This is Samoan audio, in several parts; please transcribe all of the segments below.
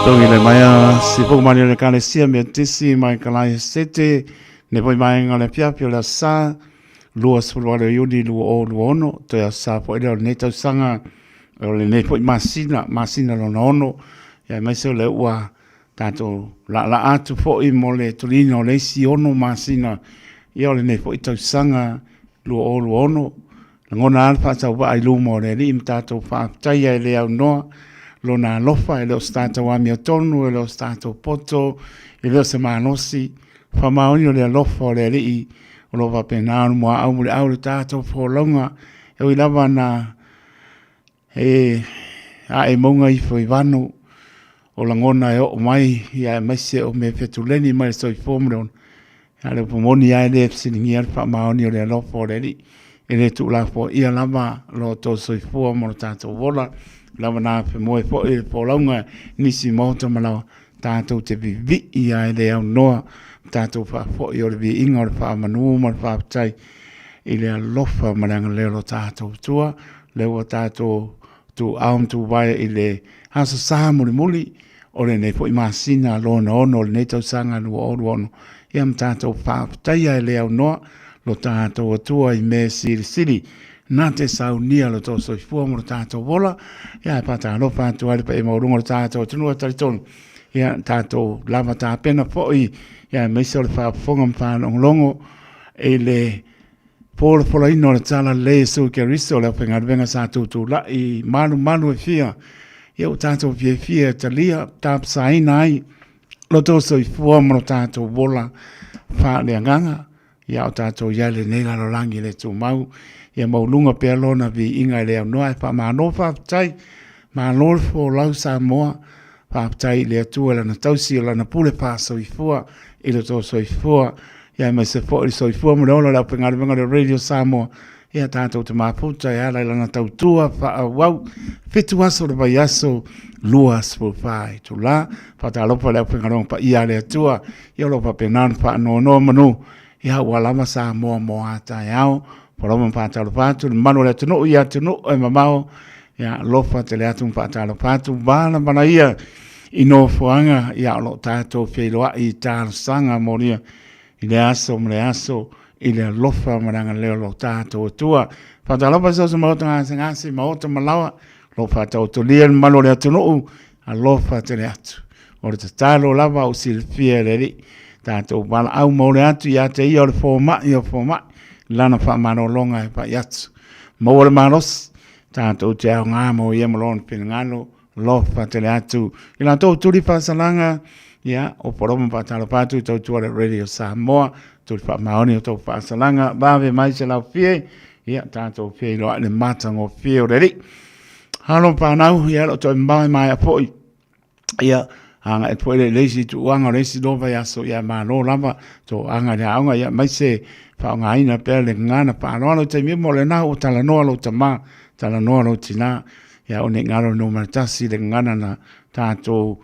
Togile mai a sifuku mai le Ekalesia Metotisi mai Kalae Sete, ne foi vaega o le afiafi o le Aso Sa, 28 o Iuni 2026, toe Aso Sa foi lea o lenei tausaga, o lenei foi masina, masina lona ono, ia aemaise o lea ua tatou laalaa atu foi mo le toliina o le isi ono masina, ia o lenei foi tausaga 2026. Lagona lava le faatauvaa i luma o le Alii ma tatou faafetaia e le aunoa Lona alofa, e le o se tatou amiotonu, e le o se tatou poto, e le o se malosi, faamaoni o le alofa o le Alii o lo o faapena ona muaau muliau le tatou folauga, e ui lava na e ae mauga ifo i vanu o lagona e oo mai, ia aemaise o mea fetuleni mai le soifua ma le ola. A o le upu moni lava e le fesiligia le faamaoni o le alofa o le Alii. E le tuulafoaia lava lo outou soifua ma lo tatou ola, lava na afemoe foi le folauga i nisi maota ma laoa, tatou te vivii lava e le aunoa ma tatou faafoi o le viiga o le faamanu ma le faafetai i le alofa ma le agalelei o lo tatou Atua, lea ua tatou tuuao ma tuvae i le Aso Sa mulimuli o lenei foi masina lona ono o lenei tausaga 2026, ia ma tatou faafetaia e le aunoa lo tatou Atua i mea silisili na te saunia lo tou soifua ma lo tatou ola. Ia e faatalofa atu ai le paia maualuga o le tatou atunuu e talitonu ia tatou lava tapena foi ia aemaise o le faafofoga ma faalogologo i le polapolaina o le Tala Lelei a Iesu Keriso, o le aufaigaluega sa tutulai malumalu e fia, ia ua tatou fiafia e talia tapasaina ai lo outou soifua ma lo tatou ola faaleagaga. Ia o tatou i ai lenei lalolagi le tumau, ia maualuga pea lona viiga e le aunoa. E faamalo faafetai, malo le folau Samoa, faafetai i le Atua i Lana tausi o Lana pule faasoifua i lo outou soifua, ia aemaise foi le soifua ma le ola o le aufaigaluega o le Radio Samoa, ia tatou te mafuta e ala i lana tautua faaauau, 7 aso o le vaiaso, 24 itula. Faatalofa i le aufaigaluega paia a le Atua, ia o lo o faapena ona faanonomanu, ia ua lava Samoa mo a taeao. Ua lava ma faatalofa atu le mamalu o le atunuu i atunuu e mamao, ia alofa tele atu ma faatalofa atu, valavala ia i nofoaga, ia o lo o tatou feiloai i talosaga molia i le aso ma le aso i le alofa ma le agalelei o lo tatou Atua. Faatalofa i so o se maota gasegase, maota ma laoa, o lo o faataotolia le mamalu o le atunuu, alofa tele atu. O le tatalo lava o silafia e le Alii, tatou valaau maole atu ia te ia o le fomai o fomai, lana faamalologa e fai atu. Maua le malosi, tatou te aoga mo ia ma lona finagalo, alofa tele atu i latou tuli faasalaga, ia, o polomo faatalofa atu i tautua le Radio Samoa, tuli faamaoni o tou faasalaga, vave mai se laufie, ia, tatou feiloai le matagofie o le Alii. Alo fanau, ia, lo toe mamao e maea foi, ia, agai atu foi le le isi tuuaga o le isi lua vaiaso, ia malo lava toaga i le aoga, ia aemaise faaaogaina pea le gagana faaaloalo i taimi uma, o lena ua talanoa lou tama, talanoa lou tina, ia aua ne i galo le numera tasi le gagana na tatou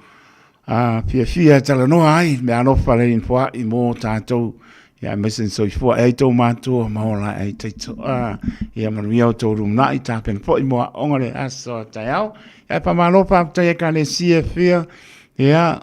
fiafia e talanoa ai, mea alofa le infoai mo tatou, ia aemaise ni soifua e ai tou matua ma ola ai taito. Ia manuia outou lumanai, tapena foi mo aoga le aso a taeao. Ia faamalo faafetai Ekalesia e fia, ia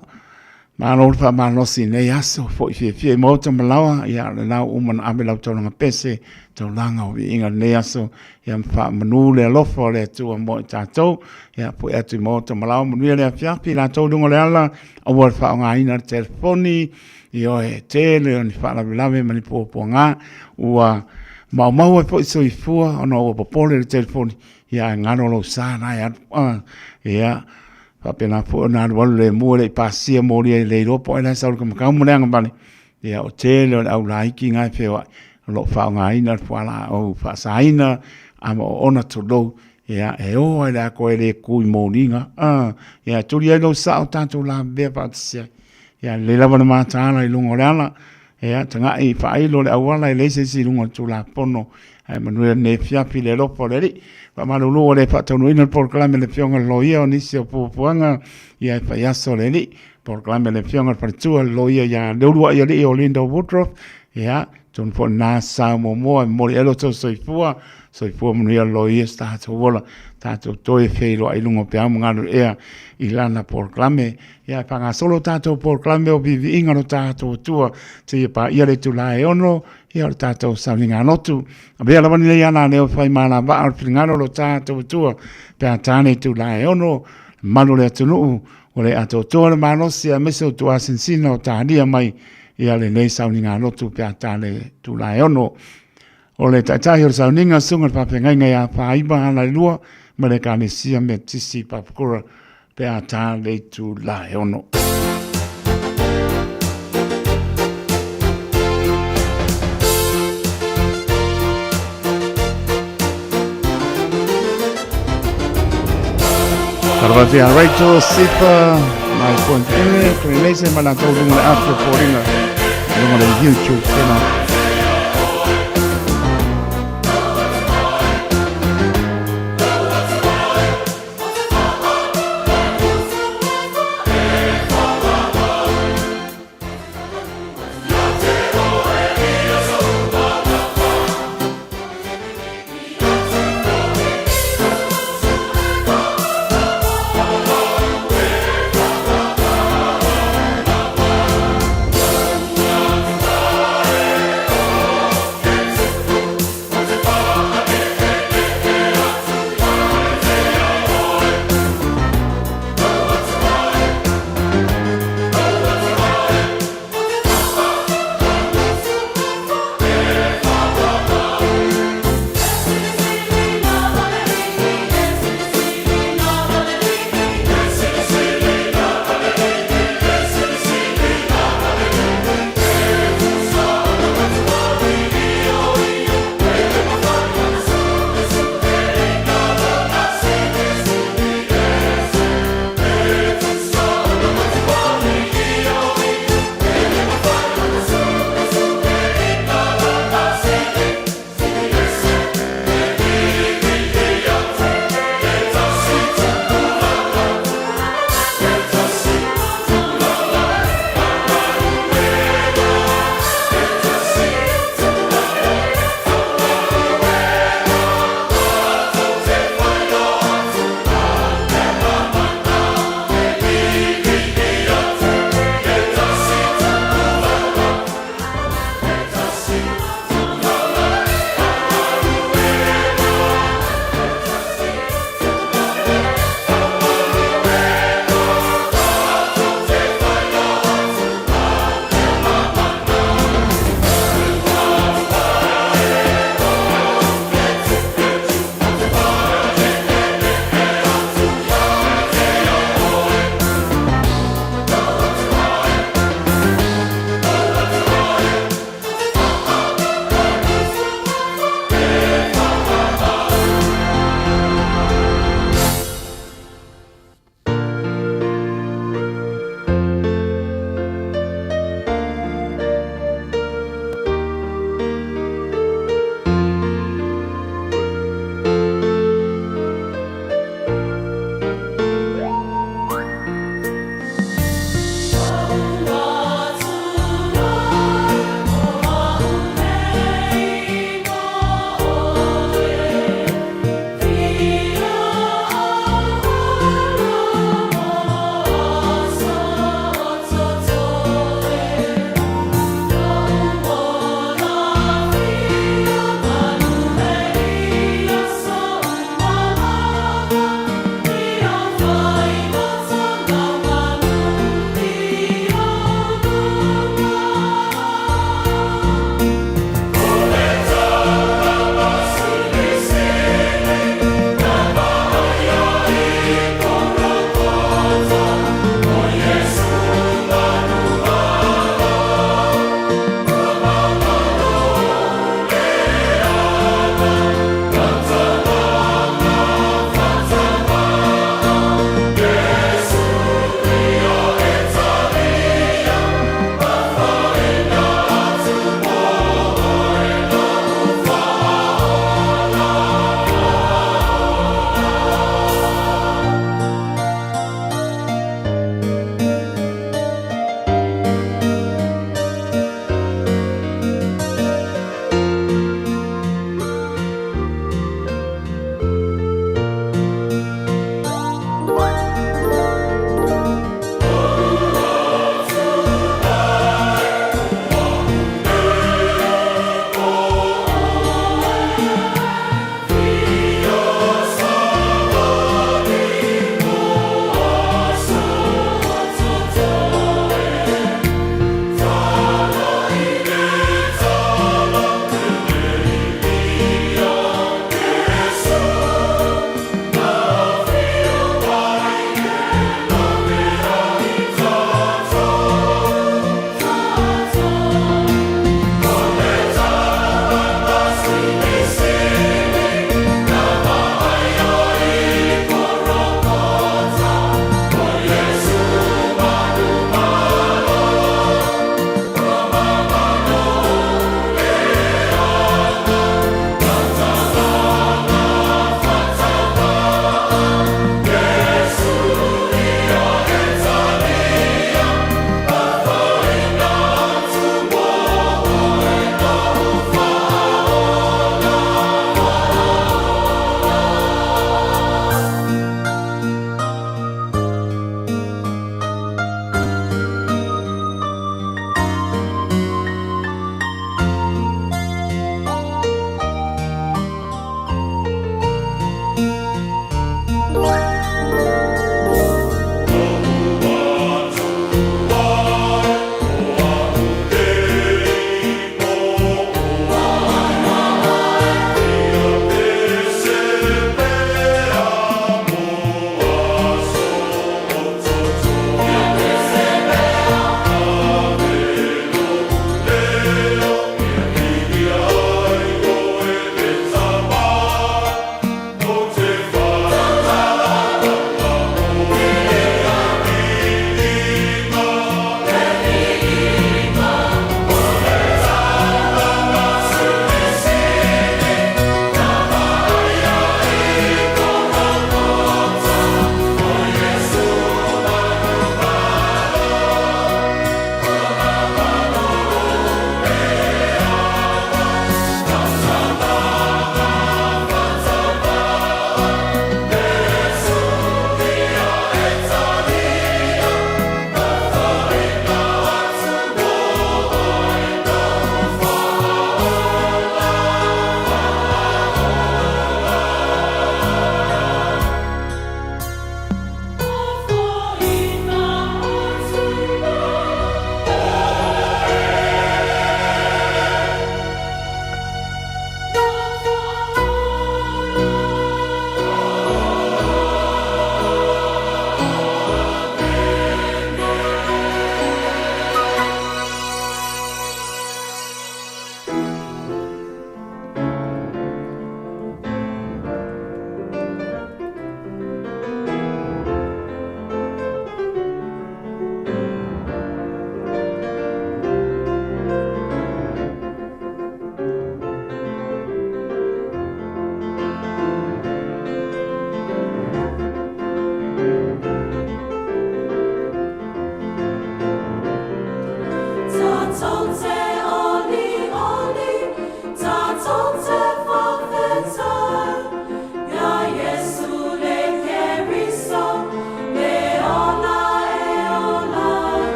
malo le faamalosi i lenei aso foi fiafia i maota ma laoa, ia o lena ua uma ona ave lau taulaga pese, taulaga o viiga i lenei aso, ia ma faamanu le alofa o le Atua mo i tatou. Ia foi atu i maota ma laoa, manuia le afiafi i latou i luga o le ala, aua le faaaogaina le telefoni, ioe, tele o ni faalavelave ma ni puapuaga ua maumau ai foi soifua ona ua popole i le telefoni, ia ae galo lou sa la e alu. Ia, faapena foi ona alualu lemu e le i pasia molia e le iloa po o ai la e sau i le kamakau ma le agavale. Ia, o tele o le au laiti na e feoai o lo o faaaogaina le fualaau faasaina a ma oona tulou, ia, e o lava i le atoa e le tu i moliga. Ia, e tuli ai lou sao tatou lavevea faatasi ai. Ia, lelei lava le mataala i luga o le ala, ia, tagai faailo le auala e leai se isi i luga o le Tulafono. Ae manuia lenei afiafi i le alofa o le Alii. Faamalulu ua le faataunuuina le polokalame a le Afioga i le Loia o nisi o fuafuaga, ia e fai aso le Alii. Polokalame a le Afioga i le Faletua, le Loia ia Leuluaialii o Linda Woodruff, ia, Tonu foi lena sao muamua e momoli ai lo outou soifua, soifua manuia loia so tatou ola, tatou toe feiloai i luga o peau ma galulue ea i lana polokalame. Ia e faagasolo tatou polokalame o viiviiga o lo tatou Atua seia paia le itula e 6, ia o le tatou sauniga lotu. Avea lava lenei ala leo e fai ma alavaa o le finagalo o lo tatou Atua pe a ta le itula e 6, malu o le atunuu ua le atoatoa le malosi aemaise o tuasinsina o talia mai ia lenei sauniga lotu pe a ta le itula e 6. O le taitai o le sauniga, susuga i le faafeagaiga ia Faiva Alailua ma le Ekalesia Metotisi i Papakura pe a ta le itula e 6. Talofa atu ia Rachel, Sifa, mai Point Ene, Krenese, ma latou lunga le afi o Pōringa, lunga le YouTube channel.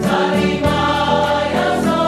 Tali mai a so.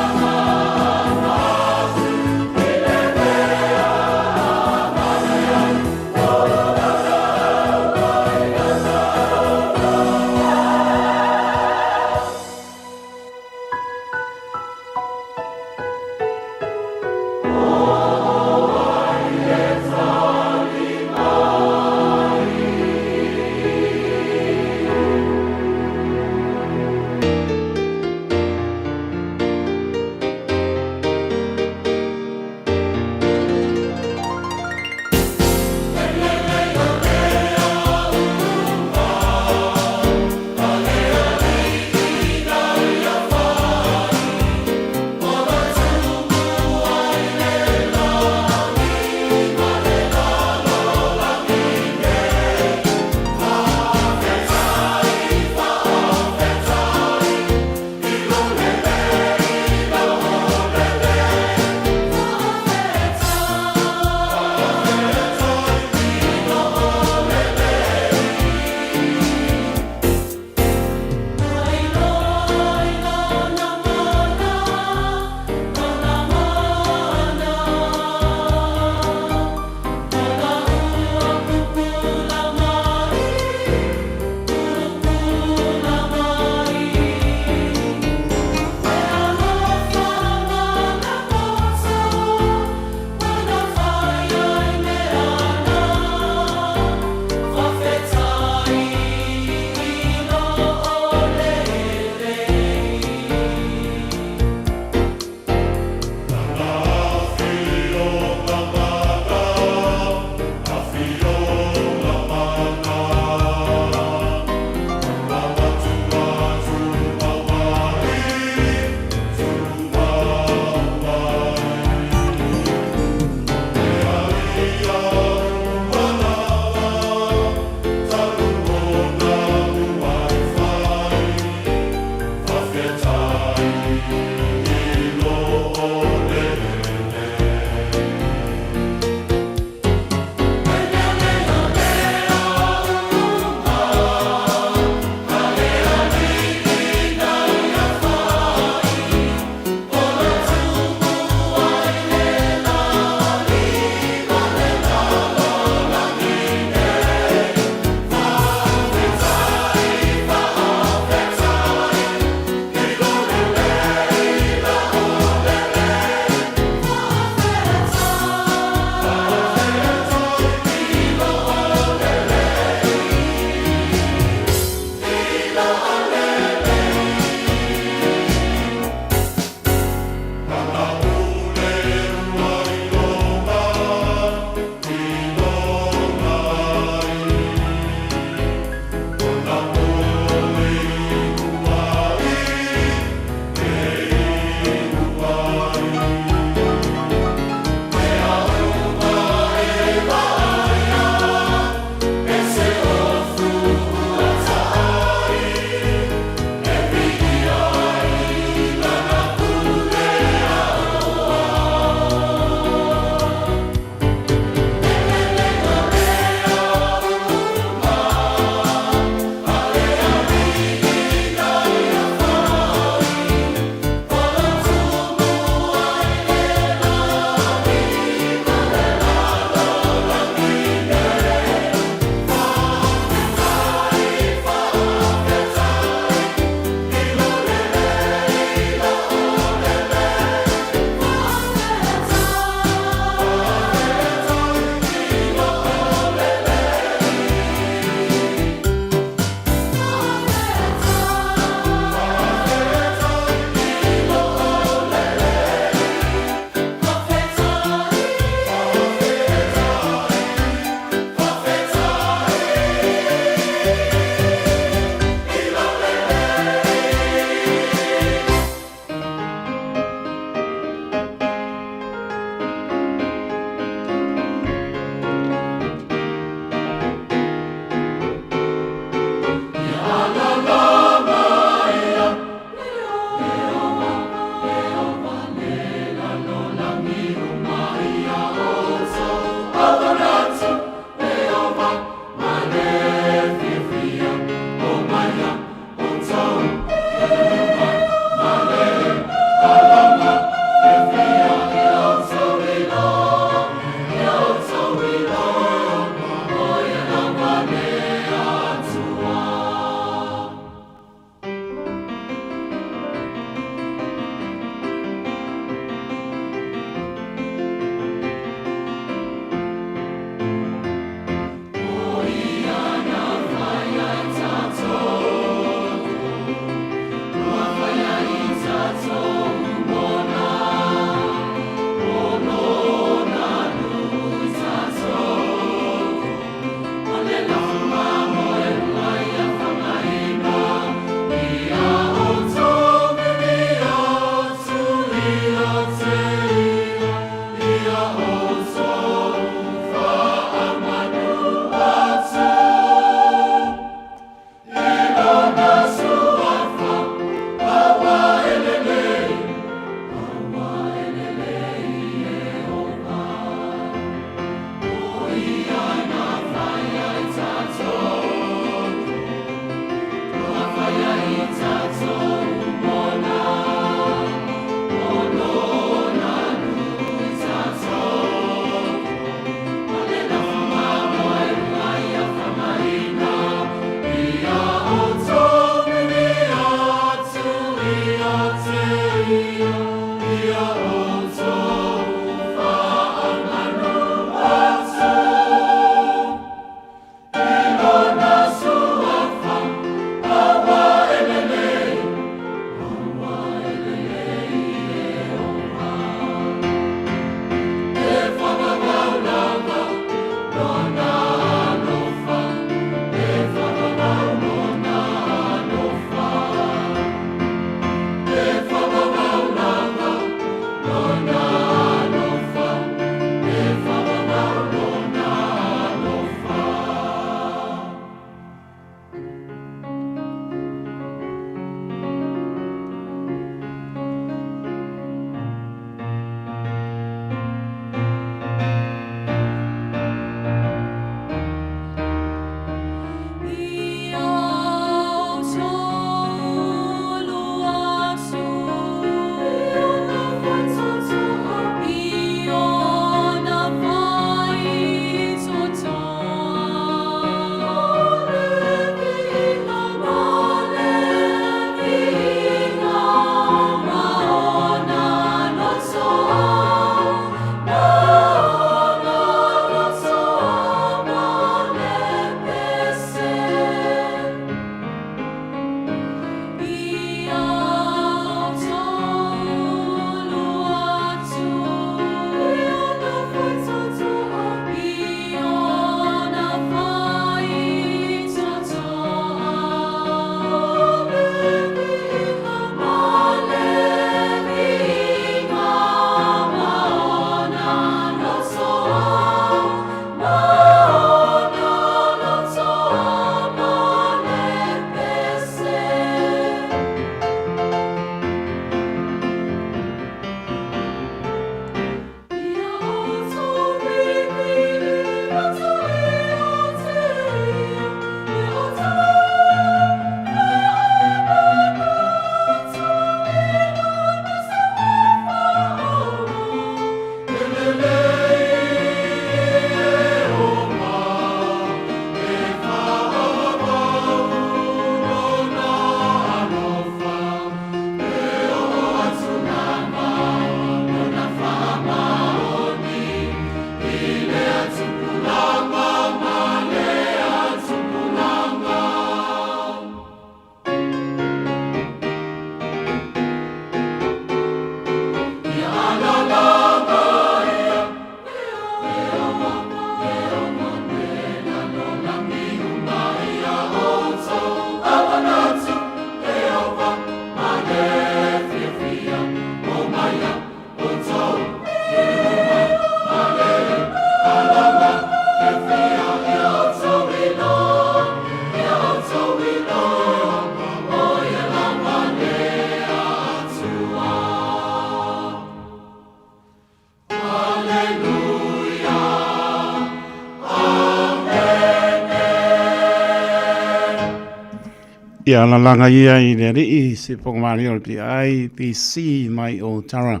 Ia lalaga ia i le alii se pogamalie o le PIPC mai o Tara.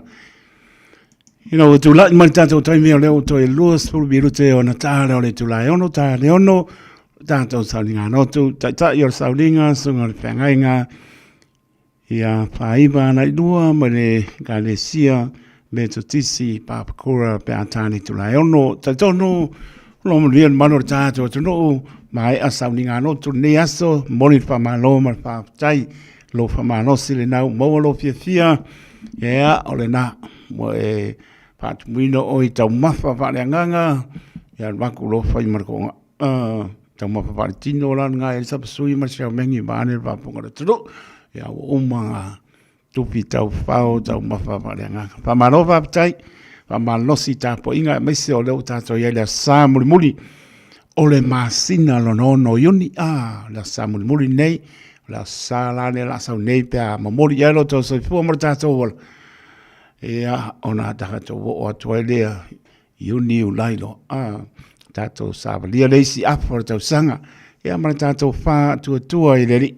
Ina ua tulai mai le tatou taimi o lea ua toe 20 minute ona ta lea o le itula e 6 ta le 6, tatou sauliga lotu, taitai o le sauliga, susuga o le feagaiga, ia Faiva Alailoa ma le Ekalesia Metotisi Papakura pe a ta le itula e 6. Talitonu o lo o manuia le mamalu o le tatou atunuu, maea sauliga lotu lenei aso, momoli le faamalo ma le faafetai. Lou faamalosi lena ua maua lou fiafia, ia o lena ua e faatumuina oe i taumafa faaleagaga, ia alu atu loa fai ma le toga taumafa faaletino la lena e ai sapasui ma le siamegi vaeane le faafofoga a le atunuu. Ia ua uma ona tufi taufao taumafa faaleagaga. Faamalo faafetai, faamalosi i tapuaiga aemaise o lea ua tatou i ai i le aso Sa mulimuli o le masina lona ono o Iuni, a, le aso Sa mulimuli lenei, o le aso Sa la lea o le a sau nei pe a momoli i ai lo outou soifua ma lo tatou ola, ia, ona tatou oo atu ai lea Iuni, Iulai loa, a, tatou savalia le isi afa o le tausaga, ia ma le tatou faatuatua i le Alii,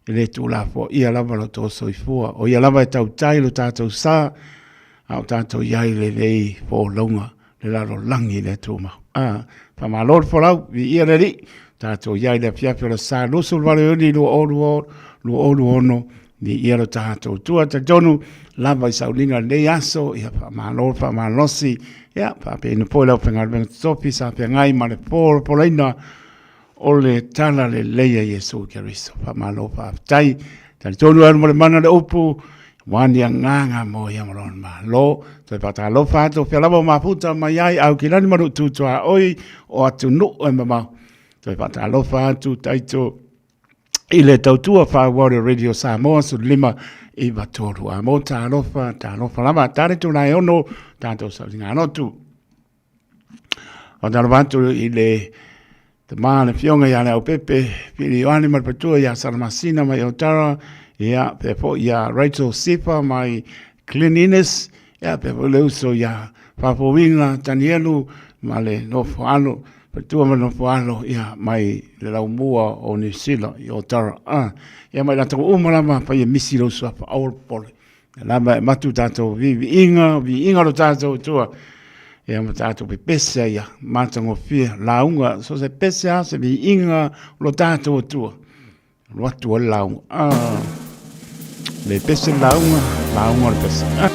e le tuulafoaia lava lo outou soifua, o ia lava e tautai lo tatou sa, a o tatou i ai i lenei folauga le lalolagi le tumau. A, faamalo le folau, viia le Alii, tatou i ai i le afiafi o le aso Sa 28 o Iuni 2026, viia lo tatou Atua. Talitonu lava i sauliga i lenei aso, ia faamalo le faamalosi, ia faapena foi le aufaigaluega totofi sa feagai ma le polapolaina o le talalelei a Iesu Keriso. Faamalo faafetai. Talitonu e alu ma le mana le upu, aua ni agaga mo ia ma lona Malo. Toe faatalofa atu o fea lava o mafuta mai ai Aukilani ma Nuu Tuaoi o atunuu e mamao. Toe faatalofa atu taito i le tautua faaauau le Radio Samoa 15 93. A mo talofa, talofa lava. Tale tulae ono, tatou sauliga lotu. Faatalofa atu i le tama le afioga ia Leaupepe Pili Ioane ma le faletua ia Salamasina mai Otara, ia faapea foi ia Rachel Sifa mai Glen Innes, ia faapea foi le uso ia Faafouina Tanielu ma le nofo alo, faletua ma le nofo alo ia mai le laumua o Niu Sila i Otara. Ia ma i latou uma lava faia misi lou suafa, aua le popole. Ia lava e avatu tatou viiviiga, viiga o lo tatou Atua, ia ma tatou pepese ai ia matagofie lauga, so se pese lava se viiga o lo tatou Atua, alu atu ai le lauga. Ah, le pese le lauga, lauga o le pese. Ah.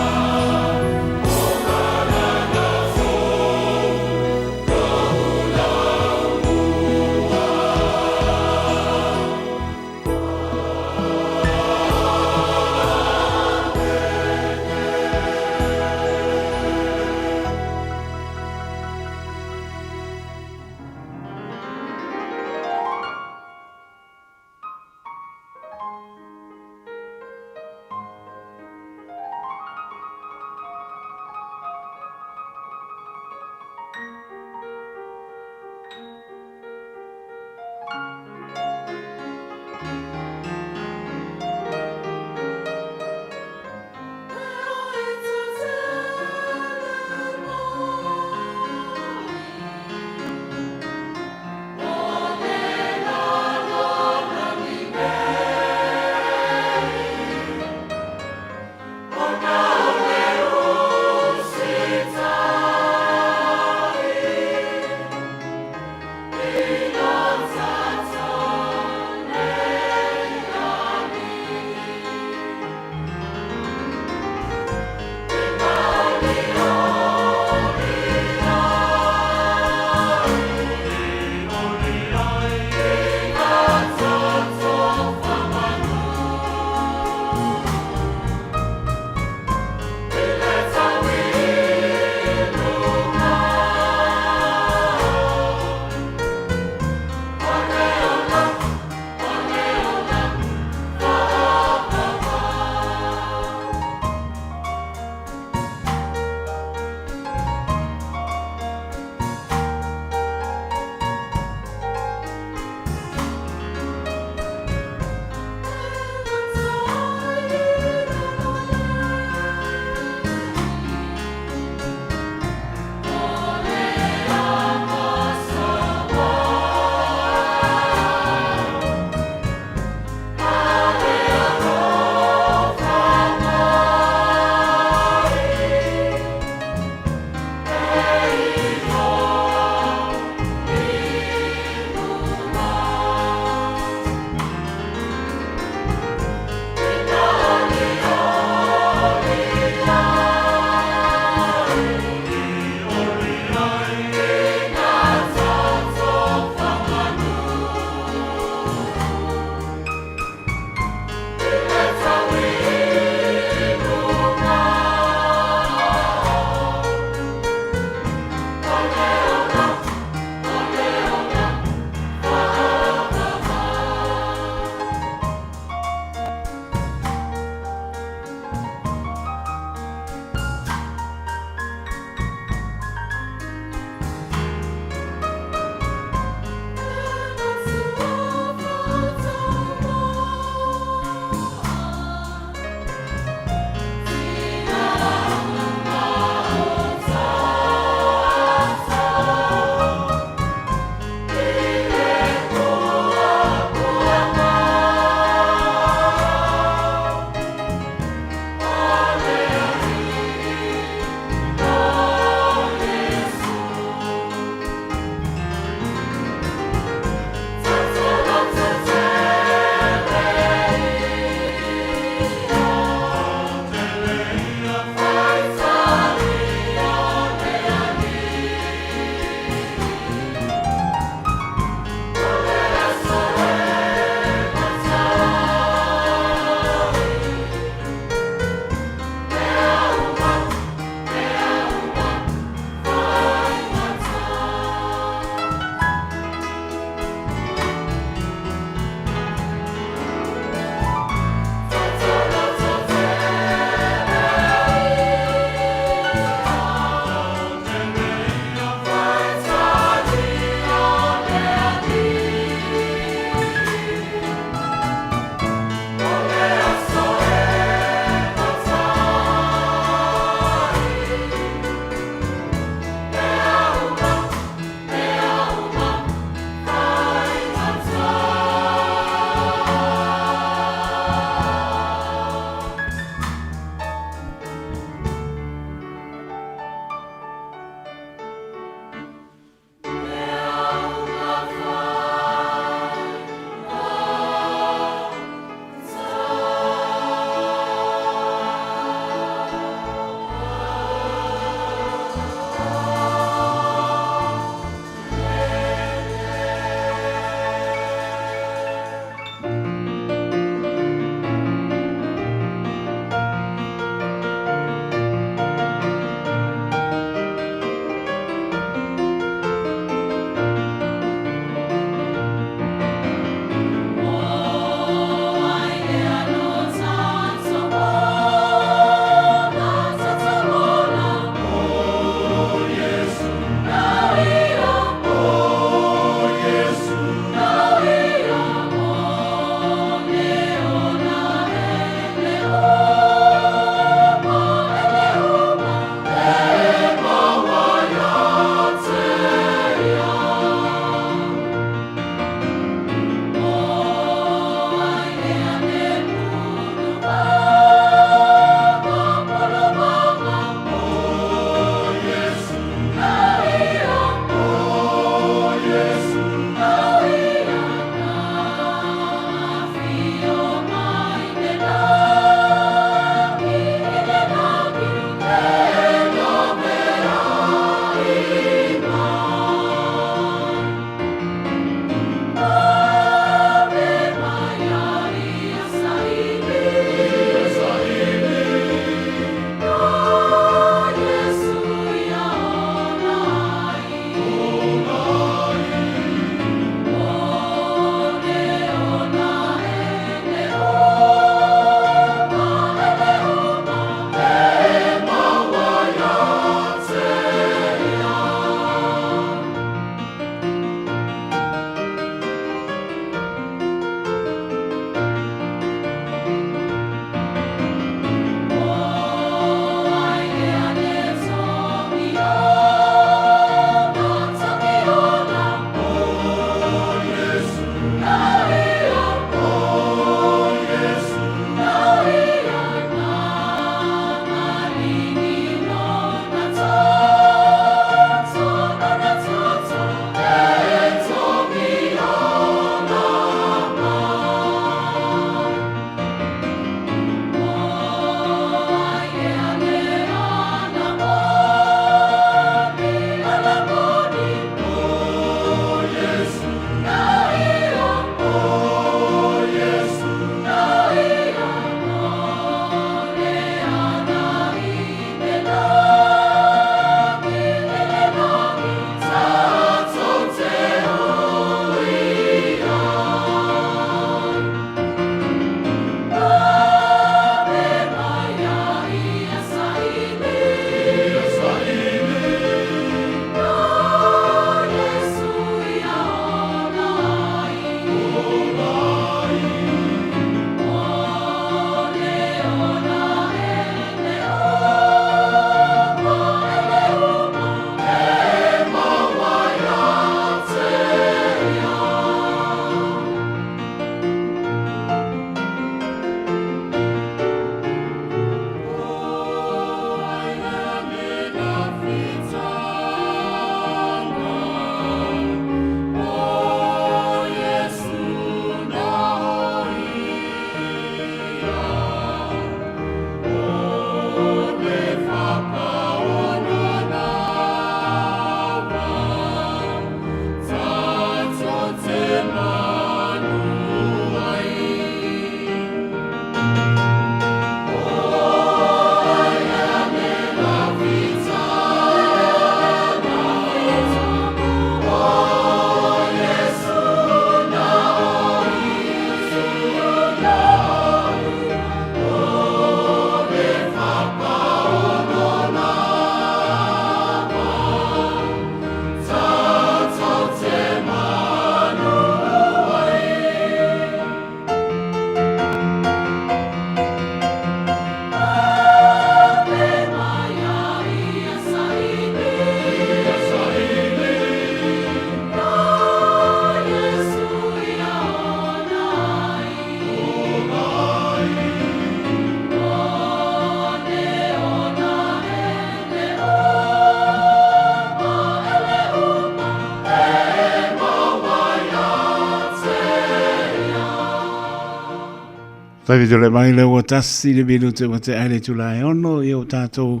Taimi tole mai le ua tasi le minute ua te aile tula e ono i o tātou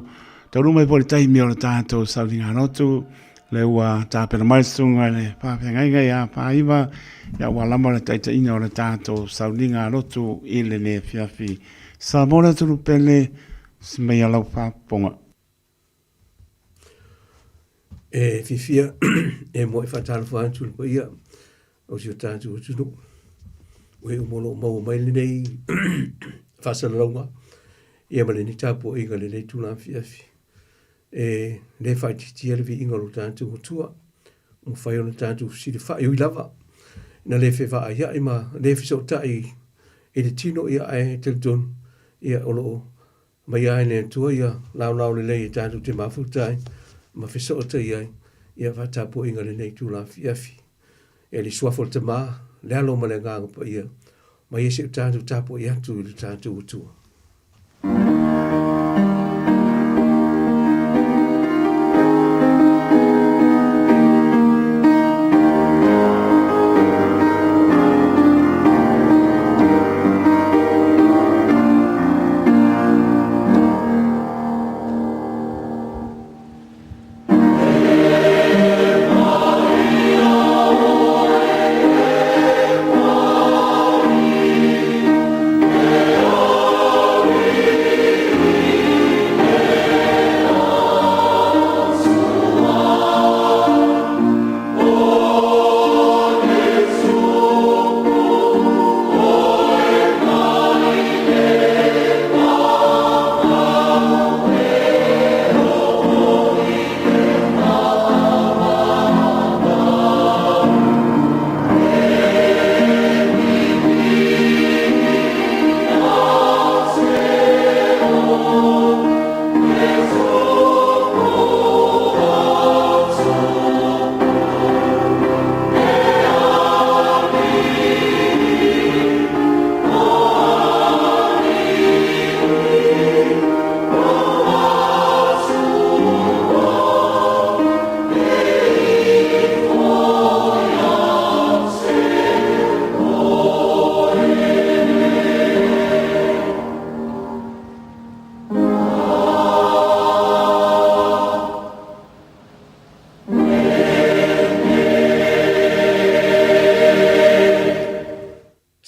taunu mai po le taimi o le tātou sauniga lotu le ua tāpena mai sunga le pāwhengaiga i a pāiwa ia ua lama le taitaina o le tātou sauniga lotu i le ne fiafi. Sa mo le tulu pele si mai a lau whāponga. E fiafia e moe faatalofa atu i le paia o si o tatou atunuu. Ua iu mo lo o maua mai lenei faasalalauga ia ma lenei tapuaiga i lenei itula afiafi. E le faaitiitia le viiga o lo tatou Atua, ua mafai ona tatou fesilafai, e ui lava ina le fevaaiai ma le fesootai i le tino, ia ae talitonu ia o lo o Aumai lava e le Atua ia laolao lelei e tatou te mafuta ai ma fesootai ai ia faatapuaiga i lenei itula afiafi. E le Suafa o le Tama, le Alo ma le Agaga Paia, mai e se o tatou tapuai atu i le tatou Atua.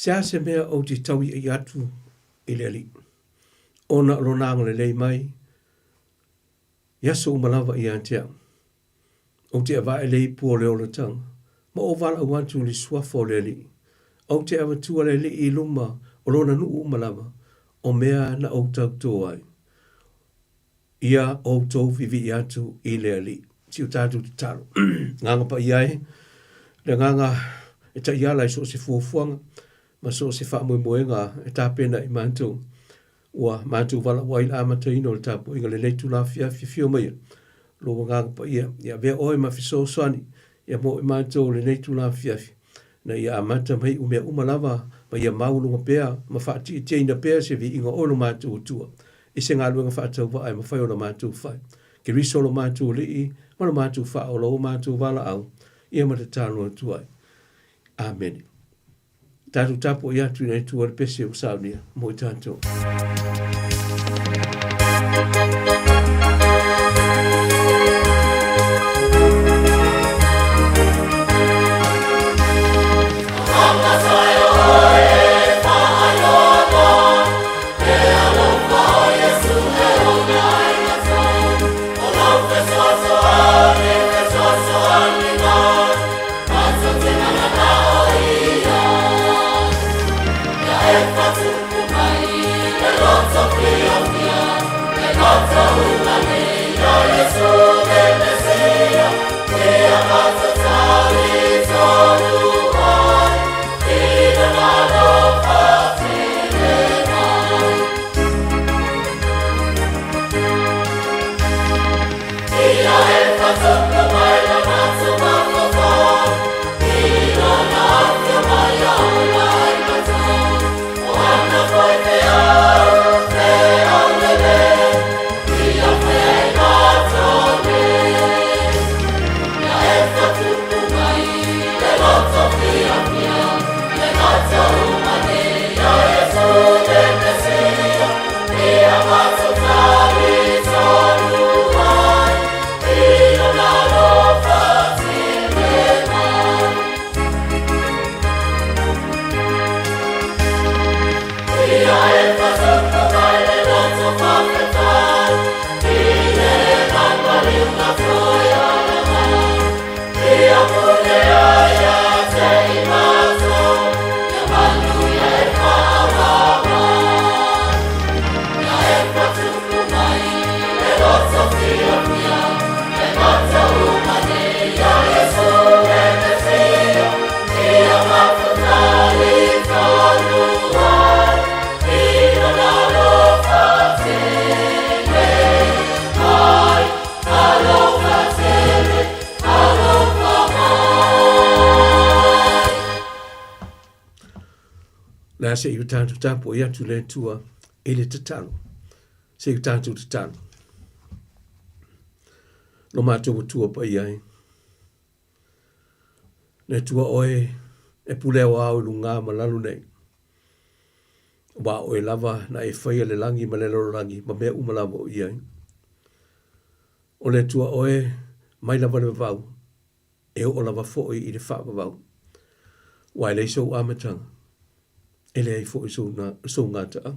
Se a se mea ou te tauiai atu i le Alii, ona o lona agalelei mai i aso uma lava ia te au. Ou te avae le ipu o le olataga, ma ou valaau atu i le suafa o le Alii. Ou te avatua le Alii i luma o lona nuu uma lava, o mea na ou tautō ai. Ia outou vivii atu i le Alii. Si o tatou tatalo. Agaga paia e, le agaga e taiala i so o se fuafuaga ma so o se faamoemoega e tapena i matou. Ua matou valaau ai i le amataina o le tapuaiga lenei itula afiafi, afio maia lou Agaga Paia, ia avea oe ma fesoasoani ia mo i matou lenei itula afiafi, ina ia amata ma iu mea uma lava, ma ia maualuga pea ma faatiatiaina pea se viiga o oe lo matou Atua i se galuega faatauvaa e mafai ona matou fai. Keriso lo matou Alii ma lo matou Faaola ua matou valaau ia ma tatalo atu ai. Amene. Tatou tapuai atu i le Atua le pese ua saunia mo i tatou. Le a se i o tātou tāpoi atu le Atua i le tatalo. Se i o tātou tatalo. Lo mātou Atua paia e. Le Atua oe e pule au ao i lugā ma lalo nei. Ua oe lava na e faia le lagi ma le lalolagi ma mea uma lava o i ai. O le Atua oe mai lava le vavau e oo lava foi i le faavavau. Ua e leai sou amataga, e leai foi sou, na, sou gataaga.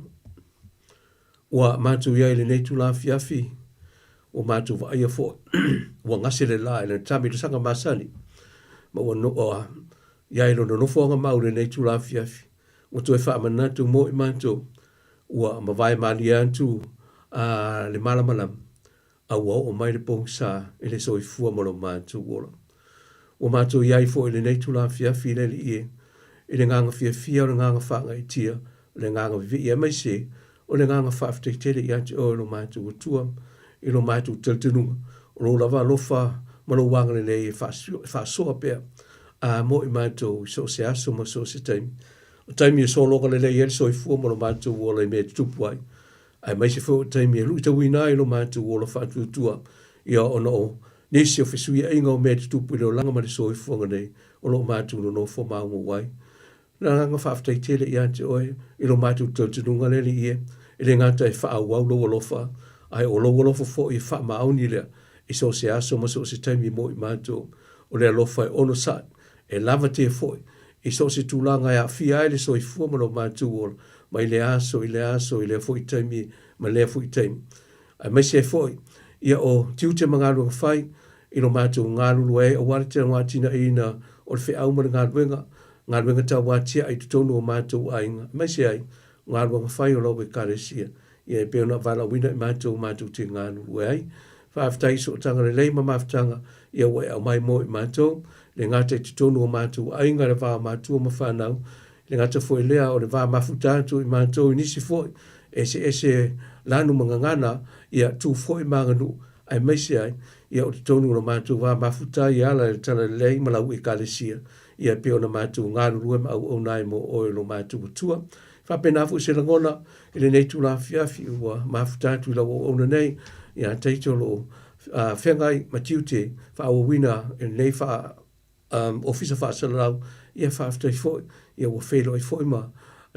Ua matou i ai i lenei itula afiafi, ua matou vaaia foi, ua gase le la i lana taamilosaga masani, ma ua noa i ai lona nofoaga mau i lenei itula afiafi, ua toe faamanatu mo i matou, ua mavae malie atu a le malamalama, a ua oo mai le pogisa i le soifua ma lo matou ola. Ua matou i ai foi i lenei itula afiafi i le Alii e, i le agaga fiafia o le agaga faagaitia, o le agaga vivii aemaise o le agaga faafetai tele ia te Oe lo matou Atua i lo matou talitonuga, o lou lava alofa ma lou agalelei e faasoa pea a mo i matou i so o se aso ma so o se taimi. O taimi e sologa lelei ai le soifua ma lo matou ola i mea e tutupu ai, aemaise foi o taimi e luitauina ai lo matou ola faatuatua, ia ona o nisi o fesuiaiga o mea e tutupu i le olaga ma le soifuaga nei o lo o matou nonofo maumau ai. Le agaga faafetai tele ia te Oe i lo matou talitonuga le Alii e, e le gata e faaauau Lou alofa, ae o Lou alofa foi e faamaoni lea i so o se aso ma so o se taimi mo i matou. O le alofa e onosai, e lavatea foi i so o se tulaga e aafia ai le soifua ma lo matou ola, mai lea aso i lea aso, i lea foi taimi ma lea foi taimi. Aemaise ai foi ia o tiute ma galuega fai i lo matou galulue ai aua le tauatinaeina o le feau ma le galuega, galuega tauatiae i totonu o matou aiga, aemaise ai o galuega fai o lau Ekalesia, ia e pei ona valaauina i matou matou te galulue ai. Faafetai i sootaga lelei ma mafutaga ia ua e aumai mo i matou, le gata i totonu o matou aiga, le va o matua ma fanau, le gata foi lea o le va mafuta atu i matou i nisi foi eseese lanu ma gagana, ia tu foi ma aganuu, aemaise ai ia o totonu o lo matou va mafuta i ala i le Talalelei ma lau Ekalesia, ia e pei ona matou galulue ma auauna ai mo oe lo matou Atua. Faapena foi se lagona i lenei itula afiafi ua mafuta atu i lau auauna nei ia Taito o lo o feagai ma tiute faaauauina i lenei faa Ofisa Faasalalau, ia faafetai foi, ia ua feiloai foi ma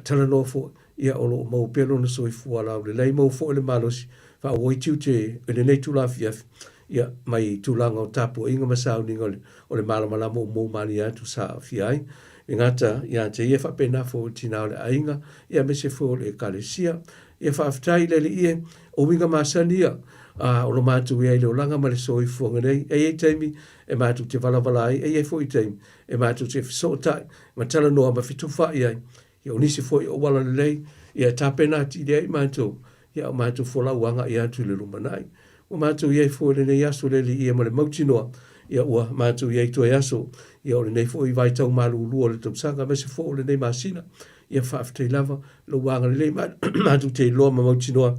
talanoa foi, ia o lo o maua pea lona soifua laulelei, maua foi le malosi faaauau ai tiute i lenei itula afiafi, ia mai tulaga o tapuaiga ma sauniga o le malamalama ua mou malie atu sa aafia ai. E gata ia te ia faapena foi o le tina o le aiga, ia aemaise foi o le Ekalesia. Ia faafetai i le Alii e, o uiga masani ia, a o lo matou i ai i le olaga ma le soifuaga nei. E i ai taimi e matou te valavala ai, e i ai foi taimi e matou te fesootai ma talanoa ma fetufaai ai. Ia o nisi foi o auala lelei, ia e tapena atili ai matou, ia a matou folau agai atu i le lumanai. Ua matou i ai foi i lenei aso le Alii ma le mautinoa, ia ua matou i ai toe aso, ia o lenei foi vaitau malulu o le tausaga aemaise foi o lenei masina, ia faafetai lava lou agalelei matou te iloa ma mautinoa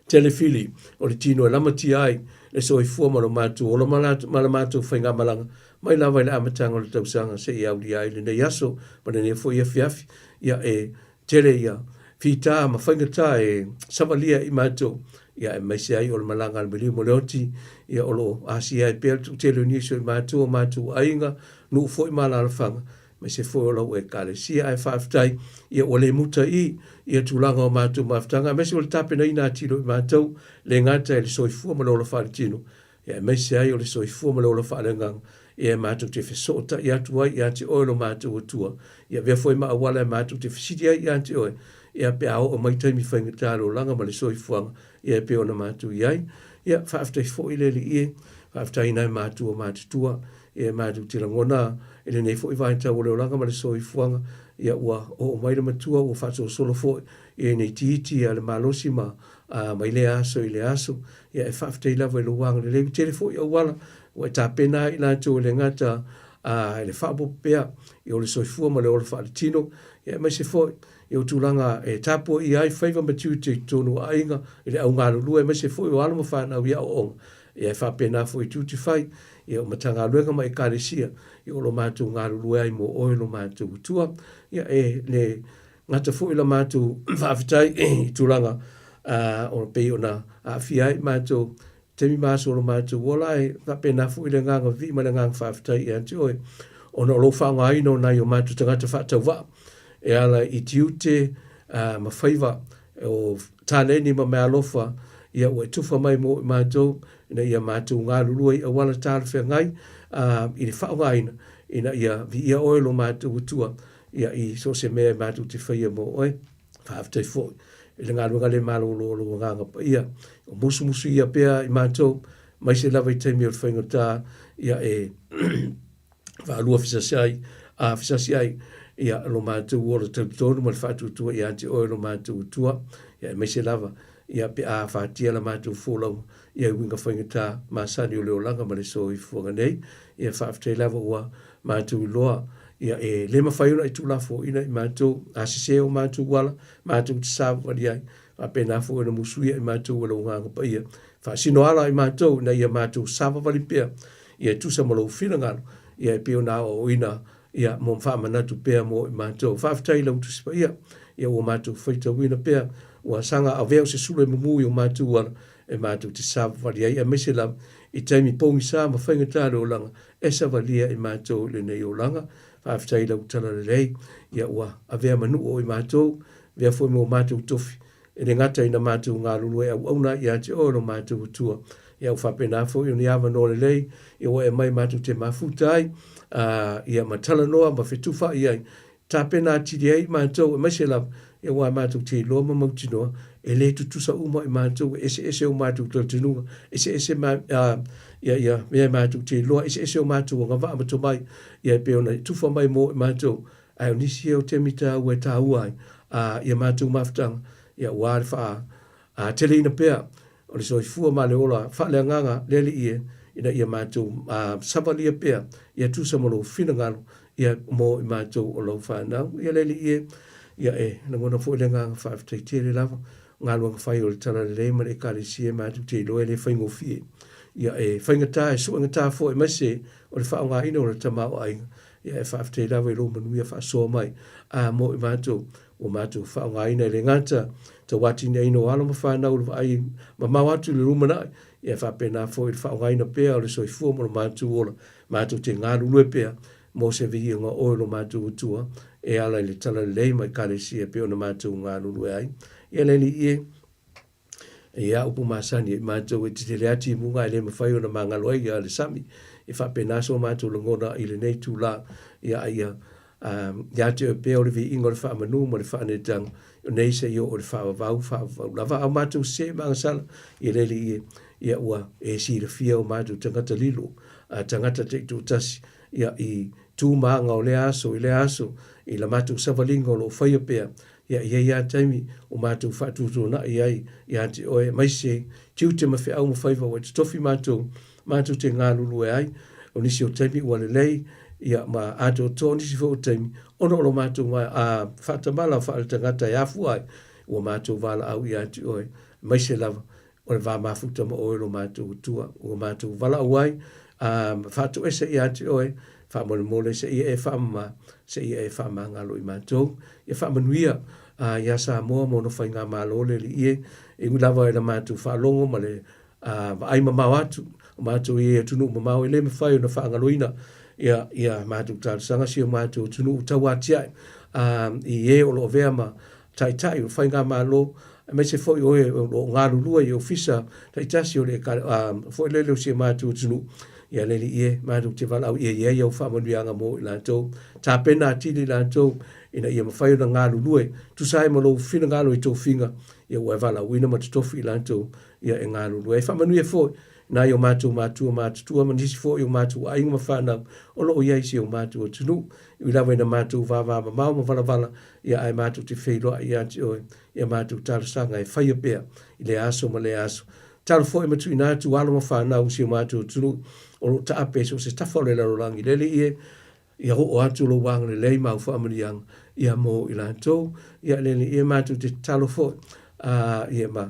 tele fili o le tino e lamatia ai le soifua ma lo matou ola ma la matou faigamalaga mai lava i le amataga o le tausaga seia aulia ai lenei aso ma lenei foi afiafi. Ia e tele ia fita ma faigata e savalia i matou, ia aemaise ai o le malaga a le maliu ma le oti, ia o lo o asia ai pea le toatele o nisi o i matou, o matou aiga, nuu foi ma alaalafaga, aemaise foi o lau Ekalesia. Ae faafetai, ia ua le muta i ia tulaga o matou mafutaga, aemaise o le tapenaina atili o i matou, le gata i le soifua ma le ola faaletino, ia aemaise ai o le soifua ma le ola faaleagaga, ia e matou te fesootai atu ai ia te Oe lo matou Atua, ia avea foi ma auala e matou te fesili ai ia te Oe, ia pe a oo mai taimi faigata le olaga ma le soifuaga, ia e pei ona matou i ai. Ia, faafetai foi le Alii e, faafetai i nai matua matutua, ia e matou te lagona i lenei foi vaitau o le olaga ma le soifuaga, ia ua oo mai le matua ua faasolosolo foi i nei tiiti a le malosi ma mai lea aso i lea aso. Ia e faafetai lava i lou agalelei, ua tele foi auala ua e tapena ai i latou e le gata i le faaopoopo pea i o le soifua ma le ola faaletino, ia aemaise foi i o tulaga e tapuaia ai faiva ma tiute i totonu o aiga, i le au galulue aemaise foi o alo ma fanau i aoaoga, ia e faapena foi i tiute fai ia o Matagaluega ma Ekalesia ia o lo matou galulue ai mo oe lo matou Atua. Ia e le gata foi la matou faafetai i tulaga o pei ona aafia ai matou taimi ma aso o lo matou ola, ae faapena foi le agaga vivii ma le agaga faafetai ia te oe, ona o lou faaaogaina o nai o matou tagata faatauvaa e ala i tiute ma faiva o taleni ma meaalofa ia ua e tufa mai mo i matou, ina ia matou galulue i auala talafeagai i le faaaogaina ina ia viia oe lo matou Atua ia i so o se mea e matou te faia mo oe. Faafetai foi i le galuega le malolo o lou Agaga Paia, o musumusuia pea i matou, aemaise lava i taimi o le faigata, ia e faalua fisasi ai, a fisasi ai, ia lo matou ola tauttonu ma le faatuatua ia te oe lo matou Atua, ia aemaise lava, ia pe a afatia la matou folauga, ia i uiga faigata masani o le olaga ma le soifuaga nei. Ia faafetai lava ua matou iloa, ia e le mafai ona e tuulafoaina i matou, a sese o matou ala, matou te savavali ai, faapena foi ona musuia i matou e lou Agaga Paia, faasino ala i matou ina ia matou savavali pea, ia e tusa ma lou finagalo, ia e pei ona aoaoina, ia mo faamanatu pea mo i matou. Faafetai i lau Tusi Paia, ia ua matou faitauina pea, ua saga avea o se sulu e mumu i o matou ala, e matou te savavali ai, aemaise lava i taimi pogisa ma faigata le olaga, e savalia i matou i lenei olaga. Faafetai i lau talalelei, ia ua avea ma nuu o i matou, avea foi ma o matou tofi, e le gata ina matou galulue e auauna ai ia te oe lo matou Atua, ia ua faapena foi o ni avanoa lelei, ia ua e aumai matou te mafuta ai, ia ma talanoa ma fetufaai ai, Tapena atili ai matou, aemaise lava, aua matou te iloa ma mautinoa, e le tutusa uma i matou, e eseese o matou talitonuga, eseese ma, ia, ia, mea e matou te iloa, eseese o matou agavaa ma tomai, ia e pei ona tufa mai mo i matou, ae o nisi ia o taimi taua e taua ai, ia matou mafutaga, ia aua le faa, teleina pea o le soifua ma le ola faaleagaga le Alii e, ina ia matou savalia pea ia tusa ma lou finagalo ia mo i matou o lau fanau. Ia le Alii e, ia e lagona foi le agaga faafetai tele lava, galuega fai o le Talalelei ma le Ekalesia e matou te iloa e le faigofie. Ia e faigata e suegata foi aemaise o le faaaogaina o le tamaoaiga. Ia e faafetai lava i lou manuia faasoa mai a mo i matou Ua matou faaaogaina e le gata tauatiaina o alo ma fanau i le vaai mamao atu i le lumanai, ia faapena foi le faaaogaina pea o le soifua ma lo matou ola, matou te galulue pea mo se viiga o oe lo matou Atua e ala i le talalelei ma Ekalesia e pei ona matou galulue ai. Ia le Alii e, E i ai upu masani e matou e tetele lava timuga ae le mafai ona magalo ai le sami. E faapena so matou lagona i lenei itula, ia a ia ia te oe pea o le viiga o le faamanu ma le faaneetaga, o nei seia oo i le faavavau, faavavau lava. A o matou sese ma agasala, ia le Alii e, ia ua e silafia o matou tagata lilo, a tagata taitoatasi, ia i tu ma aga o lea aso i lea aso, i la matou savaliga o lo o faia pea, Ia i ai lava taimi o matou faatuatuanai ai ia te oe, aemaise tiute ma feau ma faiva ua e totofi matou, matou te galulue ai. O nisi o taimi ua lelei, ia ma atoatoa, o nisi foi o taimi, ona o lo matou faatamala faaletagata e afua ai, ua matou valaau ia te oe, aemaise lava O le va mafuta ma oe lo matou Atua, ua matou valaau ai, a faatoese ia te oe, faamolemole seia e faamama, seia e faamagalo i matou. Ia faamanuia ia Samoa ma ona faigamalo le Alii e, e ui lava i la matou faalogo ma le vaai mamao atu, o matou i atunuu mamao e le mafai ona faagaloina ia matou talosaga, si o matou atunuu tauatiae i e o lo o avea ma Taitai o Faigamalo, aemaise foi o e o lo o galulue i Ofisa taitasi o le foi lele o si o matou atunuu, ia le Alii e, matou te valaau ia i ai au faamanuiaga mo i latou, tapena atili i latou ina ia mafai ona galulue, tusa ai ma lou finagalo i tofiga, Ia ua e valaauina ma totofi i latou ia e galulue ai. Faamanuia foi nai o matou matua matutua ma nisi foi o matou aiga ma fanau o lo o i ai i si o matou atunuu. E ui lava ina matou vavamamao ma valavala, ia ae matou te feiloai ia te oe i a matou talosaga e faia pea i lea aso ma lea aso. Tatalo foi ma tuuina atu alo ma fanau i si o matou atunuu o lo o taape i so o se tafa o le lalolagi. Le Alii e, ia oo atu lou agalelei ma au faamanuiaga ia mo i latou. Ia le Alii e, matou te tatalo foi, a, ia ma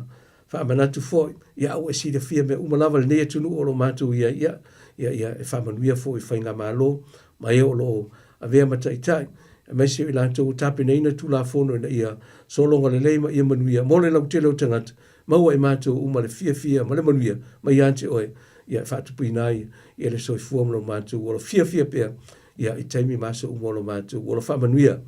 faamanatu foi, ia a ua e silafia mea uma lava lenei atunuu o lo o matou i ai, ia, ia, ia e faamanuia foi i faigamalo ma e o lo o avea ma taitai, aemaise o i latou ua tapenaina Tulafono ina ia sologa lelei ma ia manuia mo le lautele o tagata, maua e matou uma le fiafia ma le manuia mai ia te oe, ia e faatupuina ai ia le soifua ma lo matou ola fiafia pea, ia i taimi ma aso uma o lo matou ola. Faamanuia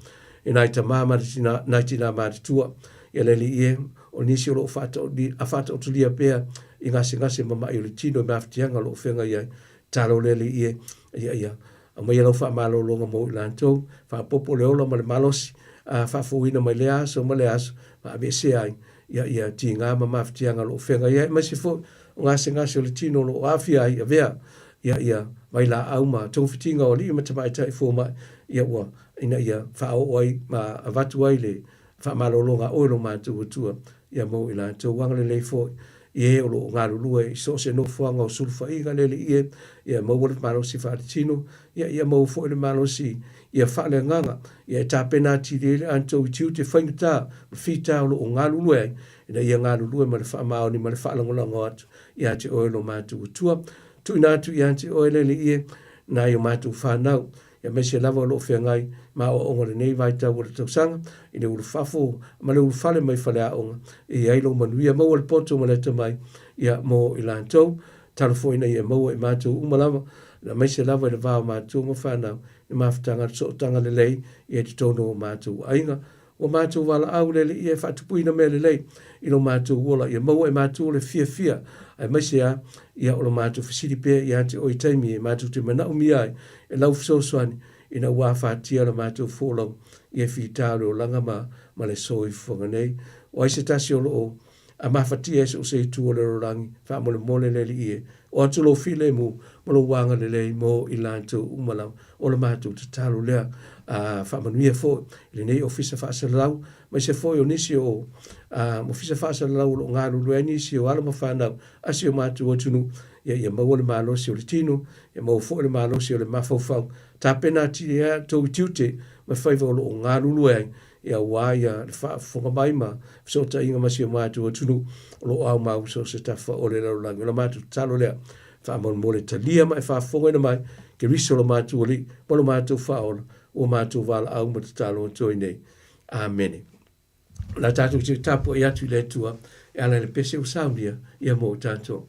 e nai tama ma nai tina matutua, ia le Alii e, o nisi o lo o faataotolia pea i gasegase ma mai o le tino i mafatiaga o lo o feagai ai, tatalo le Alii e, ia ia Aumaia lau faamalologa mo i latou, faaopoopo le ola ma le malosi, a faafouina mai lea aso ma lea aso, ma aveesea ai ia ia tiga ma mafatiaga o lo o feagai ai, aemaise foi o gasegase o le tino o lo o aafia ai, avea ia ia vailaau ma togafitiga o alii ma tamaitai fomai, ia ua ina ia faaoo ai ma avatu ai le faamalologa a oe lo matou Atua, ia mo i latou. Agalelei foi i e o lo o galulue i so o se nofoaga o sulufaiga le Alii e, ia maua le malosi faaletino, ia, ia maua foi le malosi ia faaleagaga, ia e tapena atili ai le latou i tiute faigata ma fita o lo o galulue ai, ina ia galulue ma le faamaoni ma le faalagolago atu ia te oe lo matou Atua. Tuuina atu ia te oe le Alii e, nai o matou fanau, aemaise lava o lo o feagai ma aoaoga o lenei vaitau o le tausaga, i le ulufafo ma le ulufale mai faleaoga, e i ai lou manuia, maua le poto ma le atamai, ia, mo i latou. Tatalo foi ina ia maua i matou uma lava, aemaise lava i le va o matou ma fanau, le mafutaga le sootaga lelei ia i totonu o matou aiga. Ua matou valaau le Alii e faatupuina mea lelei i lo matou ola, ia maua e matou le fiafia, aemaise a, ia o lo matou fesili pea ia te Oe i taimi e matou te manaomia ai e lau fesoasoani ina ua afatia la matou folau ia fita o le olaga ma, ma le soifuaga nei. O ai se tasi o lo o a mafatia e so o se itu o le lalolagi, faamolemole le Alii e, o atu lou filemu ma lou agalelei mo i latou uma lava. O le matou tatalo lea. A faamanuia foi i lenei Ofisa Faasalalau, aemaise foi o nisi o Ofisa Faasalalau o lo o galulue ai nisi o alo ma fanau a si o matou atunuu, ia, ia maua le malosi o le tino, ia maua foi le malosi o le mafaufau, tapena atili ai outou i tiute ma faiva o lo o galulue ai, ia aua ia le faafofoga mai ma fesootaiga ma si o matou atunuu o lo o aumau i so o se tafa o le lalolagi. O la matou tatalo lea, faamolemole talia ma e faafofogaina mai Keriso lo matou Alii ma lo matou Faaola, ua matou valaau ma tatalo atu ai nei. Amene. O le a tatou te tapuai atu i le Atua e ala i le pese ua saunia ia mo tatou.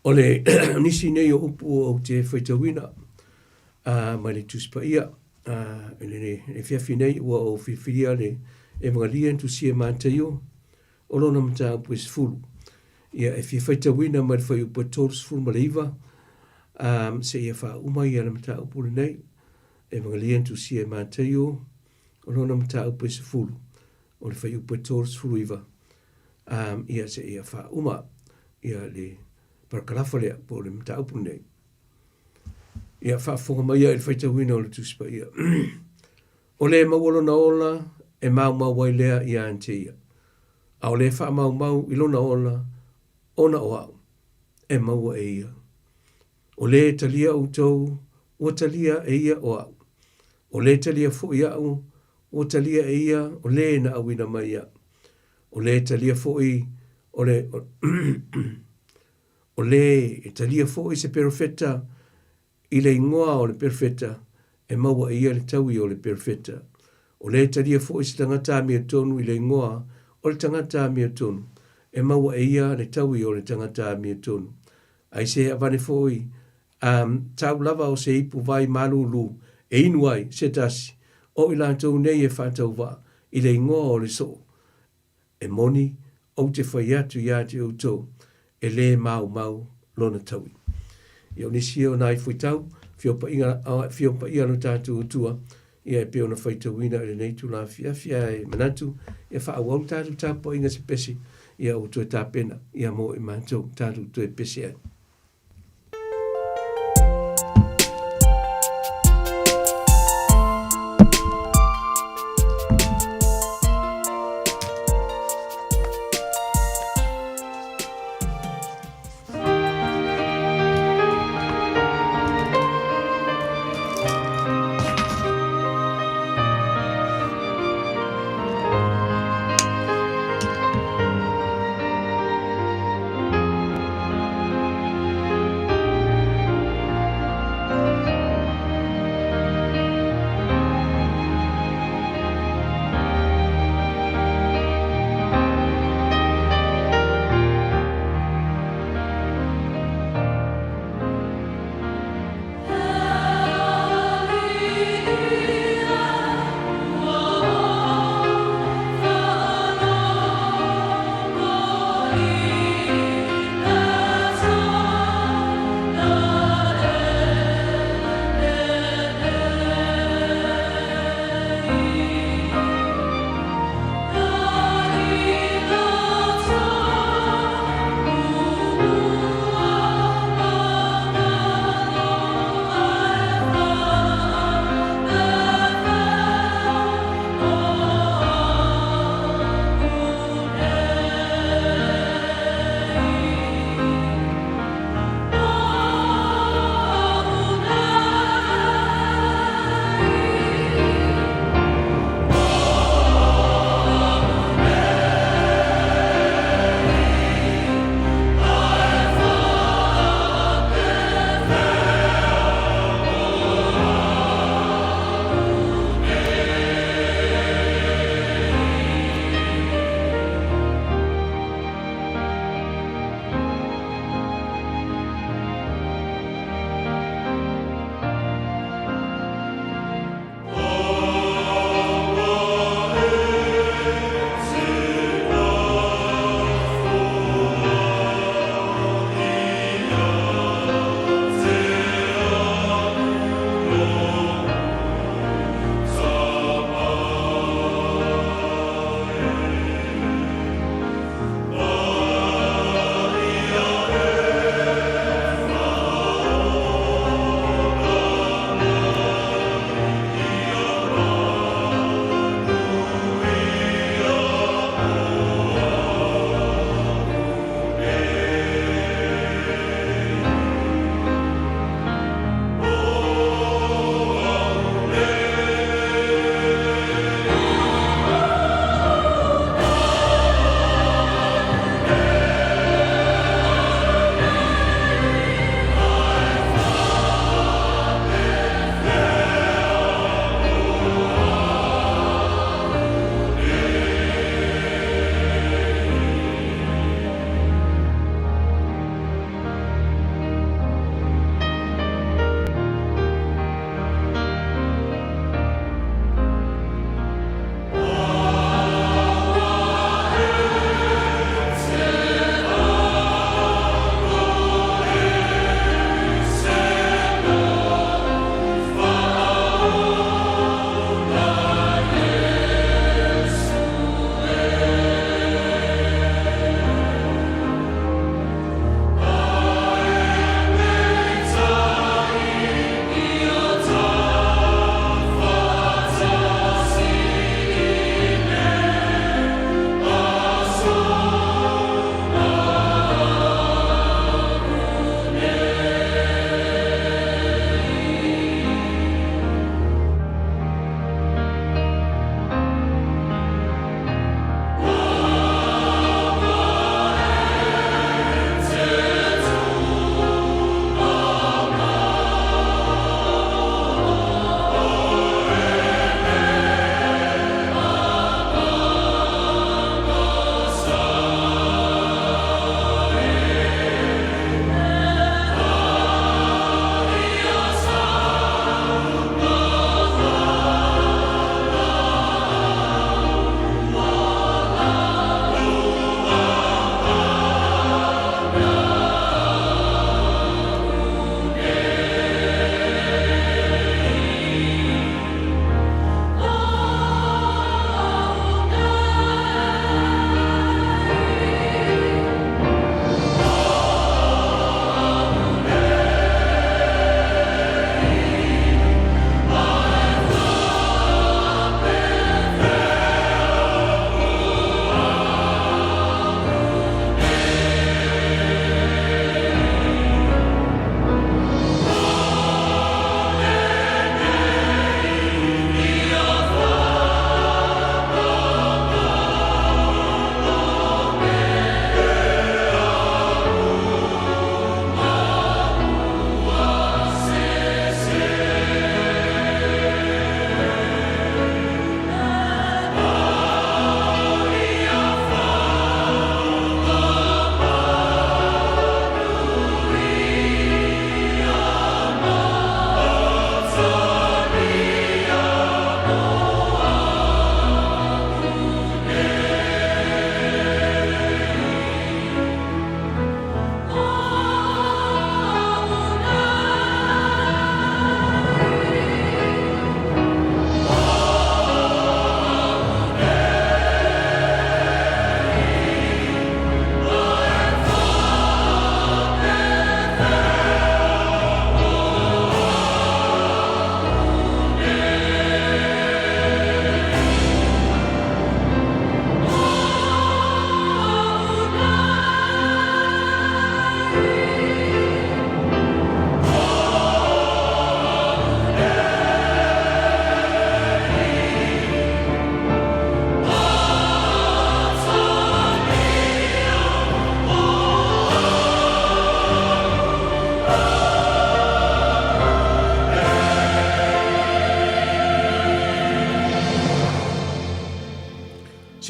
O le nisi nei o upu ou te faitauina mai le Tusi Paia i le afiafi nei ua ou filifilia le Evagelia na tusia e Mataio o lona mataupu e 10. Ia e fia faitauina mai le fuaiupu e 39 seia faauma ia le mataupu lenei. Evagelia na tusia e Mataio o lona mataupu e 10 o le fuaiupu e 39 ia seia faauma ia le parakalafa lea po o le mataupu lenei. Ia faafofoga mai ia i le faitauina o le Tusi Paia. O le maua lona ola e maumau ai lea ia te ia. A o le faamaumau i lona ola ona o au, e maua e ia. O le talia outou, ua talia e ia o au. O le talia foi au, ua talia e ia o le na auina mai iaʻu. O le talia foi o le o le e talia foi se perofeta i le igoa o le perofeta, e maua e ia le taui o le perofeta. O le talia foi se tagata amiotonu i le igoa o le tagata amiotonu, e maua e ia le taui o le tagata amiotonu. Aisea avane foi tau lava o se ipu vai malūlū e inu ai se tasi o i latou nei e faatauvaa i le igoa o le soo, e moni ou te fai atu iā te outou, e lē maumau lona taui. Ia o nisi ia o nai fuaitau, fiopaia, fiopaia lo tatou Atua, ia e pei ona faitauina i lenei itula afiafi, ae manatu ia faaauau le tatou tapuaiga se pese, ia ua toe tapena ia mo i matou tatou toe pese ai.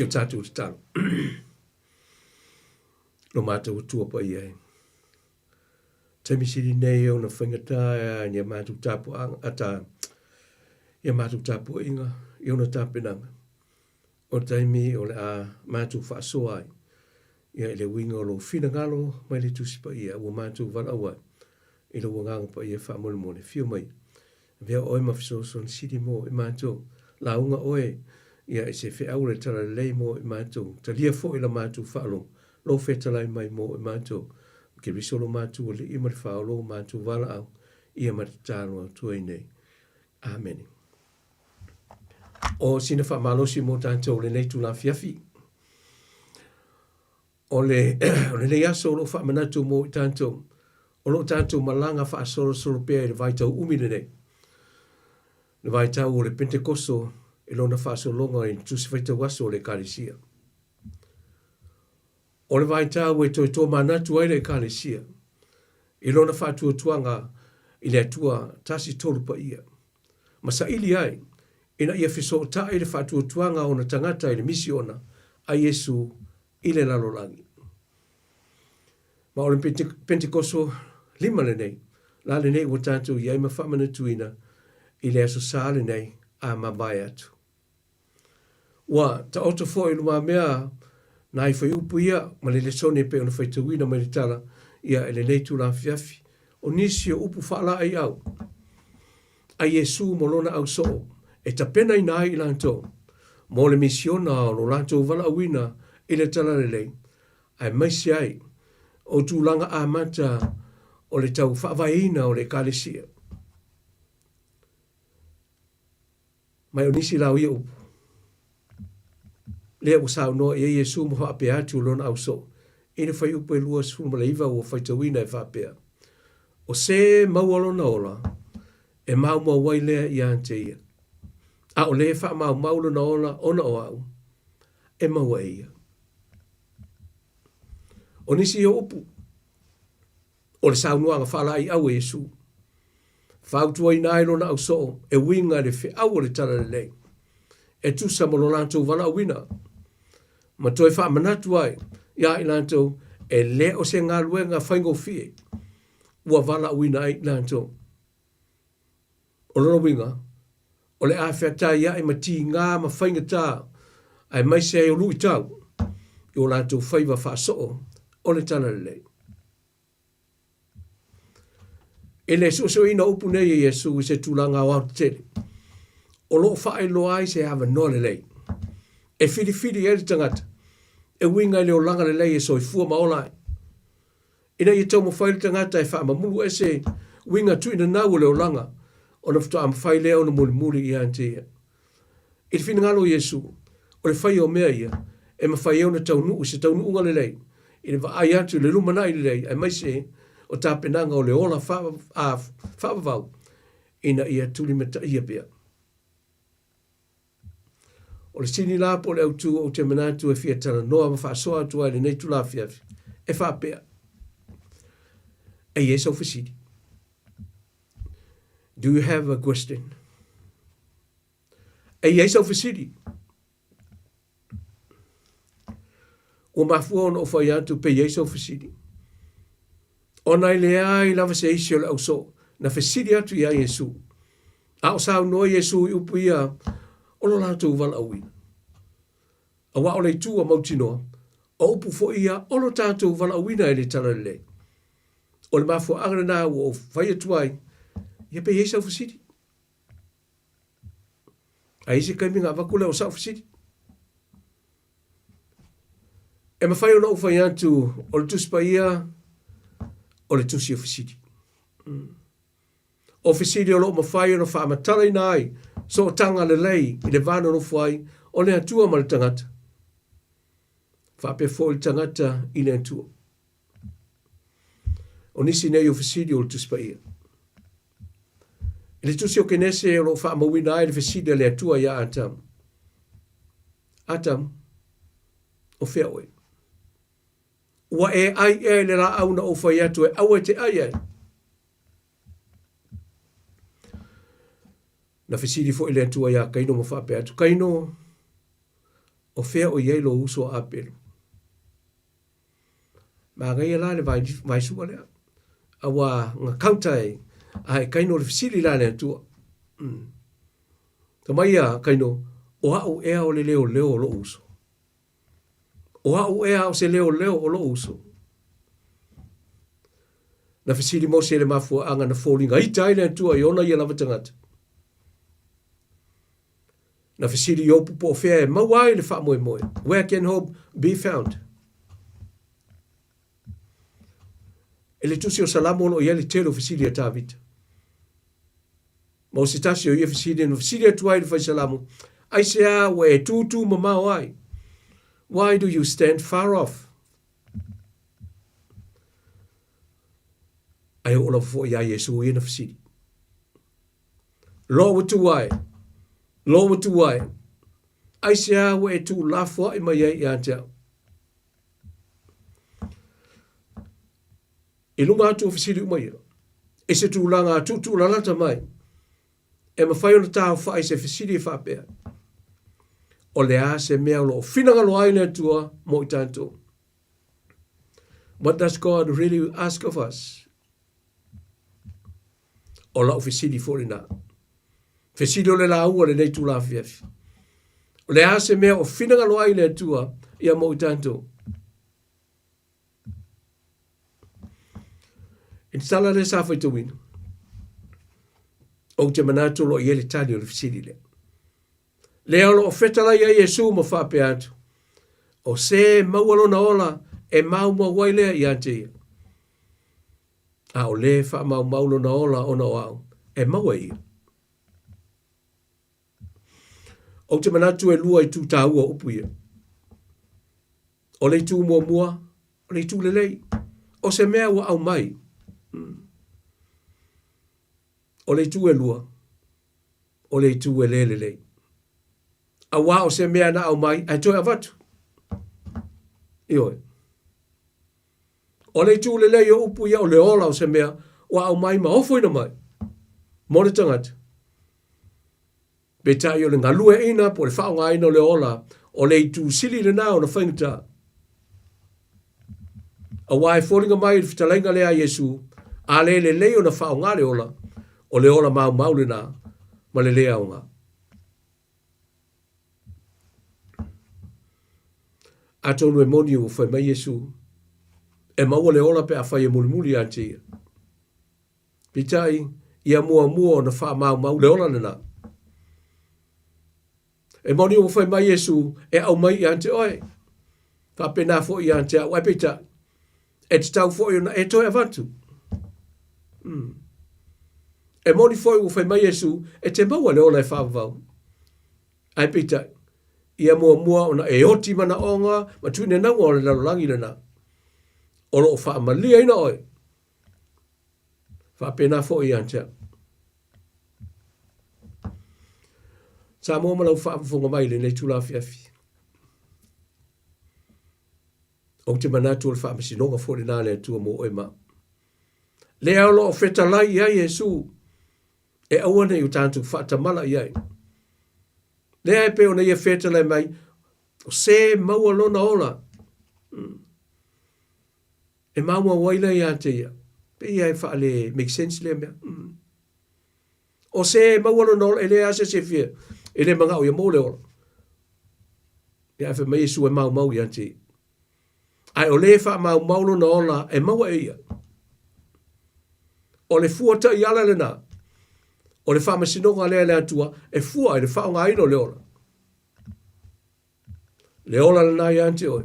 Si o tatou tatalo. Lo matou Atua paia e. Taimi sili nei ona faigata e a matou tapuaaga, ata, ia matou tapuaiga i ona tapenaga. O le taimi o le a matou faasoa ai, ia i le uiga o lou finagalo mai le Tusi Paia ua matou valaau ai i lou Agaga Paia faamolemole, afio mai, avea oe ma fesoasoani sili mo i matou, lauga oe ia i se feau o le talalelei mo i matou, talia foi la matou faalogo, lou fetalai mai mo i matou, Keriso lo matou Alii ma le Faaola o matou valaau, ia ma tatalo atu ai nei. Amene. O sina faamalosi mo tatou lenei itula afiafi. O le, o lenei aso o lo o faamanatu mo i tatou, o lo o tatou malaga faasolosolo pea i le vaitau umi lenei. Le vaitau o le Pentekoso i lona faasologa i le Tusi Faitau Aso o le Ekalesia. O le vaitau e toe tomanatu ai le Ekalesia i lona faatuatuaga i le Atua Tasi Tolu Paia, ma saili ai ina ia fesootai le faatuatuaga o ona tagata i le misiona a Iesu i le lalolagi. Ma o le Pentekoso lima lenei, la lenei ua tatou i ai ma faamanatuina i le Aso Sa lenei a mavae atu. Ua taoto foi i lumamea nai fuaiupu ia ma le lesone e pei ona faitauina mai le tala ia i lenei itula afiafi. O nisi o upu faalaeiau a Iesu ma lona ausoo e tapenaina ai i latou mo le misiona o lo latou valaauina i le Talalelei, aemaise ai o tulaga amata o le tau faavaeina o le Ekalesia. Mai o nisi la o ia upu, lea ua saunoa i ai Iesu ma faapea atu i lona ausoo, i le fuaiupu e 29 ua faitauina e faapea, O se maua lona ola, e maumau ai lea ia te ia. A o le faamaumau lona ola ona o au, e maua e ia. O nisi ia upu, o le saunoaga faalaeiau a Iesu, fautuaina ai lona ausoo e uiga i le feau o le Talalelei, e tusa ma lo latou valaauina, ma toe faamanatu ai iā i latou e le o se galuega faigofie ua valaauina ai i latou. O lona uiga, o le a feataiaʻi ma tigā ma faigatā, aemaise ai o luitau i o latou faiva faasoo o le Talalelei. I le suesueina o upu nei e Iesu i se tulaga aoaotetele, o lo o faailoa ai se avanoa lelei e filifili ai le tagata e uiga i le olaga lelei e soifua ma ola ai. Ina ia taumafai le tagata e faamamulu ese uiga tuuinanau o le olaga, ona faatoa mafai lea ona mulimuli ia te ia. I le finagalo o Iesu, o le faia o mea ia, e mafai ai ona taunuu i se taunuuga lelei, i le vaai atu i le lumanai lelei aemaise o tapenaga o le ola faavavau ina ia tulimataia pea. O le sini la po o le autū ou te manatu e fia talanoa ma faasoa atu ai i lenei itula afiafi, e faapea, E i ai sau fesili? Do you have a question? E i ai sau fesili? Ua mafua ona ou fai atu pe i ai sau fesili. Ona e leai lava se isi o le ausoo na fesili atu iā Iesu. A o saunoa Iesu i upu ia o lo latou valaauina. Aua o le itu a mautinoa, o upu foi ia o lo tatou valaauina e le Talalelei. O le mafuaaga lena ua ou fai atu ai, ia pe i ai sau fesili. A i ai se taimi ona avatu lea o sau fesili. E mafai ona ou fai atu o le Tusi Paia o le tusi o fesili. O fesili o lo o mafai ona faamatalaina ai sootaga lelei i le va nonofo ai o le Atua ma le tagata, faapea foi le tagata i le Atua. O nisi nei o fesili o le Tusi Paia. I le Tusi o Kenese o lo o faamauina ai le fesili a le Atua iā Atamu. Atamu, o fea oe? Ua e ai ea i le laau na ou fai atu e aua e te ai ai? Na fesili foi le Atua iā Kaino ma faapea atu, Kaino, O fea o i ai lou uso a Apelu? Manaia la le vaesua lea. Aua na counter e a e Kaino le fesili la a le Atua. Fai mai a Kaino, O au ea o le leoleo o lou uso? O au ea o se leoleo o lou uso? Na fesili Mose i le mafuaaga na foliga ita ai le Atua i ona ia lava tagata. Na fesili Iopu po o fea e maua ai le faamoemoe, Where can hope be found? I le tusi o Salamo o lo o i ai le tele o fesili a Tavita. Ma o se tasi o ia fesili na fesili atu ai le fai Salamo, Aisea ua e tūtū mamao ai? Why do you stand far off? Ae oo lava foi iā Iesu ia na fesili. Lou atu ai, lou atu ai, aisea ua e tuulafoaʻi mai ai ia te au? I luga atu o fesili uma ia, i se tulaga tuutuulalata mai, e mafai ona taofaʻi se fesili e faapea, O le a se mea o lo o finagalo ai le Atua mo i tatou? What does God really ask of us? O lau fesili foi lena. Fesili o le lauga o lenei itula afiafi. O le a se mea o finagalo ai le Atua ia mo i tatou? I te tala lea sa faitauina, ou te manatu o lo o i ai le tali o le fesili lea. Lea o lo o fetalai ai Iesu ma faapea atu, O se e maua lona ola e maumau ai lea ia te ia. A o lē faamaumau lona ola ona o au, e maua e ia. Ou te manatu e lua itu tāua o upu ia. O le itu muamua, o le itu lelei, o se mea ua aumai. O le itu e lua, o le itu e lē lelei. Auā o se mea na aumai ae toe avatu. Ioe. O le itu lelei o upu ia o le ola o se mea ua aumai ma ofoina mai mo le tagata. Peitai o le galueaiina po o le faaaogaina o le ola, o le itu sili lena ona faigata. Aua e foliga mai i le fetalaiga lea a Iesu, a le lelei ona faaaoga le ola, o le ola maumau lena ma le le aoga. Atonu e moni ua fai mai Iesu, e maua le ola pe afai e mulimuli ia te ia. Peitai, ia muamua ona faamaumau le ola lena. E moni ua fai mai Iesu e aumai ia te oe, faapena foi ia te au, ae peitai, e tatau foi ona e toe avatu. E moni foi ua fai mai Iesu e te maua le ola e faavavau. Ae peitai, ia muamua ona e oti manaoga ma tuinanauga o le lalolagi lena, o lo o faamaliaina oe. Faapena foi ia te au. Samoa ma lau faafofoga mai i lenei itula afiafi. Ou te manatu o le faamasinoga foi lena a le Atua mo oe ma au. Lea o lo o fetalai i ai Iesu, e aua ne i o tatou faatamala i ai. Lea e pei ona ia fetalai mai, o se maua lona ola. E maumau ai lea ia te ia. Pei ia e faale make sense lea mea. O se maua lona ola, e leai lava se isi e fia, e le manao ia maua le ola. Ia ae fai mai Iesu e maumau ia te ia. Ae o le e faamaumau lona ola e maua e ia. O le fua taiala lena, o le faamasinoga lea a le Atua e fua ai le faaaogaina o le ola. Le ola lena ia te oe.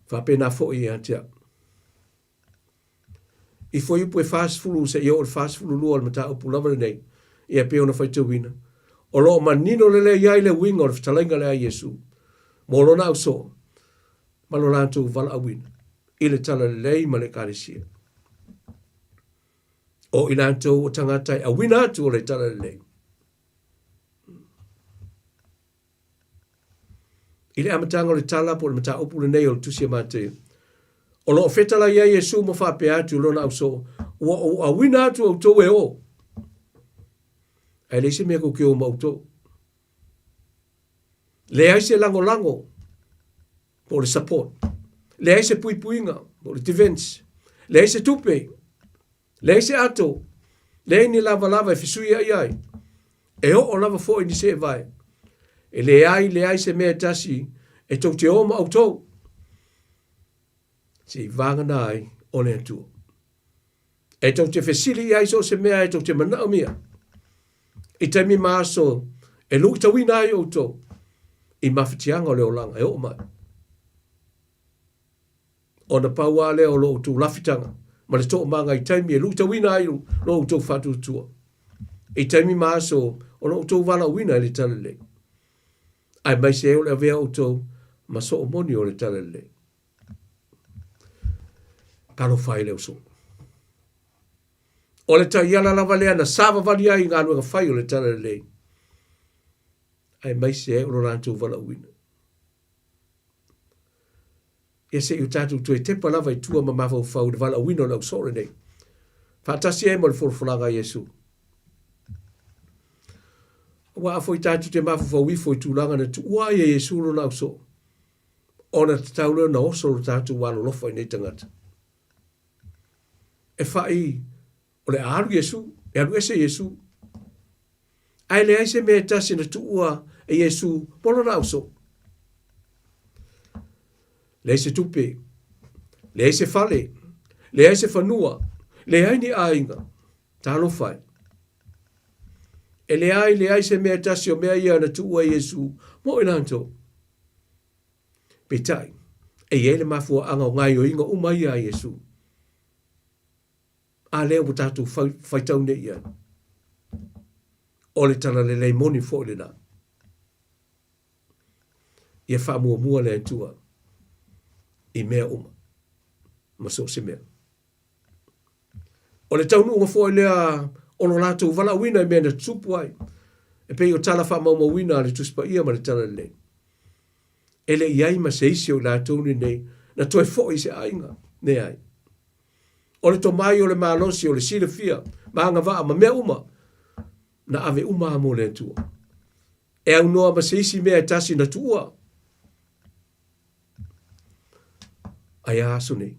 Faapena foi ia te au. I fuaiupu e 40 seia oo i le 42 o le mataupu lava lenei, ia e pei ona faitauina, o lo o manino lelei ai le uiga o le fetalaiga lea a Iesu mo lona ausoo ma lo latou valaauina i le Talalelei ma le Ekalesia. O i latou o tagata e auina atu o le Talalelei. I le amataga o le tala po o le mataupu lenei o le Tusi a Mateo, o lo o fetalai ai Iesu ma faapea atu i lona ausoo, Ua ou auina atu outou e o, ae leai se mea tou te o ma outou. Leai se lagolago po o le support. Leai se puipuiga po o le defense. Leai se tupe. Leai se ato. Leai ni lavalava e fesuiai ai. E oo lava foi ni seevae. E leai, leai se mea e tasi e tou te o ma outou. Seivagana ai o le Atua. E tou te fesili i ai so o se mea e tou te manaomia. I taimi ma aso e luitauina ai outou i mafatiaga o le olaga e oo mai. Ona pau lava lea o lo outou lafitaga ma le toomaga i taimi e luitauina ai lo outou faatuatua. I taimi ma aso o lo outou valaauina i le Talalelei. Aemaise ai o le avea outou ma soo moni o le Talalelei. Talofa e le uso. O le taiala lava lea na savavali ai i galuega fai o le Talalelei, aemaise ai o lo latou valaauina. Ia se i o tatou toe tepa lava i tua ma mafaufau i le valaauina o le ausoo lenei, faatasi ai ma le folafolaga a Iesu. Aua a foi tatou te mafaufau ifo i tulaga na tuua ai e Iesu lona ausoo, ona tatau lea ona oso lo tatou alolofa i nei tagata. E fai o le a alu Iesu, e alu ese Iesu. Ae leai se mea e tasi na tuua e Iesu mo lona ausoo. Leai se tupe, leai se fale, leai se fanua, leai ni aiga. Talofa e. E leai, leai se mea e tasi o mea ia na tuua e Iesu mo i latou. Peitai, e i ai le mafuaaga o gaoioiga uma ia a Iesu. A lea ua tatou faitau nei i ai. O le talalelei moni foi lena. Ia faamuamua le Atua i mea uma ma so o se mea. O le taunuuga foi lea o lo latou valaauina i mea na tutupu ai, e pei o tala faamaumauina a le Tusi Paia ma le Talalelei. E le i ai ma se isi o i latou lenei na toe foi i se aiga, leai. O le tomai o le malosi, o le silafia, ma agavaa ma mea uma, na ave uma lava mo le Atua. E aunoa ma se isi mea e tasi na tuua. Ae a aso nei?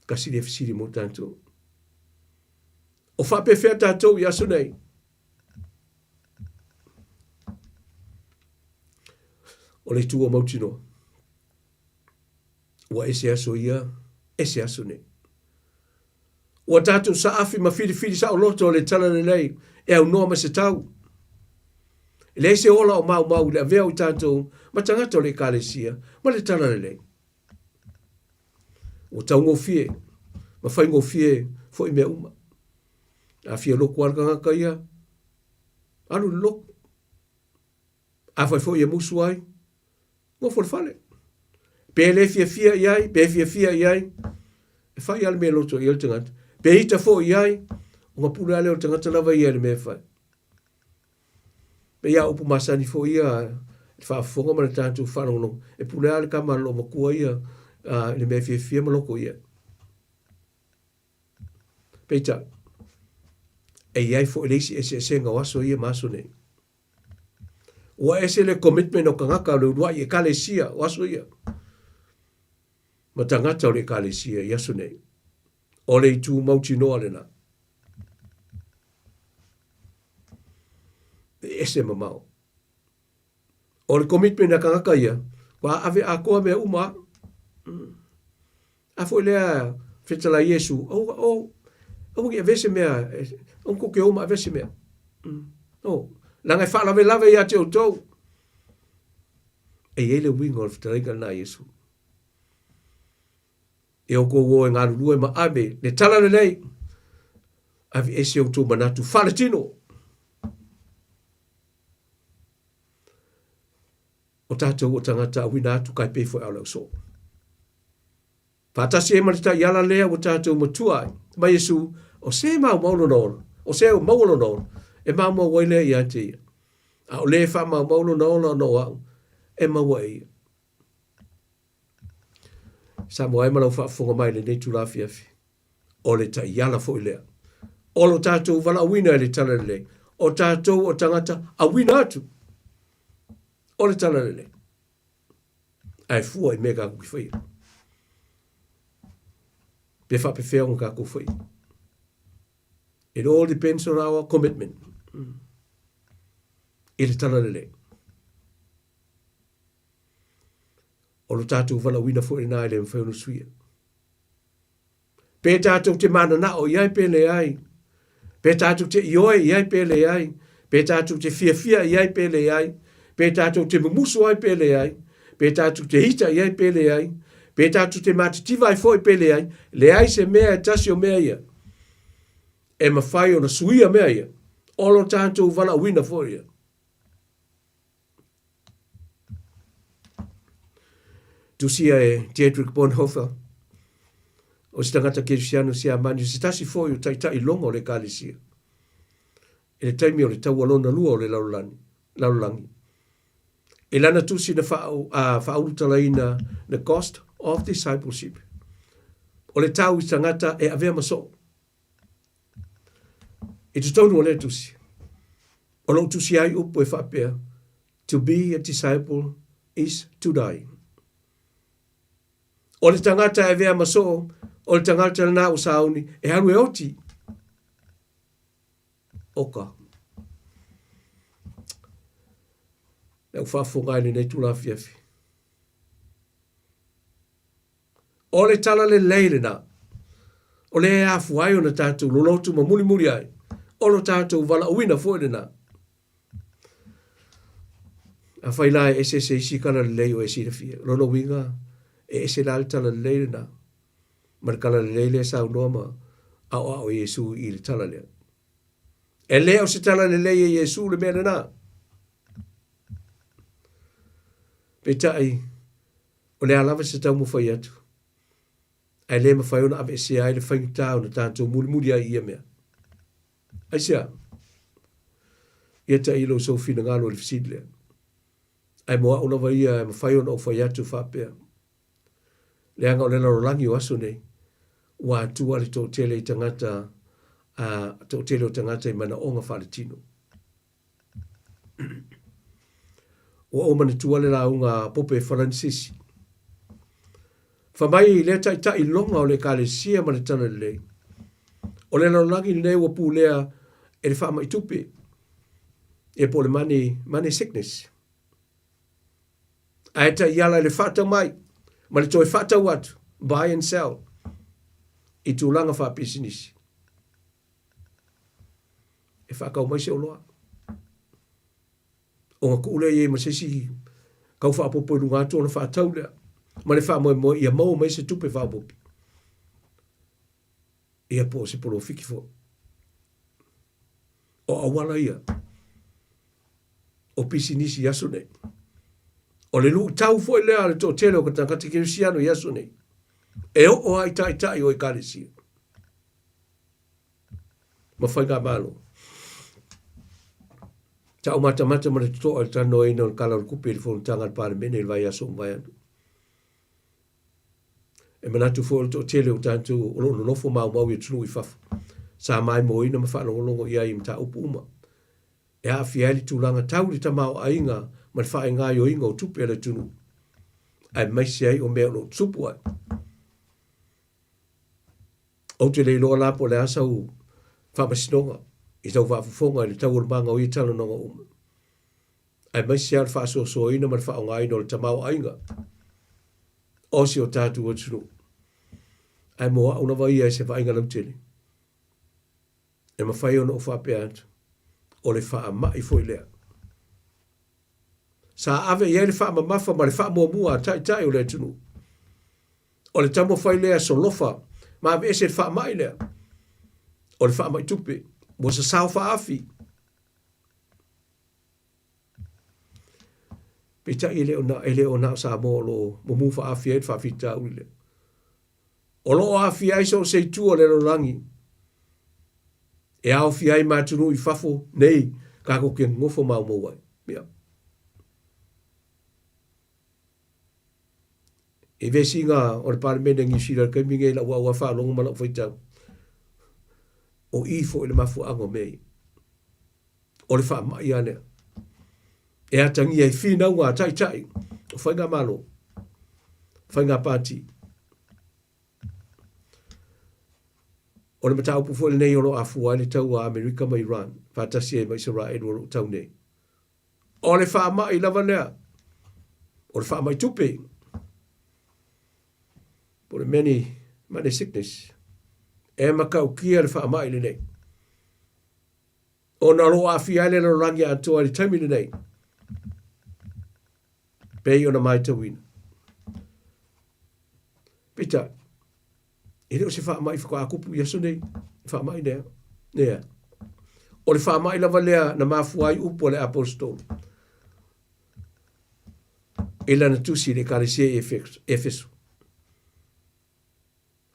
Tasi lea fesili mo tatou. O faapefea tatou i aso nei? O le itu o mautinoa. Ua ese aso ia, ese aso nei. Ua tatou saafi ma filifili saoloto le talalelei e aunoa ma se tau. E leai se ola o maumau i le avea o i tatou ma tagata o le Ekalesia ma le talalelei. Ua taugofie ma faigofie foi mea uma. A fia loku lava le tagata ia, alu i le loku. Afai foi e musu ai, nofo i le fale. Pe le fiafia i ai, pe fiafia i ai, e fai lava le mea e loto i ai le tagata. Pe ita foi i ai, ona pule lava lea o le tagata lava ia i le mea e fai. Pei lava o upu masani foi ia i le faafofoga ma le tatou faalogologo, e pule lava le tama a le loomatua ia i le mea e fiafia ma loko i ai. Peitai, e i ai foi le isi eseesega o aso ia ma aso nei. Ua ese le commitment o tagata o le uluai ekalesia o aso ia ma tagata o le ekalesia i aso nei. O le itu mautinoa lena. E ese mamao. O le commitment a tagata ia, ua ave atoa mea uma. A foi lea fetalai Iesu, aua, oh, aua ne i avea se mea, aua tou te o ma avea se mea. Oh, leaga e faalavelave ia te outou. E i ai le uiga o le fetalaiga lena a Iesu. E outou o e galulue ma ave le talalelei, aveese outou manatu faaletino. O tatou o tagata auina atu kai pei foi a o le ausoo. Faatasi ai ma le taiala lea ua tatou matua ai, mai Iesu, o se maumau lona ola, o se maua lona ola, e maumau ai lea ia te ia. A o le e faamaumau lona ola ona o au, e maua e ia. Samoa e ma lau faafofoga mai i lenei itula afiafi. O le taiala foi lea. O lo tatou valaauina i le Talalelei. O tatou o tagata auina atu. O le talalelei. Ae fua i mea tatou te faia. Pe faapefea ona tatou faia. It all depends on our commitment. I le talalelei. O lo tatou valaauina foi lena e le mafai ona suia. Pe tatou te mananao i ai pe leai, pe tatou te ioe i ai pe leai, pe tatou te fiafia i ai pe leai, pe tatou te mumusu ai pe leai, pe tatou te ita i ai pe leai, pe tatou te matitiva ai foi pe leai, leai se mea e tasi o mea ia e mafai ona suia mea ia, o lo tatou valaauina foi ia. Tusia e Dietrich Bonhoeffer, o se tagata Kerisiano Siamani, o se tasi foi o taitai loga o le Ekalesia i le taimi o le Taua Lona Lua o le Lalolagi. I lana tusi na faaulutalaina The Cost of Discipleship, o le tau i tagata e avea ma soo. I totonu o lea tusi, o lo o tusia ai upu e faapea, To be a disciple is to die. O le tagata e avea ma soo, o le tagata lena ua sauni e alu e oti. Oka. Le au faafofoga ai lenei itula afiafi. O le tala lelei lena, o lea e afua ai ona tatou lolotu ma mulimuli ai, o lo tatou valaauina foi lena. Afai la e eseese isi tala lelei o e silafia, o lona uiga e ese la le tala lelei lena ma le tala lelei lea e saunoa ma aoao e Iesu i le tala lea. E le o se tala lelei e Iesu le mea lena. Peitai, O le a lava se taumafai atu, ae le mafai ona aveesea ai le faigata ona tatou mulimuli ai i ia mea. Aisea? Ia tailo i sou finagalo i le fesili lea. Ae mo au lava ia e mafai ona ou fai atu faapea, leaga o le lalolagi o aso nei, ua atua le toatele i tagata, a, toatele o tagata i manaoga faaletino. Ua ou manatua le lauga a Pope Faranisisi. Fai mai lea taitai loga o le Ekalesia ma le Talalelei, o le lalolagi lenei ua pulea e le faamai tupe, ia po o le money, money sickness. Ae taiala i le faatau mai ma le toe faatau atu, buy and sell, i tulaga faapisinisi. E faatau mai se oloa. Ona tuu lea i ai ma se isi kau faaopoopo i luga atu ona faatau lea ma le faamoemoe ia maua mai se tupe faaopoopo. Ia po o se polofiki foi. O auala ia o pisinisi i aso nei. O le luitau foi lea a le toatele o ka tagata kerisiano i aso nei. E oo lava i taitai o ekalesia. ma Faigamalo. Sa ou matamata ma le totoa i le talanoaina o le Tala o le Tupe i le Fonotaga a le Palemene i le vaiaso ua mavae atu. E manatu foi o le toatele o tatou o lo o nonofo maumau i atunuu i fafo, sa maimoaina ma faalogologo i ai i mataupu uma e aafia ai le tulaga tau i le tamaoaiga ma le faaigaioiga o tupe a le atunuu, aemaise ai o mea o lo o tutupu ai. Ou te le iloa la po o le a sau faamasinoga i sau faafofoga i le taualumaga o ia talanoaga uma, aemaise lava le faasoasoaina ma le faaaogaina o le tamaoaiga o si o tatou atunuu. Ae mo au lava ia i se vaaiga lautele, e mafai ona ou faapea atu, o le faamai foi lea. Sa ave i ai le faamamafa ma le faamuamua a taitai o le atunuu. O le taumafai lea e solofa ma aveese le faamai lea, o le faamai tupe, ua sasao faaafi. Peitai e le o na, e le o na o Samoa o lo o mumu faaafi ai le faafitauli lea. O lo o aafia ai so o se itu o le lalolagi e aofia ai ma atunuu i fafo nei tatou te nonofo maumau ai. Ia. I vesiga o le Palemene Niu Sila i le taimi nei i lau au faalogo ma lau faitau, o i foi le mafuaaga o mea ia. O le faamai lava lea. E atagia ai finauga a taitai o faigamalo, faiga pati. O le mataupu foi lenei o lo o afua ai le taua a Amerika ma Iran faatasi ai ma Isaraelu o lo o tau nei. O le faamai lava lea, o le faamai tupe, po o le many money sickness, e matautia le faamai lenei. Ona o lo o aafia ai le lalolagi atoa i le taimi lenei, pei ona matauina. Peitai, e le o se faamai faatoa tupu i aso nei, le faamai lea. Lea. O le faamai lava lea na mafua ai upu a le aposetolo i lana tusi i le ekalesia i Efeso.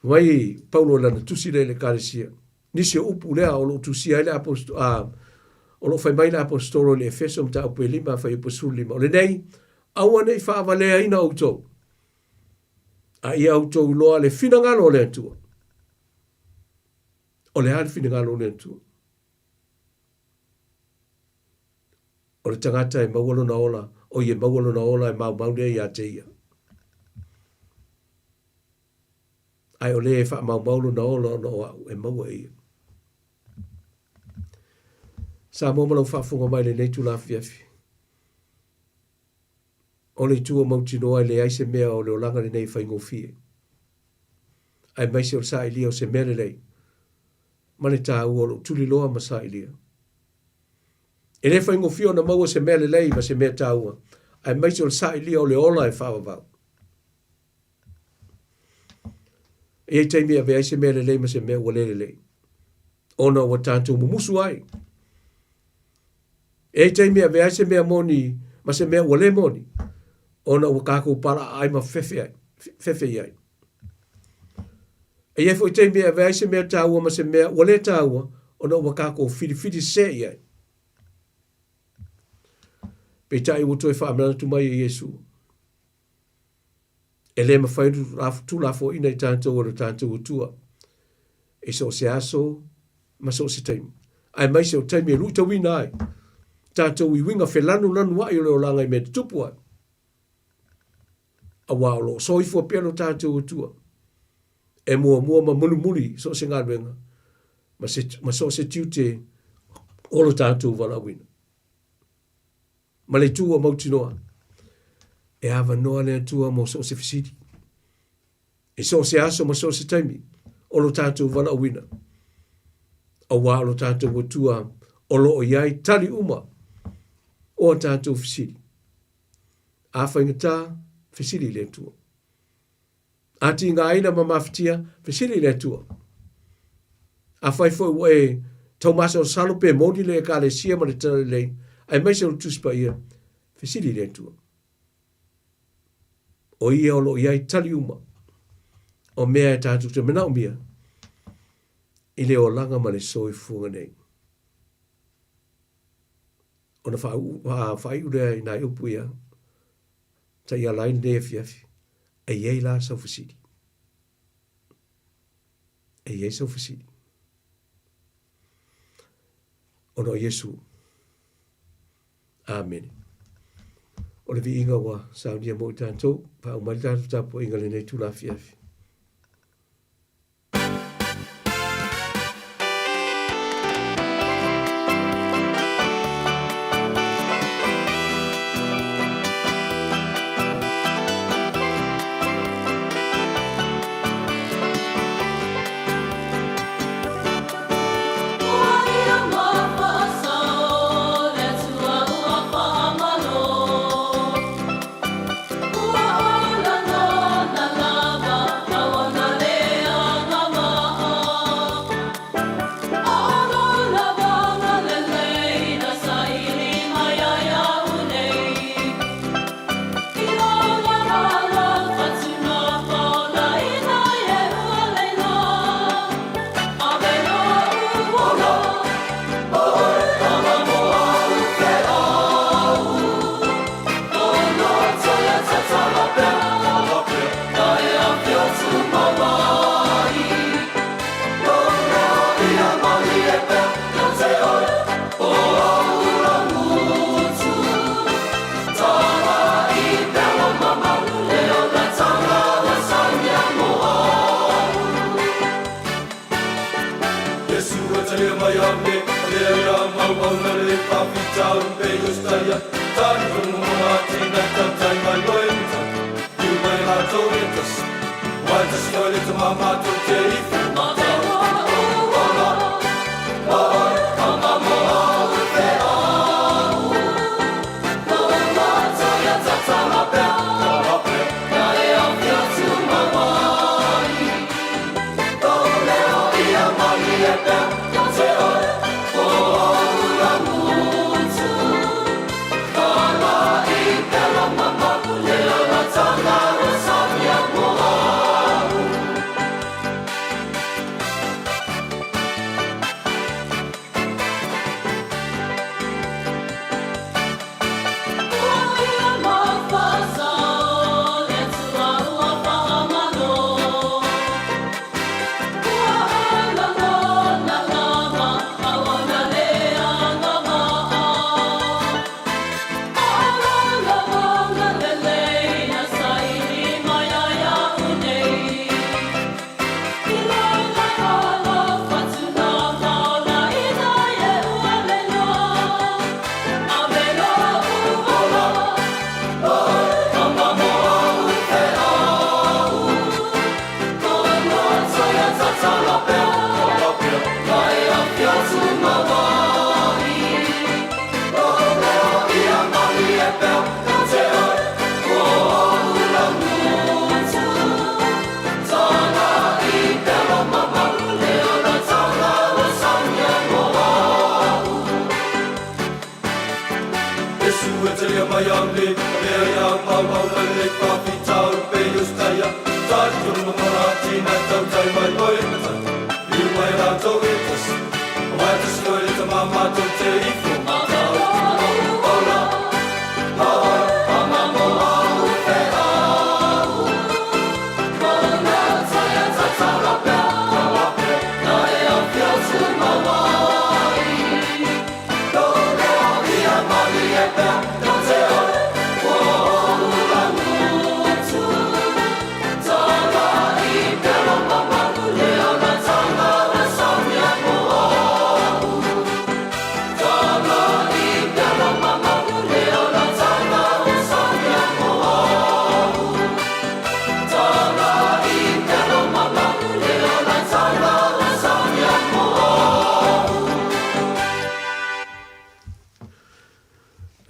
Mai Paulo i lana tusi lea i le ekalesia, nisi o upu lea o lo o tusia ai le aposto, a, o lo o fai mai le aposetolo i le Efeso mataupu e 5 fuaiupu 15, o lenei, aua ne i faavaleaina outou, a ia outou iloa le finagalo o le Atua. O le a le finagalo o le Atua? O le tagata e maua lona ola, o ia e maua lona ola e maumau lea ia te ia. Ae o le e faamaumau lona ola ona o au, e maua e ia. Samoa ma lau faafofoga mai lenei itula afiafi. O le itu ua mautinoa e leai se mea o le olaga lenei e faigofie, aemaise o le sailia o se mea lelei ma le taua o lou tuliloa ma sailia. E le faigofie ona maua se mea lelei ma se mea taua, aemaise o le sailia o le ola e faavavau. E i ai taimi e avea ai se mea lelei ma se mea ua le lelei, ona ua tatou mumusu ai. E i ai taimi e avea ai se mea moni ma se mea ua le moni, ona ua tatou palaaai ma fefe ai, fefe i ai. E i ai foi taimi e avea ai se mea taua ma se mea ua le taua, ona ua tatou filifili sese i ai. Peitai ua toe faamanatu mai e Iesu, E le mafai ona tuulafoaiina i tatou e lo tatou Atua i so o se aso ma so o se taimi, aemaise o taimi e luitauina ai tatou i uiga felanulanuai o le olaga i mea tutupu ai, auā o lo o soifua pea lo tatou Atua e muamua ma mulimuli so o se galuega ma, se, ma so o se tiute o lo tatou valaauina. Ma le itu ua mautinoa, e avanoa le Atua mo so o se fesili. I so o se aso ma so o se taimi o lo tatou valaauina, auā o lo tatou Atua o lo o i ai tali uma o a tatou fesili. A faigata, fesili i le Atua. A tigaina ma mafatia, fesili i le Atua. Afai foi ua e taumasalosalo pe moni le Ekalesia ma le Talalelei, aemaise o le Tusi Paia, fesili i le Atua. O ia o lo o i ai tali uma o mea e tatou te manaomia i le olaga ma le soifuaga nei. Ona faaiu lea i nai upu ia, taiala ai lenei afiafi. E i ai la sau fesili? E i ai sau fesili? Ona o Iesu. Amene. O le viiga ua saunia mo i tatou, faauma ai le tatou tapuaiga i lenei itula afiafi.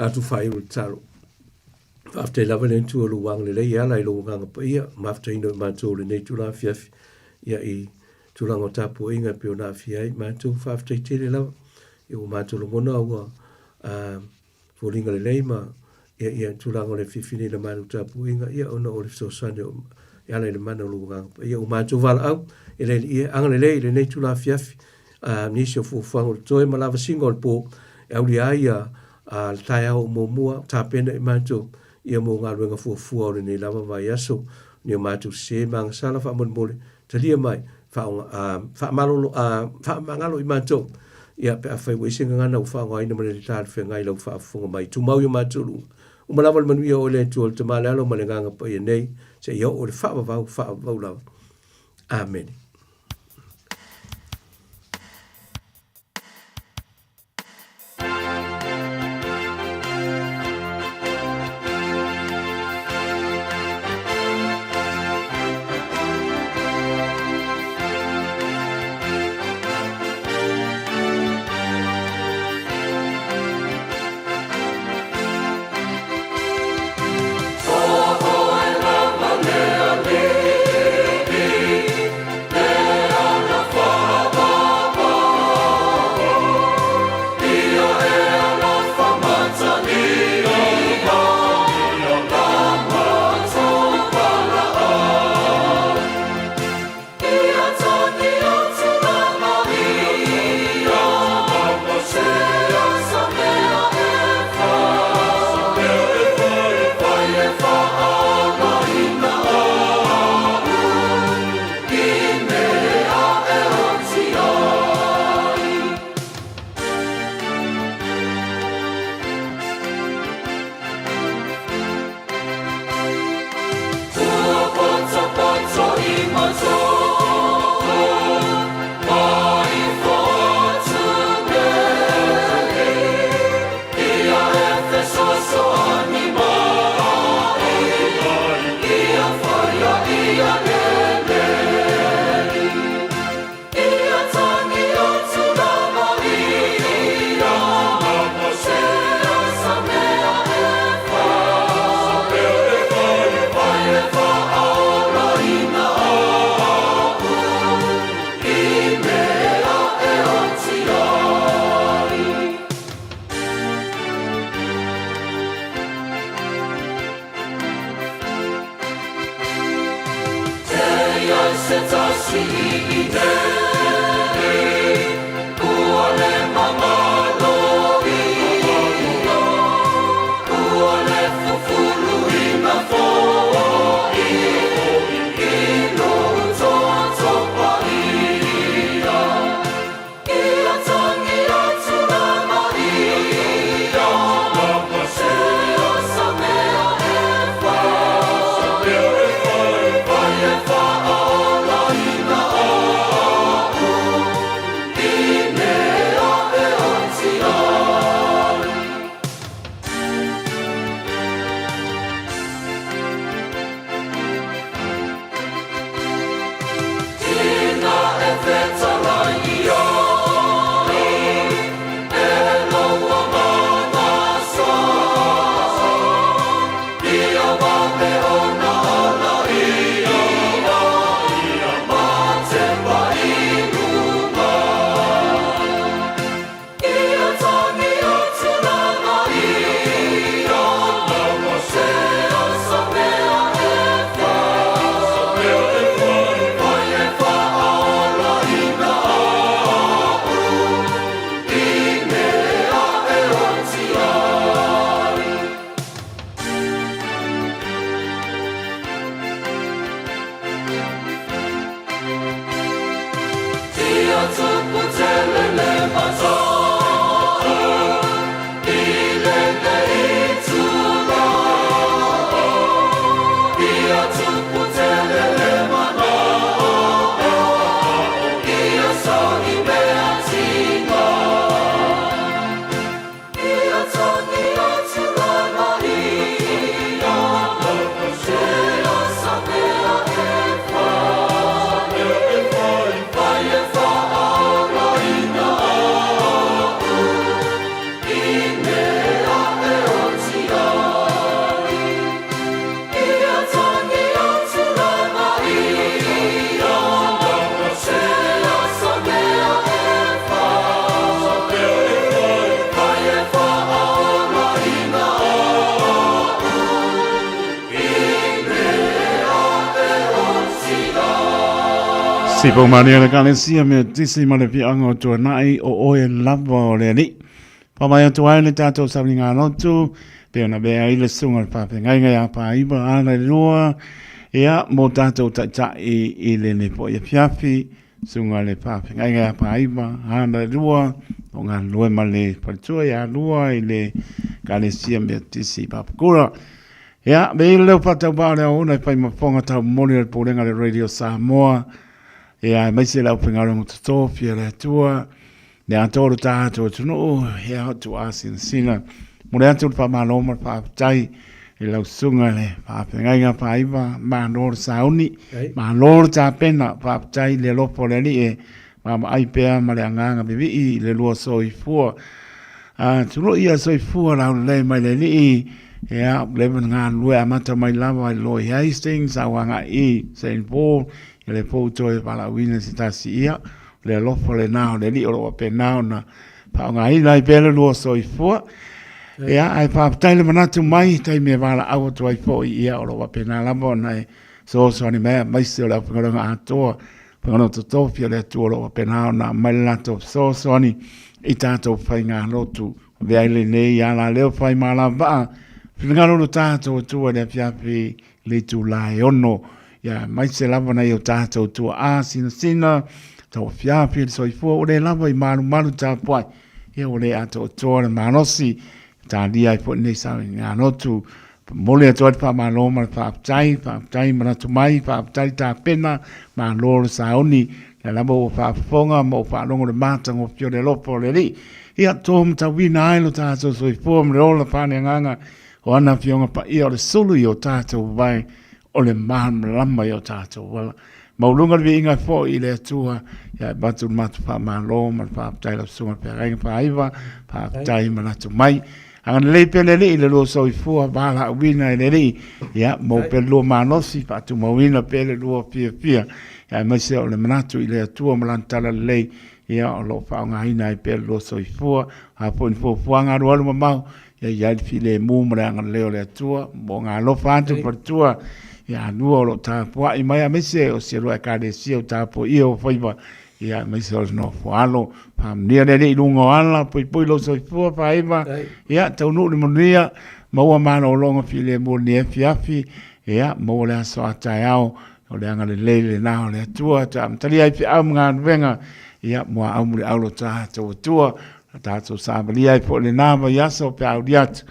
Atu faaiu le tatalo. Faafetai lava le Atua lou agalelei e ala i lou agaga paia, mafutaina o i matou i lenei itula afiafi, ia i tulaga o tapuaiga e pei ona aafia ai matou. Faafetai tele lava, ia ua matou lagona ua foliga lelei ma ia ia tulaga o le fiafia nei i la matou tapuaiga, ia ona o le fesoasoani o e ala i le mana o lou agaga paia. Ua matou valaau e le Alii e agalelei i lenei itula afiafi, nisi o fuafuaga o totoe ma lavasiga o le po e aulia ai ia le taeao o muamua tapena i matou ia mo galuega fuafua o lenei lava vaiaso. Ni o matou sese ma agasala faamolemole talia mai faamalolo faamagalo i matou ia pe afai ua i se gagana ua faaaogaina ma le le talafeagai i lau faafofoga mai. Tumau i o matou luga. Uma lava le manuia o oe le Atua o le Tama le Alo ma le Agaga Paia nei seia oo i le faavavau faavavau lava. Amene. ai se tasi i nei, ua le mamalo ia, ua le fufuluina foi i lou toto paia. Ia tangi atu lava ia, se o sa mea e fai, fai e faaolaina au i mea e oti ai. Ina e fetalai i ai, e lou agaga sa, ia vave ona ala ia, ma tepa i luga. Ia tangi atu lava ia, se o sa mea e fai, fai e faaolaina au i mea e oti ai. Ia tupu tele le matai i lenei itula. Ia tupu tele le manao, ia sauni mea tina. Ia tangi atu lava ia, se o sa mea e fai, fai e faaolaina au i mea e oti ai. Ia tangi atu lava ia, se o sa mea e fai, fai e faaolaina au i mea e oti ai. Sipo Maria le Ekalesia Metotisi ma le Piaoga o Tuanai, o oe lava o le Alii. Whawhai atu ai le tātou sauni lotu, pe ona mea ai le sunga le whawhengainga ia pāiwa ana i roa, ia mō tātou taitai i le nei po ia fiafi, sunga le whawhengainga ia pāiwa ana i roa, o ngā loe ma le wharitua ia rua i le Ekalesia Metotisi Papakura. Ia, me i leo whatau wā o leo una i whai mafonga tau moni o le pōrenga le Radio Samoa, ia, aemaise le au whengarongo totō, le atua, Le atoa o le tātou atunuu, he ao tu āsinasina. Mo le atu le whamalo ma le whaafetai i lau susuga le whaafengaiga whaaiva, malo le sauni, malo le tapena, whaafetai le alofa o le Alii e vaavaai pea ma le agaga vivii i le lua soifua. A tuloi ia soifua laulelei mai le Alii, ia, leva na galulue amata mai lava i Roy Hastings, au agai i Saint Paul, ia le pou toe valaauina se tasi ia, Le alofa lenā o le Alii o lo o faapena ona faaaogaina ai pea le lua soifua. Ia, ae faafetai le manatu mai i taimi e valaau atu ai foi, ia, o lo o faapena lava ona e fesoasoani mai aemaise o le aufaigaluega atoa, aufaigaluega totofi a le Atua o lo o faapena ona aumai le latou fesoasoani i tatou faigalotu. Avea ai lenei alaleo fai malavaa, finagalo lo tatou Atua i le afiafi le itula e 6, ia aemaise lava nai o tatou tuaa sinasina, tauafiafi le soifua ua le lava i malumalu tapuai, ia ua le atoatoa le malosi, talia ai foi lenei saoiga-lotu. Momoli atu ai le faamalo ma le faafetai, faafetai manatu mai, faafetai tapena, malo le sauni, lea lava ua faafofoga ma ua faalogo le matagofie o le alofa o le Alii. Ia, to matauina ai lo tatou soifua ma le ola faaleagaga O ana Afioga Paia o le sulu i o tātou wae, o le malamalama i o tātou ala. Maualuga le viiga foi i le Atua, ia e avatu le matou faamalo ma le faafetai lau Susuga Feagaiga Faaiva, faafetai manatu mai. Agalelei pea le Alii i le lua soifua, valaauina e le Alii, ia maua pea le lua malosi, faatumauina pea le lua fiafia, ia aemaise o le manatu i le Atua ma Lana talalelei, ia o lo o faaaogaina ai pea le lua soifua, a foi ni fuafuaga alualu mamao, Ia i ai le filemu ma le agalelei o le Atua mo ngā alofa atu faletua. Ia Anua o lo o tapuai mai aemaise o si a lua Ekalesia o tapuaia ou faiva, ia aemaise o le nofo alo. Faamanuia le Alii i luga o ala, poipoi lou soifua Faiva, ia taunuu le manuia, maua malologa filemu o lenei afiafi, ia maua le aso a taeao, o le agalelei lena o le Atua, toe amatalia ai feau ma galuega, ia mua au muliau lo tatou Atua, tatou savalia ai foi lena vaiaso pe a uli atu.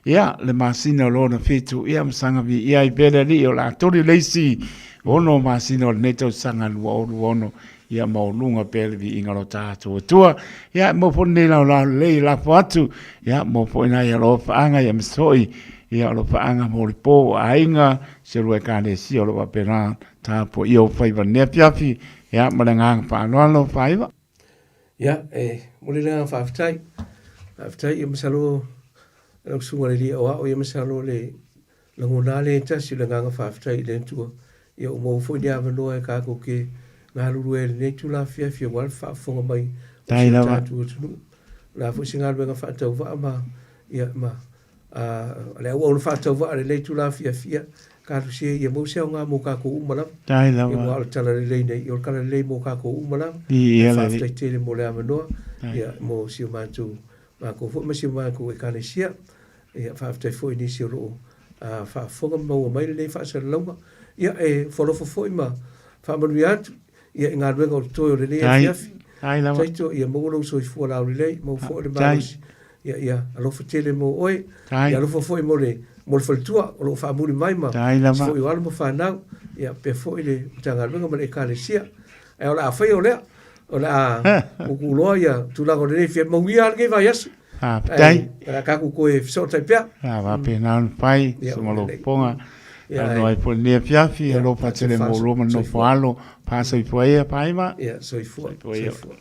Ia, le masina o lona fitu, ia ma saga viia ai pea le Alii o le a toli le isi ono masina o lenei tausaga 2026, ia maualuga pea le viiga o lo tatou Atua. Ia, maua foi lenei laolao lelei e lafo atu, ia, maua foi nai alofaaga, ia aemaise foi, ia alofaaga mo le po, aiga, si a lua Ekalesia o lo o faapena tapuaia ou faiva i lenei afiafi, ia, ma le agaga faaaloalo, Faaiva. Ia, e momoli le agaga faafetai. Faafetai, ia masalo lau susuga i le Alii Aoao, ia masalo le lagona lea e tasi o le agaga faafetai i le Atua. Ia ua maua foi le avanoa e tatou te galulue ai i lenei itula afiafi aua le faafofoga mai o si o tatou atunuu. O le a foi se galuega faatauvaa ma, ia, ma A o le auauna faatauvaa i lenei itula afiafi, ia, talosia ia maua se aoga mo tatou uma lava. Faafetai lava. Ia, aua o le tala lelei nei, o le tala lelei mo tatou uma lava. Viia le Alii. Faafetai tele mo le avanoa, ia, mo si o matou, matou foi ma si o matou Ekalesia. Ia, faafetai foi i nisi o lo o faafofoga ma maua mai lenei faasalalauga. Ia, e ofo alofa foi ma faamanuia atu, ia, i galuega o totoe o lenei afiafi. Faafetai lava. Taito, ia maua lou soifua laulelei, maua foi le malosi. Ia, ia alofa tele mo oe. Tai. Ia alofa foi mo le, mo le faletua o lo o faamuli mai ma Tai lava. si foi o alo ma fanau. Ia, pea foi le Matagaluega ma le Ekalesia. Ae o le a faia o lea, o le a tuutuuloa ia tulaga o lenei fia mauia lava lenei vaiaso. Faafetai. Ae o le a tatou toe fesootai pea. A faapena ona fai, Ia, susuga Lopoga. Ia, Saunoa ai foi i lenei afiafi, alofa tele mo oulua ma le nofo alo. Faasoifua ia, Faaiva. Ia, soifua. Soifua ia. Soifua.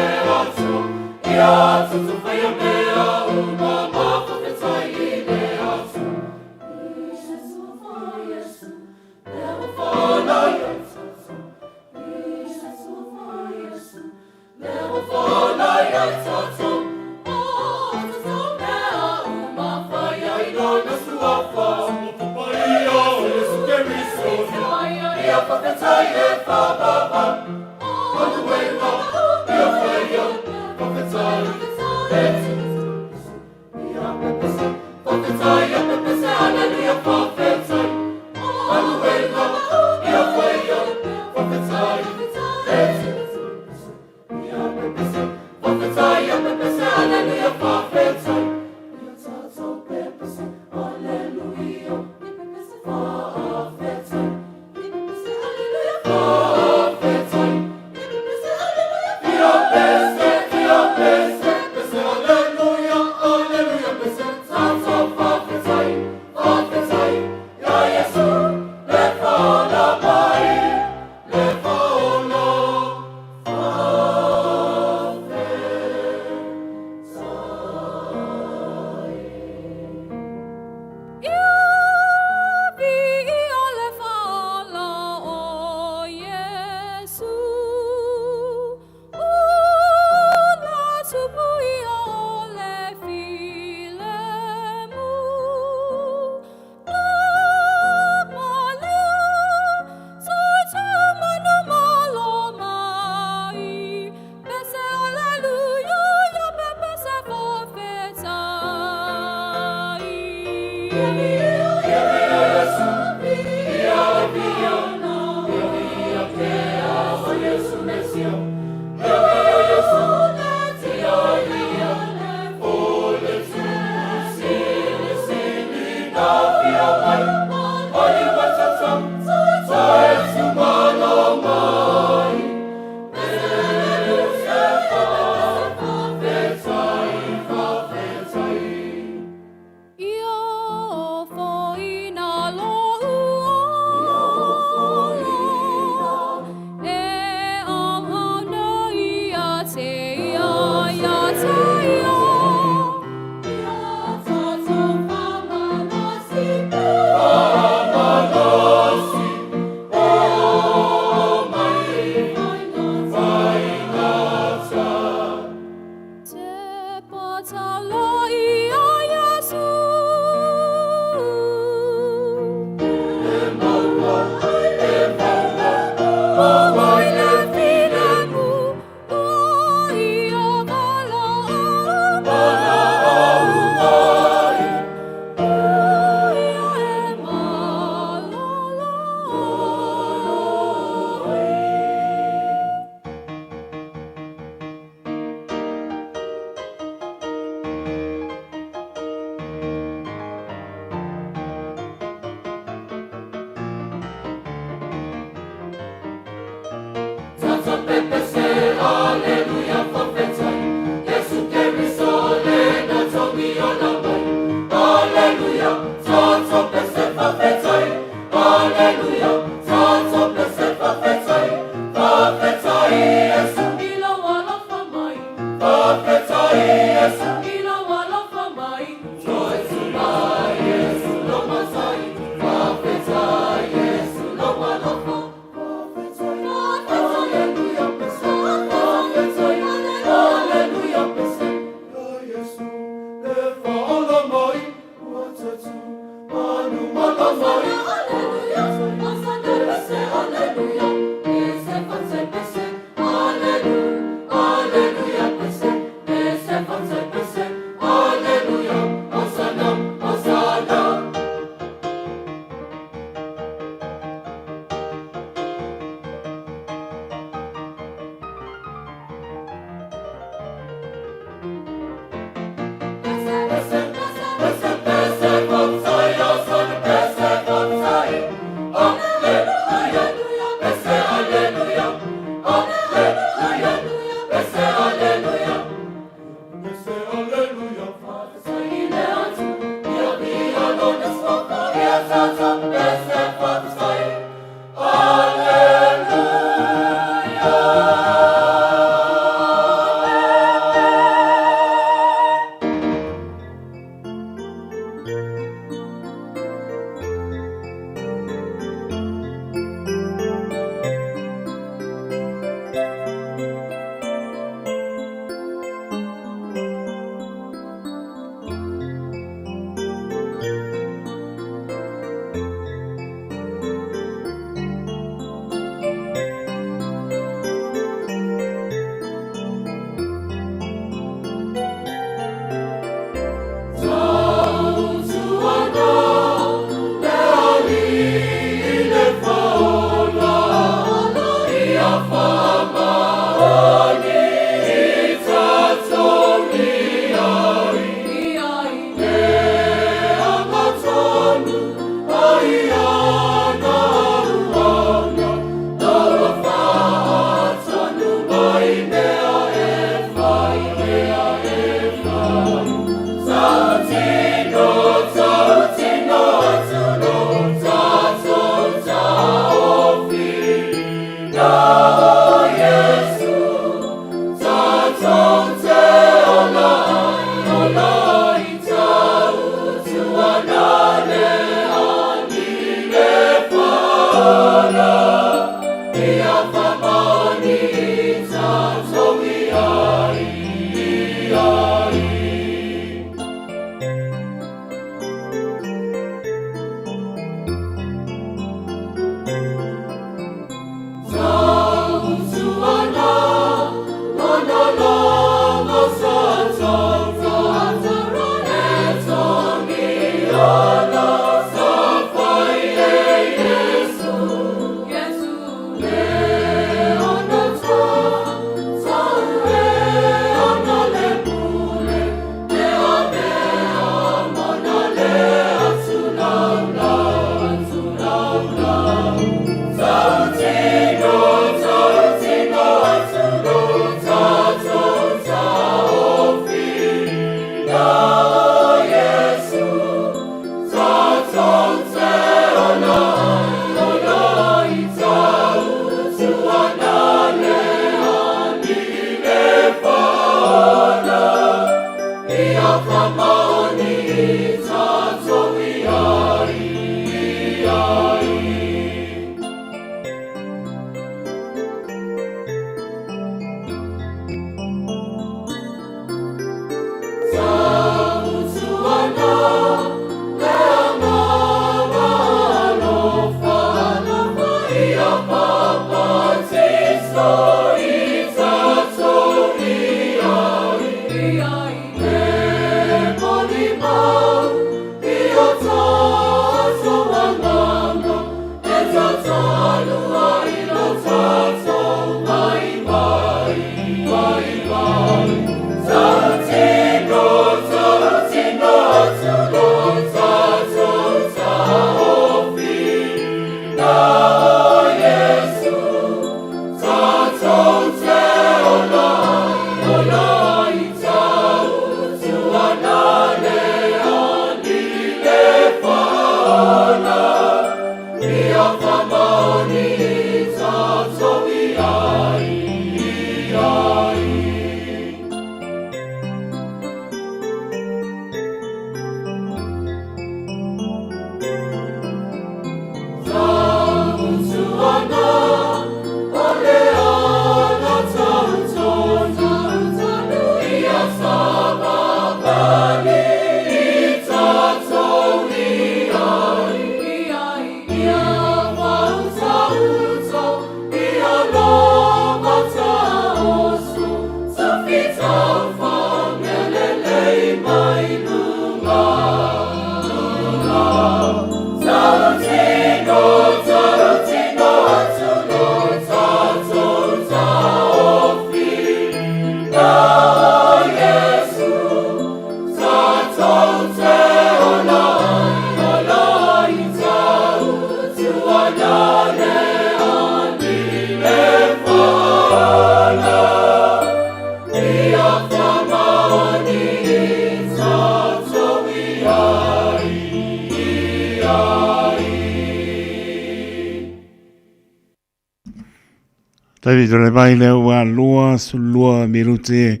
Taimi tole mai lea ua 22 minute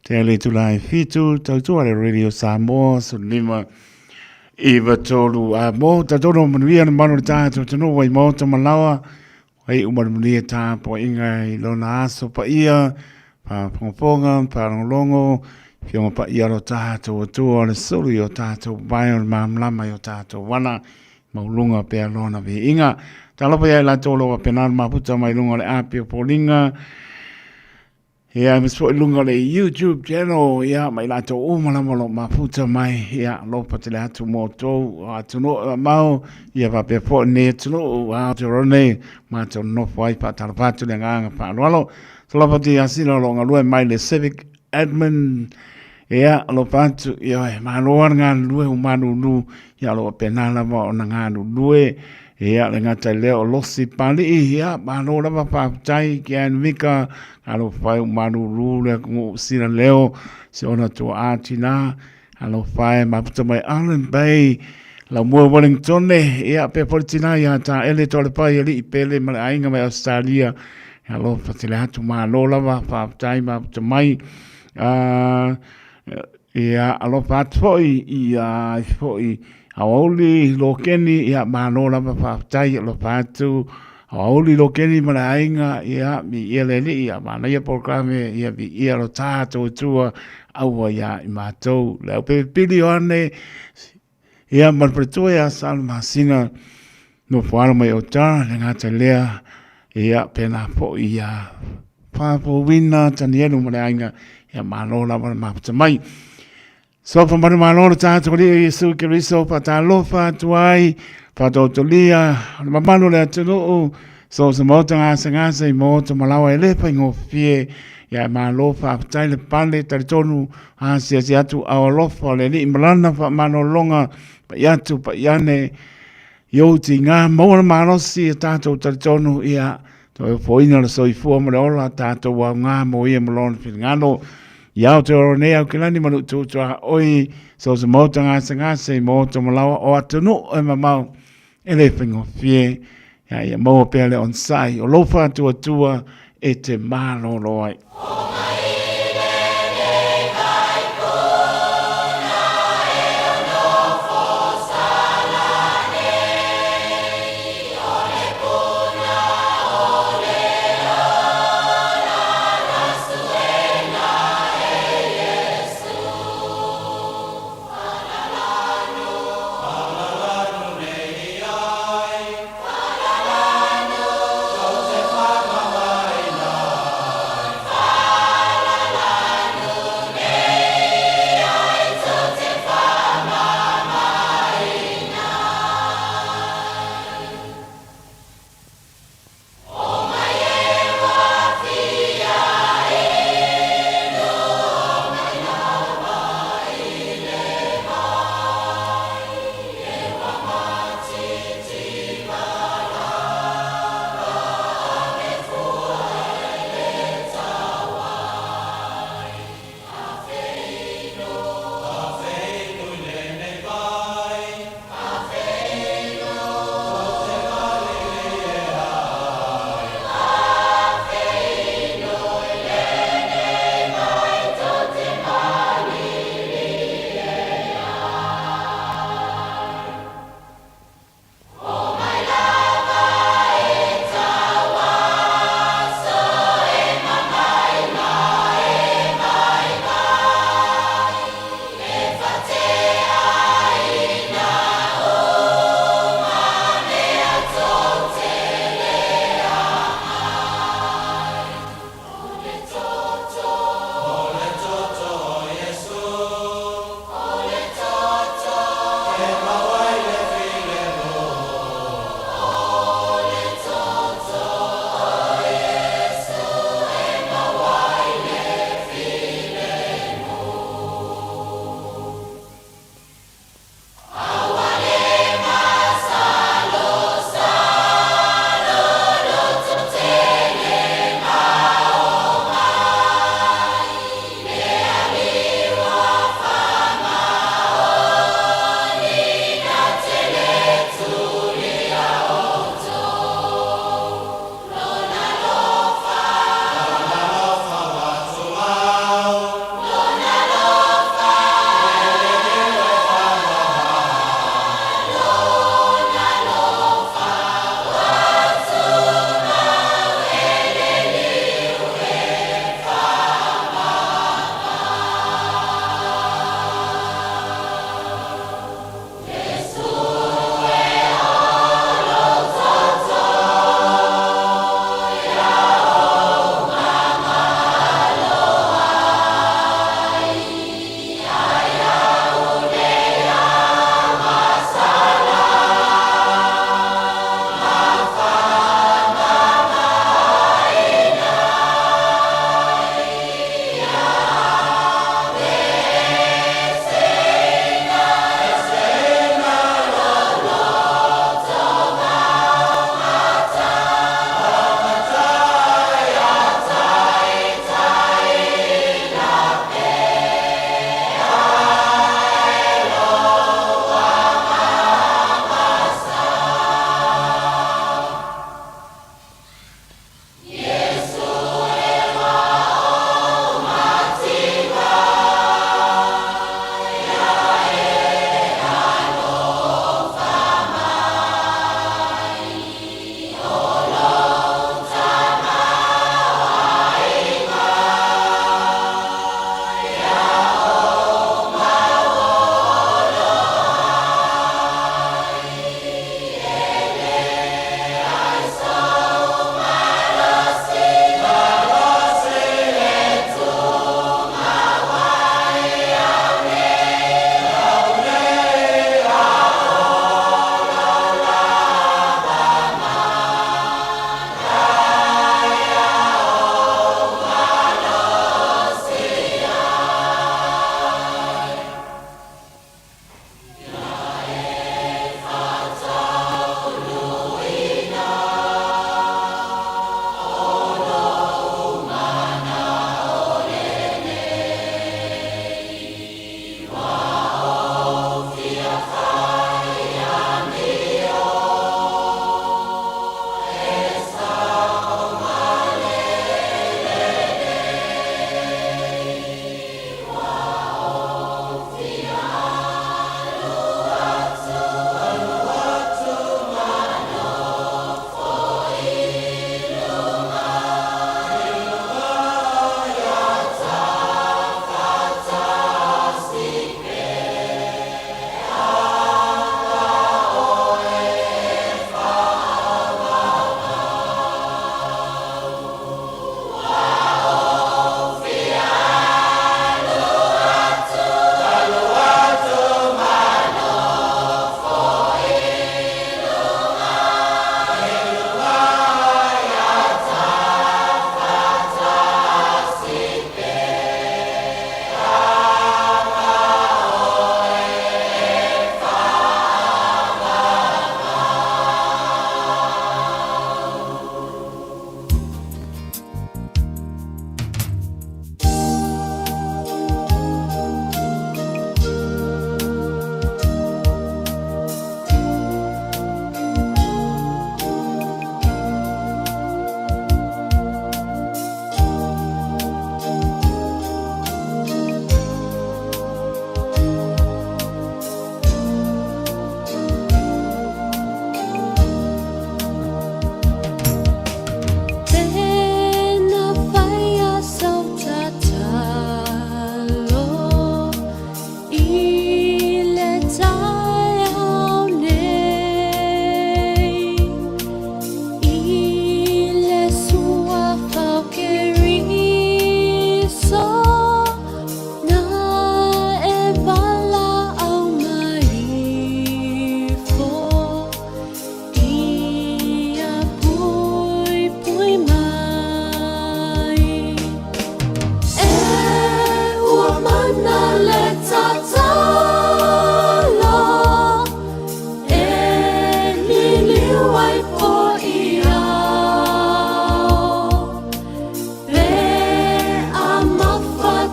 te ale tula e fitu tautua le Radio Samoa 15 iwa tolu a mo tatono manuia na manu le tātou tanu wai maota malawa wai umanumanuia tāpoinga i lona aso paia pāpongaponga pālongolongo whionga paia lo tātou atua o le sulu i o tātou mai o le māmlama i o tātou wana Maulunga pea lona viiga. Talofa ia i latou o lo o faapena ona mafuta mai luga o le api o foliga. Ia, aemaise foi luga o le YouTube channel, ia, ma i latou uma lava o lo o mafuta mai, ia, alofa tele atu mo outou, o atunuu e mamao, ia faapea foi lenei atunuu, Aotearoa nei, matou nonofo ai, faatalofa atu le agaga faaaloalo. Talofa atu ia Sila o lo o galue mai le Civic Admin, Ia, alofa atu, ioe, malo lava le galulue ua malulu, ia o lo o faapena lava ona galulue. Ia, le gata i lea o Losi Papalii, ia, malo lava faafetai ki a Mika, alofa e ua malulu le atunuu sila leo, si ona tuaa tina, alofa e mafuta mai Island Bay, Laumua Wellingtone, ia, pea foi le tina ia Taele Toalepai Alii Pele ma le aiga mai Ausetalia, alofa tele atu, malo lava faafetai mafuta mai. Ia, alofa atu foi i a foi Aoauli Lokeni, ia, malo lava faafetai, alofa atu Aoauli Lokeni ma le aiga, ia, viia le Alii, ia, manaia polokalame, ia, viia lo tatou Atua, aua ia i matou. Le aupelepili Ioane, ia, ma le faletua ia Salemasina, nofo alo mai Otara, le gata lea, ia, pēlā foi ia Fafouina Tanielu ma le aiga, ia malo lava le mafuta mai. Sofa manumalo le tatou Alii o Iesu Keriso, faatalofa atu ai, faatautolia le mamalu o le atunuu, so se maota gasegase i maota malawa e le faigofie, ia e malo faafetai le pale talitonu asiasi atu ao alofa o le Alii ma lana faamalologa pai atu pai ane i ou tiga maua le malosi e tatou talitonu ia toe ofoina le soifua ma le ola tatou aoga mo ia ma lona finagalo. I Aotearoa nei Aukilani ma Nuutuutuaoi, so se maota gasegase i maota malawa o atunuu e mamao e le faigofie, ia ia maua pea le onosai o lou faatuatua e te malolo ai.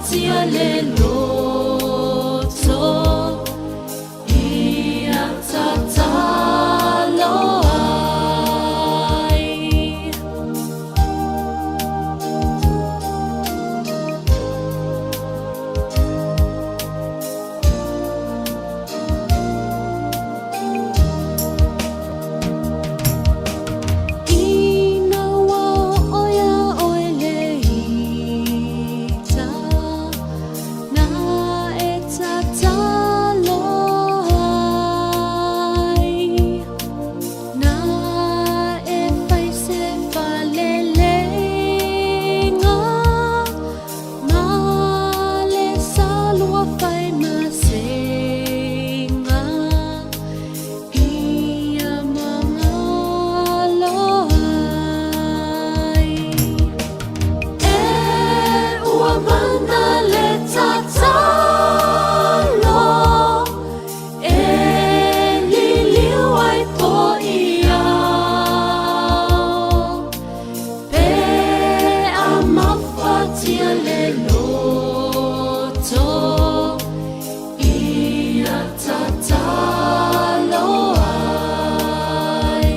mafatia le loto ia tatalo ai. Ina ua oo iā ʻoe le ita, na e tatalo ai, na e fai se faleleiga ma le salua fai masega. Ia magalo ai. E ua mana le tatalo e liliu ai poʻi ao. Pe a mafatia le loto ia tatalo ai.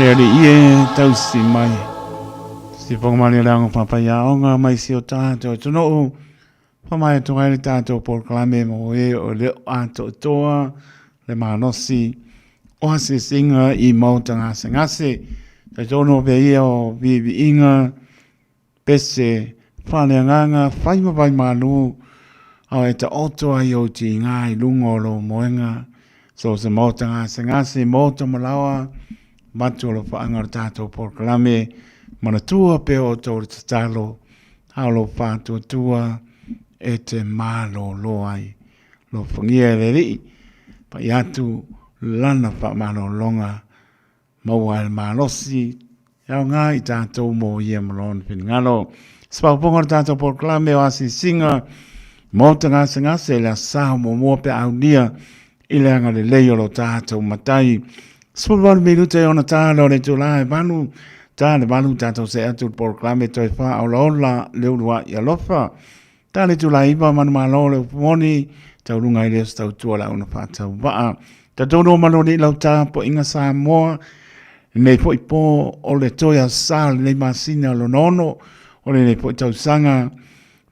Le alii e tausi mai. Si whakamani o le anga whapai aonga mai si o tātou atunuu. Whamai atu ai le tātou polokalame mo e o leo atoatoa le malosi o asiasiga i maota gasegase. Talitonu pea ia o viiviiga pese faaleagaga fai ma vaimalu ao e taoto ai ou tiga i luga o lou moega. So se maota gasegase, maota malaoa, matu alofaaga o le tatou polokalame, manatua pea outou le tatalo a o lou faatuatua e te malōlō ai. Alofagia e le Alii, pai atu lana faamalologa maua ai le malosi e aoga i tatou mo ia ma lona finagalo. Se faaopoopoga o le tatou polokalame o asiasiga maota gasegase i le aso Sa muamua pe a aulia. i le agalelei o lo tatou Matai. 18 minute e ona tala o le itula e 8, ta le 8 tatou see atu i le polokalame toe faaolaola le uluai alofa. Ta le itula e 9 manumalo le upu moni, tauluga ai lea o se tautua le auna faatauvaa. Tatou nomaloni i lau tapuaiga Samoa, lenei foi po o le toe aso Sa o lenei masina o lona ono, o lenei foi tausaga,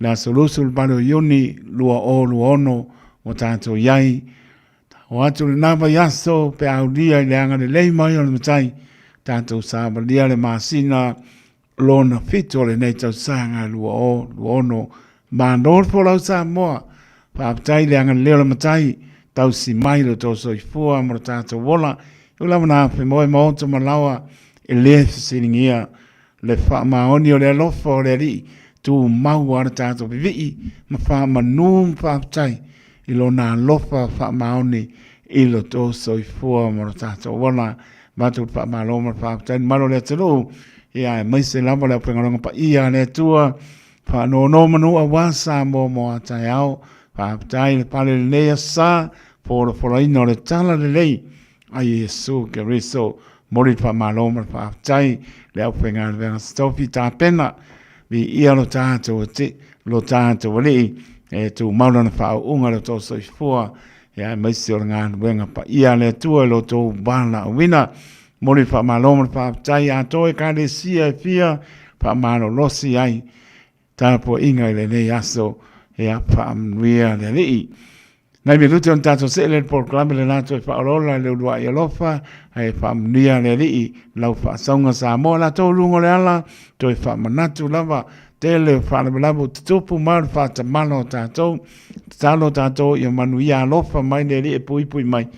le aso 28 o Iuni 2026 ua tatou i ai. O atu lena vaiaso pe a aulia i le agalelei mai o le Matai, tatou savalia le masina lona fitu o lenei tausaga 2026. Malo le folau Samoa, faafetai i le agalelei o le Matai, tausi mai lo outou soifua ma lo tatou ola. E ui lava ina afemoe maota ma laoa, e le fesiligia le faamaoni o le alofa o le Alii, tumau lava le tatou vivii ma faamanu ma faafetai i Lona alofa faamaoni i lo outou soifua ma lo tatou ola. Avatu le faamalo ma le faafetai i le mamalu o le atunuu, ia aemaise lava le aufaigaluega paia a le Atua, faanonomanu aua Samoa mo a taeao. Faafetai le pale i lenei aso Sa, folafolaina o le tala lelei a Iesu Keriso. Momoli le faamalo ma le faafetai le aufaigaluega totofi tapena. Viia lo tatou ati, lo tatou Alii, e tumau lana faauuga i lo outou soifua, ia aemaise o le galuega paia a le Atua i lo outou valaauina. Momoli le faamalo ma le faafetai atoa Ekalesia e fia faamalolosi ai tapuaiga i lenei aso, ia faamanuia le Alii. Nai minute ona tatou see lea i le polokalame le latou e faaolaola i le uluai alofa ae faamanuia le Alii lau faasauga Samoa latou luga o le ala toe faamanatu lava tele o faalavelave ua tutupu ma le faatamala o tatou tatalo tatou ia manuia alofa mai le Alii e puipui mai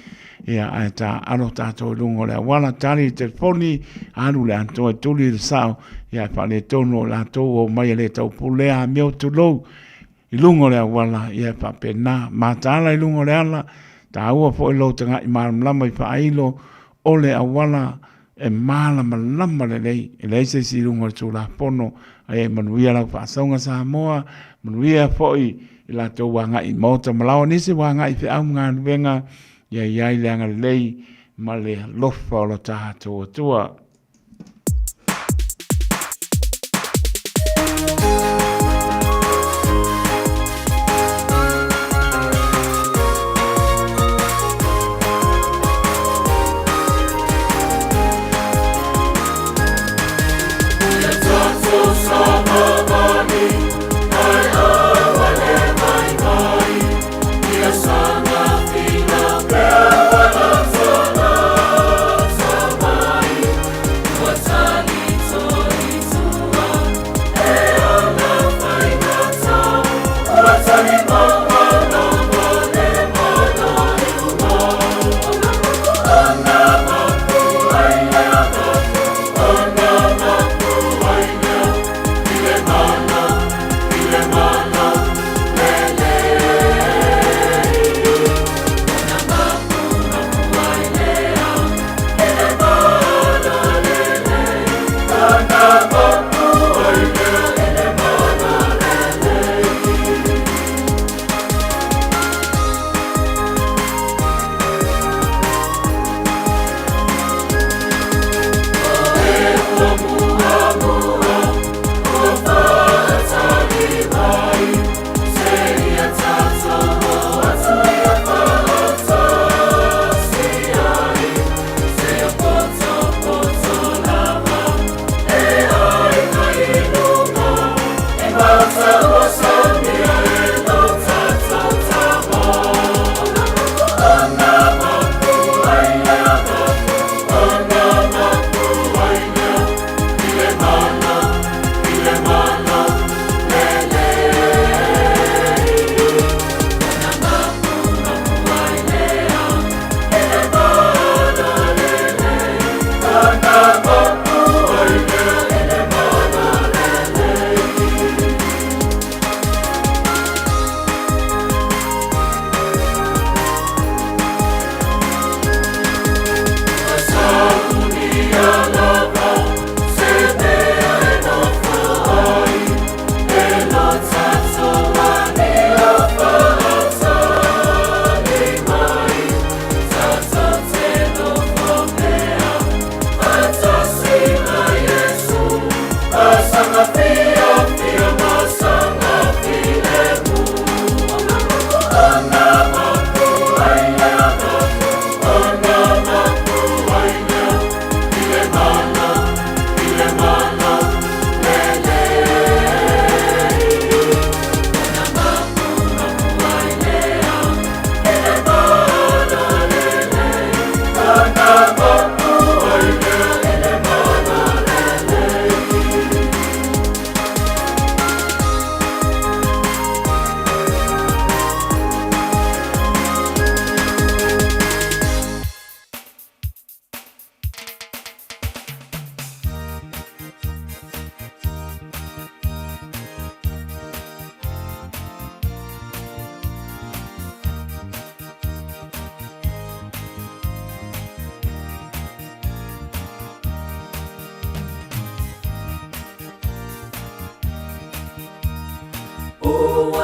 ia ae taaalo tatou i luga o le auala tali le telefoni alu le atoa e tuli le sao ia ae faaletonu o latou o mai e le taupulea amio tulou i luga o le auala, ia e faapena. Mataala i luga o le ala, taua foi lou tagai malamalama i faailo o le auala e malamalama lelei, e leai se isi i luga o le Tulafono, ae manuia lau faasauga Samoa, manuia foi i latou ua agai i maota ma laoa, nisi ua agai i feau ma galuega, ia i ai le agalelei ma le alofa o lo tatou Atua.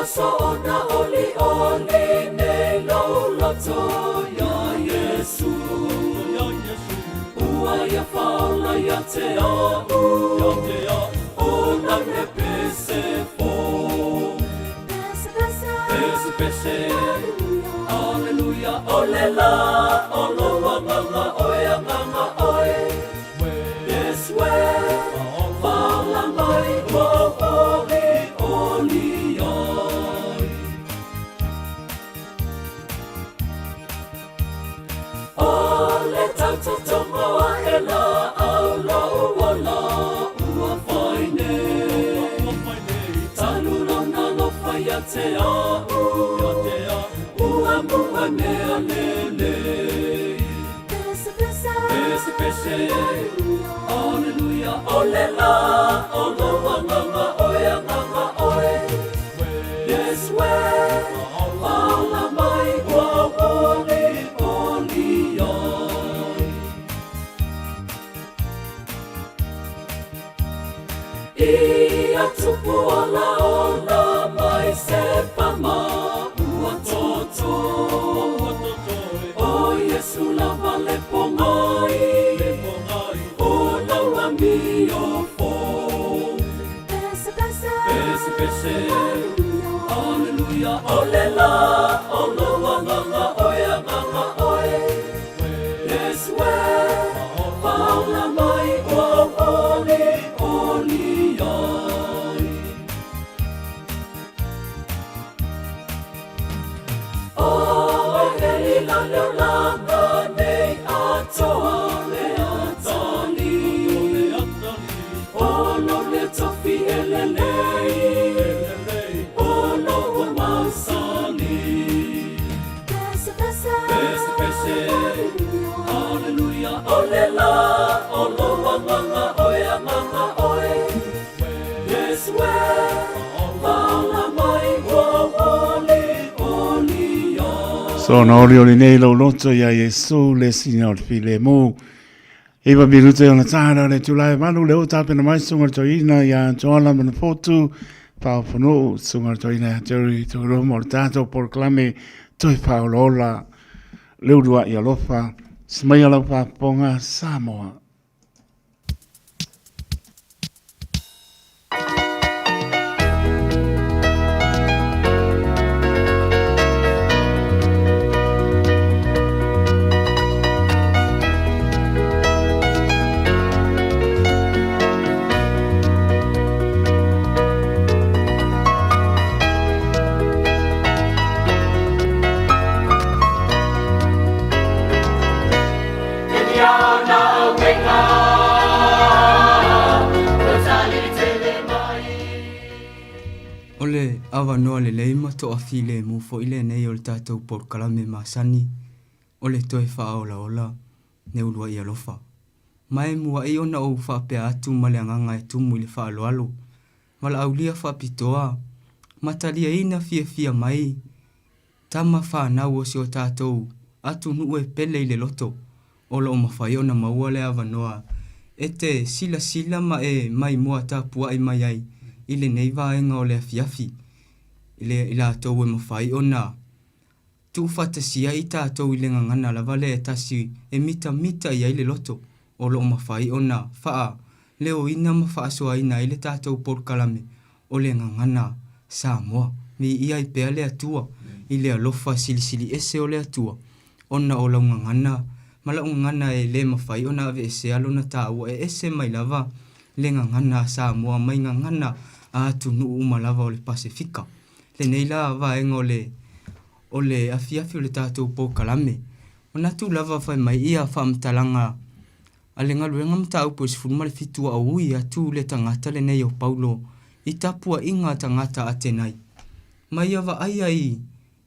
aso ona olioli nei lou loto iā Iesu. Ua ia faaola ia te a'u, o lau le pese fou. Pese, pese, Aleluia, o le la o lou agaga oe, agaga oe. Iesu e, faaola mai ua ou olioli ai. O le tautotogo aʻe laau lou ola ua fai nei. Talu lona alofa ia te a'u, ua mua mea lelei. Pese, pese, Aleluia, o le la o lou agaga oe, agaga oe. Iesu e, faaola mai ua ou olioli ai. Ia tupu olaola mai se pama ua toto. O Iesu lava le pogai, o lau amio fou. Pese, pese, Aleluia, o le la o lou agaga oe, agaga oe. Iesu e, faaola mai ua ou olioli ai. O heli la leo laga nei atoa le atali. O lo le tofi e lelei, o lou mausali. Pese, pese, Aleluia, o le la o lou agaga oe, agaga oe. Iesu e, faaola mai ua ou olioli ai. So na olioli nei lou loto iā Iesu le sina o le filemu. Iwa minute ona tāra le itula e valu le o tapena mai Susuga i le Toeaina ia Joana Manufotu, Paofonuu, Susuga i le Toeaina ia Jerry Tuilomo o le tatou polokalame Toe Faaolaola le Uluai Alofa. Semaia lau faafofoga Samoa. O le avanoa lelei ma toafilemu foi lenei o le tatou polokalame masani o le toe faaolaola ne uluai alofa. Ma e muaʻi ona ou faapea atu ma le agaga e tumu i le faaaloalo, valaaulia faapitoa ma taliaina fiafia mai Tama fanau o si o tatou atunuu e pele i le loto, o lo o mafai ona maua le avanoa e te silasila ma e maimoa tapuai mai ai i lenei vaega o le afiafi, i le i latou e mafai ona tuufaatasia i tatou i le gagana lava lea e tasi e mitamita i ai le loto, o lo o mafai ona faaleoina ma faasoaina ai le tatou polokalame o le gagana Samoa. Viia ai pea le Atua i le alofa silisili ese o le Atua, ona o lau gagana ma la'u gagana e le mafai ona aveesea lona taua e ese mai lava le gagana a Samoa mai gagana a atunuu uma lava o le Pasefika. Lenei la vaega o le o le afiafi o le tatou polokalame. Manatu lava fai mai ia faamatalaga A le galuega mataupu e 17 a ui atu le tagata lenei o Paulo i tapuaiga a tagata Atenai, ma ia vaai ai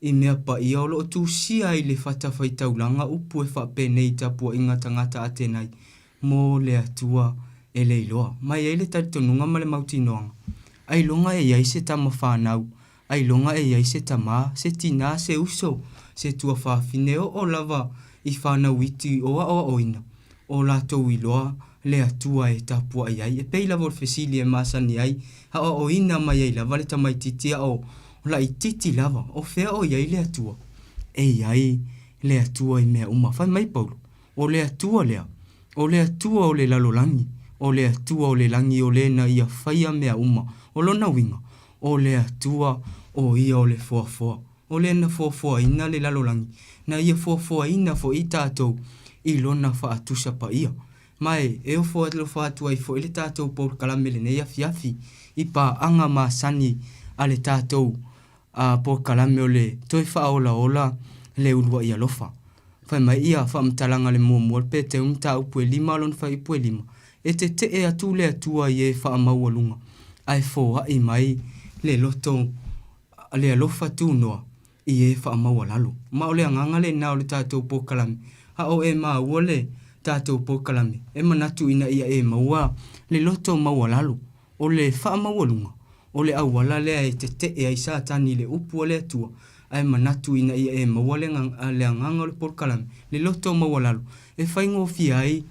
i mea paia o lo o tusia ai le fatafaitaulaga upu e faapenei i tapuaiga a tagata Atenai mo le Atua e le iloa. Ma e i ai le talitonuga ma le mautinoaga, ailoga e i ai se tama fanau, ailoga e i ai se tama, se tinā, se uso, se tuafafine, oo lava i fanau iti o aʻoaʻoina, o latou iloa le Atua e tapuaʻi ai. E pei lava o le fesili e masani ai, aʻoaʻoina mai ai lava le tamaititi aʻo. Laitiiti lava, o fea o i ai le Atua? E i ai le Atua i mea uma. Fai mai Paulo, O le Atua lea, o le Atua o le lalolagi, o le Atua o le lagi o le na Ia faia mea uma. O lona uiga, o le Atua o Ia o le foafoa. O le na foafoaina le lalolagi, na Ia foafoaina foi tatou i Lona faatusa paia. Ma e ofo alofa atu ai foi le tatou polokalame i lenei afiafi i paaga masani a le tatou polokalame o le toe faaolaola le uluai alofa. Fai mai ia faamatalaga le muamua le Peteu mataupu e lima lona fuaiupu e lima, E tetee atu le Atua i e faamaualuga, ae foai mai le loto le alofa tunoa i e faamaualalo. Ma o le agaga lena o le tatou polokalame, a o e maua le tatou polokalame, e manatu ina ia e maua le loto maualalo. O le faamaualuga, o le auala lea e tetee ai Satani i le upu a le Atua, ae manatu ina ia e maua le agaga o le polokalame, le loto maualalo, e faigofie ai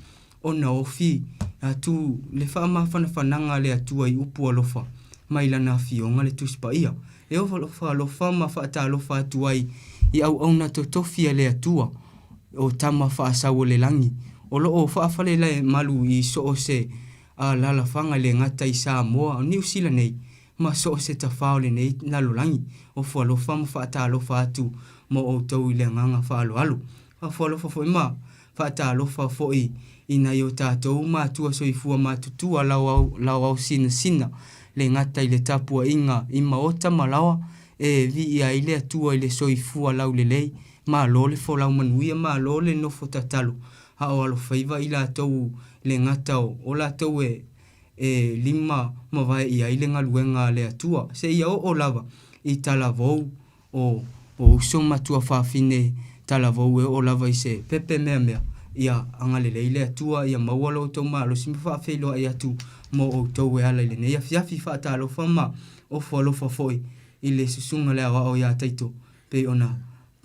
ona ofi atu le faamafanafanaga a le Atua i upu alofa mai Lana Afioga le Tusi Paia. E ofo alofa ma faatalofa atu ai i auauna totofi a le Atua, o tama faasau o le lagi, o lo o faafalelemalu i so o se alalafaga e le gata i Samoa, o Niu Sila nei, ma so o se tafā o lenei lalolagi. Ofo alofa ma faatalofa atu mo outou i le agaga faaaloalo. Ofo alofa foi ma Faatalofa foi i nai o tatou matua soifua matutua laoao sinasina le gata i le tapuaiga i maota ma laoa e viia ai le Atua i le soifua laulelei, malo le folau manuia, malo le nofo tatalo a o alofaiva i latou le gata o latou e lima mavae i ai le galuega a le Atua seia oo lava i talavou O uso ma tuafafine talavou e oo lava i se pepe meamea, ia agalelei le Atua ia maua lo outou malosi ma faafeiloai atu mo outou e ala i lenei afiafi faatalofa ma ofo alofa foi i le susuga le aoao ia Taito pei ona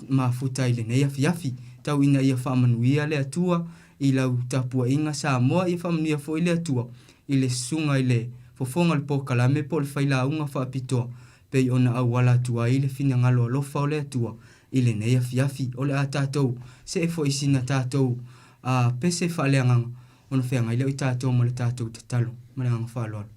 mafuta i lenei afiafi. Tau ina ia faamanuia le Atua i lau tapuaiga Samoa, ia faamanuia foi le Atua i le susuga i le fofoga o le polokalame po o le failauga faapitoa pei ona auala atu ai le finagalo alofa o le Atua i lenei afiafi. O le a tatou see foi i sina tatou pese faaleagaga ona feagai lea o i tatou ma le tatou tatalo. Ma le agaga faaaloalo.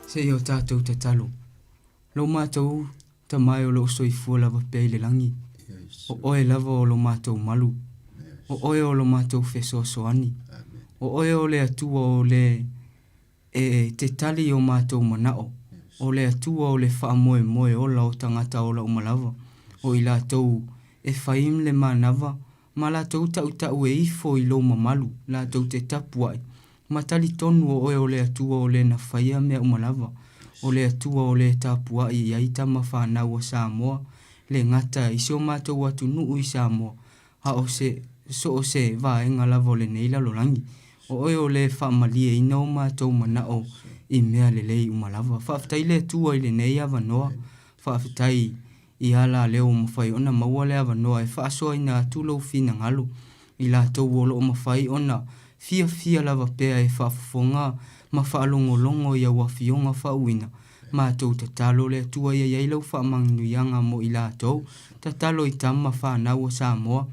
Se i o tatou tatalo. Lo matou Tama e o lou soifua lava pea i le lagi, o oe lava o lo matou malu, o oe o lo matou fesoasoani. O oe o le Atua o le e te tali i o matou manao. O le Atua o le faamoemoe ola o tagata ola uma lava, o i latou e faim le manava ma latou tautau e ifo i lou mamalu, latou te tapuai, ma talitonu o oe o le Atua o le na faia mea uma lava, o le Atua o le tapuai i ai tama fanau a Samoa, le gata i si o matou atunuu i Samoa, a o se so o se vaega lava o lenei lalolagi. O oe o le faamalieina o matou manao i mea lelei uma lava. Faafetai le Atua i lenei avanoa. Faafetai i ala lea ua mafai ona maua le avanoa e faasoaina atu lou finagalo i latou o lo o mafai ona fiafia lava pea e faafofoga ma faalogologo i au afioga faauuina. Matou tatalo le Atua ia i ai lau faamanuiaga mo i latou. Tatalo i tama fanau o Samoa,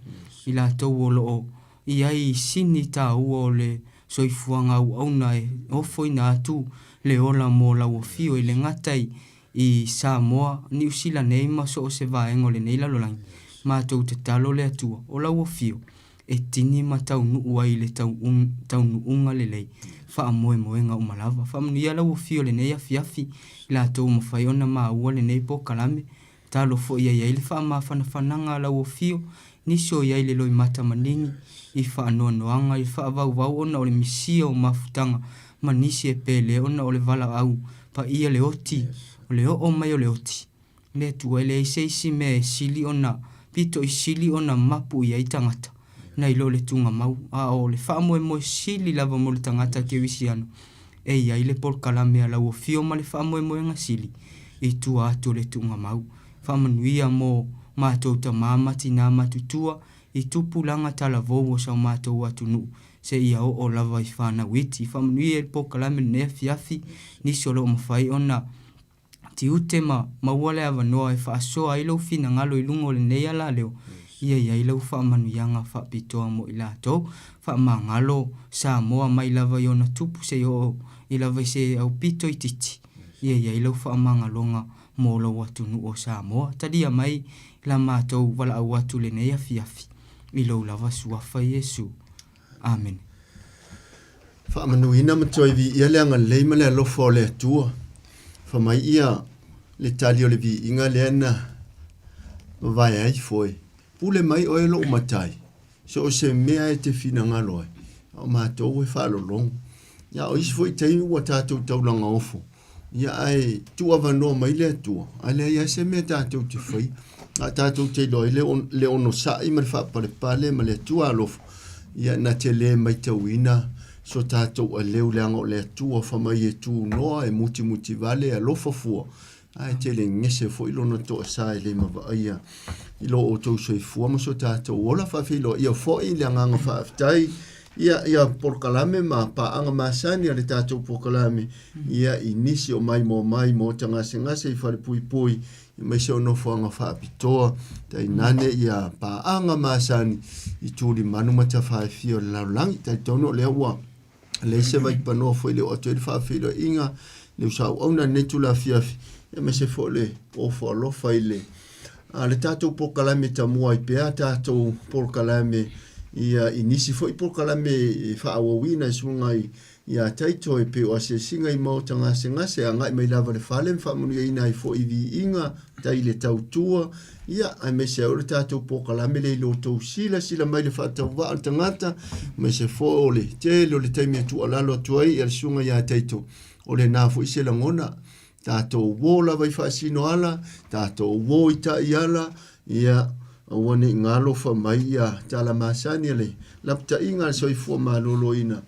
i latou o lo o i ai i sini taua o le soifuaga auauna e ofoina atu le ola mo lau afio i le gata i Samoa, Niu Sila nei ma so o se vaega o lenei lalolagi. Matou tatalo le Atua o lau afio e tini ma taunuu ai i le taunuuga lelei, faamoemoega uma lava. Faamanuia lau afio i lenei afiafi, i latou ua mafai ona maua lenei polokalame. Talo foi ia i ai le faamafanafanaga a lau afio, nisi o i ai le loimata manini, i faanoanoaga, i le faavauvau ona o le misia o mafutaga ma nisi e pele ona o le valaau paia le oti, o le oo mai o le oti. Le Atua e leai se isi mea e sili ona pito i sili ona mapu i ai tagata nai lo le tugamau, a o le faamoemoe sili lava mo le tagata kerisiano e i ai le polokalame a lau afio ma le faamoemoega sili i tua atu o le tugamau. Faamanuia mo matou tamā ma tinā matutua i tupulaga talavou o sa matou atunuu seia oo lava i fanau iti. Faamanuia i le polokalame lenei afiafi, nisi o lo o mafai ona tiute ma maua le avanoa e faasoa ai lou finagalo i luga o lenei alaleo, ia i ai lau faamanuiaga faapitoa mo i latou. Faamagalo Samoa mai lava i ona tupu seia oo i lava i se aupito itiiti, ia i ai lau faamagaloga mo lou atunuu o Samoa. Talia mai la matou valaau atu i lenei afiafi, i lou lava Suafa Iesu. Amene. Faamanuina ma toe viia le agalelei ma le alofa o le Atua. Fa mai ia le tali o le viiga lea na vavae ai foe. Pule mai oe lou matai, so o se mea e te finagalo ai, a o matou e faalologo. Ia o isi foi taimi ua tatou taulaga ofo, Ia ae tuuavanoa mai le Atua, ae leai lava se mea tatou te faia. A tatou te iloa ai le, le onosai ma le faapalepale ma le Atua alofa, ia na te le maitauina so tatou aleu leaga o le Atua fa mai e tunoa, e mutimutivale, e alofa fua, ae tele gese foi lona toasa e le mavaaia i lo outou soifua ma so tatou ola. Faafeiloaia foi le agaga faafetai ia, ia polokalame ma paaga masani a le tatou polokalame ia i nisi o maimoa mai maota gasegase i falepuipui aemaise o nofoaga faapitoa tainane ia paaga masani i tulimanu ma tafaefia o le lalolagi. Talitonu o lea ua leai se vaipanoa foi le oo atu ai le faafeiloaiga le usaauauna lenei itula afiafi aemaise foi o le ofo alofa i le a le tatou polokalame tamua ai pea tatou polokalame ia i nisi foi polokalame e faaauauina e suaga i ia Taito e pei o asiasiga i maota gasegase agai mai lava le fale ma faamanuiaina ai foi i viiga tai le tautua ia aemaise ai o le tatou polokalame le i lo tou silasila mai le faatauvaa o le tagata aemaise foi o le tele o le taimi e tuualalo atu ai ia le susuga ia Taito o lena foi se lagona tatou uo lava i faasino ala tatou uo i taiala ia aua ne i galofa mai ia tala masani a le lapataiga a le soifua maloloina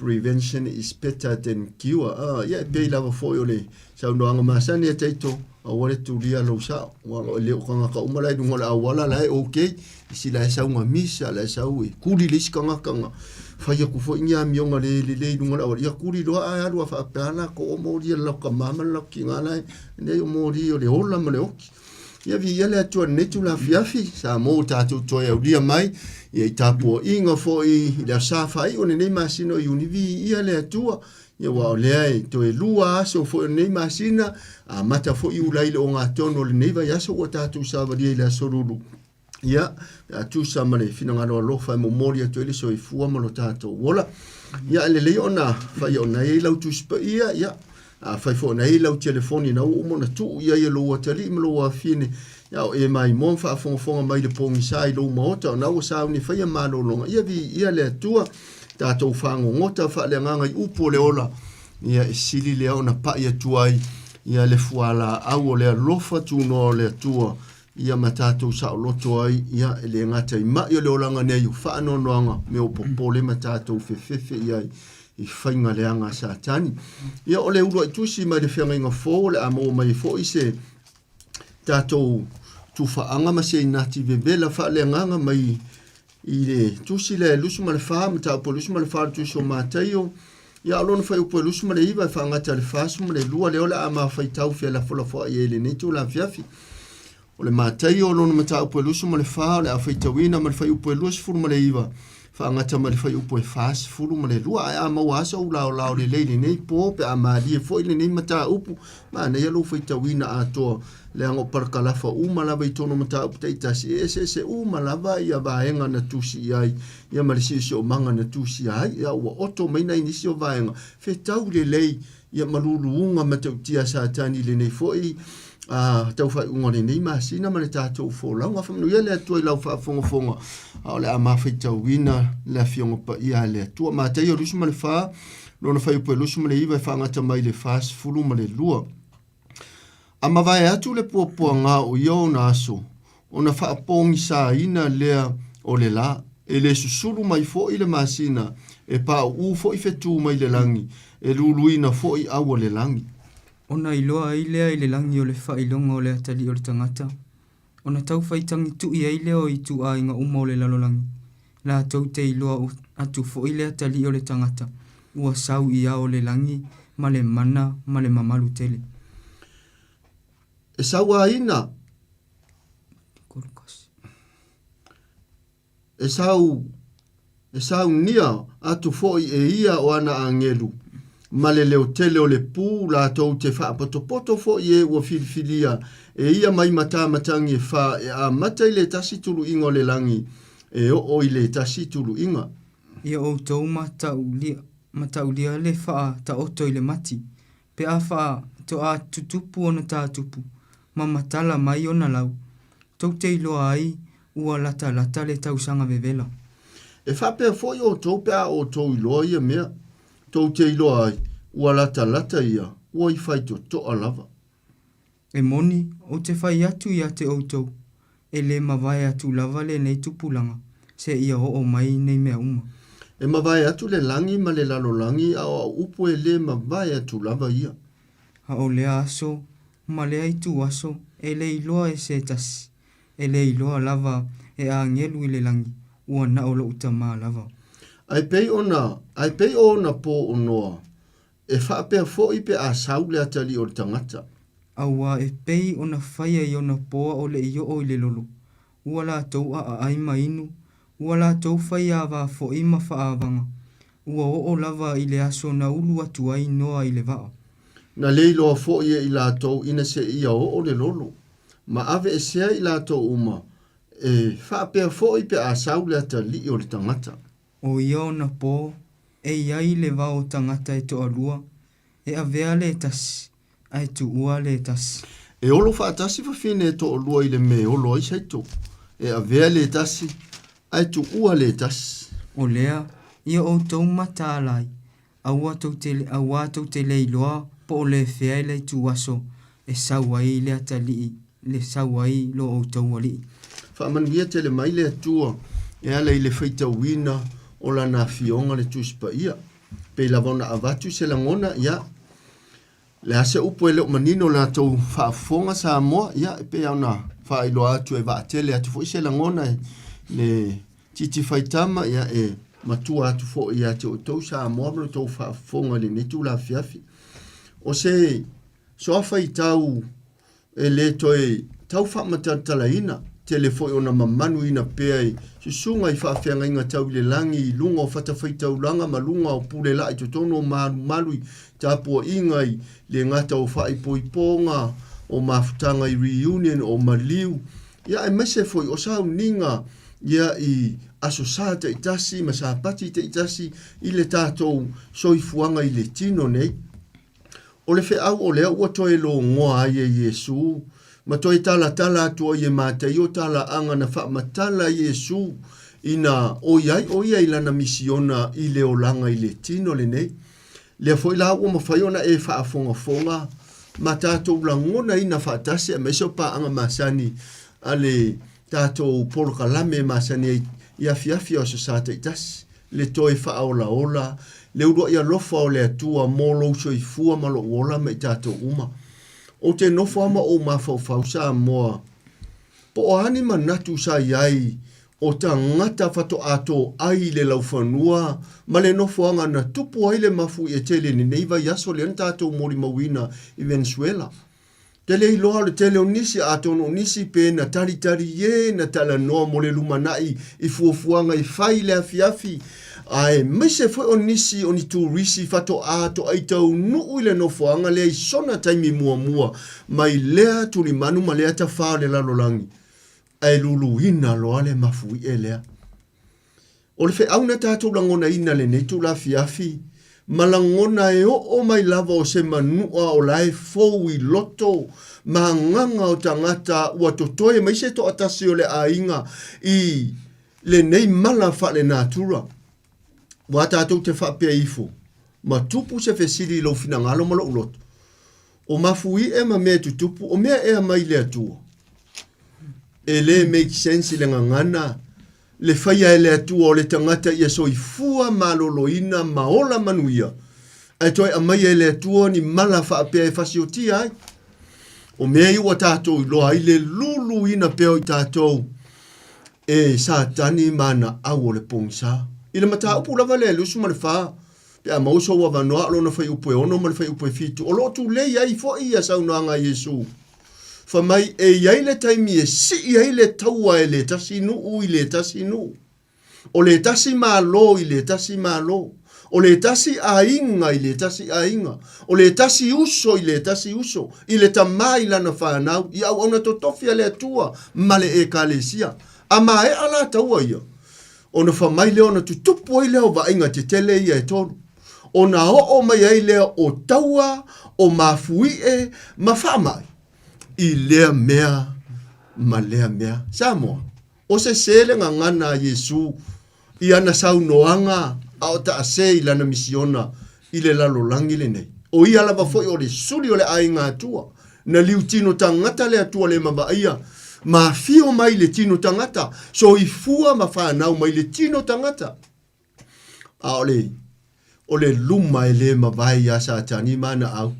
Prevention is better than cure. Ah, ia e pei lava foi o le saunoaga masani a Taito, aua le tulia lou sao. Ua e le o tagata uma la i luga o le auala la e okay. Isi la e sau ga misa, la e sau e kuli le isi tagata ga fai atu foi ni amioga le lelei i luga o le auala. Ia kuli loa ae alu a faapea la ko o moli e le lau tama ma le lau tina la e nei o moli o le ola ma le oki. Ia viia le Atua i lenei itula afiafi, sa mo tatou toe aulia mai ia i tapuaiga foi i le aso faaiu o lenei masina o Iuni. Viia le Atua, ia aua o lea e toe lua aso foi o lenei masina, amata foi Iulai i le ogatotonu o lenei vaiaso ua tatou savalia i le aso Lulu. Ia, pe a tusa ma le finagalo alofa e momoli atu ai le soifua ma lo tatou ola. Ia, e lelei ona fai ona i ai lau Tusi Paia, ia, afai foi ona i ai lau telefoni na ua uma ona tuu i ai e lou atalii ma lou afine, ia, o e maimoa ma faafogafoga mai i le pogisa i lou maota, ona ua sauni e faia malologa, ia viia le Atua, tatou fagogota faaleagaga i upu o le ola, ia, e sili lea ona pai atu ai, ia, le fualaau o le alofa tunoa o le Atua, ia ma tatou saoloto ai, ia, e le gata i ma'i o le olaga nei o faanoanoaga, mea o popole ma tatou fefefe i ai i faiga leaga a Satani. Ia, o le uluai tusi mai le Feagaiga Fou o le a maua mai ai foi se tatou tufaaga ma se inati vevela faaleagaga mai i le tusi lea e 24, mataupu e 24 o le tusi o Mataio, ia o lona fuaiupu e 29 e faagata i le 42 lea o le a ma faitau felafolafoai ai i lenei itula afiafi. O le Mataio o lona mataupu e 24 o le a faitauina ma le fuaiupu e 29 faagata ma le fuaiupu e 42. Ae a maua lava sou laolao lelei i lenei po pe a malie foi lenei mataupu, manaia lou faitauina atoa leaga o parakalafa uma lava i totonu o mataupu taitasi, e eseese uma lava ia vaega na tusi i ai, ia ma le siosiomaga na tusia ai. Ia ua oto mai nai nisi o vaega fetau lelei ia ma luluuga matautia a Satani i lenei foi a tau faaiuga o lenei masina ma le tatou folauga. Faamanuia le Atua i lau faafogafoga, a o le a mafaitauina le Afioga Paia a le Atua. Mataio 24, lona fuaiupu e 29 e faagata mai le 42. A mavae atu le puapuaga o ia ona aso, ona faapogisaina lea o le la, e le susulu mai foi le masina, e pauu foi fetu mai le lagi, e luluina foi au o le lagi. Ona iloa ai lea i le lagi o le faailoga o le atalii o le tagata, ona tau faitagitui ai lea o ituaiga uma o le lalolagi, latou te iloa atu foi le atalii o le tagata ua sau i ao o le lagi ma le mana ma le mamalu tele. E sauaina. E sau, e saunia atu foi e ia o ana agelu, ma le leo tele o le pū, latou te faapotopoto foi e ua filifilia e ia mai matamatagi e fa e amata i le tasi tuluiga o le lagi e oo i le tasi tuluiga. Ia outou mataulia, mataulia le faataoto i le mati, pe a faatoa tutupu ona tatupu, ma matala mai ona lau, tou te iloa ai ua latalata le tausaga vevela. E faapea foi outou pe a outou iloa ia mea, tou te iloa ai, ua latalata ia, ua i faitotoa lava. E moni, ou te fai atu ia te outou, e le mavae atu lava lenei tupulaga, seia oo mai nei mea uma. E mavae atu le lagi ma le lalolagi, a o au upu e le mavae atu lava ia. A o lea aso ma lea ituaso e le iloa e se tasi, e le iloa lava e agelu i le lagi, ua na o lou Tama lava. Ae pei ona, ae pei o ona po o Noa, e faapea foi pe a sau le atalii o le tagata. Auā e pei ona faia i ona poa o le i oo i le lolo, ua latou aaai ma inu, ua latou fai ava foi ma faaavaga, ua oo lava i le aso na ulu atu ai Noa i le vaa. Na le iloa foi e i latou ina seia oo le lolo, ma aveesea i latou uma, e faapea foi pe a sau le atalii o le tagata. O ia ona po, e i ai le vao o tagata e toalua, e avea le tasi, ae tuua le tasi. E olo faatasi fafine e toalua i le me olo ai saito, e avea le tasi, ae tuua le tasi. O lea, ia outou mataala ai, aua tou te, auā tou te le iloa po o le fea le ituaso e sau ai le atalii, le sau ai lo outou alii. Faamanuia tele mai le Atua e ala i le faitauina o Lana Afioga le Tusi Paia. Pei lava ona avatu se lagona, ia, le a se upu e le o manino i la tou faafofoga Samoa, ia, e pei lava ona faailoa atu e vaatele atu foi se lagona i le titi faitama, ia, e matua atu foi ia te outou Samoa ma lo outou faafofoga i lenei itula afiafi. O se soafaitau E le toe tau faamatalatalaina, tele foi ona mamanuina pea i susuga i faafeagaiga tau i le lagi i luga o fatafaitaulaga ma luga o pule laa i totonu o malumalu i tapuaiga i le gata o faaipoipoga o mafutaga i reunion o maliu. Ia aemaise foi o sauniga ia i Aso Sa taitasi ma Sapati taitasi i le tatou soifuaga i le tino nei. O le feau o lea ua toe logoa ai e Iesu ma toe talatala atu ai e Mataio talaaga na faamatala Iesu ina oi ai o ia i lana misiona i le olaga i le tino lenei. Lea foi la ua mafai ona e faafogafoga ma tatou lagonaina faatasi aemaise o paaga masani a le tatou polokalame masani ai i afiafi o Aso Sa taitasi, le toe faaolaola, le uluai alofa o le Atua mo lou soifua ma lou ola ma i tatou uma. Ou te nofo lava ma ou mafaufau Samoa, po o a ni manatu sa i ai o tagata faatoa toai i le laufanua ma le nofoaga na tupu ai le mafuie tele i lenei vaiaso lea na tatou molimauina i Venezuela. Te le iloa o le tele o nisi, atonu o nisi pe na talitali e na talanoa mo le lumanai i fuafuaga e fai i le afiafi, aemaise foi o nisi o ni turisi faatoa toai taunuu i le nofoaga lea i sona taimi muamua mai lea tulimanu ma lea tafā o le lalolagi, ae luluina loa le mafuie lea. O le feau na tatou lagonaina lenei itula afiafi, ma lagona e oo mai lava o se manua o la e fou i loto ma agaga o tagata ua totoe mai se toatasi o le aiga i lenei mala faalenatura. Ua tatou te faapea ifo, ma tupu se fesili i lou finagalo ma lou loto, O mafuie ma mea e tutupu, o mea ea mai le Atua? E le make sense i le gagana le faia e le Atua o le tagata ia soifua maloloina ma ola manuia, ae toe aumaia e le Atua ni mala faapea e fasiotia ai. O mea ia ua tatou iloa ai le luluina pea o i tatou e Satani ma ana au o le pogisa. I le mataupu lava lea e 24, pe a maua sou avanoa o lona fuaiupu e 6 ma le fuaiupu e 7, o lo o tulei ai foi ia saunoaga a Iesu. Fai mai e i ai le taimi e sii ai le taua e le tasi nuu i le tasi nuu, o le tasi Malo i le tasi Malo, o le tasi aiga i le tasi aiga, o le tasi uso i le tasi uso, i le tamā i lana fanau, i auauna totofi a le Atua ma le Ekalesia. A maea la taua ia, Ona fai mai lea ona tutupu ai lea o vaaiga tetele ia e tolu. Ona oo mai ai lea o taua, o mafuie ma faamai i lea mea ma lea mea. Samoa, o sese le gagana a Iesu i ana saunoaga a o taase i lana misiona i le lalolagi lenei. O ia lava foi o le suli o le aiga Atua. Na liu tino tagata le Atua le mavaia, ma afio mai le tino tagata, soifua ma fanau mai le tino tagata. A o le, o le luma e le mavae iā Satani ma ana au,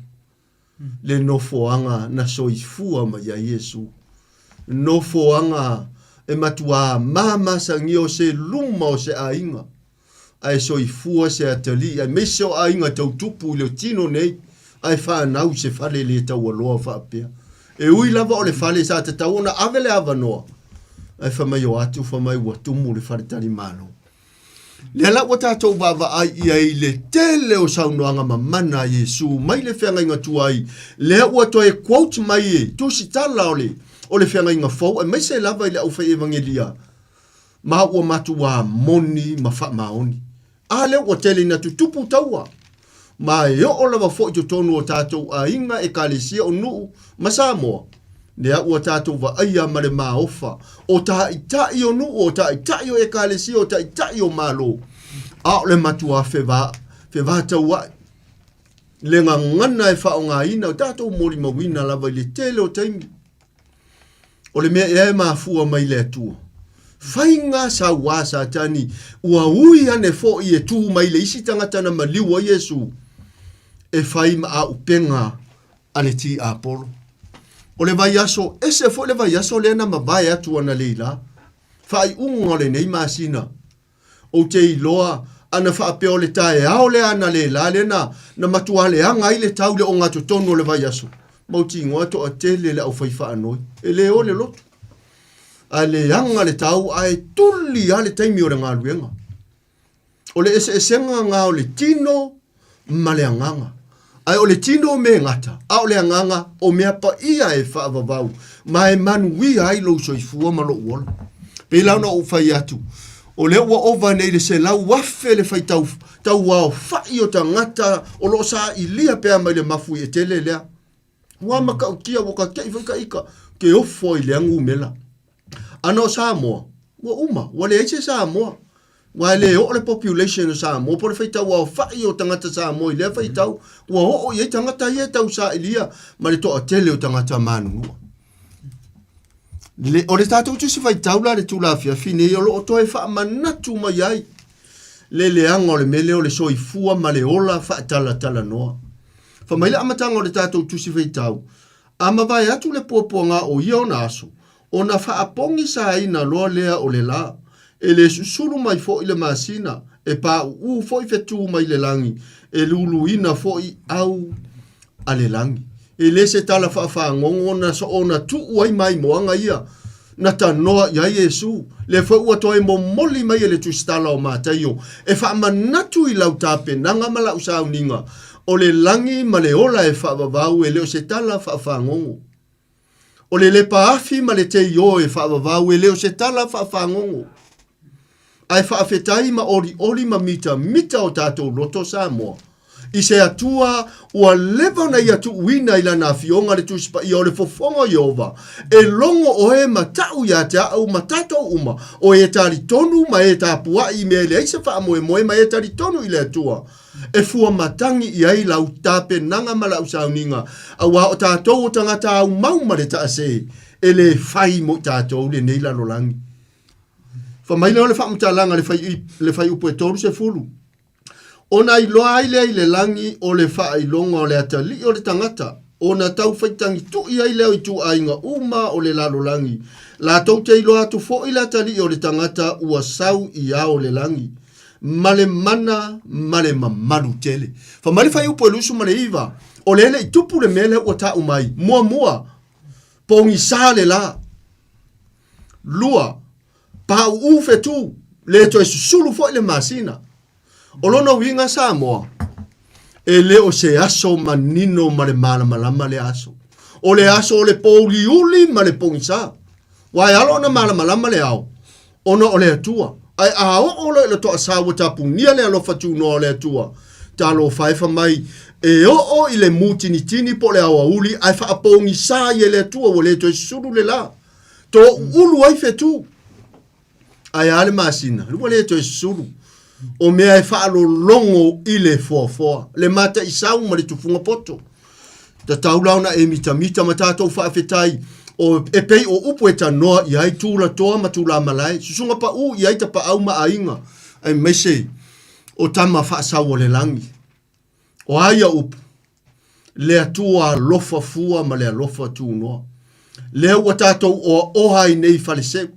le nofoaga na soifua mai ai Iesu. Nofoaga e matuā mamasagia o se luma o se aiga. ae soifua se atalii aemaise o aiga tau tupu i le tino nei ae fanau i se fale le taualoa faapea. E ui lava o le fale sa tatau ona ave le avanoa, ae fai mai o atu fai mai ua tumu le faletalimalo. Lea la ua tatou vaavaai i ai i le tele o saunoaga mamana a Iesu mai le feagaiga tuai, lea ua toe quote mai e tusitala o le o le feagaiga fou aemaise lava i le aufai-evangelia ma ua matuā moni ma faamaoni. A lea ua tele ina tutupu taua, ma e oo lava foi totonu o tatou aiga, ekalesia o nuu ma Samoa, lea ua tatou vaaia ma le maofa o taitai o nuu, o taitai o ekalesia, o taitai o Malo, a o le matuā fevataua'i le gagana e faaaogaina, o tatou molimauina lava i le tele o taimi. O le mea ea e mafua mai le Atua? Faiga sauā Satani, ua ui ane foi e tū mai le isi tagata na maliu ai Iesu, e fai ma āupega a le tiapolo. O le vaiaso, ese foi le vaiaso lea na mavae atu analeila, faaiuga o lenei masina, Ou te iloa, ana faapea o le taeao lea analeila lea na, na matua leaga ai le tau i le ogatotonu o le vaiaso, mautinoa e toatele le aufai faanoi. E le o le lotu. Ae leaga le tau ae tuli lava le taimi o le galuega. O le eseesega na o le tino ma le agaga. Ae o le tino me gata, a o le agaga o mea paia e faavavau. Ma e manuia ai lou soifua ma lou ola. Pei la ona ou fai atu, o lea ua ova nei le 100,000 le faitau tauaofa'i o tagata o lo o sailia pea mai le mafu i Etele lea. Ua matautia, ua ka te'i foi ka ika, ke ofo ai i lea numera. Ana o Samoa, ua uma, ua leai se Samoa. Aua e le oo le population o Samoa po o le faitau aofai o tagata Samoa i lea faitau, ua oo i ai tagata ia e tausailia ma le toatele o tagata manunua. Le, o le tatou tusi faitau la le tula afiafi nei o lo o toe faamanatu mai ai le leaga o le mea lea o le soifua ma le ola faatalatalanoa. Fai mai le amataga o le tatou tusi faitau, a mavae atu le puapuaga o ia ona aso, ona faapogisaina loa lea o le lā, e le susulu mai foi le masina, e pāuū foi fetū mai le lagi, e luluina foi au a le lagi. E le se tala faafagogo na soona tuu ai maimoaga ia na tanoa i ai Iesu, lea foi ua toe momoli mai e le Tusitala o Mataio e faamanatu i lau tapenaga ma lau sauniga, o le lagi ma le ola e faavavau e le o se tala faafagogo. O le lepa afi ma le teio e faavavau e le o se tala faafagogo. Ae faafetai ma olioli ma mitamita o tatou loto Samoa i se Atua ua leva ona ia tuuina i Lana Afioga le Tusi Paia o le fofoga o Ieova, e logo oe ma ta'u ia te a'u ma tatou uma, o e talitonu ma e tapua'i i mea e leai se faamoemoe ma e talitonu i le Atua, e fua matagi i ai lau tapenaga ma lau sauniga, auā o tatou o tagata aumau ma le taasē, e lē fai mo i tatou lenei lalolagi. Fai mai lea o le faamatalaga le fuaiupu e 30. Ona iloa ai lea i le lagi o le faailoga o le atalii o le tagata, ona tau faitagituʻi ai lea o ituaiga uma o le lalolagi, latou te iloa atu foi le atalii o le tagata ua sau i ao o le lagi, ma le mana ma le mamalu tele. Fai mai le fuaiupu e 29, o lea e le i tupu le mea lea ua taʻu mai, muamua, pogisa le la. Lua, paʻuʻu fetū, le toe susulu foi le masina. O lona uiga Samoa, e le o se aso manino ma le malamalama lea aso. O le aso o le pōuliuli ma le pogisa. Ua e alo ona malamalama le ao, ona o le Atua. Ae a oo loa i le toasā ua tapunia le alofa tunoa o le Atua, talofa e fai mai, e oo i le mutinitini po o le aoauli ae faapogisa ai e le Atua ua le toe susulu le la. Toʻuulu ai fetū. Ae a le masina, ua le toe susulu. O mea e faalologo i le foafoa, le mataisau ma le tufuga poto. Tatau la ona e mitamita ma tatou faafetai o e pei o upu e tanoa i ai tulatoa ma tulamalae, susuga paʻu i ai tapaau ma aiga, aemaise o tama faasau o le lagi. O a ia upu? Le Atua alofa fua ma le alofa tunoa. Lea ua tatou oaoa ai nei Faleseu,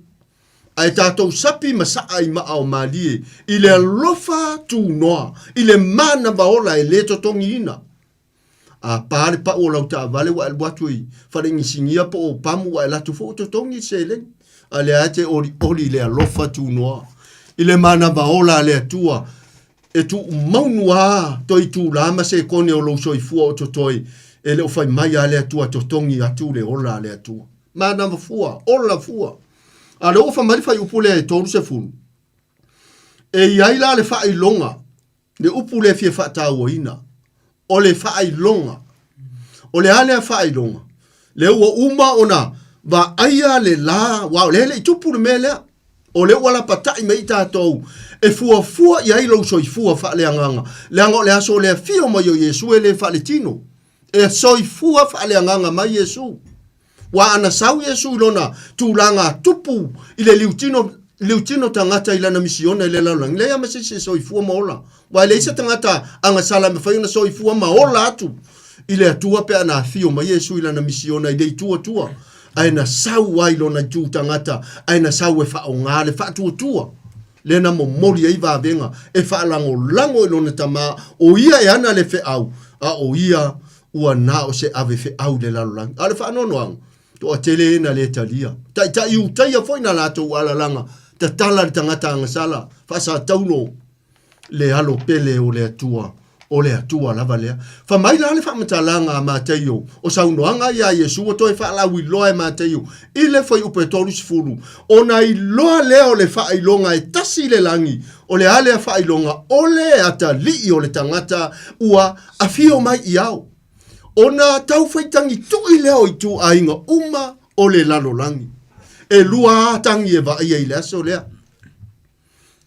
ae tatou sapi ma saa i maa o malie i le alofa tunoa, i le manava ola e le totogiina. A pa le pau o lau taavale ua e alu atu i faleigisinia po o pamu ua e alu atu foi ua totogi le seleni. A lea e te olioli i le alofa tunoa, i le manava ola a le Atua E tuumaunu a toe itulā ma sekone o lou soifua o totoe, e le o fai mai a le Atua totogi atu le ola a le Atua. Manava fua, ola fua. A lea ua fai mai le fuaiupu lea e 30, e i ai la le faailoga, le upu lea e fia faatauaina, o le faailoga. O le a lea faailoga? Lea ua uma ona vaaia le la, aua o lea e le i tupu le mea lea. O lea ua lapataʻi mai i tatou e fuafua i ai lou soifua faaleagaga, leaga o le aso o le afio mai o Iesu e le faaletino. E soifua faaleagaga mai Iesu. Ua ana sau Iesu i lona tulaga tupu i le liutino, liutino tagata i lana misiona i le lalolagi, leai ma se isi e soifua ma ola. Ua e leai se tagata agasala e mafai ona soifua ma ola atu i le Atua pe a na afio mai Iesu i lana misiona i le itu Atua. Ae na sau ai lona itu tagata, ae na sau e faaaoga le faatuatua lea na momoli ai vavega e faalagolago i lona Tama, o ia e ana le feau, a o ia ua na o se ave feau i le lalolagi. A o le faanoanoaga, toatele e na le talia. Taitai Iutaia foi na latou alalaga, tatala le tagata agasala, faasataulo le alo pele o le Atua. O le Atua lava lea. Fai mai la le faamatalaga a Mataio, o saunoaga ia a Iesu ua toe faalauiloa e Mataio i le fuaiupu e 30, ona iloa lea o le faailoga e tasi i le lagi, o le a lea faailoga? O le atalii o le tagata ua afio mai i ao. Ona taufaitagi tui lea o ituaiga uma o le lalolagi. E lua a tagi e vaaia i le aso lea.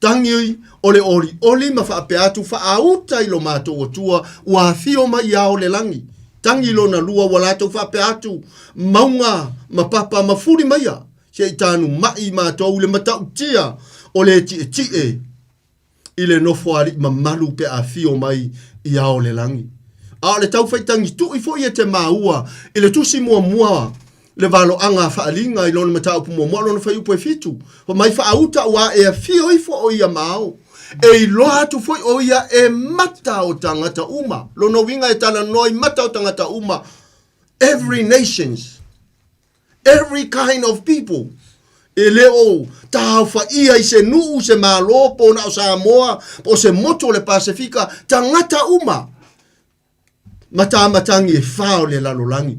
Tagi o le olioli ma faapea atu faaauta i lo matou Atua ua afio mai i ao o le lagi. Tagi lona lua ua latou faapea atu, mauga ma papa ma fuli maia, se i tanu mai matou i le matautia o le tietie i le nofoalii mamalu pe afio mai i ao o le lagi. A o le taufaitagi tui foi e te maua i le tusi muamua le valoaga a Faaliga i lona mataupu muamua lona fuaiupu e fitu, Fai mai faauta ua e afio ifo o ia ma ao, e iloa atu foi o ia e mata o tagata uma. Lona uiga e talanoa i mata o tagata uma, every nations, every kind of people. E le o tāofaia i se nuu, se Malo, po na o Samoa, po o se motu o le Pasefika, tagata uma. Matamatagi e fa o le lalolagi.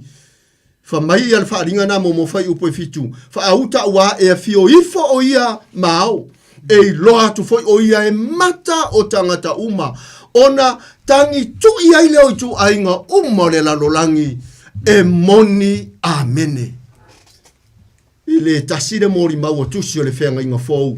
Fa mai ia le faaliga na mo mo fai upu e fitu. Faauta ua e afio ifo o ia ma ao. E iloa atu foi o ia e mata o tagata uma. Ona tagi tui ai lea o ituaiga uma o le lalolagi e moni. Amene. E le tasi le molimau o tusi o le feagaiga fou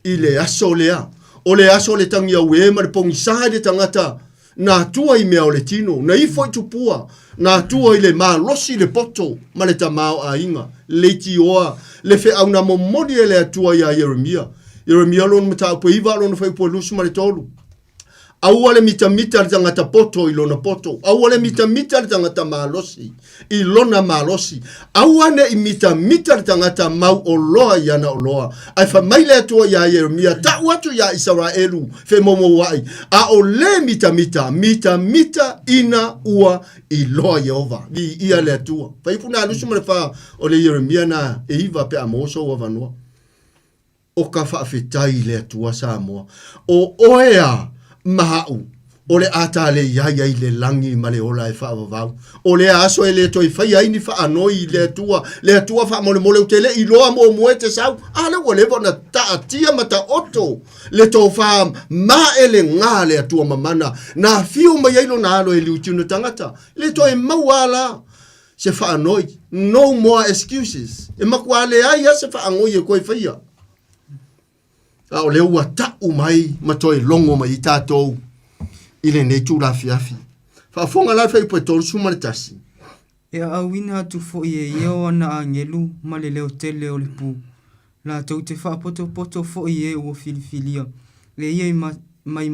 i le aso lea. O le aso o le tagi auē ma le pogisā i le tagata, na atua i mea o le tino, na ifo i tupua, na atua i le malosi le poto ma le tamaoaiga, leitioa le feau na momoli e le Atua iā Ieremia. Ieremia lona mataupu e iva lona fuaiupu e 23. Aua le mitamita le tagata poto i lona poto. Aua le mitamita le tagata malosi i lona malosi. Aua ne i mitamita le tagata mau oloa i ana oloa. Ae fai mai le Atua iā Ieremia, Ta'u atu iā Isaraelu femoumoua'i, a o le mitamita, mitamita ina ua iloa Ieova. Viia le Atua. Fai ipu na 24 o le Ieremia na e iva pe a maua sou avanoa. O ka faafetai i le Atua Samoa, o oe a ma aʻu, o le a tālei ai ai le lagi ma le ola e faavavau. O lea aso e le toe faia ai ni faanoi i le Atua, le Atua faamolemole ou te le iloa muamua e te sau, a lea ua leva ona taatia ma taoto le tofā maelegā a le Atua mamana, na afio mai ai lona alo e liutiuna tagata, le toe maua a la. Se faanoi, no more excuses. E makuā leai a se faangoi e koe faia. A o lea ua ta'u mai ma toe logo mai i tātou i lenei tulafiafi. Faafofoga la le fuaiupu e 31. E aauina atu foi e ia o ana agelu ma le leo tele o le pu, latou te faapotopoto foi e ua filifilia e ia i mai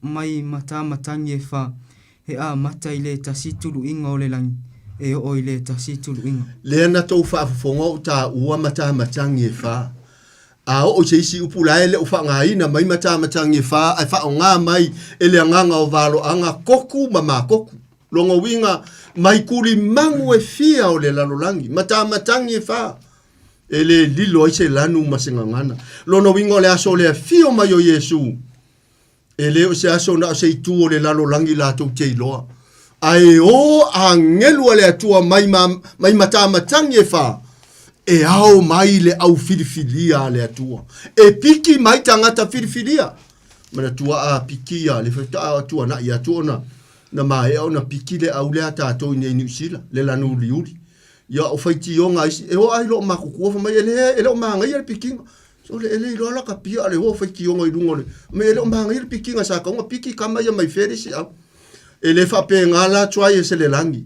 mai matamatagi e fa, e amata i le tasi tuluiga o le lagi e oo i le tasi tuluiga. Lea na tou faafofoga o taua matamatagi e fa. A oo i se isi upu la e le o faaaogaina mai matamatagi e fa ae faaaoga mai e le agaga o valoaga koku ma makoku. Lona uiga, mai kulimagu e fia o le lalolagi, matamatagi e fa. E le lilo ai se lanu ma se gagana. Lona uiga o le aso o le afio mai o Iesu, e le o se aso na o se itu o le lalolagi latou te iloa, ae o agelu a le Atua mai, ma, mai matamatagi e fa, e ao mai le au filifilia a le Atua. E piki mai tagata filifilia. Manatua a pikia le faatoa tuanai atu ona na maea ona piki le au lea tatou i nei Niu Sila, le lanu uliuli. Ia o faitioga a isi, e o ai loo makukuua fai mai e le e le o magaia le pikiga. Sole e le iloa la ka pia le o faitioga i luga o le me e le o magaia le pikiga sa kaunga piki kama ia mai fea le isi au. E le faapena la try e se le lagi.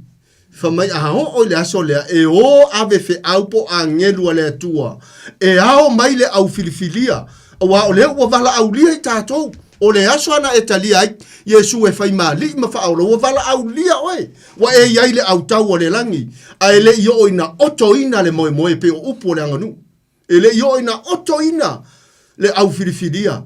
Fai mai a oo i le aso lea e o ave feau po o agelu a le Atua e ao mai le au filifilia Aua o lea ua valaaulia i tatou, o le aso ana e talia ai Iesu e fai ma alii ma faaola, ua valaaulia oe, ua e i ai le autau o le lagi, a e le i oo ina otoina le moemoe e pei o upu o le aganuu. E le i oo ina otoina le au filifilia.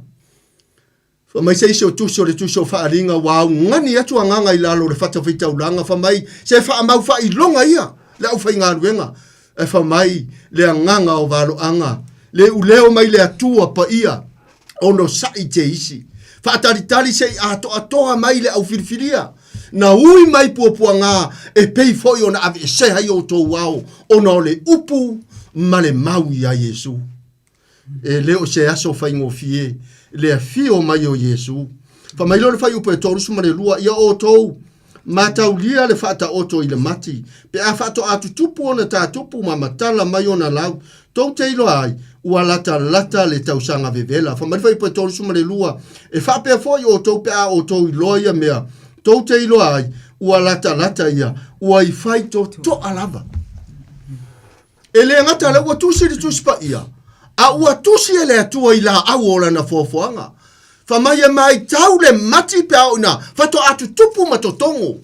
Fai mai se isi o tusi o le tusi o Faaaliga, ua augani atu agaga i lalo o le fatafaitaulaga, fai mai, se faamau faailoga ia le aufaigaluega, ae fai mai le agaga o valoaga, le uleo mai le Atua paia, onosai te isi. Faatalitali se i atoatoa mai le aufilifilia, na ui mai puapuagā e pei foi ona aveesea ai outou ao ona o le upu ma le mau iā Iesu. E le o se aso faigofie le afio mai o Iesu. Fai mai lea o le fuaiupu e 32, Ia outou mataulia le faataoto i le mati, pe a faatoa tutupu ona tatupu ma matala mai ona lau, tou te iloa ai, ua latalata le tausaga vevela. Fai mai le fuaiupu e 32, E faapea foi outou pe a outou iloa ia mea, tou te iloa ai, ua latalata ia, ua i faitotoa lava. E le gata lea ua tusi le Tusi Paia, a ua tusi e le Atua i laau o lana foafoaga. Fai mai e maitau le mati pe a oo ina faatoa tutupu ma totogo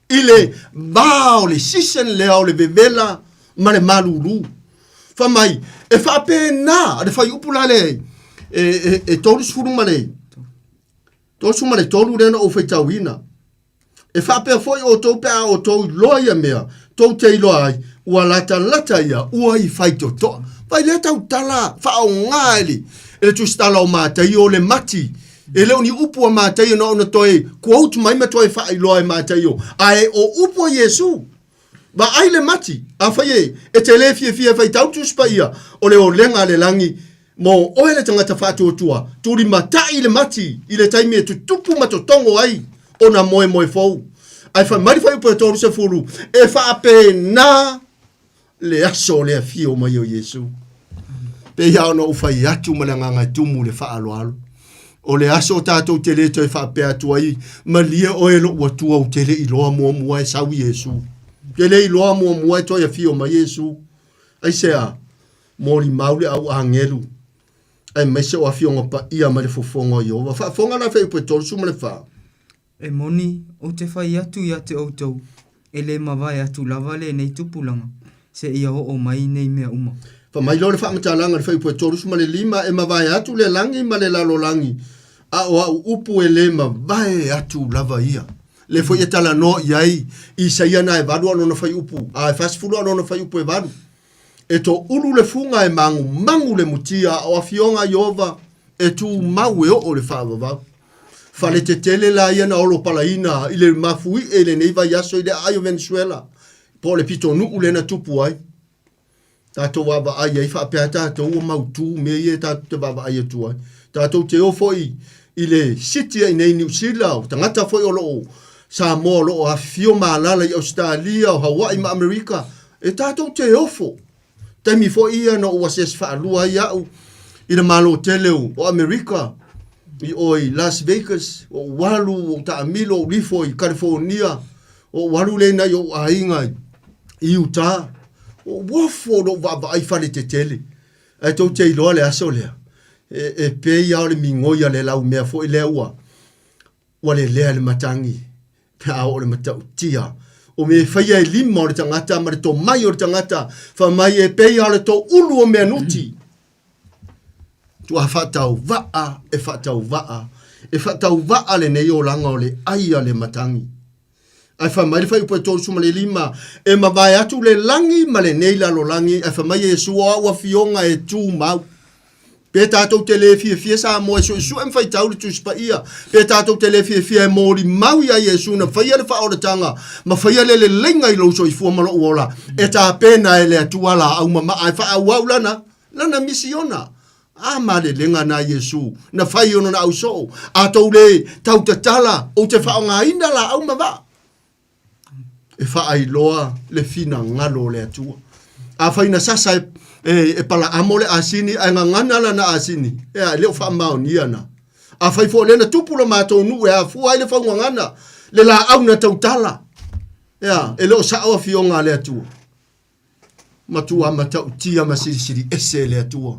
i le va o le season lea o le vevela ma le malulu. Fai mai e faapena le fuaiupu la le e, e, e 33 lea na ou faitauina. E faapea foi outou pe a outou iloa ia mea, tou te iloa ai, ua latalata ia, ua i faitotoa. Vai lea tautala faaaoga e le, e le tusitala o Mataio o le mati. E le o ni upu a Mataio na ona toe quote mai ma toe faailoa e Mataio, ae o upu a Iesu. Vaai le mati, afai e, e te le fiafia e faitau Tusi Paia, o le olega a le lagi, mo oe le tagata faatuatua, tulimatai le mati i le taimi e tutupu ma totogo ai ona moemoe fou. Ae fai mai le fuaiupu e 30, e faapena le aso o le afio mai o Iesu. Pei lava ona ou fai atu ma le agaga e tumu i le faaaloalo. O le aso tatou te le toe faapea atu ai, malie oe lou Atua ou te le iloa muamua e sau Iesu. Te le iloa muamua e toe afio mai Iesu. Aisea? Molimau le au agelu, aemaise o afioga paia mai le fofoga o Ieova. Faafofoga la fuaiupu e 34. E moni, ou te fai atu ia te outou, e le mavae atu lava lenei tupulaga, seia oo mai nei mea uma. Fai mai lea o le faamatalaga i le fuaiupu e 35, E mavae atu le lagi ma le lalolagi, a o au upu e le mavae atu lava ia. Lea foi e talanoa i ai Isaia na e 8 a lona fuaiupu, a e 40 a lona fuaiupu e 8. E toulu le fuga e magumagu le mutia, a o afioga a Ieova e tumau e oo i le faavavau. Fale tetele la ia na olopalaina i le mafuie i lenei vaiaso i le aai o Venezuela, po o le pitonuu lea na tupu ai. Tatou vaavaai ai faapea tatou ua mautu mea ia tatou te vaavaai atu ai. Tatou te o foi i le city i nei Niu Sila, o tagata foi o lo o Samoa o lo o afifio ma alala i Ausetalia, o Hawaii ma Amerika, e tatou te ofo. Taimi foi ia na ou asiasi faalua ai au i le Malo tele o Amerika, i o i Las Vegas, ou alu, ou taamilo, ou lifo i California, ou alu lea i nai ou aiga i Utah. Ou ofo lou vaavaai i fale tetele. Ae tou te iloa le aso lea, e, e pei lava o le migoi a le laumea foi lea ua, ua lelea le matagi pe a oo le matautia. O mea e faia e lima o le tagata ma le tomai o le tagata, fai mai e pei lava o le toulu o meanuti. Tuaha faatauvaa e faatauvaa, e faatauvaa lenei olaga o le ai a le matagi. Ae fai mai le fuaiupu e 35, E mavae atu le lagi ma lenei lalolagi, ae fai mai Iesu, o au afioga e tumau. Pe tatou te le fiafia Samoa e suesue ma faitau le Tusi Paia, pe tatou te le fiafia e molimau iā Iesu na faia le faaolataga ma faia le leleiga i lou soifua ma lou ola, e tapena e le Atua laau mamaa e faaauau lana, lana misiona. A malelega na Iesu na fai i ona naau soo, a tou le tautatala, ou te faaaogaina laau ma vaa e faailoa le finagalo o le Atua. Afai na sasa e, e, e Palaamo le asini ae gagana lana asini, ea, e le o faamaonia na. Afai foi o lea na tupu lo matou nuu e afua ai le faugagana, le laau na tautala, ea, e le o sao afioga a le Atua. Matua matautia ma silisili ese e le Atua.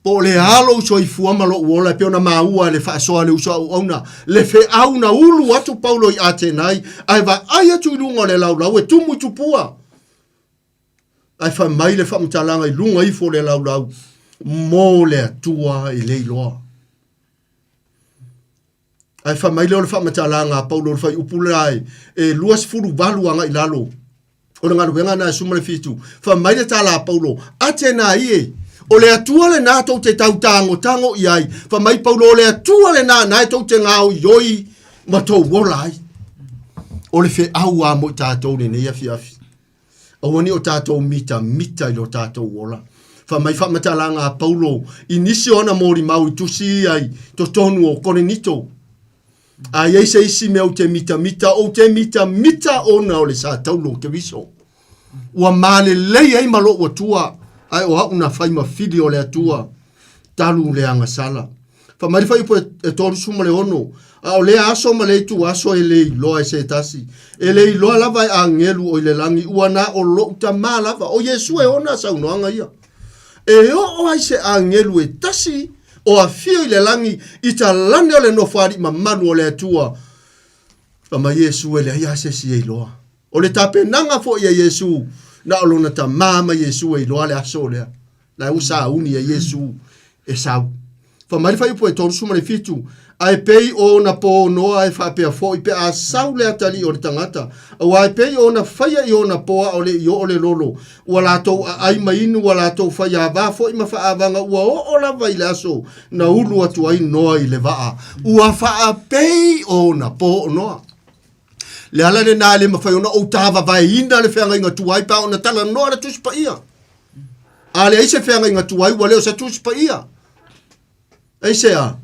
Po o le a lou soifua ma lou ola e pei ona maua e le faasoa a le uso auauna, le feau na ulu atu Paulo i Atenai, ae vaai atu i luga o le laulau e tumu i tupua. Ae fai mai le faamatalaga i luga ifo o le laulau, mo le Atua e le iloa. Ae fai mai lea o le faamatalaga a Paulo o le fuaiupu lena e 28 agai i lalo o le galuega lena e 17, fai mai le tala a Paulo, Atenai e! O le Atua lenā tou te tautagotago i ai, fai mai Paulo o le Atua lenā na e tou te gaoioi ma tou ola ai. O le feau a mo i tatou lenei afiafi. Aua ne i o tatou mitamita i lo tatou ola. Fai mai faamatalaga a Paulo i nisi o ana molimau i tusi ia i totonu o Korinito. A i ai se isi mea ou te mitamita, ou te mitamita ona o le sa taulo o Keriso. Ua malelei ai ma lou Atua, ae o au na fai ma fili o le Atua, talu le agasala. Fai mai le fuaiupu e 36, A o lea aso ma lea ituaso e le iloa e se tasi, e le iloa lava e agelu o i le lagi, ua na o lou Tama lava, o Iesu e ona saunoaga ia. E oo ai se agelu e tasi o afio i le lagi i talane o le nofoalii mamalu o le Atua. Fai mai Iesu e leai lava se isi e iloa. O le tapenaga foi a Iesu, na o lona Tama ma Iesu e iloa le aso lea. La ua sauni e Iesu e sau. Fai mai le fuaiupu e 37, Ae pei o ona po Noa e faapea foi pe a sau le atalii o le tagata, aua e pei o ona faia i ona po a o le i oo le lolo, ua latou aai ma inu, ua latou faiava foi ma faaavaga, ua oo lava i le aso na ulu atu ai Noa i le vaa, ua faapei o ona po o Noa. Le ala lenā e le mafai ona ou tāvavaeina le feagaiga tuai pe a ona talanoa le Tusi Paia. A leai se feagaiga tuai ua le o se Tusi Paia. Aisea?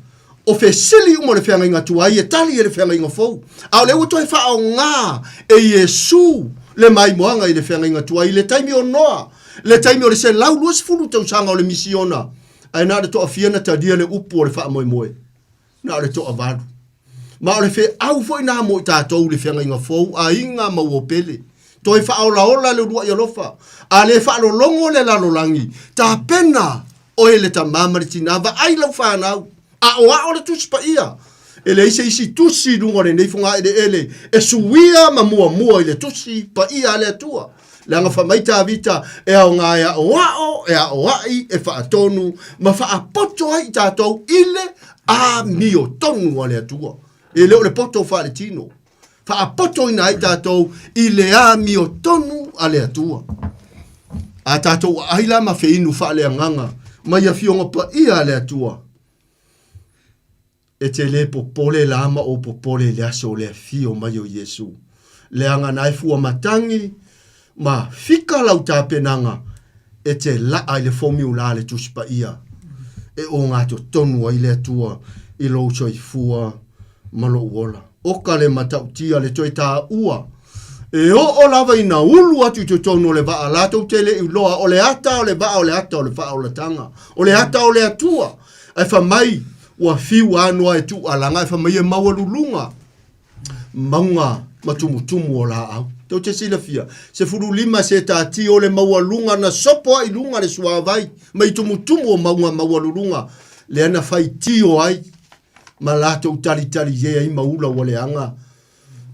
O fesili uma o le feagaiga tuai e tali e le feagaiga fou. A o lea ua toe faaaoga e Iesu le maimoaga i le feagaiga tuai i le taimi o Noa, le taimi o le 120 tausaga o le misiona, ae na o le toafia na talia le upu o le faamoemoe. Na o le toavalu. Ma o le feau foi na mo i tatou le feagaiga fou, aiga ma uo pele. Toe faaolaola le uluai alofa. A le faalologo le lalolagi, tapena oe le tama ma le tina, vaai lau fanau, aoao le Tusi Paia. E leai se isi tusi i luga o lenei fogaeleele e suia ma muamua i le Tusi Paia a le Atua. Leaga fai mai Tavita, e aoga e aoao, e aoai, e faatonu, ma faapoto ai i tatou i le amiotonu a le Atua. E le o le poto faaletino. Faapotoina ai tatou i le amiotonu a le Atua. A tatou aai la ma feinu faaleagaga mai Afioga Paia a le Atua, E te le popole la ma ou popole i le aso o le afio mai o Iesu, leaga na e fua matagi ma fika lau tapenaga e te laa i le fomiula a le Tusi Paia e ogatotonu ai le Atua i lou soifua ma lou ola. Oka le matautia le toe taua e oo lava ina ulu atu i totonu o le vaa latou te le iloa o le ata o le vaa o le ata o le faaolataga o le ata o le Atua ae fai mai Ua fiu a Noa e tuualaga ae fai mai e maualuluga mauga ma tumutumu o laau. Tou te silafia, 15 setati o le maualuga na sopo ai i luga le suavai mai tumutumu o mauga maualuluga lea na faitio ai ma latou talitali ai ma ula ua leaga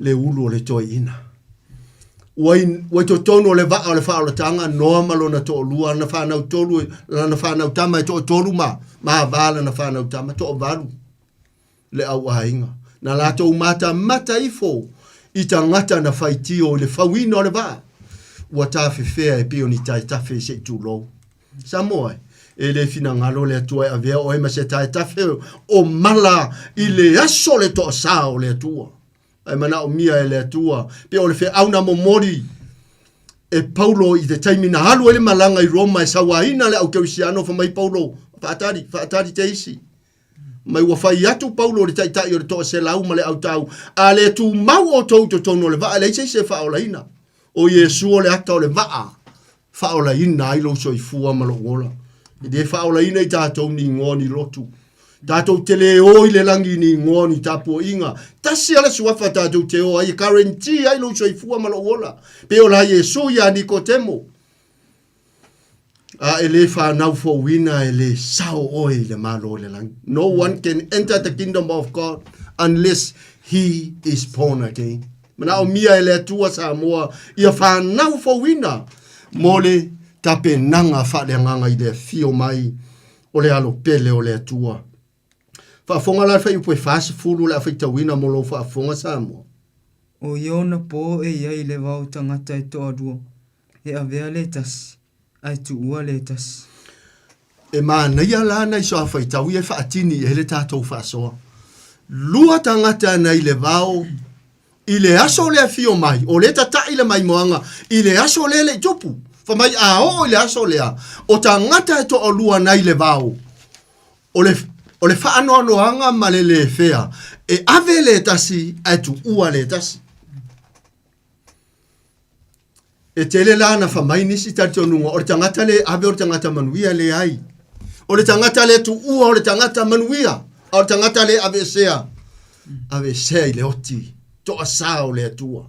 le ulu o le toeaina. Ua i, ua i totonu o le vaa o le faaolataga Noa ma lona toalua, lana fanau tolu, lana fanau tama e toatolu ma, ma ava lana fanau tama, toavalu le au aiga. Na latou matamata ifo i tagata na faitio i le fauina o le vaa, ua tafefea e pei o ni taetafe se i tulou. Samoa e, e le finagalo le Atua e avea oe ma se taetafe o mala i le aso o le toasā o le Atua. Ae manaomia e le Atua, pe o le feau na momoli e Paulo i te taimi na alu ai le malaga i Roma e sauaina le au kerisiano, fai mai Paulo, faatali, faatali te isi. Mai ua fai atu Paulo i le taitai o le 100 ma le autau, a le tumau outou i totonu o le vaa, e leai se isi e faaolaina. O Iesu o le ata o le vaa, faaolaina ai lou soifua ma lou ola. E le faaolaina i tatou ni igoa ni lotu. Tatou te le o i le lagi ni igoa ni tapuaiga. Tasi lava le suafa tatou te o ai e guarantee ai lou soifua ma lou ola. Pei o la Iesu ia Nikotemo. A e le fanau fouina e le sao oe i le Malo o le lagi. No one can enter the kingdom of God unless he is born again. Manaomia e le Atua Samoa ia fanau fouina mo le tapenaga faaleagaga i le afio mai o le Alo pele o le Atua. Faafofoga la le fuaiupu e 40 o le a faitauina mo lou faafofoga Samoa. O Iona po e i ai i le vao tagata e toalua, e avea le tasi, ae tuua le tasi. E manaia la nai soa faitau ia e faatini i ai le tatou faasoa. Lua tagata nai le vao i le aso le afio mai, o le tata'i le maimoaga i le aso lea le i tupu. Fa mai a oo i le aso lea, o tagata e toalua nai le vao, o le, o le faanoanoaga ma le lē fea, e ave le tasi ae tuua le tasi. E tele la na famai nisi talitonuga o le tagata le ave o le tagata manuia leai. O le tagata le tuua o le tagata manuia, a o le tagata le aveesea, aveesea i le oti, toasā o le Atua.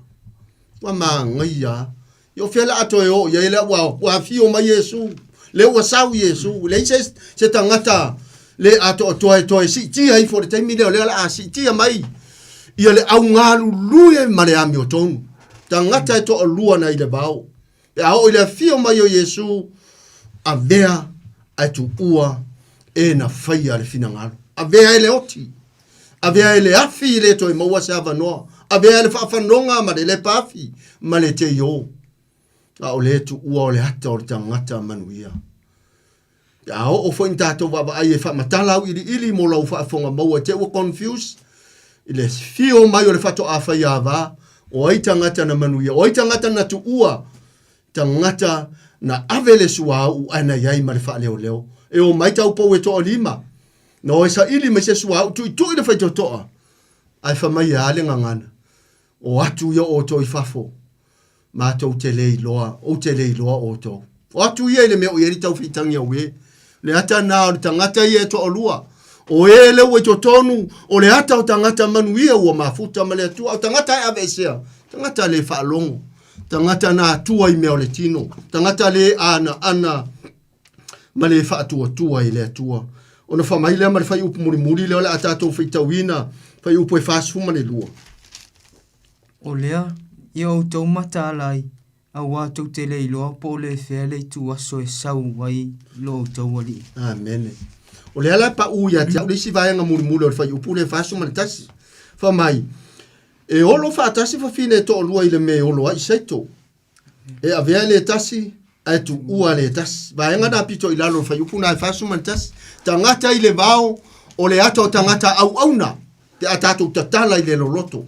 Ua magaia. Ia o fea la a toe oo i ai lea ua, ua afio mai Iesu, lea ua sau Iesu, leai se, se tagata le atoatoa e toe siitia ifo i le taimi lea o lea la a siitia mai ia le augalulue ma le amiotonu. Tagata e toalua nai le vao. Pe a oo i le afio mai o Iesu, avea ae tuua e na faia le finagalo. Avea e le oti. Avea e le afi i le toe maua se avanoa. Avea e le faafanoga ma le lepa afi ma le teio. A o le tuua o le ata o le tagata manuia. Pe a oo foi ni tatou vaavaai e faamatala auiliili mo lau faafofoga maua te ua confuse i le fio mai o le faatoa faiava, o ai tagata na manuia, o ai tagata na tuua, tagata na ave le suauu ae na iai ma le faaleoleo. E o mai taupou e toalima, na o e saili mai se suauu tuitui le faitotoa, ae fa mai e a le gagana, o atu ia outou i fafo, matou te le iloa, ou te le iloa outou. O atu ia i le mea o i ai le taufiitagi au e. Le ata na o le tagata ia e toalua. O e le ua i totonu, o le ata o tagata manuia ua mafuta ma le Atua. O tagata e aveesea, tagata le faalogo, tagata na atua i mea o le tino, tagata le ana ana ma le faatuatua i le Atua. Ona faamai lea ma le fuaiupu mulimuli lea o le a tatou faitauina, fuaiupu e 42. O lea, ia outou mataala ai, auā tou te le iloa po o le fea le ituaso e sau ai lo outou Alii. Amene. O lea la e paʻu ia te au le isi vaega mulimuli o le fuaiupu lea e 41. Fai mai, e olo faatasi fafine e toalua i le mea e olo ai saito. E avea le tasi ae tuua le tasi. Vaega na pito i lalo o le fuaiupu na e 41. Tagata i le vao o le ata o tagata auauna pe a tatou tatala i le loloto.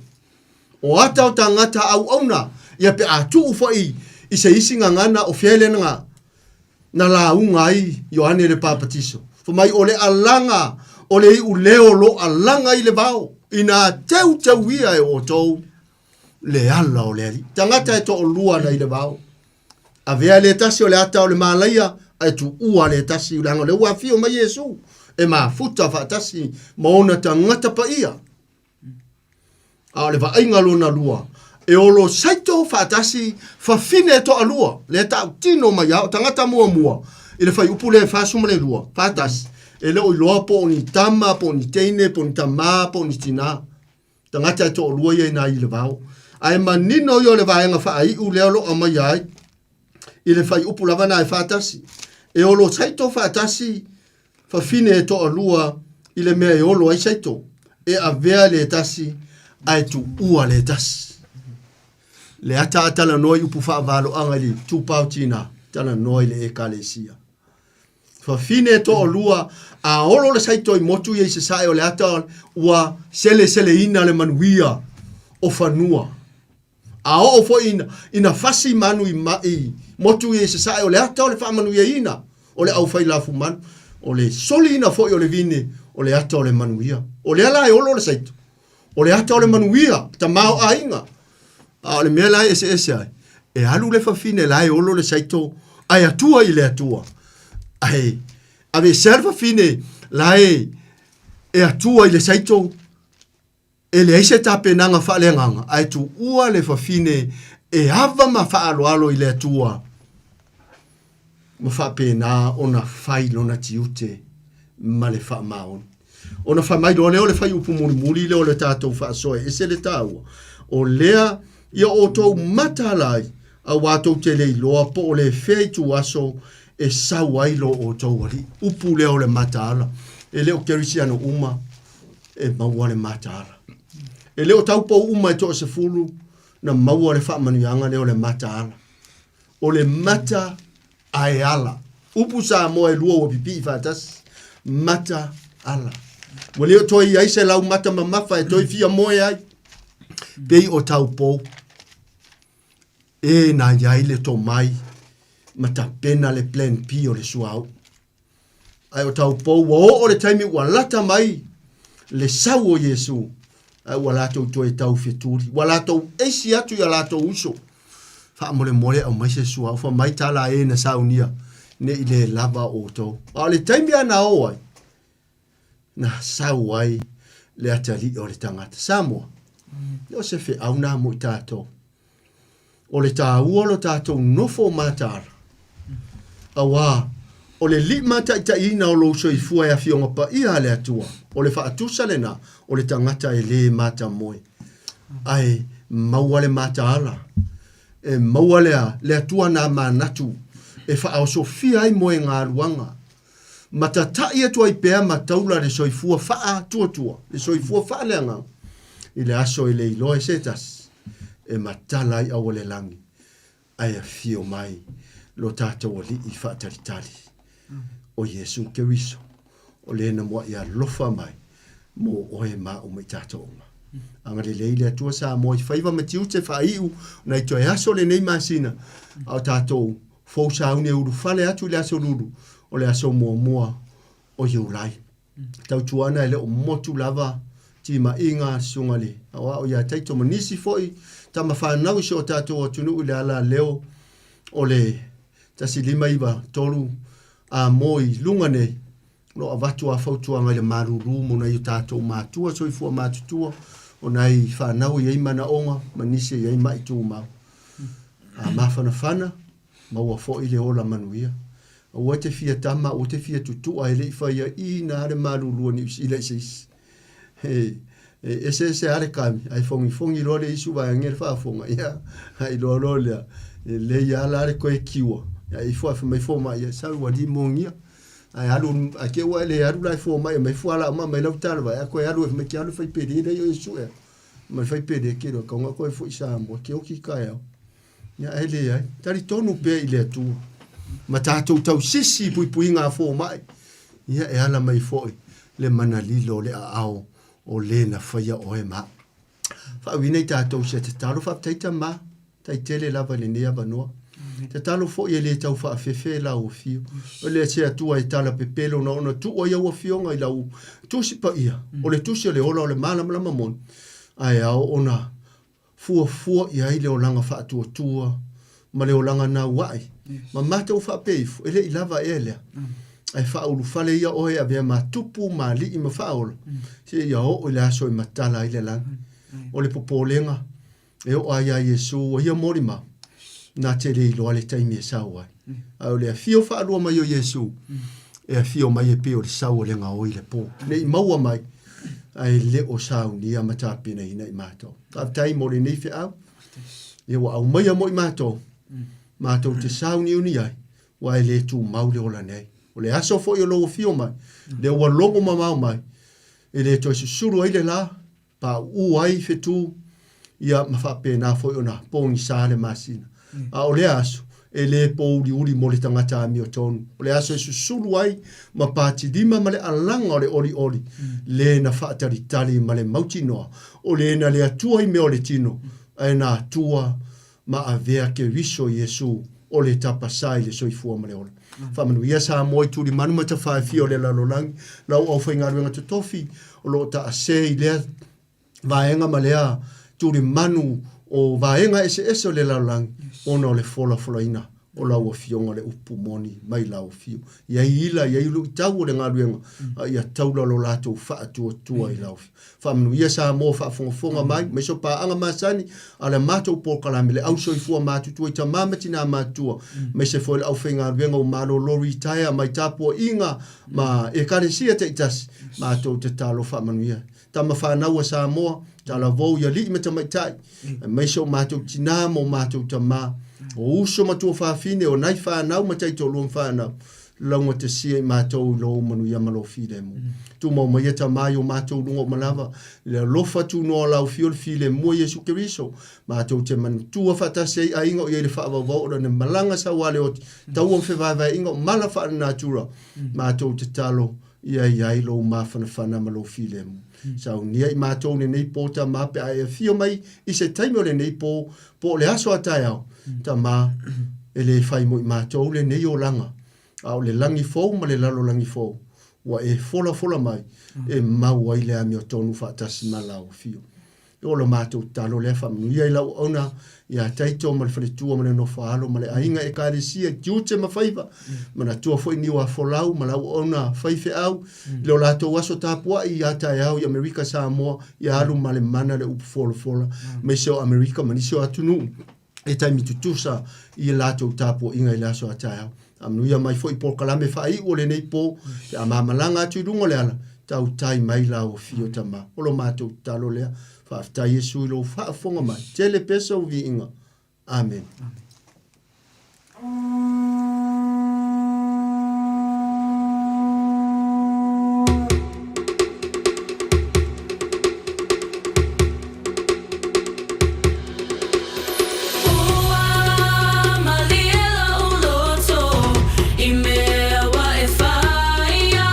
O ata o tagata auauna ia pe a tuu foi i se isi gagana o fea lea na na lauga ai Ioane le Papatiso. Fai mai o le alaga o le iuleo lo alaga i le vao ina teuteuia e outou le ala o le Alii. Tagata e toalua na i le vao. Avea le tasi o le ata o le malaia, ae tuua le tasi, leaga o lea ua afio mai Iesu e mafuta faatasi ma ona tagata paia. A o le vaaiga lona lua, e olo saito faatasi fafine e toalua, lea tautino mai a o tagata muamua i le fuaiupu lea e 42, faatasi, e le o iloa po o ni tama, po o ni teine, po o ni tamā, po o ni tinā. Tagata e toalua ia ina i le vao. Ae manino ia o le vaega faaiu lea o lo o aumaia ai i le fuaiupu lava na e faatasi. E olo saito faatasi fafine e toalua i le mea e olo ai saito. E avea le tasi ae tuua le tasi. Le ata a talanoa i upu faavaloaga i le itupa o tinā, talanoa i le Ekalesia. Fafine e toalua, a olo le saito i motu ia i sasae o le ata ua seleseleina le manuia o fanua. A oo foi ina, ina fasi manu i, ma, i motu ia i sasae o le ata o le faamanuiaina o le aufai lafumanu, o le soliina foi o le vine o le ata o le manuia. O lea la e olo le saito, o le ata o le manuia, tamaoaiga. A o le mea la e eseese ai, e alu le fafine la e olo le saito ae atua i le Atua. Ae aveesea le fafine la e e atua i le saito, e leai se tapenaga faaleagaga, ae tuua le fafine e ava ma faaaloalo i le Atua ma faapena ona fai lona tiute ma le faamaoni. Ona fai mai loa lea o le fuaiupu mulimuli lea o le tatou faasoa e ese le taua, o lea ia outou mataala ai, auā tou te le iloa po o le fea ituaso e sau ai lo outou Alii. Upu lea o le mataala. E le o kerisiano uma e maua le mataala. E le o taupou uma e toasefulu na maua le faamanuiaga lea o le mataala. O le mata ae ala. Upu Samoa e lua ua pipii faatasi. Mata ala. Ua le o toe i ai se lau mata mamafa e toe fia moe ai. Pei o taupou. E na i ai le tomai ma tapena le plan B o le suauu. Ae o taupou ua oo le taimi ua lata mai le sau o Iesu, ae ua latou toe tau fetuli. Ua latou eisi atu i a latou uso. Faamolemole aumai se suauu, fai mai tala e na saunia, ne i le lava outou. A o le taimi a na o ai, na sau ai le atalii o le tagata. Samoa, o se feau na mo i tatou. O le taua o lo tatou nofo mataala, auā o le limataitaiina o lou soifua e Afioga Paia a le Atua, o le faatusa lena o le tagata e lē matamoe, ae maua le mataala, e maua le, le Atua nā manatu e faaosofia ai moegaluaga, ma tataʻi atu ai pea ma taula le soifua faatuatua, le soifua faaleagaga, i le aso e le iloa e se tasi e matala ai au o le lagi, ae afio mai lo tatou Alii faatalitali, o Iesu Keriso, o le na muaʻi alofa mai mo oe ma au ma i tatou uma. Agalelei le Atua Samoa i faiva ma tiute faaiu nai toe aso lenei masina, a o tatou fou sauni e ulufale atu i le aso lulu o le aso muamua o Iulai. Tautuana e le o motu lava timaiga susuga le aoao ia Taito ma nisi foi tama fanau i si o tatou atunuu i le ala leo o le 1593 a mo i luga nei o lo o avatu a fautuaga i le malulu mo nai o tatou matua soifua matutua o nai fanau e i ai manaoga ma nisi e i ai maʻi tumau. A mafanafana, maua foi le ola manuia. Aua e te fia tama, aua e te fia tutua e le i faia ina le malulu a Niu Sila i se isi. E, e eseese lava le kami, ae fogifogi loa le isu vaeane le faafofoga, ia, a iloa loa lea, e lelei lava la le toe kiua. Ia ifo ae fai mai fomai, ia sau ua limogia. Ae alu, ae te i ua e le alu la i fomai, aumai fualaau ma aumai lau talavai, ae toe alu e fai mai, e te alu e fai pele lea i o e sue. Ma le fai pele ke loa, kaunga koe foi i Samoa, ke oki taeao. Ia ae leai, talitonu pea i le Atua. Ma tatou tausisi i puipuiga a fomai, ia e ala mai foi le mana lilo o le aao o le na faia oe ma au. Faauiina i tatou se tatalo, faafetai tama, tai tele lava i lenei avanoa. Tatalo foi e le tau faafefe lau afio. O le se Atua e tala pepelo na ona tuu ai au afioga i lau tusi paia, o le tusi o le ola o le malamalama moni, ae ao ona fuafua i ai le olaga faatuatua ma le olaga nauaʻi, ma matou faapea ifo, e le i lava ea lea, ae faaulufale ia oe e avea ma tupu ma alii ma faaola, seia oo i le aso e matala ai le lagi. O le popolega e oo ai ia Iesu o ia molimau, na te le iloa le taimi e sau ai. Ae o le afio faalua mai o Iesu, e afio mai e pei o le sau o le gaoi i le po, ne i maua mai, ae le o saunia ma tapenaina i matou. Faafetai mo lenei feau. Ia ua aumaia mo i matou, matou te sauniuni ai, ua e le tumau le ola nei. O le aso foi o lou afio mai, lea ua logo mamao mai, e le toe susulu ai le la, pauu ai fetu, ia ma faapena foi ona pogisa le masina. A o lea aso, e le pōuliuli mo le tagata amiotonu. O le aso e susulu ai ma patilima ma le alaga o le olioli, le na faatalitali ma le mautinoa, o le na le Atua i mea o le tino, ae na Atua ma avea Keriso Iesu o le tapasā i le soifua ma le ola. Faamanuia Samoa i tulimanu ma tafaefia o le lalolagi, lau aufaigaluega totofi o lo o taase i lea vaega ma lea tulimanu o vaega eseese o le lalolagi ona o le folafolaina o lau Afioga le upu moni mai lau afio. I ai ila, i ai luitau o le galuega, a ia taula lo latou faatuatua i lau afio. Faamanuia Samoa faafogafoga mai, mai so paaga masani a le matou polokalame, le au soifua matutua i tamā ma tinā matutua, maise foi le aufaigaluega ua malolo retire mai tapuaiga ma Ekalesia taitasi, matou tatalo faamanuia. Tama fanau a Samoa, talavou i alii ma tamaitai, aemaise o matou tinā ma o matou tamā, o uso ma tuafafine, o nai fanau ma taitoalua ma fanau. Laugatasia i matou i lou manuia ma lou filemu. Tumau maia Tama i o matou luga uma lava, le alofa tunoa o lau Afio le filemu o Iesu Keriso, matou te manatua faatasi ai aiga o i ai le faavauvau o lana malaga saualeoti, taua ma fevaevaeaiga o mala faalenatura, matou tatalo ia i ai lou mafanafana ma lou filemu. Saunia i matou lenei po, Tama, pe a e afio mai i se taimi o lenei po, po o le aso a taeao, Tama, e le fai mo i matou lenei olaga, a o le lagi fou ma le lalolagi fou, ua e folafola mai e mau ai le amiotonu faatasi ma lau afio. O lo matou tatalo lea faamanuia i lau auauna ia Taito ma le faletua ma le nofo a alo ma le aiga Ekalesia i tiute ma faiva, manatua foi Niuafolau ma lau auauna faifeau i lo latou aso tapuai ia taeao i Amerika Samoa ia alu ma le mana le upu folafola aemaise o Amerika ma nisi o atunuu e taimi tutusa i latou tapuaiga i le aso a taeao. Faamanuia mai foi i polokalame faaiu o lenei po, pe a mamalaga atu i luga o le ala, tautai mai lau afio Tama. O lo matou tatalo lea. Faafetai Iesu i lou faafofoga mai. Tele pea sou viiga. Amene. Amen. Ua malie lou loto i mea ua e faia,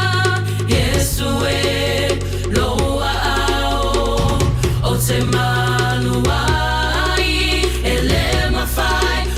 Iesu e lou aao, ou te malu ai, e le mafai.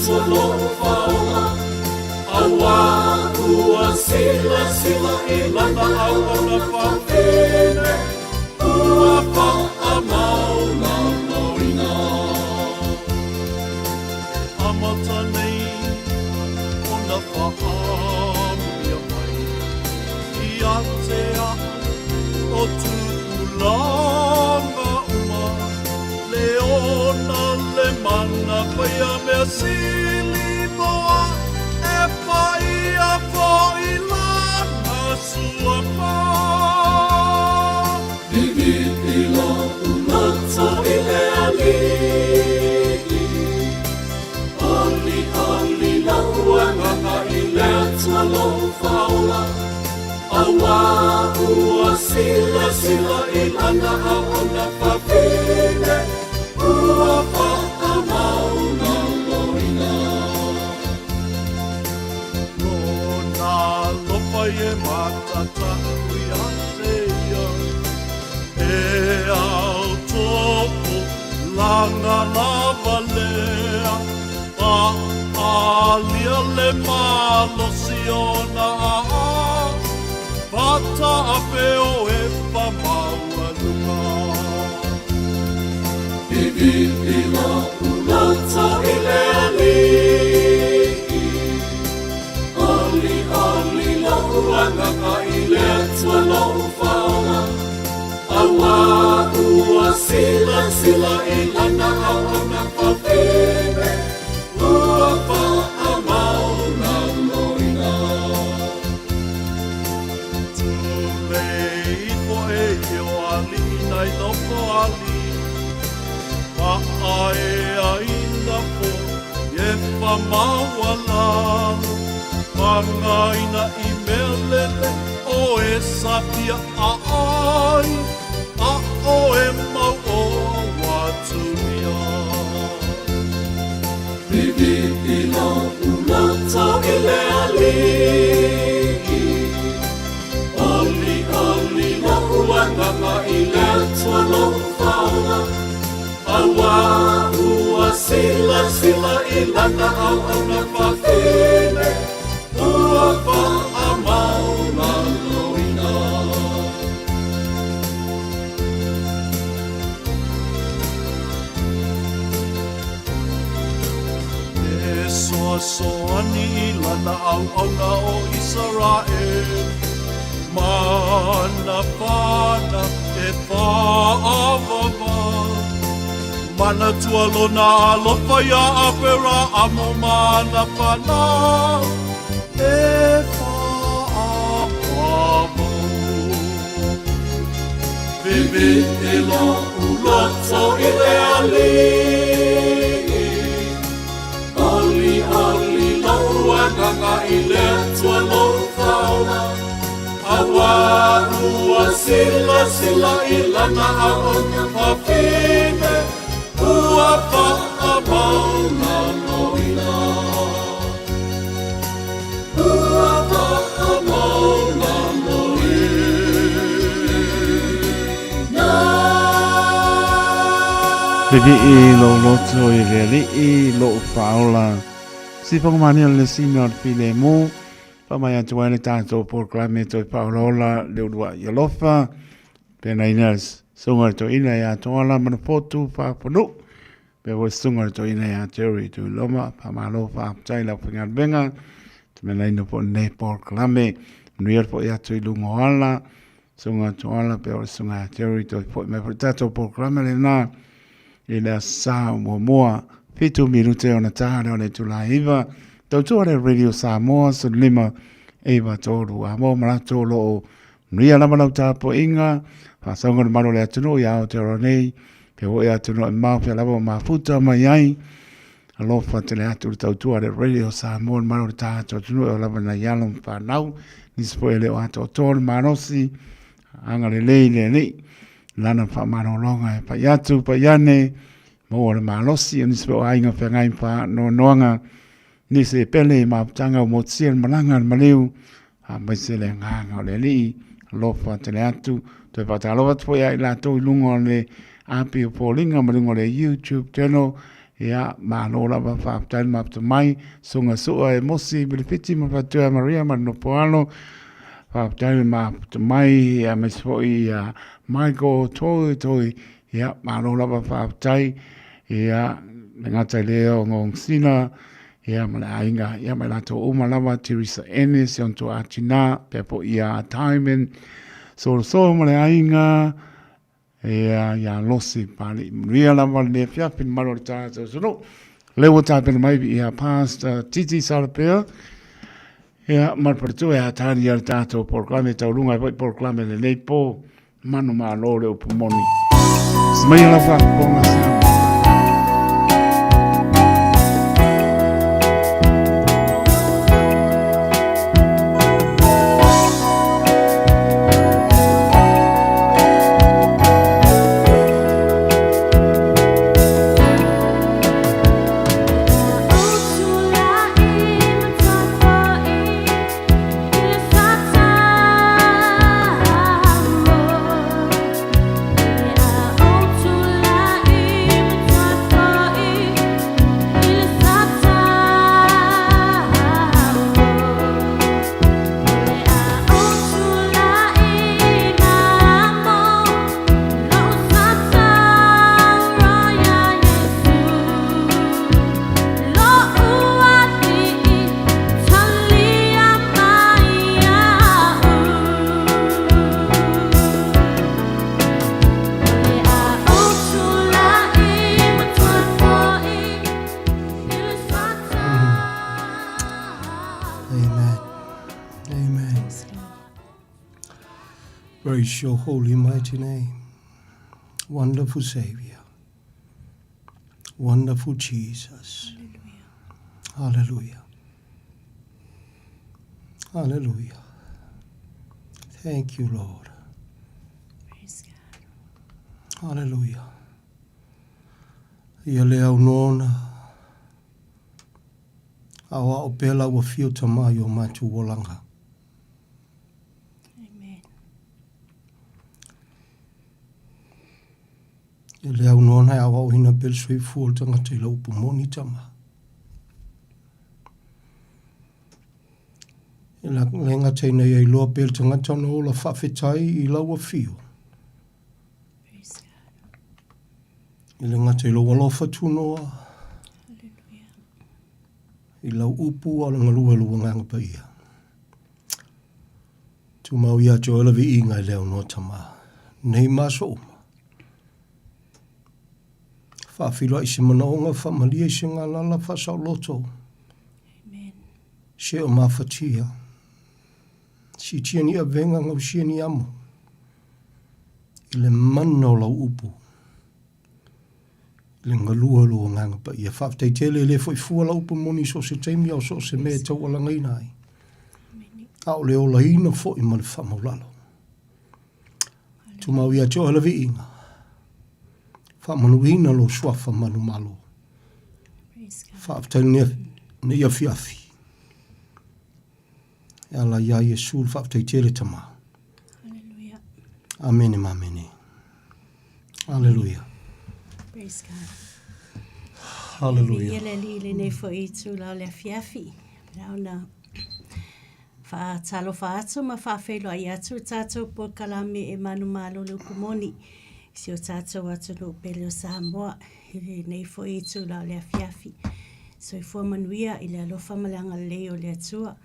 Atua lou Faaola, Auā ua silasila i lana auauna fafine, ua faamaulaloina. E amata nei ona faaamuia mai ia te a'u o tupulaga uma, le ona le mana paia mea sili moa e paia foi lana suafa. Vivii lou loto i le Alii, Olioli lou agaga i le Atua lou Faaola, Auā ua silasila i lana auauna fafine, ua faamaulaloina. Lona alofa e matatau ia te ia, e ao topo langa lava lea, Paalia le malosi o na fata afe o e whamaualuga. Vivii lou loto i le Alii, Olioli lou agaga i le Atua lou Faaola, Auā ua silasila i lana auauna fafine, ua faamaulaloina. Tulei ifo e i o alii nai nofo alii, Paaeaina foi e whamaualalo, Pagaina i mea lele o e sapia a ai, a o e mau o watuia. Vivii lou loto i le Alii, Olioli lou agaga i le Atua lou Faaola, Auā ua silasila i lana auauna fafine, ua faamaulaloina. E soasoani i lana auauna o Isaraele, Ma na fana e faaavaava. Manatua lona alofa iā Aperaamo ma na fana e faaavaava. Vivii lou loto i le Alii, Olioli lou agaga i le Atua lou Faaola, Auā ua silasila i lana auauna fafine, ua faamaulaloina. Ua faamaulaloina. Vivii lou loto i le Alii, lou Faaola. Sifa mania le sina o le filemu. Faamai atu ai le tatou polokalame toe faaolaola le uluai alofa. Pena ina sunga le toeaina ia Toala Manafotu Faafanuu. Pea foi sunga le toeaina ia Terry Tuiloma. Faamalo faafetai lau faigaluega. Tapenaina foi lenei polokalame. Manuia le foi atu i luga o ala. Sunga Toala pea o le sunga ia Terry toe foi mai foi le tatou polokalame lena i le aso Sa muamua 7 minute ona ta lea o le itula e 9. Tautua le Radio Samoa 15 9 3 a mo ma latou o lo o manuia lava lau tapuaiga, faasauga le malu o le atunuu i Aotearoa nei, pea foi atunuu e mamao fea lava o mafuta mai ai. Alofa tele atu le tautua a le Radio Samoa le malu o le tatou atunuu e oo lava nai alo ma fanau, nisi foi e le o atoatoa le malosi, agalelei le Alii, lana faamalologa e pai atu, pai ane, maua le malosi, o nisi foi o aiga feagai ma faanoanoaga, nisi e pele i mafutaga ua motusia le malaga a le maliu, aemaise le agaga o le Alii, alofa tele atu. Toe faatalofa atu foi ia i latou i luga o le api o Foliga ma luga o le YouTube channel. Ia, malo lava faafetai le mafuta mai, Susuga Sua e Mosi Vilifiti ma Fatua Maria ma le Nofoalo. Faafetai le mafuta mai, ia aemaise foi ia Michael Toi Toi. Ia, malo lava faafetai. Ia, le gata i lea o Gongsina, ia ma le aiga, ia ma i latou uma lava, Teresa Ennis, ia ona Atina, pea foi ia Timon, Solosoa ma le aiga, Ia, ia Losi Pāliʻi. Manuia lava lenei afiafi le mamalu o le tatou atunuu. Lea ua tapena mai ia Pastor Titi Salapea. Ia, ma le faletua e atali ia le tatou polokalame taualuga ai foi polokalame lenei po. Manumalo le upu moni. Smaia lau faafofoga Samoa. Amen. Amen. Praise your holy mighty name. Wonderful Savior. Wonderful Jesus. Hallelujah. Hallelujah. Thank you, Lord. Praise God. Hallelujah. Ia le au nona. Aoao pea lau afio Tama i o matou olaga. Amen. E le aunoa e aoaoina pea le soifua o le tagata i lau upu moni Tama. E le gata ina ia iloa pea le tagata ona ola faafetai i lau afio. E le gata i lou alofa tunoa, i lau upu a o le galue o lou Agaga Paia. Tumau ia te oe le viiga i le aunoa Tama, nei ma aso uma. Faafiloai se manaoga, faamalie i se galala, faasaoloto. Se o mafatia. Siitia ni avega, gausia ni amo. I le mana o lau upu. I le galua o lou Agaga Paia. Faafetai tele, e le foi fua lau upu moni i so o se taimi a o so o se mea e taualagaina ai. A o le olaina foi ma le faamaulalo. Tumau ia te oe le viiga. Faamanuina lou suafa manumalo. Faafetai lenei afiafi. E ala iā Iesu le faafetai tele Tama. Hallelujah. Amene ma amene. Hallelujah. Praise God. Hallelujah. Ia le alii lenei foi itula o le afiafi. La ona faatalofa atu ma faafeiloai atu le tatou polokalame e manumalo le upu moni i si o tatou atunuu pele o Samoa i lenei foi itula o le afiafi. Soifua manuia i le alofa ma le agalelei o le Atua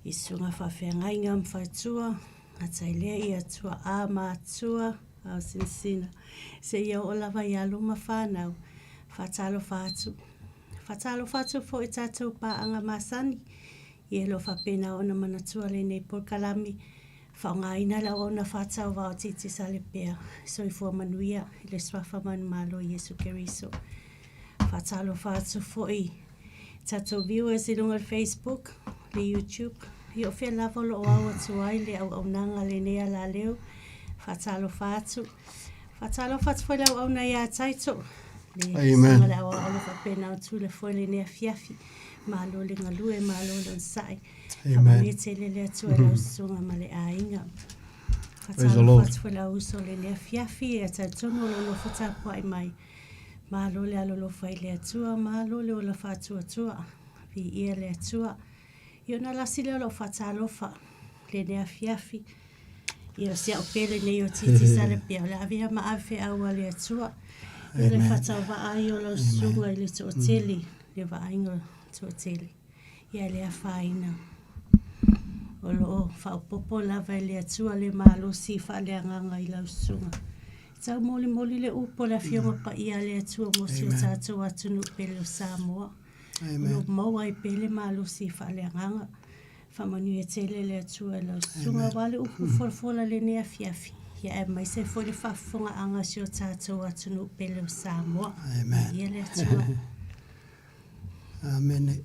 i susuga faafeagaiga ma faletua, gata ai lea i tuaa ma atua, ao sinasina, seia oo lava i alo ma fanau. Faatalofa atu. Faatalofa atu foi i tatou paaga masani, ia o lo o faapena ona manatua lenei polokalame, faaaogaina le auauna faatauvaa o Titisalepea. Soifua manuia i le Suafa manumalo o Iesu Keriso. Faatalofa atu foi i tatou viewers i luga o le Facebook, le YouTube, ia o fea lava o lo o ao atu ai le auaunaga a lenei alaleo. Faatalofa atu. Faatalofa atu foi le auauna ia Taito. Le Amen. susuga le aoao o lo o faapena ona tule foi lenei afiafi. Malo le galue, malo le onosai. Amen. Faamanuia tele le Atua i lau susuga ma le aiga. Praise the Faatalofa Lord. atu foi le auuso o lenei afiafi, e talitonu o lo o nofo tapuai mai. Malo le alolofa i le Atua, malo le ola faatuatua. Viia le Atua. Ia ona lasi lea o lau faatalofa lenei afiafi. Ia o si au pele nei o Titi Salapia, o le ave ia ma ave feau a le Atua. Ia le faatauvaa ai o lau susuga i le toatele, le vaaiga o le toatele. Ia e le afaina. O lo o faaopoopo lava e le Atua le malosi faaleagaga i lau susuga. Taumolimoli le upu a le Afioga Paia a le Atua mo si o tatou atunuu pele o Samoa. O lo o maua ai pea le malosi faaleagaga. Faamanuia tele le Atua i lau susuga aua le upu folafola i lenei afiafi, ia aemaise foi le faafofogaaga a si o tatou atunuu pele o Samoa. Viia le Atua. Amene.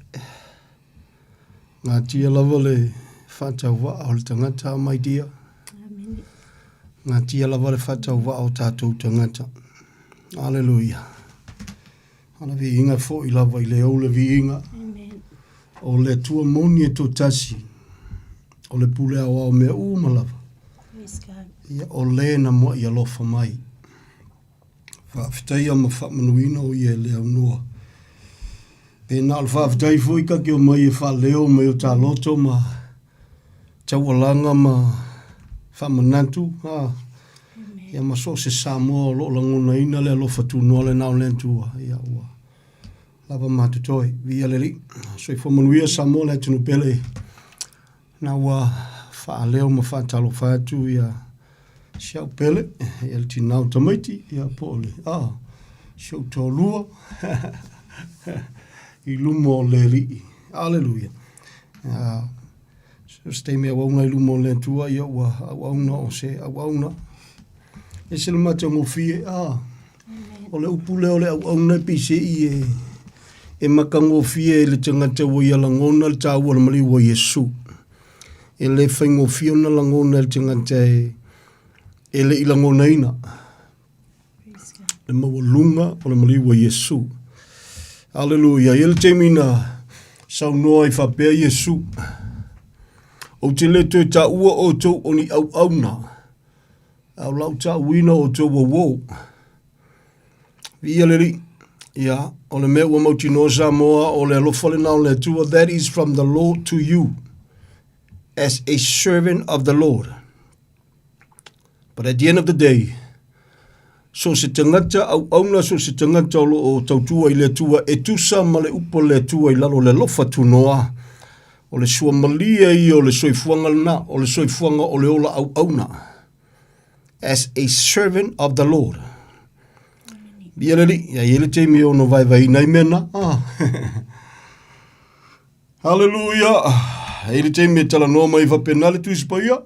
Gatia lava le faatauvaa o le tagata, my dear. Amene. Gatia lava le faatauvaa o tatou tagata. Aleluia. Ana viiga foi lava i le ou le viiga. Amen. O le Atua moni e toatasi. O le pule aoao mea uma lava. Praise God. Ia, o le na mua'i alofa mai. Faafetaia ma faamanuina o ia e le aunoa. Pe na o le faafetai foi ta te omai e faaleo mai o ta loto ma taualaga ma faamanatu, ha. Ia ma so o se Samoa o lo o lagonaina le alofa tunoa lena o le Atua, ia ua lava ma totoe. Viia le Alii. Soifua manuia Samoa le atunuu pele. Na ua faaleo ma faatalofa atu ia si au pele, ia le tinā o tamaiti, ia po o le, ah, si ou toalua, i luma o le Alii. Aleluia. Ah, so se taimi auauna i luma o le Atua, ia ua auauna o se auauna. Ese le matagofie, ah, O le upu lea o le auauna e peiseai e, e matagofie i le tagata ua ia lagona le taua o le maliu o Iesu. E le faigofie ona lagona e le tagata e, e le i lagonaina le maualuga o le maliu o Iesu. Aleluia. E i ai le taimi na saunoa ai faapea Iesu, Ou te le toe taua outou o ni auauna, A o lau taʻuina o outou uouou. Viia le Alii. Ia, o le mea ua mautinoa Samoa, o le alofa lena o le Atua, that is from the Lord to you as a servant of the Lord. But at the end of the day, so se tagata auauna, so se tagata o lo o tautua i le Atua, e tusa ma le upu a le Atua i lalo o le alofa tunoa, o le suamalie ia o le soifuaga lena, o le soifuaga o le ola auauna. As a servant of the Lord. Ia le alii, ia i ai le taimi e ono vaevaeina ai mea na. Ah. Hallelujah. E i ai le taimi e talanoa mai faapena le Tusi Paia.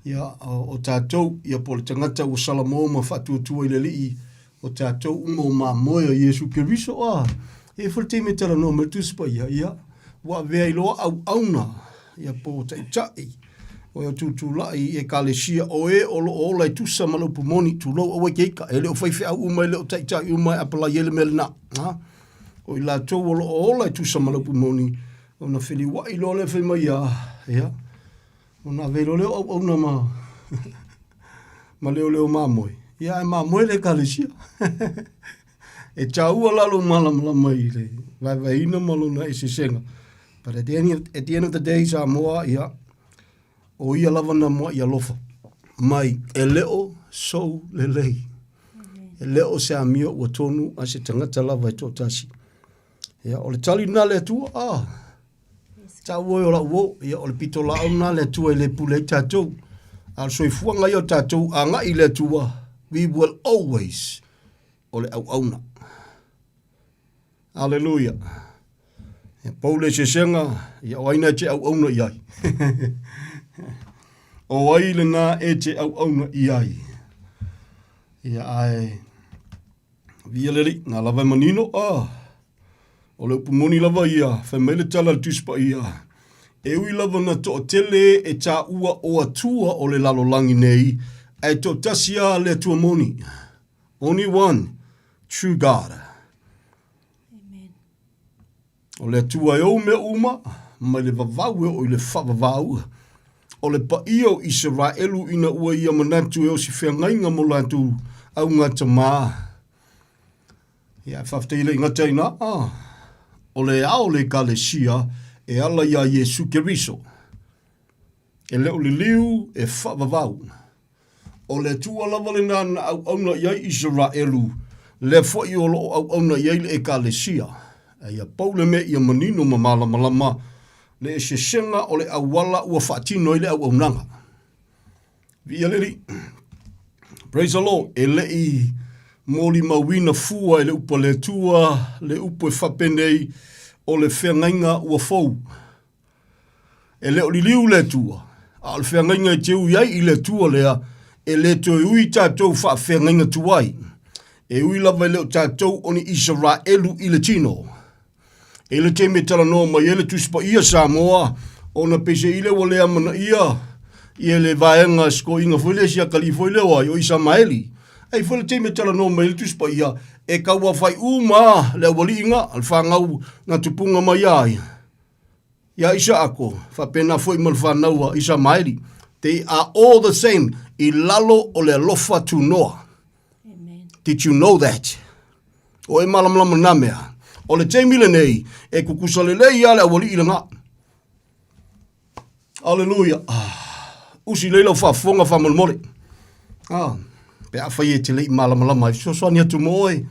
Ia, o, o tatou, ia po o le tagata ua salamo ma faatuatua i le Alii, o tatou uma o mamoe o Iesu Keriso, a, e i ai foi le taimi e talanoa mai le Tusi Paia, ia, ua avea ai loa auauna, ia po o taitai, o e tutulai i ekalesia, o e o lo o ola e tusa ma le upu moni, tulou aua e te ika, e le o faifeau uma, e le o taitai uma e apalai ai le mea lena, a, o i latou o lo o ola e tusa ma le upu moni, ona feliuai loa lea fai mai ia, ia, Ona ave loa lea o auauna ma ma leoleo mamoe, ia ae mamoe le ekalesia. e taua la lou malamalama i le vaevaeina ma lona eseesega. But at the end of, at the end of the day, Samoa, ia, o ia lava na mua'i alofa mai e le o sou lelei. E le o se amio ua tonu a se tagata lava e toatasi. Ia, o le tali lena a le Atua, ah, Taua e o lau uo, ia o le pitolaau lena a le Atua e le pule ai tatou. A o le soifuaga ia o tatou agai i le Atua, we will always o le auauna. Aleluia. Ia pau le eseesega, ia o ai na e te auauna i ai. o ai lena e te auauna i ai. Ia ae Viia le Alii, na lava e manino, ah, o le upu moni lava ia, fai mai le tala a le Tusi Paia, e ui lava na toatele e taua o Atua o le lalolagi nei, ae toatasi lava le Atua moni. Only one true God. Amen. O le Atua e ou mea uma, mai le vavau e oo i le faavavau. O le paia o Isaraelu ina ua ia manatu e o se feagaiga mo latou augatamā. Ia, faafetai le i gata ina, ah, o le ao le Ekalesia e ala iā Iesu Keriso. E le o liliu e faavavau. O le Atua lava lena na auauna i ai Isaraelu, lea foi o lo o auauna i ai le Ekalesia. A ia pau le mea ia manino ma malamalama le eseesega o le auala ua faatino ai le auaunaga. Viia le Alii. Praise the Lord. E le i molimauina fua e le upu a le Atua le upu e faapenei o le feagaiga ua fou. E le o liliu le Atua, a o le feagaiga e te ui ai i le Atua lea, e le toe ui tatou faafeagaiga tuai. E ui lava e le o tatou o ni Isaraelu i le tino. E le taimi e talanoa mai ai le Tusi Paia Samoa, ona peiseai lea ua le amanaia ia le vaega sikoiga foi lea, si atalii foi lea o ai, o Isamaeli. Ai foi le taimi e talanoa mai ai le Tusi Paia, e tauaofai uma le aualiiga, le fanau na tupuga mai ai ia Isaako, faapena foi ma le fanau a Isamaeli. They are all the same i lalo o le alofa tunoa. Amen. Did you know that? O e malamalama nā mea. O le taimi lenei, e kukusa lelei ia le aualii lena. Aleluia. Ah, usi lei lau faafofoga faamolemole. Ah, pe afai e te le i malamalama ai, fesoasoani atu mo oe.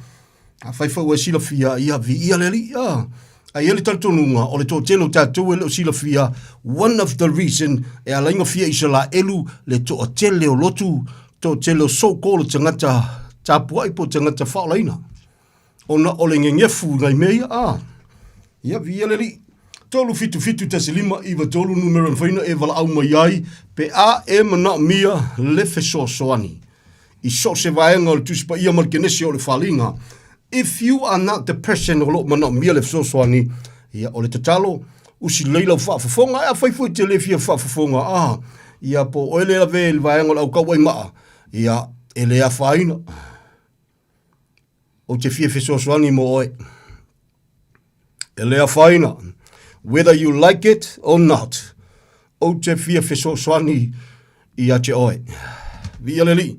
Afai foi ua e silafia, ia viia le Alii. Ah, a i ai le talitonuga, o le toatele o tatou e le o silafia, one of the reason e ala ai ona fia Isalaelu le toatele o lotu, toatele o so called tagata tapuai po o tagata faaolaina. Ona o le gegefu i nai mea ia, ah. Ia, viia le Alii. 3771593 numera e mafai ona e valaau mai ai pe a e manaomia le fesoasoani i so o se vaega o le Tusi Paia ma le Kenese o le Faliga. If you are not the person o lo o manaomia le fesoasoani, ia o le tatalo, usi lelei lau faafofoga, ae afai foi e te le fia faafofoga, ah, ia po o oe le lavea i le vaega o le aukauaimaa, ia e le afaina. Ou te fia fesoasoani mo oe. E le afaina, whether you like it or not, ou te fia fesoasoani ia te oe. Viia le Alii,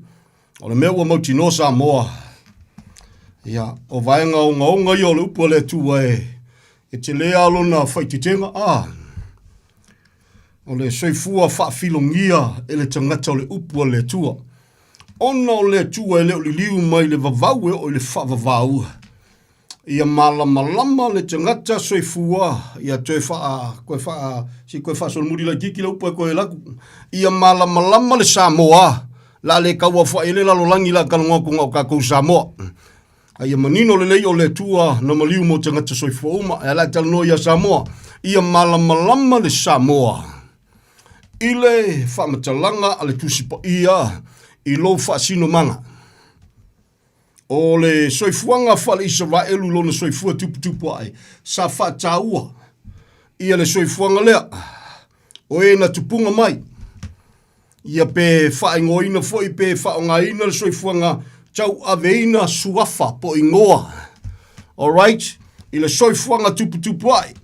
o le mea ua mautinoa Samoa, ia, o vaega ogaoga ia o le upu a le Atua e, e tele lava lona faaitiitiga, ah, o le soifua faafilogia e le tagata o le upu a le Atua. Ona o le Atua e le o liliu mai le vavau e oo i le faavavau, ia malamalama le tagata soifua, ia toe faa, toe faa, si toe faasolomuli laitiiti le upu ae toe alu atu. Ia malamalama le Samoa, la le tauaofai ai le lalolagi la talanoa atu na o tatou Samoa. A ia manino lelei o le Atua na maliu mo tagata soifua uma, e ala e talanoa ia Samoa. Ia malamalama le Samoa i le faamatalaga a le Tusi Paia i lou faasinomaga. O le soifuaga faale-Isaraelu lona soifua tuputupu ae, sa faataua ia le soifuaga lea, o e na tupuga mai, ia pe faaigoaina foi pe faaaogaina le soifuaga tauaveina suafa po o igoa. Alright, i le soifuaga tuputupu ae,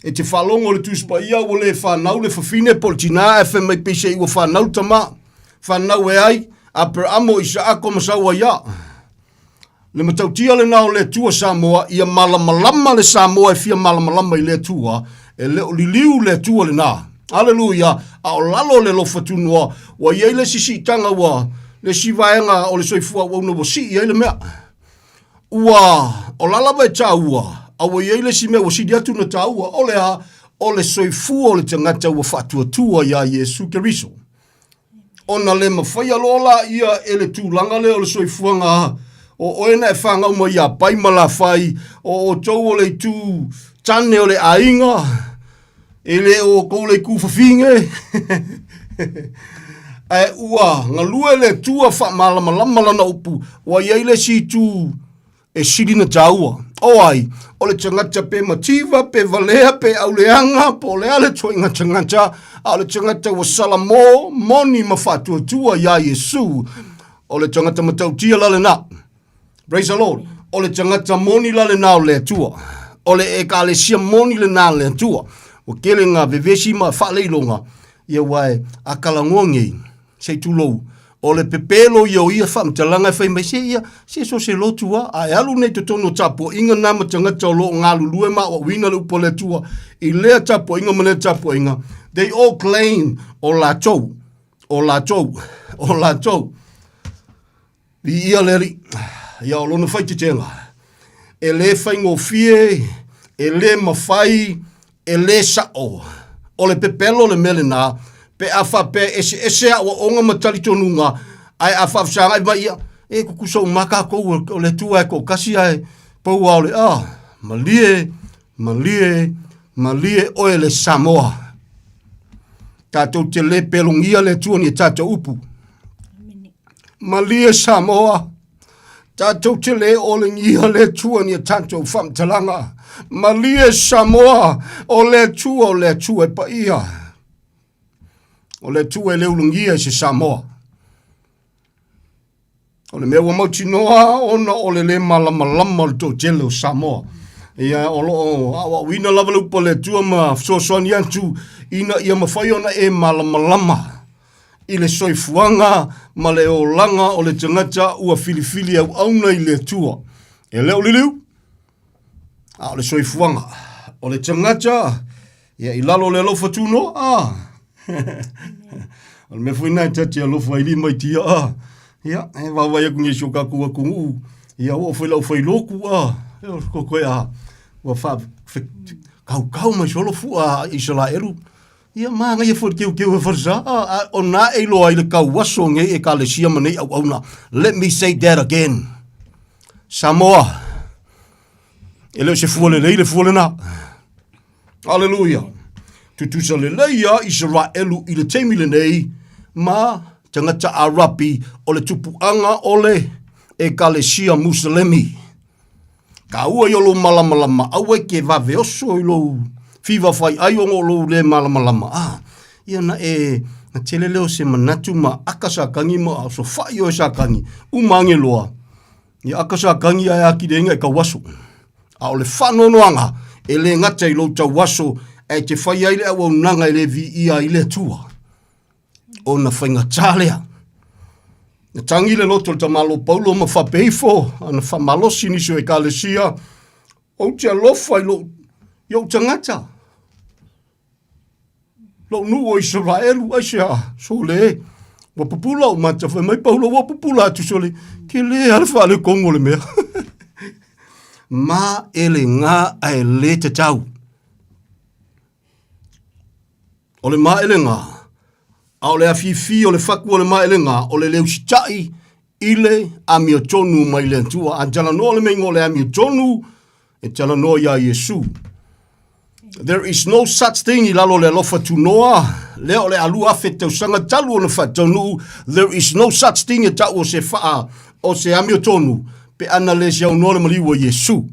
e te faalogo i le Tusi Paia ua le fanau le fafine po o le tinā ae fai mai peiseai ua fanau le tamā. Fanau e ai? Aperamo, Isaako ma Sauaia. Le matautia lena o le Atua Samoa, ia malamalama le Samoa e fia malamalama i le Atua, e le o liliu le Atua lena. Aleluia! A o lalo o le alofa tunoa, ua i ai le isi siitaga ua, le isi vaega o le soifua auauna ua sii ai le mea. Ua, o la lava e taua, a ua i ai le isi mea ua sili atu ona taua, o le a? O le soifua o le tagata ua faatuatua iā Iesu Keriso. Ona le mafaia loa laia e le tulaga lea o le soifuaga o oe na e fanau mai ia Pai ma Lafai, o outou o le itu tane o le aiga, e le o outou le itu fafine. Ae ua galue le Atua faamalamalama lana upu, ua i ai le isi itu e sili na taua. O ai, o le tagata pe mativa, pe valea, pe auleaga, po o le a le ituaiga tagata, a o le tagata ua salamo, moni ma faatuatua iā Iesu, o le tagata matautia la lena. Praise the Lord. O le tagata moni la lena o le Atua. O le ekalesia moni lena a le Atua. Ua tele ngā vevesi ma faaleiloga, ia ua e a talanoa nei, se i tulou, O le pepelo ia o ia faamatalaga e fai mai, se ia, se so o se lotu lava, a e alu nei i totonu o tapuaiga na ma tagata o lo o galulue ma aoaoina le upu a le Atua i lea tapuaiga ma lea tapuaiga, they all claim o latou, o latou, o latou. Viia le Alii. Ia o lona faitetega, e le faigofie, e le mafai, e le sa'o. O le pepelo le mea lena, pe a faapea e eseese aoaoga ma talitonuga, ae a faafesagai mai, ia, e tutusa uma lava tatou, o le Atua e toatasi ae pau lava o le a, malie, malie, malie oe le Samoa. Tatou te le pelogia le Atua ni a tatou upu. Malie Samoa, tatou te le olegia le Atua ni a tatou faamatalaga. Malie Samoa, o le Atua o le Atua e paia. O le Atua e le ulugia i se Samoa. O le mea ua mautinoa ona o le le malamalama o le toatele o Samoa. Ia, o lo o aoaoina lava le upu a le Atua ma fesoasoani atu ina ia mafai ona e malamalama i le soifuaga ma le olaga o le tagata ua filifili auauna i le Atua. E le o liliu, a o le soifuaga o le tagata ia i lalo o le alofa tunoa. Ah. o le mea foi lena e ta te alofa ai lima i tia. Ah. Ia, e vaavaai atu nei i si o tatou atunuu, ia oo foi lau failotu, ah, e o koe a, ua faa, kaukau mai solo fua a Isaraelu. Ia manaia foi le teuteu e falesa, a, o na e iloa ai le tauaso o nei ekalesia ma nei auauna. Let me say that again. Samoa, e le o se fua lelei le fua lena. Aleluia. Tutusa lelei a Isaraelu i le taimi lenei ma tagata Arapi o le tupuaga o le ekalesia Muselemi. Taua i o lou malamalama, aua e te vave oso i lou fiva fai ai ona o lou le malamalama. Ah, ia na e, na tele lea o se manatu ma aka sakani ma osofai oe sakani, uma age loa. Ia aka sakani ae atili ai na e tauaso. A o le faanoanoaga, e le gata i lou tauaso, ae te fai ai le auaunaga e le viia ai le Atua. Ona faigata lea. Na tagi le loto o le tamalo Paulo ma faapea ifo, ana faamalosi nisi o ekalesia, ou te alofa i lou, i ou tagata. Lou nuu o Isaraelu, aisea, sole, ua pupula ou mata, fai mai Paulo, ua pupula atu sole, ke le a le faaletonu o le mea. Ma e le gā ae le tatau. O le maelega, a o le afifi o le fatu o le maelega, o le le usitai i le amiotonu mai le Atua. A talanoa le meiga o le amiotonu, e talanoa iā Iesu. There is no such thing i lalo o le alofa tunoa, lea o le a 2000 tausaga talu ona faataunuu, there is no such thing e tau o se faa, o se amiotonu, pe ana le se aunoa le maliu o Iesu.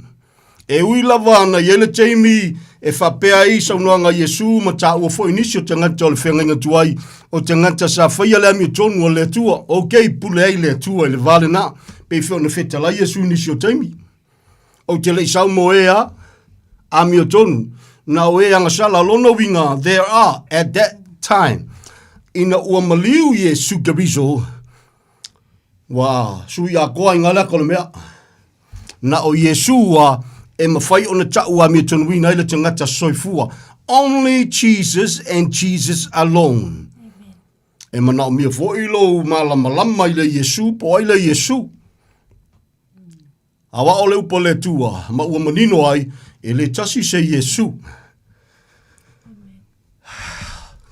E ui lava ana i ai le taimi e faapea ai saunoaga a Iesu ma taua foi nisi o tagata o le feagaiga tuai, o tagata sa faia le amiotonu a le Atua. Ok, pule ai le Atua i le va lena. Pei foi ona fetalai Iesu i nisi o taimi. Ou te le i sau mo e a amiotonu, na o e agasala. Lona uiga, there are at that time, ina ua maliu Iesu Keriso, Ua sui atoa i ngā laka o le mea. Na o Iesu ua e mawhai ona ta'u amiotonuina ai le tagata soifua. Only Jesus and Jesus alone. E manaomia foi lou malamalama i le Iesu po ai le Iesu. Aoao le upu a le Atua, ma ua manino ai, e le tasi se Iesu.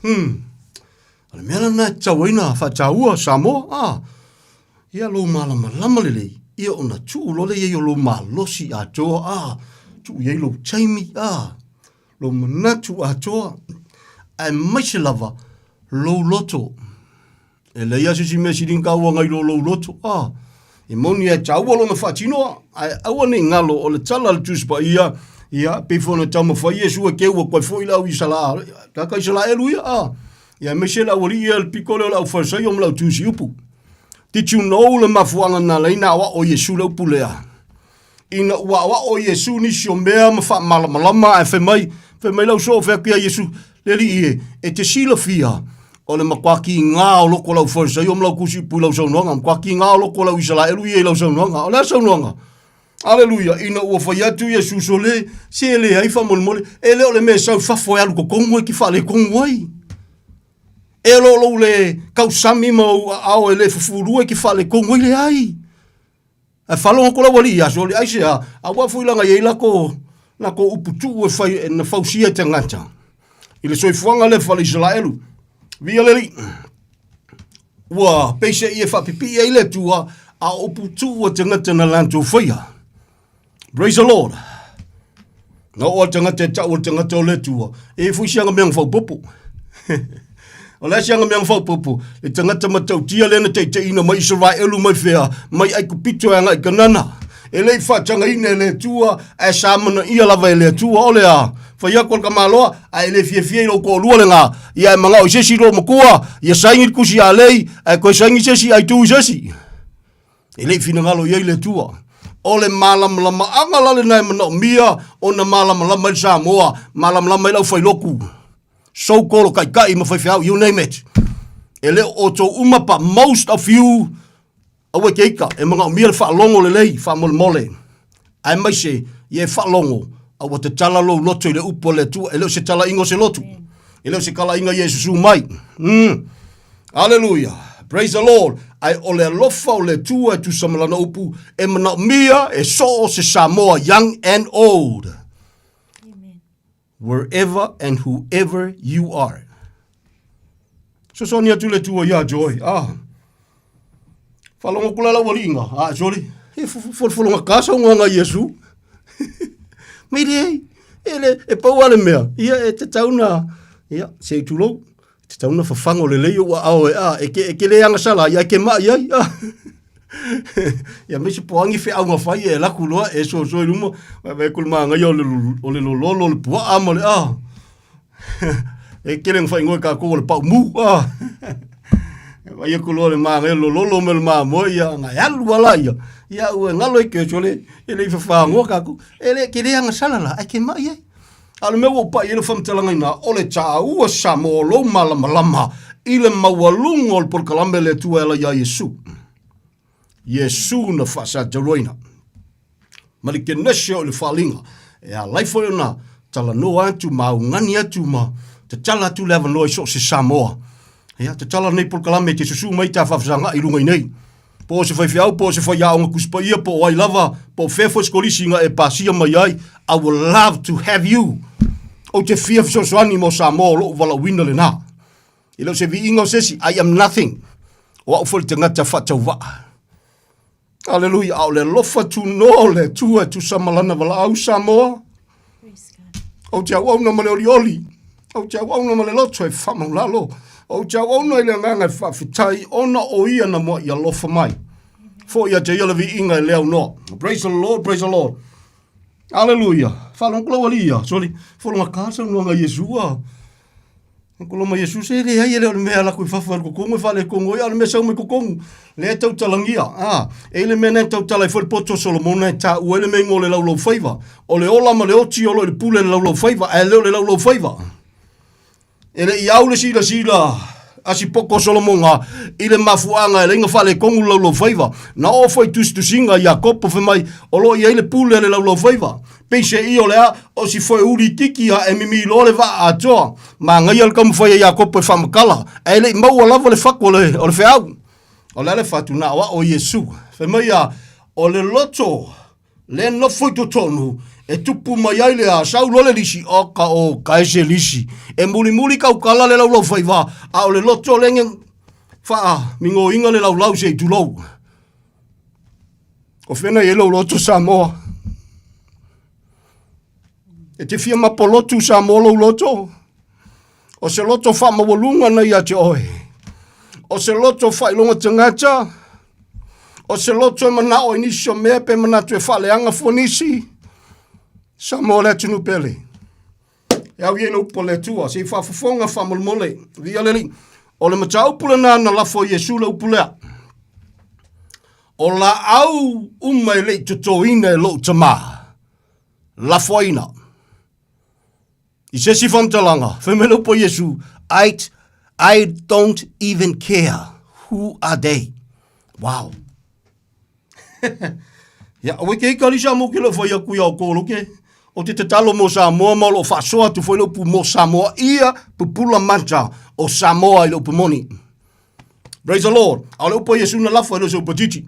Hmm. O le mea lena e tatau ai na faataua Samoa, ah, ia lou malamalama lelei, ia ona tuu loa lea i ai o lou malosi atoa, ah, tuu i ai lou taimi, ah, lou manatu atoa, aemaise lava lou loto. E leai lava se isi mea sili ona taua nai lo lou loto. Ah, e moni e taua lona faatinoa, ae aua ne i galo o le tala a le Tusi Paia, ia, pei foi ona taumafai Iesu e keu atu ai foi le au Isala, tagata Isalaelu ia, ah, ia aemaise le aualii ia, le pito lea o le au Farisaio ma le au Tusi upu. Did you know le mafuaaga na ala ai ona aoao Iesu le upu lea? Ina ua aoao Iesu nisi o mea ma faamalamalama ae fai mai, fai mai le au soo fai atu ia Iesu, Le Alii e, e te silafia, O le matua kīgā o loko o lau Farisaio ma lau tusi upu i lau saunoaga, matua kīgā o loko o lau Isalaelu ia i lau saunoaga. O le a saunoaga? Aleluia, ina ua fai atu Iesu sole, se e leai faamolemole, e le o le mea e sau i fafo e alu totonu e te faaletonu ai. E lo lou le tausami ma ou aao e le fufulua e te faaletonu ai, leai. Ae faalogo atu lau alii ia sole, aisea, aua foi laga e i ai lako, lako upu tuu e fai, na fausia e tagata. I le soifuaga lea fale Isalaelu. Viia le Alii. Ua peiseai e faapipii ai le Atua, a o upu tuu a tagata na latou faia. Praise the Lord. Na oo a le tagata e tau o le tagata o le Atua, e i ai foi siaga mea na faaopoopo. O le a siaga mea na faaopoopo? Le tagata matautia lea na taitaiina mai Isaraelu mai fea, mai Aikupito e agai i Kanana. E le i faatagaina e le Atua, ae sa amanaia lava e le Atua. O le a? Fai atu a le tamaloa, ae le fiafia i lou toalua lena, ia e manao i se isi loomatua, ia saini le tusi ia Lei, ae toe saini se isi ae tu i se isi. E le i finagalo i ai le Atua. O le malamalamaaga la lena e manaomia ona malamalama ai le Samoa, malamalama ai le aufailotu, so called taitai ma faifeau, you name it. E le o outou uma but most of you Aua e te ita, e manaomia le faalogo lelei, faamolemole. Aemaise, ia e faalogo, a ua tatala lou loto i le upu a le Atua. E le o se talaiga o se lotu. E le o se talaiga ia e susu mai. Mm. Aleluia. Praise the Lord. Ae o le alofa o le Atua e tusa ma lana upu, e manaomia e soo se Samoa, young and old. Amen. Wherever and whoever you are. Sosoani atu le Atua ia Joy. Ah. Faalogo kula lau aliiga. Ah, sorry. E folofologa ka saunoaga a Iesu. Mai leai. E le, e pau lava le mea. Ia, e tatau na, ia, se i tulou. E tatau na fafago lelei ou aao e, ah, e ke, e ke le agasala ai, ae ke mai ai. Ah. Ia aemaise po o a ni feauga fai e alu atu loa e soso i luma, vaevae atu le manaia o le o le lololo o le puaa ma le a. E tele na faaigoa e tatou o le paumu a. E vaai atu loa le manaia o le lololo ma le mamoe ia ona e alu lava laia. Ia ua galo ai ke sole e le i fafagoa tatou. E le ke le agasala la ae ke mai ai. A o le mea ua ou pai ai le faamatalaga i ina, o le taua Samoa o lou malamalama i le maualuga o le polokalame a le Atua e ala iā Iesu. Iesu na faasatauaina ma le kenese o le faaliga e alai foi ona talanoa atu ma augani atu ma tatala atu le avanoa i so o se Samoa. Ia, tatala lenei polokalame e te susuu mai ta faafesagai i luga i nei. Po o se faifeau, po o se faiaoga Tusi Paia, po o ai lava, po o fea foi se kolisi na e pasia mai ai, I would love to have you. Ou te fia fesoasoani mo Samoa o lou valaauina lena. E le o se viiga o se isi, I am nothing. O au foi le tagata faatauvaa. Aleluia, a o le alofa tunoa o le Atua e tusa ma lana valaau Samoa. Ou te auauna ma le olioli, ou te auauna ma le loto e faamaulalo, ou te auauna i le agaga e faafetai ona o ia na mua'i alofa mai. Foi ia te ia le viiga e le aunoa. Praise the Lord, praise the Lord. Aleluia. Faalogo lau alii ia. Sorry. Folonga ka saunoaga a Iesu a. Ko loma Iesu se leai e le o le mea e alu atu i fafo e alu totonu e faaletonu ai, a o le mea e sau mai totonu, lea e tautalagia. A, e i ai le mea lena e tautala ai foi le poto o Solomona e taua ai le mea igoa o le laulaufaiva. O le ola ma le oti o lo o i le pule a le laulaufaiva, ae le o le laulaufaiva. E le i au le silasila a si poto o Solomona i le mafuaaga e ala ai ona faaletonu le laulaufaiva. Na oo foi i tusitusiga a Iakopo fai mai, o lo o i ai le pule a le laulaufaiva. Peiseai o le a, o si foeuli itiiti a e mimi loa le vaa atoa. Manaia le taumafai a Iakopo e faamatala, ae le i maua lava le fatu o le, o le feau. O le a le fatu? Na o a'o Iesu. Fai mai a, o le loto le nofo i totonu e tupu mai ai le a, sau loa le lisi, oka o ka e se lisi. E mulimuli tautala le laulaufaiva, a o le loto le faamigoina le laulau se i tulou. O fea na i ai lou loto Samoa? E te fia mapolotu Samoa lou loto? O se loto faamaualuga na ia te oe. O se loto faailoga tagata. O se loto e manao i nisi o mea pe manatu e faaleaga fua nisi. Samoa le atunuu pele. E au i ai le upu a le Atua, se i faafofoga faamolemole, viia le Alii. O le mataupu lena na lafo e Iesu le upu lea. O laau uma e le i totoina e lou Tama, lafoaina. I se isi faamatalaga, fai mai le upu a Iesu, ait I don't even care who are they. Wow. Ia, aua ke ikali sa mo ke lo fai aku ia o kolo ke. O te tatalo mo Samoa ma o lo faasoa atu foi le upu mo Samoa ia pupula manta o Samoa i le upu moni. Praise the Lord. A o le upu a Iesu na lafo e le o se upu titi.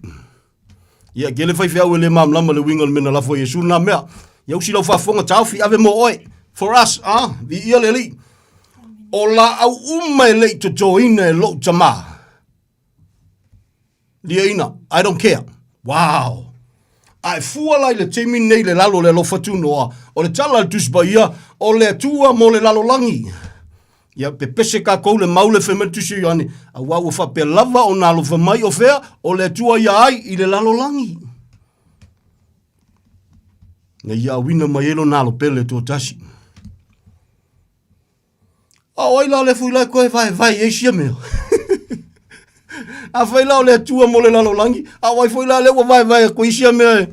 Ia, ke le faifeau e le malamalama le uiga o le mea na lafo e Iesu na mea. Ia usi lau faafofoga taofi ave mo oe. For us, ah, viia le Alii. O laau uma e le i totoina e lou tama. Liaina, I don't care. Wow! A e fua la i le taimi nei le lalo o le alofa tunoa, o le tala a le Tusi Paia, o le Atua mo le lalolagi. Ia pepese kākou le mau le fai mai le Tusi o Ioane, auā ua faapea lava ona alofa mai o fea, o le Atua ia ai i le lalolagi. Na ia auina mai ai lona alo pele toatasi. A o ai la le fui la e koe vaevae i ai sia mea? Afai la o le Atua mo le lalolagi, a o ai foi la lea ua vaevae aku i sia mea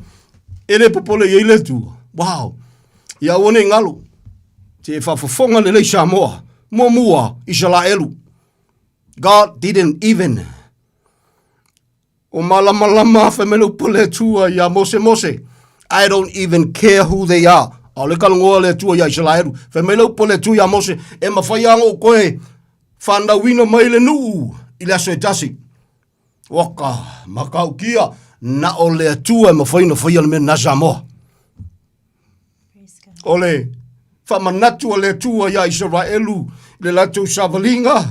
e le popole i ai le Atua. Wow! Ia aua ne i galo. Se e faafofoga lelei Samoa. Muamua, Isalaelu. God didn't even O malamalama fai mai le upu a le Atua iā Mose, Mose, I don't even care who they are. ʻAʻole talanoa le Atua iā Isalaelu. Fai mai le upu a le Atua iā Mose, e mafai lava ona ou toe fanauina mai le nuu i le aso e tasi. Oka, matautia, na o le Atua e mafai ona faia le mea lena Samoa. O le faamanatu a le Atua iā Isaraelu i le latou savaliga,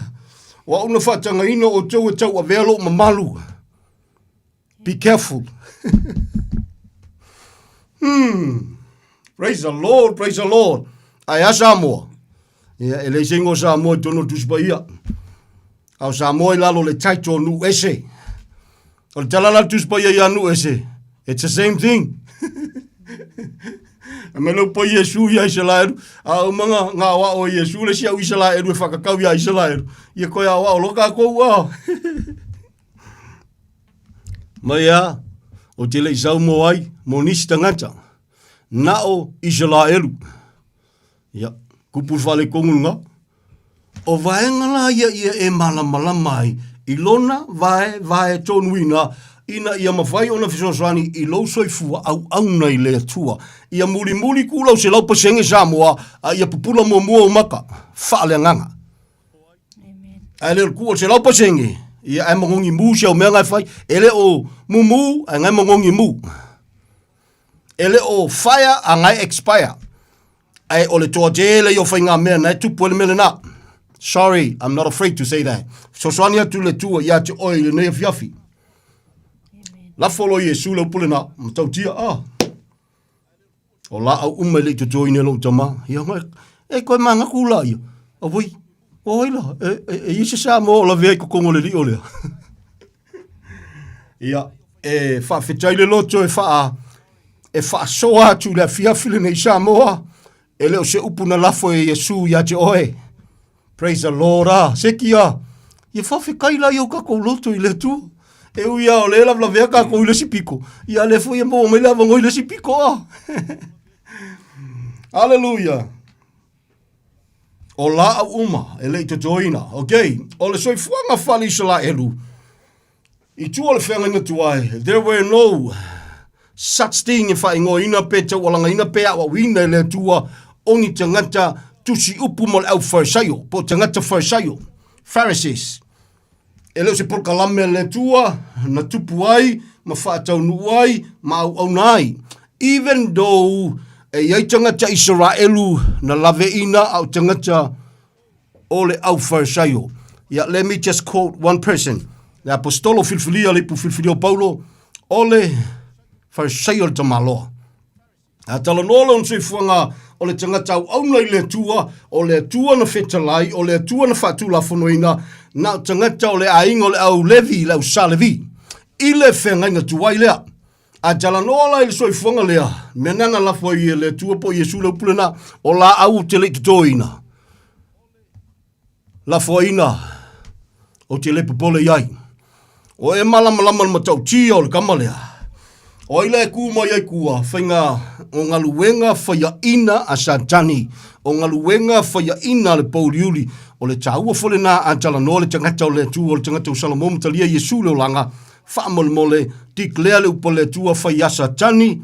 o au na faatagaina outou e tauavea lou mamalu. Be careful. Hmm. Praise the Lord, praise the Lord. Ae a Samoa? Ia, e leai se igoa Samoa i totonu o le Tusi Paia. A o Samoa i lalo o le title o nuu ese. O le tala la le Tusi Paia ia nuu ese. It's the same thing. A me lau pa Iesu ia Isalaelu, a o manga ngā oa o Iesu le si au Isalaelu e whakakau ia Isalaelu. Ia koe a oa o loka kou a. Mai a, o te lei sau mo ai, mo nisi tangata. Na o Isalaelu. Ia, kupu le faalekogu lena. O vaega la ia ia e malamalama ai i lona vaevae tonuina ina ia mafai ona fesoasoani i lou soifua auauna i le Atua. Ia mulimuli ku lau 100% Samoa a ia pupula muamua ou maka faaleagaga. Ae le o le ku o le 100% ia ae magogi mu si au mea nga e fai. E le o mumu ae nga e magogi mu. E le o fire a nga e expire. Ae o le toatele ia o faigamea na e tupu ai le mea lena. Sorry, I'm not afraid to say that. Fesoasoani atu le Atua ia te oe i lenei afiafi. Lafo loa Iesu le upu lena, matautia, ah. O laau uma e le i totoina e lou tama. Ia, e koe mangaku la ia. Auai, o ai la, e, e, e i se Samoa o lavea i kokongo le lio lea. Ia, e faafetai le loto e faa, e faasoa atu i le afiafi lenei Samoa, e le o se upu na lafo e Iesu ia te oe. Praise the Lord, ah, seki ah. Ia faafetai la i o tatou loto i le Atua. E ui lava o lea e lavelavea tatou i le isi piko, ia lea foi e maua mai le avanoa i le isi piko, ah. Hallelujah. O laau uma e le i totoina. Ok, o le soifuaga faale-Isalaelu, i tua o le feagaiga tuai, there were no such thing e faaigoaina pe taualagaina pe aoaoina e le Atua o ni tagata tusi upu mo le au Farisaio, po o tagata Farisaio, Pharisees. E le o se polokalame a le Atua na tupu ai ma faataunuu ai ma auauna ai. Even though e i ai tagata Isaraelu na laveina a o tagata o le au Farisaio. Ia, let me just quote one person. Le apostolo filifilia, le ipu filifilia o Paulo, o le Farisaio le tamaloa. A talanoa lona soifuaga o le tagata auauna i le Atua, o le Atua na fetalai, o le Atua na faatulafonoina, na o tagata o le aiga o le au Levi, le au Sa Levi, i le feagaiga tuai lea. A talanoa la i le soifuaga lea, mea na na lafo ai e le Atua po o Iesu le upu lena, o laau ou te le i totoina. Lafoaina, ou te le popole i ai. O e malamalama le matautia o le kama lea. O ai la e kū mai ai kua, faiga o galuega faiaina a Satani, o galuega faiaina a le pouliuli, o le taua foi lena a talanoa le tagata o le Atua, o le tagata o Salomõ ma talia Iesu le olaga, faamolemole, declare le upu a le Atua, fai a Satani,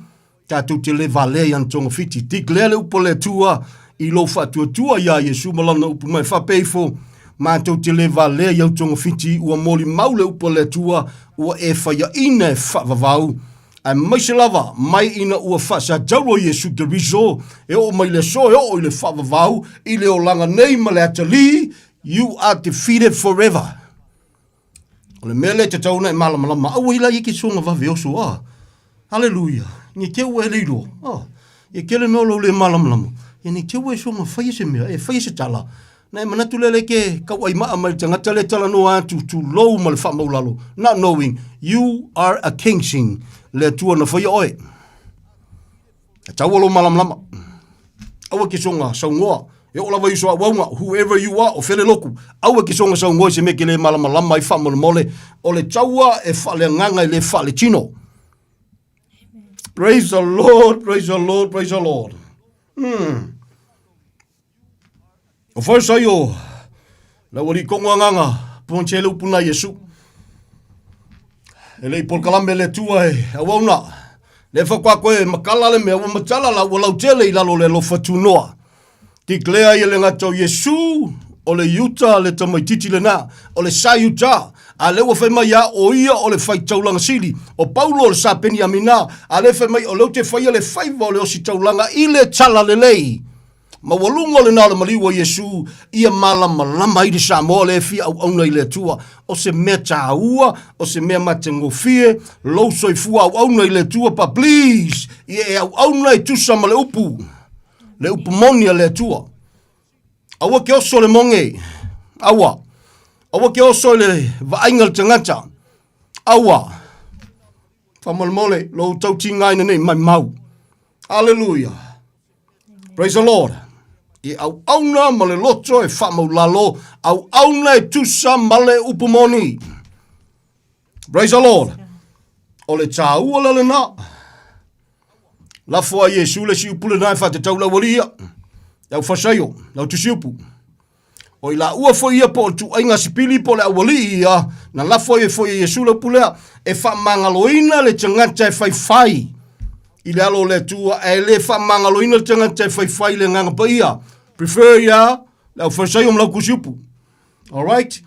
Tatou te le valea i ana togafiti. Declare le upu a le Atua i lou faatuatua iā Iesu ma Lana upu mai. Faapea ifo, Matou te le valea i au togafiti, ua molimau le upu a le Atua, ua e faiaina e faavavau, aemaise lava mai ina ua faasatauro Iesu Keriso, e oo mai le aso e oo i le faavavau, i le olaga nei ma le atalii, you are defeated forever. O le mea lea e tatau ona e malamalama, aua i la ia ke soga vave oso, ah. Haleluia. Ni te ua e le iloa. Ah. Ia kele no lou le malamalama. Ia ni te ua e soga faia se mea, e faia se tala. Na e manatu lea le ke kau ai maa mai le tagata le tala noa atu tulou ma le faamaulalo. Not knowing you are a king sing. Le Atua na faia oe. E taua lou malamalama. Aua ke soga saunoa. E oo lava i uso auaunga, whoever you are, o fele loku. Aua ke soga saunoa i se mea ke le malamalama ai faamolemole. O le taua e faaleagaga e le faaletino. Praise the Lord, praise the Lord, praise the Lord. O Farisai o le aualii kongo agaga ponatia le upu na Iesu. E le i polokalame le Atua e auauna. Le faatoa koe makala le mea ua matala la ua lautele i lalo o le alofa tunoa. Declare ia le gata o Iesu o le Iuta le tamaititi lena, o le sa Iuta, a lea ua fai mai ia o ia o le faitaulaga sili, o Paulo o le sa Peniamina, a lea fai mai o lea ou te faia le faiva o le ositaulaga i le talalelei. Maualuga lena o le maliu o Iesu ia malamalama ai le Samoa lea e fia auauna i le Atua. O se mea taua, o se mea matagofie, lou soifua auauna i le Atua, but please, ia e auauna e tusa ma le upu, le upu moni a le Atua. Aua ke oso le moge, aua. Aua ke oso i le vaaiga o le tagata, aua. Faamolemole, lou tautigaina nei maimau. Hallelujah. Praise the Lord. I auauna ma le loto e faamaulalo, auauna e tusa ma le upu moni. Praise the Lord. O le tāua la lena. Lafo a Iesu le si upu lena e whaatetau lau ali ia. Lau whasaio, lau tusi upu. O i laua foi ia po o le tuaiga sipili po o le aualii ia, na lafo ai foi e Iesu le upu lea, e faamagaloina le tagata e faifai i le alo o le Atua, ae le faamagaloina le tagata e faifai i le Agaga Paia. Prefer ia le aufaisaio ma lau upu. Alright?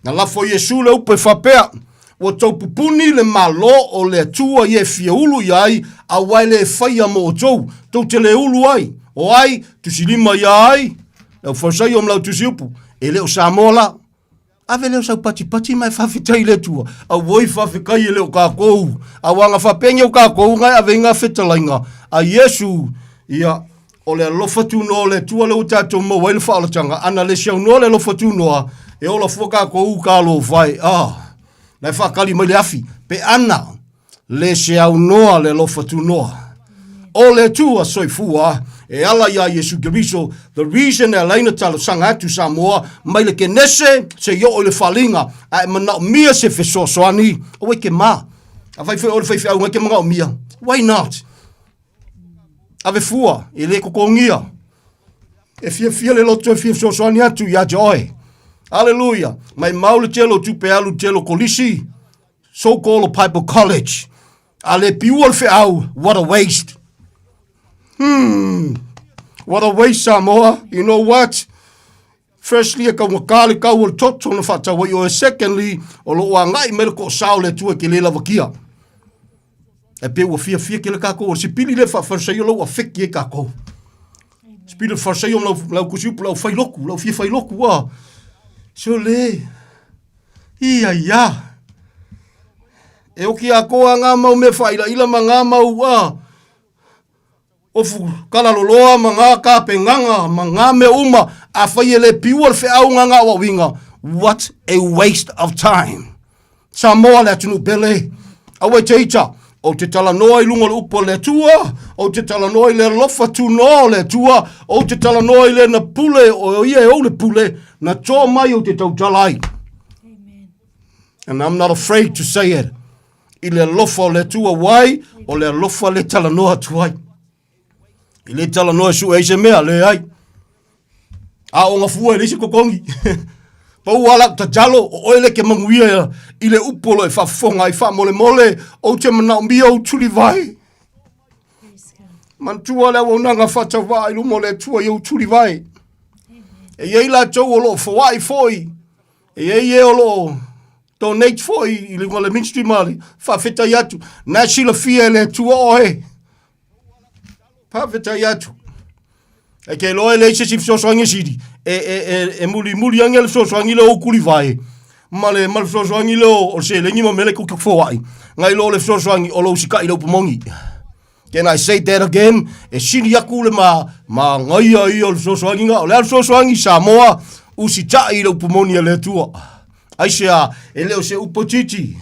Na lafo Iesu le upu e faapea, Ua tou pupuni le Malo o le Atua ia e fia ulu i ai, aua e le faia mo outou, tou te le ulu ai. O ai, tusilima ia ai, le aufaisaio ma lau tusiupu, e le o Samoa la. Ave lea o sau patipati ma e faafetai i le Atua. Auoi faafetai e le o kākou. Aua na faapea o kākou nga e ave i ngā fetalaiga a Iesu, ia, O le alofa tunoa o le Atua lea ua tatou maua ai le faaolataga, ana le saunoa le alofa tunoa, e ola fua kākou u talofa e, ah, la e faatali mai le afi, pe ana le seaunoa le alofa tunoa o le Atua soifua e ala iā Iesu Keriso, the reason e ala ai na talosaga atu Samoa mai le Kenese seia oo i le faliga, a e manaomia se fesoasoani, aua e ke ma. Afai foi o le faifeau e ke manaomia, why not? Ave fua, e le kokogia. E fiafia le loto e fia fesoasoani atu ia te oe. Aleluia. Mai mau le tele o tupe alu tele o kolisi. So called Bible College. A le piua le feau, what a waste. What a waste, Samoa. You know what? Firstly, e kaugata le kau o le toto na whaatau ai oe. Secondly, o loo agai mai le koosao le Atua ke le lavakia. E pe ua fiafia ke le kākou o se pili le whaafarisaio lau a feki e kākou. Se pili le whaafarisaio lau, lau kusi upu, lau whai loku, lau fia whai loku, a. So le, ia ia. E oki a koa ngā mau me whaila ila ma ngā mau, a. Ofu kalaloloa ma ngā kāpenganga ma ngā mea uma, afai e le piua le feau ngā ngā auauiga, what a waste of time. Samoa le atunuu pele, aua e te ita, ou te talanoa i luga o le upu a le Atua, ou te talanoa i le alofa tunoa o le Atua, ou te talanoa i lena pule, o ia e ou le pule, na toa mai ou te tautala ai. And I'm not afraid to say it. i le alofa o le Atua wai o le alofa le talanoa atu ai. I le talanoa e sue ai se mea, leai. A o gafua e leai se totogi. Pau lava lau tatalo, o oe lea e te manuia i le upu o lo o e faafofoga ai faamolemole, ou te manaomia ou tulivae. Manatua le auaunaga faatauvaa i luma o le Atua i ou tulivae. E i ai latou o lo o foai foi, e i ai e o lo o donate foi i luga o le ministry ma le faafetai atu. Na silafia e le Atua oe. Faafetai atu. E ke loa e leai se isi fesoasoani e sili, e, e, e, e mulimuli ane le fesoasoani lea o ukulivae, ma le, ma le fesoasoani lea o, o le seleni ma mea lea e foai, nai lo le fesoasoani o lou sikaʻi i le upu moni. Can I say that again? E sili aku le ma, magaia ia o le fesoasoani na. O le a le fesoasoani Samoa, usitaʻi i le upu moni a le Atua. Aisea, e le o se upu itiiti.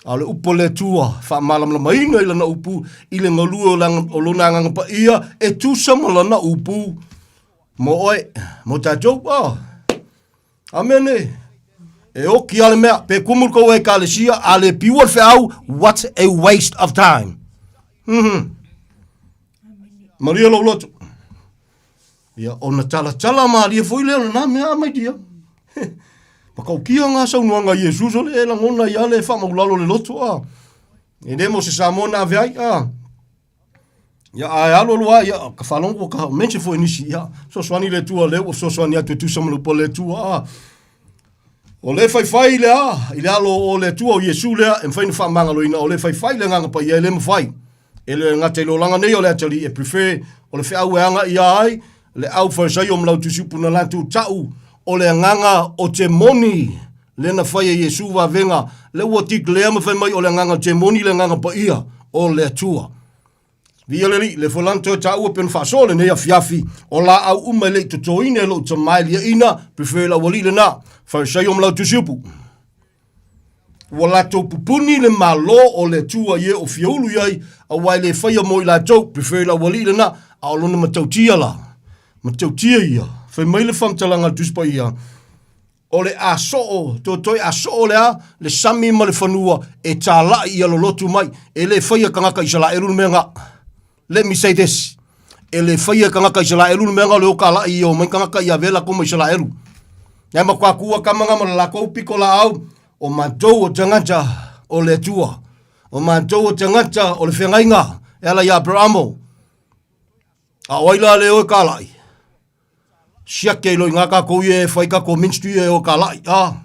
A o le upu a le Atua, faamalamalamaina i lana upu i le galue o lona Agaga Paia e tusa ma lana upu mo oe, mo tatou. Oh. Amene. E oki a le mea, pe kumu le kou ekalesia, a le piua le feau, what a waste of time. Mm -hmm. Maria lou loto. Ia, ona talatala malie foi lea o lena mea a my dear. Matautia ngā saunoaga a Iesu sole e lagona ai a le faamaulalo le loto a. E le mo se Samoa na ave ai a. Ia, ae alu alu a, ia, ka faalogo ua ka mention foi nisi, ia, fesoasoani le Atua lea ua fesoasoani atu e tusa ma le upu a le Atua a. O le faifai le a, i le alo o le Atua o Iesu lea, e mafai ona faamagaloina, o le faifai le Agaga Paia e le mafai. E le gata i le olaga nei o le atalii e prefer o le feau e aga ia ai le au Farisaio ma lau tusiupu na latou ta'u o le agaga o te moni le na fai e Iesu vavega le ua declare ma fai mai o le agaga o te moni le agaga paia o le Atua. Viia le Alii, le foi lana toe ta'ua pe ona faasoa lenei afiafi o laau uma e le i totoina e lou tama e liaina prefer lau alii lena Farisaio ma lau tusiupu. Ua latou pupuni le Malo o le Atua i e o fia ulu i ai, aua e le faia mo i latou, prefer lau alii lena, a o lona matautia la, matautia ia, fai mai le faamatalaga a le Tusi Paia, o le a soo, toetoe a soo le a, le sami ma le fanua e tālaʻi ia lolotu mai, e le faia tagata Isalaelu le mea na. Let me say this, e le faia e tagata Isalaelu le mea na o le o tālaʻi ia o mai tagata ia avea latou ma Isalaelu. Nae matua kua kama na ma le latou pito laau, o matou o tagata o le Atua. O matou o tagata o le feagaiga e ala ia Aperamo. A o ai la le o e kālaʻi? Siaki ai loa i ngā kākou ia e whai kākou ministry ia e o kālaʻi. Ah,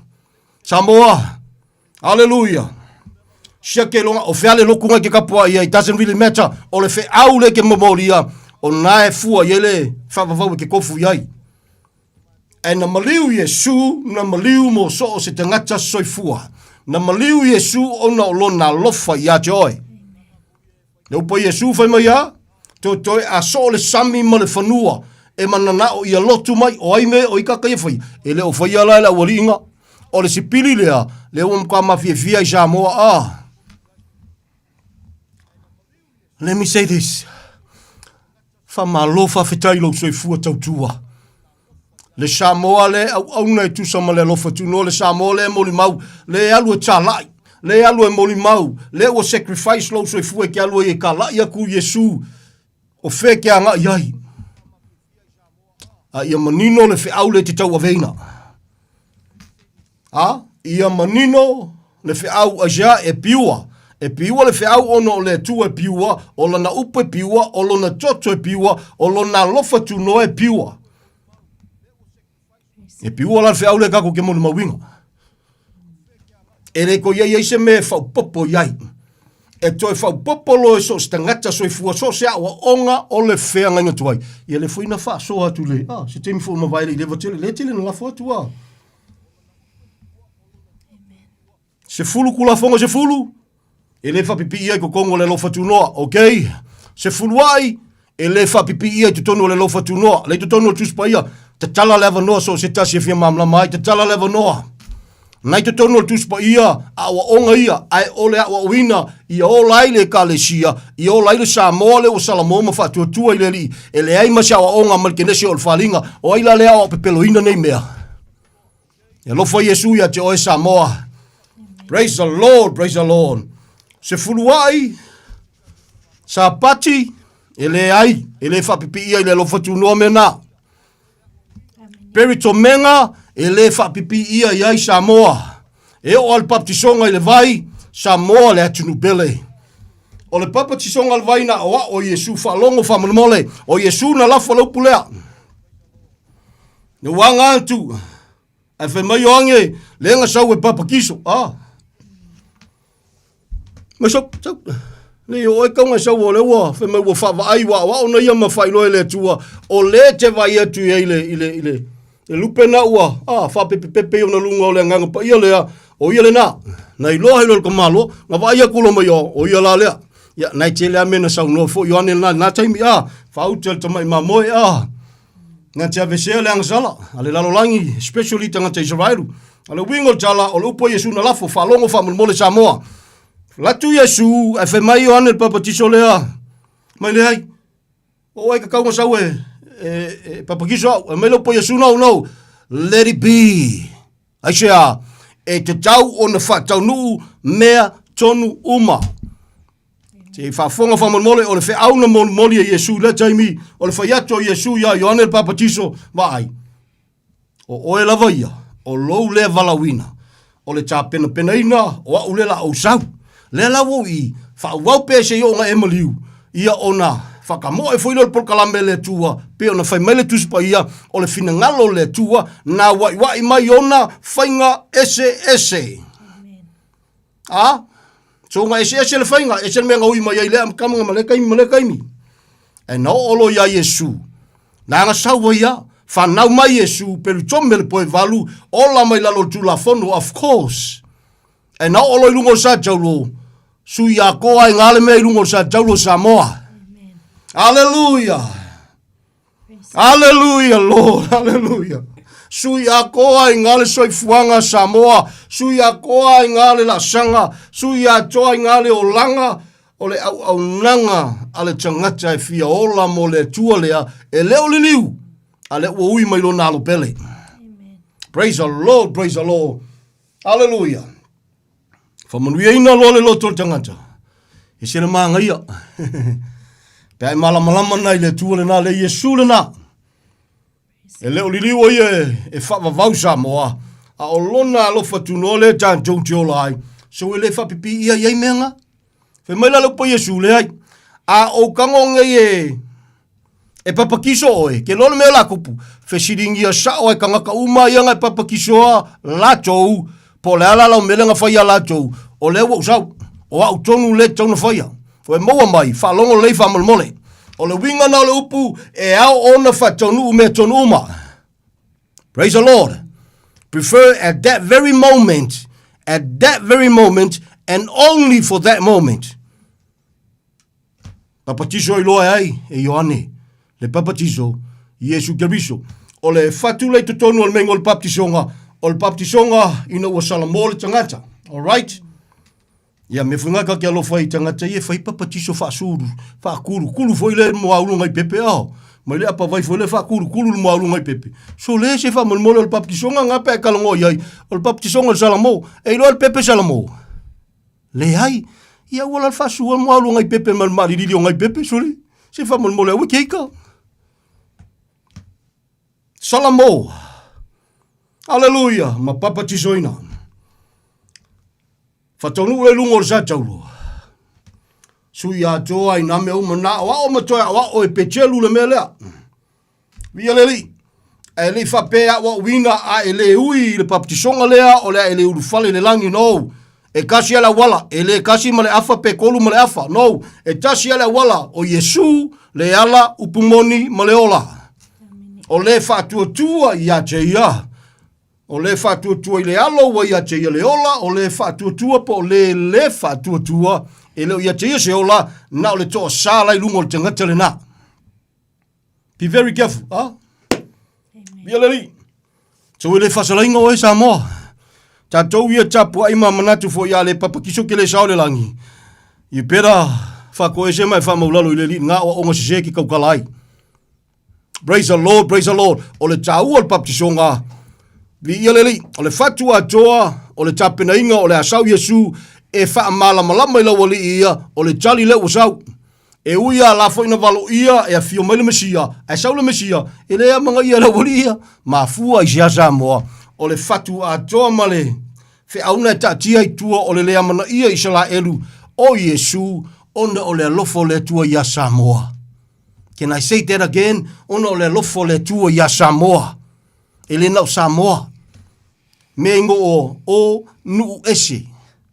Samoa, Hallelujah. Siaki ai loa, o whea le loku ngai ke kapua ia, it doesn't really matter. O le wheau le ke momoria, o nā e fua i ele whaavavau e ke kofu i ai. E na maliu Iesu, na maliu mo so o se tangata soifua. Na maliu Iesu ona o lona alofa ia te oe. Le upu a Iesu fai mai a, Toetoe a soo le sami ma le fanua, e mananao ia lotu mai, o ai me o i kaka ia faia, e le o faia la e le aualiiga. O le sipili lea, lea ua matua mafiafia i Samoa, ah. Let me say this. Faamalo faafetai i lou soifua tautua. Le Samoa le auauna e tusa ma le alofa tunoa, le Samoa le molimau, le alu e tālaʻi, le alu e molimau, le ua sacrifice lou soifua e ke alu ai e kālaʻi aku Iesu, o fea ke agaʻi ai. A ia manino le feau le te tauaveina. A ia manino le feau aisea e piua, e piua le feau ona o le Atua e piua, o lana upu e piua, o lona toto e piua, o lona alofa tunoa e piua. E piua la le feau lea kākou ke molimauina. E le ko iai ai se mea e faaopoopo i ai. E toe faaopoopo loa e so o se tagata soifua, so o se aoaoga o le feagaiga tuai. Ia le foi na faasoa atu le, ah, se taimi foi ua mavae le i leva tele, le tele na lafo atu ah. 10 kulafono 10, e le faapipiia i totonu o le alofa tunoa, ok? 10 ai, e le faapipiia i totonu o le alofa tunoa. Le i totonu o le Tusi Paia, tatala le avanoa so o se tasi e fia malamalama ai, tatala le avanoa. Na i totonu o le Tusi Paia, aoaoga ia, ae o le aoaoina ia ola ai le Ekalesia, ia ola ai le Samoa lea ua salamo ma faatuatua i le Alii, e leai ma se aoaoga ma le kenese o le faliga. O ai la lea aoao pepeloina nei mea? E alofa Iesu ia te oe Samoa. Praise the Lord, praise the Lord. Sefuluai, Sapati, e leai, e le faapipiia i le alofa tunoa mea na. Peritomega, e le faapipiia i ai Samoa. E oo lava le baptisoga i le vai, Samoa le atunuu pele. O le bapatisoga i le vai na aoao e Iesu faalogo faamolemole, o Iesu na lafo le upu lea. Na ua aga atu, ae fai mai Ioane, lea na sau e papatiso. Ah. Mai sau, sau. Nei o oe tau sau o le ua fai mai ua faavaai ua aoao na ia ma faailoa e le Atua o le te vaai atu i ai i le i le i le le lupe na ua ah faapepepepe i ona luga o le agaga paia lea o ia lena na iloa ai loa le tamaloa na vaai atu loa mai o o ia la lea ia nai tele a mea na saunoa foi Ioane lena lena taimi ah faauta le tamai mamoe ah Na te avesea le agasala a le lalolagi, especially tagata Isaraelu. A le uiga o le tala, o le upu a Iesu na lafo, faalogo faamolemole Samoa. Latu Iesu, ae fai mai Ioane le papatiso lea, mai leai, o oe kakau na sau e, e, e papatiso au. Ae mai le upu a Iesu, no, no, let it be. Aisea, e tatau ona faataunuu mea tonu uma. Se i faafofoga faamolemole, o le feau na molimoli e Iesu i lea taimi, o le fai atu o Iesu iā Ioane le Papatiso, vaai, o oe lava ia, o lou lea valaauina, o le tapenapenaina o a'u lea la ou sau. Lea la ua ou i, faaauau pea se i oo ina e maliu, ia ona faakamoe foi lea o le polokalame a le Atua, pei ona fai mai le Tusi Paia, o le finagalo o le Atua, na waiwai mai ona faiga eseese. A, soga eseese le faiga, ese le mea na ui mai ai lea amataga ma lea taimi ma lea taimi. Ae na oo loa ia Iesu, na ana sau ai ia, fanau mai Iesu, pelutome le poe valu, ola mai lalo o le Tulafono, of course. Ae na oo loa i luga o le sataulo, sui atoa ai ngā le mea i luga o le sataulo o Samoa. Hallelujah! Hallelujah, Lord, hallelujah. Sui atoa i ngā le soifuaga Samoa, sui atoa i ngā le laasaga, sui atoa i ngā le olaga o le auaunaga a le tagata e fia ola mo le Atua lea e le o liliu, a lea ua ui mai lona alo pele. Praise the Lord, praise the Lord. Hallelujah. Faamanuiaina loa le loto o le tagata, e se le magaia. Pe a e malamalama na i le Atua lena, le Iesu lena. E le o liliu o ia e, e faavavau Samoa, a o lona alofa tunoa lea tatou te ola ai, so e le faapipii ia i ai mea nga. Fai mai la le upu a Iesu, leai, a ou tago nei e, e papakiso oe, ke loa le mea la kupu, fesiligia sao ai tagata uma ia na e papakisoa latou, po o le a la lau mea lea na fai ia latou, o lea ua ou sau, o au tonu lea e tatau ona faia. Ua e maua mai, faalogo lelei faamolemole. O le uiga na o le upu, e ao ona faataunuu mea tonu uma. Praise the Lord. Prefer at that very moment, at that very moment, and only for that moment. Papatiso ai loa e ai e Ioane, le papatiso, Iesu Keriso. O le fatu lei totonu o le meinga o le baptisoga, o le baptisoga ina ua salamo le tagata. All right? Ia me foi ka ke alofa i tagata ia e fai papatiso faasulu, faakulukulu foi le moaulu ngai pepe ao. Mai le apa vai foi le faakulukulu le moaulu ngai pepe. So le se faamolemole o le baptisoga nga pe kalogo i ai, o le baptisoga o le salamo, e iloa le pepe salamo. Leai, ia ua la le faasua le moaulu ngai pepe ma le maalilili o ngai pepe, sole, se faamolemole aua ke ika. Salamo. Aleluia, ma papatisoina. Whataunuu le luga o le sataulo. Sui atoa ai nā mea uma nā aoao ma toe aoao e pechelu le mea lea. Via le alii. Ae le i faapea e aoaoina a e le ui i le baptisoga lea o le a e le ulufale i le lagi, no. E tasi a le auala, e le tasi ma le afa pe tolu ma le afa, no. E tasi a le auala, o Iesu le ala, upu moni ma le ola. O le faatuatua ia te ia. O le faatuatua i le alo ua ia te ia le ola, o le faatuatua po o le le faatuatua, e le o ia te ia se ola, na o le toasā la i luga o le tagata lena. Be very careful, ah? Via le alii. So e le faasalaina oe Samoa. Tatou ia tapuai ma manatu foi a le papakiso ke le sao le lagi. You better whakoese mai whamaulalo i le alii ngā oaoga sese ki kaukala ai. Praise the Lord, praise the Lord. O le tāua o le baptisoga, viia le Alii, o le fatu atoa, o le tapenaina o le a sau Iesu, E faamalamalama i laualii ia, o le tali lea ua sau. E ui a la foi na valoia e afio mai le Mesia, ae sau le Mesia, e le amanaia e laualii ia. Mafua i se a Samoa, o le fatu atoa ma le feauna e taatia i tua o le le amanaia Isalaelu o Iesu, ona o le alofa o le Atua ia Samoa. Can I say that again? Ona o le alofa o le Atua ia Samoa. E le na o Samoa. Mea ingoa o nuu ese,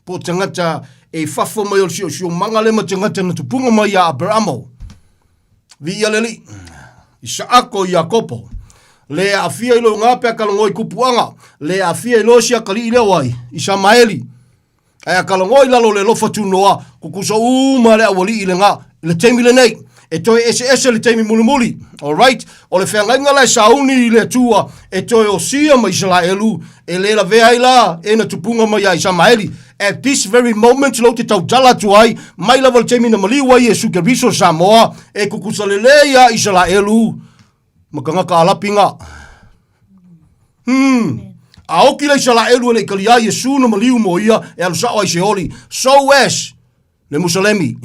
po o tagata e i fafo mai o le siosiomaga lea ma tagata na tupuga mai ia Aperamo. Viia le Alii. Isaako Iakopo. Le aafia i lou pe a kalongo i kupuaga. Le aafia i lo si akalii lea o ai, Isamaeli. Ae a kalongo i lalo o le alofa tunoa, kukusa uma le aualii i le ga, i le taimi lenei. E toe eseese le taimi mulimuli. Alright? O le feagaiga la e sauni i le Atua e toe osia ma Isalaelu, e le lavea ai la e na tupuga mai ia Isamaeli. At this very moment lou te tautala atu ai, mai lava le taimi na maliu ai Iesu Keriso Samoa, e kukusa lelei ia Isalaelu ma tagata Alapi ga. Hmm. A oki le Isalaelu e le i kalia ai Iesu na maliu mo ia e alu sao ai Seoli. So as le Musalemi.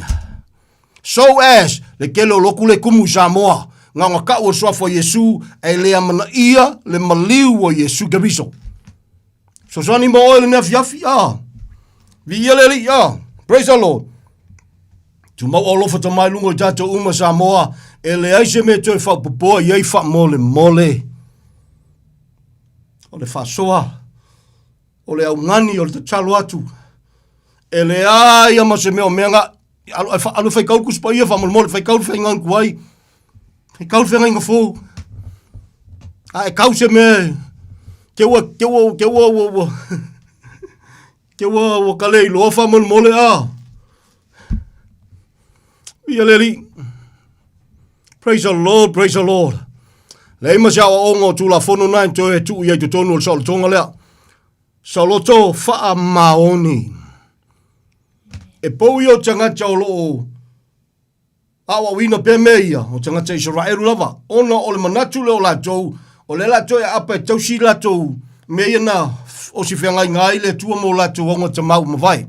So as le tele o loku le kumu i Samoa. Nga nga kau o le suafa o Iesu e le amanaia le maliu o Iesu Keriso. Fesoasoani mo oe lenei afiafi, ah. Viia le Alii, ah. Praise the Lord. Tumau alofa tama i luga o tatou uma Samoa, e leai se mea toe faapopoa i ai faamolemole. O le faasoa, o le augani, o le tatalo atu, e leai a ma se mea o mea nga, alu, alu faikau le Tusi Paia faamolemole, faikau le faiga tuai, faikau le feagaiga fou. A e kau se mea, te ua, te ua, te ua, ua, ua, te ua, ua ka le iloa faamolemole a. Ia le Alii. Praise the Lord, praise the Lord. Leai ma se aoaoga o Tulafono na e toe tuu i ai totonu o le saolotoga lea. Saoloto faamaoni. E pou ia o tagata o loo aoaoina pea mea ia, o tagata Isaraelu lava, ona o le manatu lea o latou, o lea latou e aapa e tausi latou mea ia na osi feagaiga ai le Atua mo latou auga tamau mavae.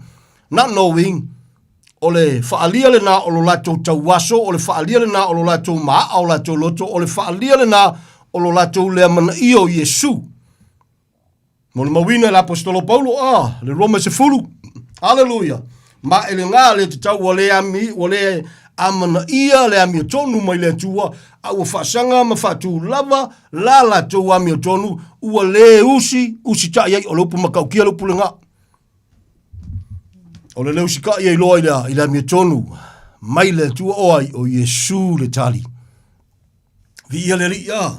Not knowing, o le faaalia lena o lo latou tauaso, o le faaalia lena o lo latou maaa o latou loto, o le faaalia lena o lo latou le amanaia o Iesu. Molimauina e le Aposetolo Paulo, a, le Roma 10. Aleluia. Ma e le gā le tatau ua le ami, ua le amanaia le amiotonu mai le Atua, a ua faasaga ma faatulava la latou amiotonu, ua le usi, usitai ai, o le upu matautia le upu lena. O le le usitai ai loa i le, i le amiotonu mai le Atua o ai, o Iesu le tali. Viia le Alii, a.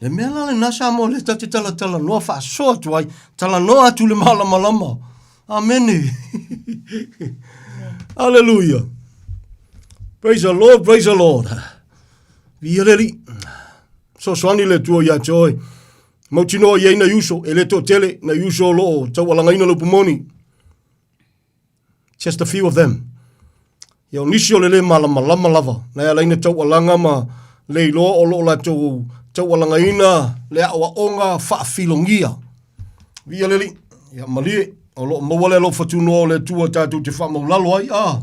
Le mea la lena Samoa lea tatou te talatalanoa faasoa atu ai, talanoa atu le malamalama. Amene. Hallelujah. Praise the Lord, praise the Lord. Viia le Alii. Fesoasoani le Atua ia te oe. Mautinoa i ai nai uso, e le toatele nai uso o lo o taualagaina le upu moni. Just a few of them. Ia o nisi o le le malamalama lava, na e ala ai na taualaga ma le iloa o lo o latou taualagaina le aoaoga faafilogia. Viia le Alii, ia malie, o lo o maua le alofa tunoa o le Atua tatou te faamaulalo ai, ah,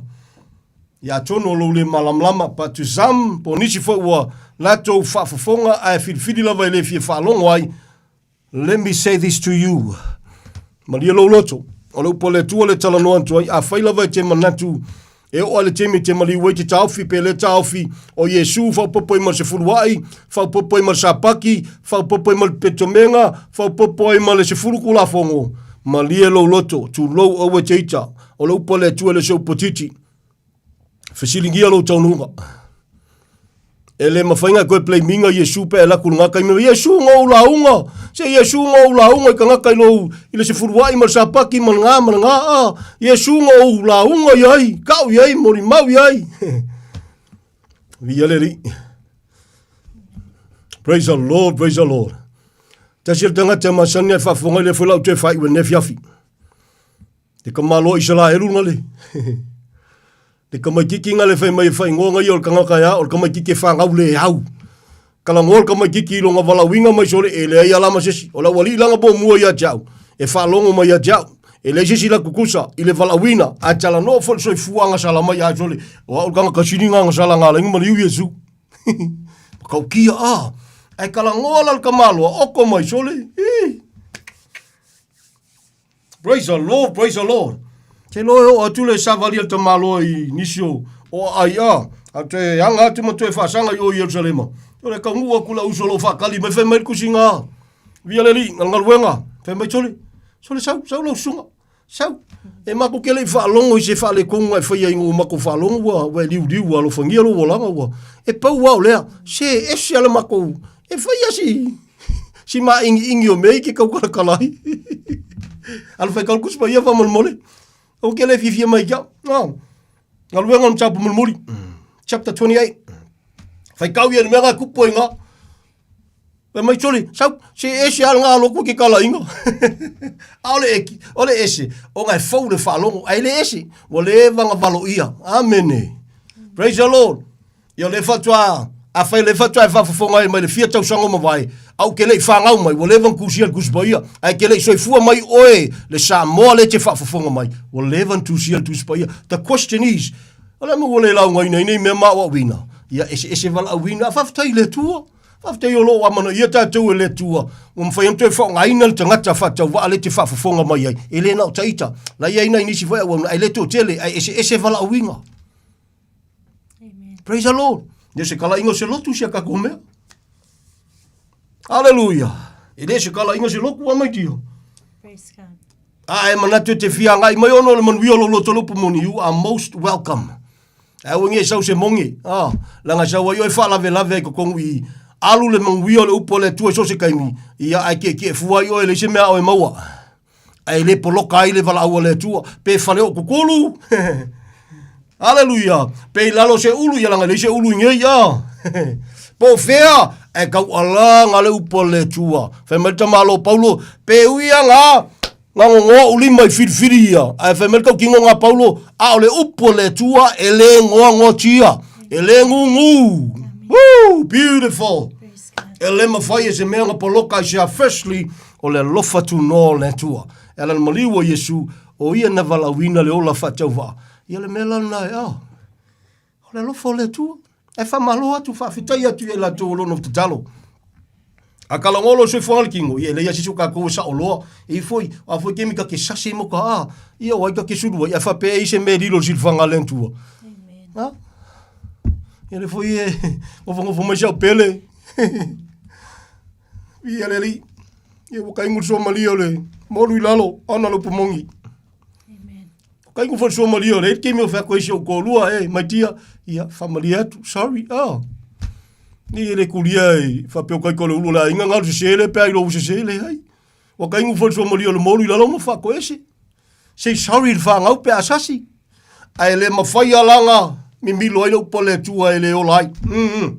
ia atonu o lou le malamalama, but to some, po o nisi foi ua latou faafofoga ae filifili lava e le fia faalogo ai, Let me say this to you. Malie lou loto. O le upu a le Atua le talanoa atu ai, afai lava e te manatu e oo lava i le taimi e te maliu ai te taofi pe le taofi o Iesu, faaopoopo ai ma le sefuluai, faaopoopo ai ma le sapaki, faaopoopo ai ma le petomega, faaopoopo ai ma le sefulu kulafono, malie lou loto, tulou aua e te ita. O le upu a le Atua e le o se upu titi. Fesiligia lou taunuuga. E le mafai ona e toe blaminga Iesu pe a e alu atu i lena taimi, Iesu na ou lauga, se Iesu na ou lauga i tagata i lou, i le sefuluai ma le sapaki ma lena ma lena, a, Iesu na ou lauga i ai, kau i ai, molimau i ai. Viia le Alii. Praise the Lord, praise the Lord. Tasi le tagata e masani ai faafofoga i le foi lau toe faaiu e lenei afiafi. Te kamalo Isaraelu nga le. Te kamaititi nga le fai mai e whaingoa nga ia o le kangaka e a, o le kamaititi e whangau le au. Kalangoa le kamaititi i longa valauinga mai sole e leai ala ma sesi. O le aualii langa po mua ia te au, e whaalongo mai ia te au. E leai se isi latutusa i le valaauina, ae talanoa foi le soifuaga sa mai ia sole, o au le tagata sili na agasala galaiga ma liu Iesu. Matautia a, ae talanoa la le tamaloa, oko mai sole, ii. Praise the Lord, praise the Lord. Te loa e oo atu le savali a le tamaloa i nisi o o aai a, a toe aga atu ma toe faasaga i o i Ierusalema. O le taunuu atu le uso o lo o faatali mai, fai mai le tusiga, Via le Alii, galugaluega, fai mai sole, sole sau, sau lau susuga, sau. E matou te le i faalogo i se faaletonu na e faia ina ua matou faalogo ua, ua e liuliu ua alofagia lou olaga ua, e pau lava o lea, se ese lava le matou, e fai lava si, si māʻigiʻigi o mea ia e te taukalatala ai. Alofa e tau le Tusi Paia faamolemole. Ou te le fiafia mai ia te au. No. Galuega o le Mataupu Mulimuli. Chapter 28. Faitau ia i le mea na tupu ai i ina. Fai mai sole, sau, se ese lava lena lotu ke talaiga. Aole e, o le ese, ona e fou le faalogo, ae le ese, ua leva ona valoia. Amene. Praise the Lord. Ia o lea faatoa, afai o lea faatoa e faafofoga ai mai le fia tausaga ua mavae, a ou te le i fanau mai, ua leva ona tusia le Tusi Paia, ae te le i soifua mai oe le Samoa lea e te faafofoga mai, ua leva ona tusia le Tusi Paia. The question is, o le a mea ua le laugaina ai nei mea ma aoaoina? Ia eseese valaauina, a faafetai i le Atua. Faafetai o lo o amanaia tatou e le Atua, ua mafai ona toe faaaogaina le tagata faatauvaa lea e te faafofoga mai ai. E le na o taita, la e i ai nai nisi foi auauna, ae le toatele, ae eseese valaauina. Praise the Lord. E se kalaiga o se lotu si a tatou mea. Hallelujah. E le se kalaiga o se lotu a mai tia. Praise God. A e manatu e te fia agai mai ona o le manuia o lou loto lupu moni, you are most welcome. Ae aua nei sau se mogi, ah, leaga sau ai oe faalavelave ai totonu i i. Alu le manuia o le upu a le Atua i so o se taimi, ia ae tietie fua ai oe e leai se mea a oe maua. Ae le poloka ai le valaau a le Atua, pe faleootutulu. Aleluia! Pe i lalo o se ulu, ia leaga e leai se ulu i nei, ah. Po o fea, ae taualaga le upu a le Atua. Fai mai le tamaloa Paulo, pe ui aga, Na gogoa ou lima i filifili ia, ae fai mai le tautinoga a Paulo, a o le upu a le Atua e le goagoatia, e le gūgū. Woo! Beautiful! E le mafai e se mea ona poloka i sea firstly, o le alofa tunoa o le Atua. E ala le maliu o Iesu, o ia na valaauina le ola faatauvaa. Ia le mea la lena e, oh. O le alofa o le Atua. E faamalo atu, faafetai atu ia i latou o lo o tatalo. A kalagolo o soifuaga le kino, ia e leai lava se isi o tatou e sao loa. E i foi, a foi kemi ka ke sase mo ka a, ia o ai ka ke sulu ai, a faapea e i se mea e lilo i le silafaga a le Atua. Ha? Ia le foi e nofonofo mai si au pele. Ia le alii. Ia ua kaigu le suamalie o le molu i lalo, ona le upu moni. Kai ku foi suamalie o le taimi o fea koe si ou toalua e my dear ia faamalie atu sorry ah ni e le kulia e faapea o kai ko le ulu o le aiga galu sese le pe ai lou sese le ai ua kai ku foi suamalie o le molu i lalo ma faakoese say sorry le whangau pe asasi ae le mawhai alanga mimilo ai le upu a le Atua e le ola ai mm -hmm.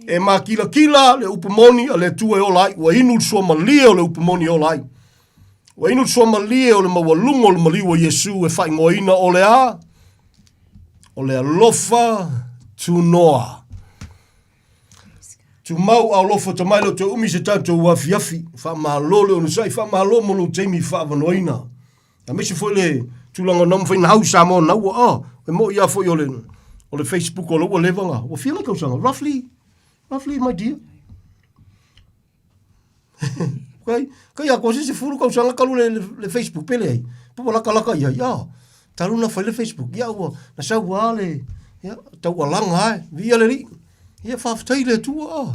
E mākilakila le upu moni a le Atua e ola ai, ua inu le suamalie o le upu moni e ola ai. Ua inu le suamalie o le maualuga o le maliu o Iesu e faaigoaina o le a? O le alofa tunoa. Tumau a alofa tamai leo toe umi se tatou afiafi. Faamalo le onosai, faamalo mo lou taimi faaavanoaina. Aemaise foi le tulaga o na mafai na au i Samoa na ua, oh, e mo'i lava foi o le, o le Facebook o la ua leva na, ua fia nai tausaga, roughly, roughly my dear. Kai, kai a kosi se fulu tausaga talu le, le, le Facebook pe leai. Po ua latalata i ai, ah, talu na fai le Facebook, ia ua, na sau lava le, ia, taualaga ai, viia le Alii. Ia faafetai i le Atua, ah.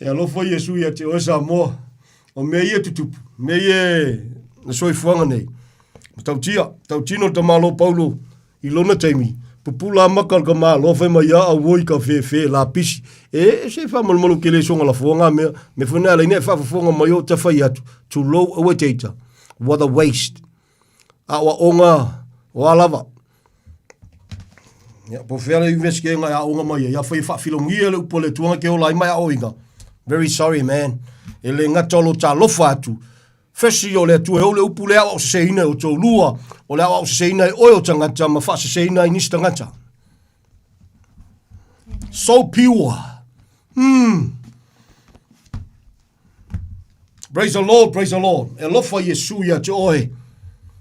E alofa Iesu ia te oe Samoa. O mea ia e tutupu, mea ia e na soifuaga nei. Matautia, tautino le tamaloa Paulo i lona taimi, pupula maka le tamaloa fai mai ia auoi ka fefe lapisi. E se faamalamalu ke le soga lafoa ngā mea, me foi nā leina e faafofoga mai o ta fai atu, tulou aua te ita, what a waste. Aoaoga o a lava. Ia, po fea le university ngai aoga mai ai, afai e faafilogia le upu a le Atua ngai ke ola ai mai aoina. Very sorry man. E le gata o lo talofa atu. Firstly, o le Atua e ou le upu le aoao seseina e outou. Lua, o le aoao seseina e oe o tagata ma faaseseina ai nisi tagata. So pure. Hmm. Praise the Lord, praise the Lord. E alofa Iesu ia te oe.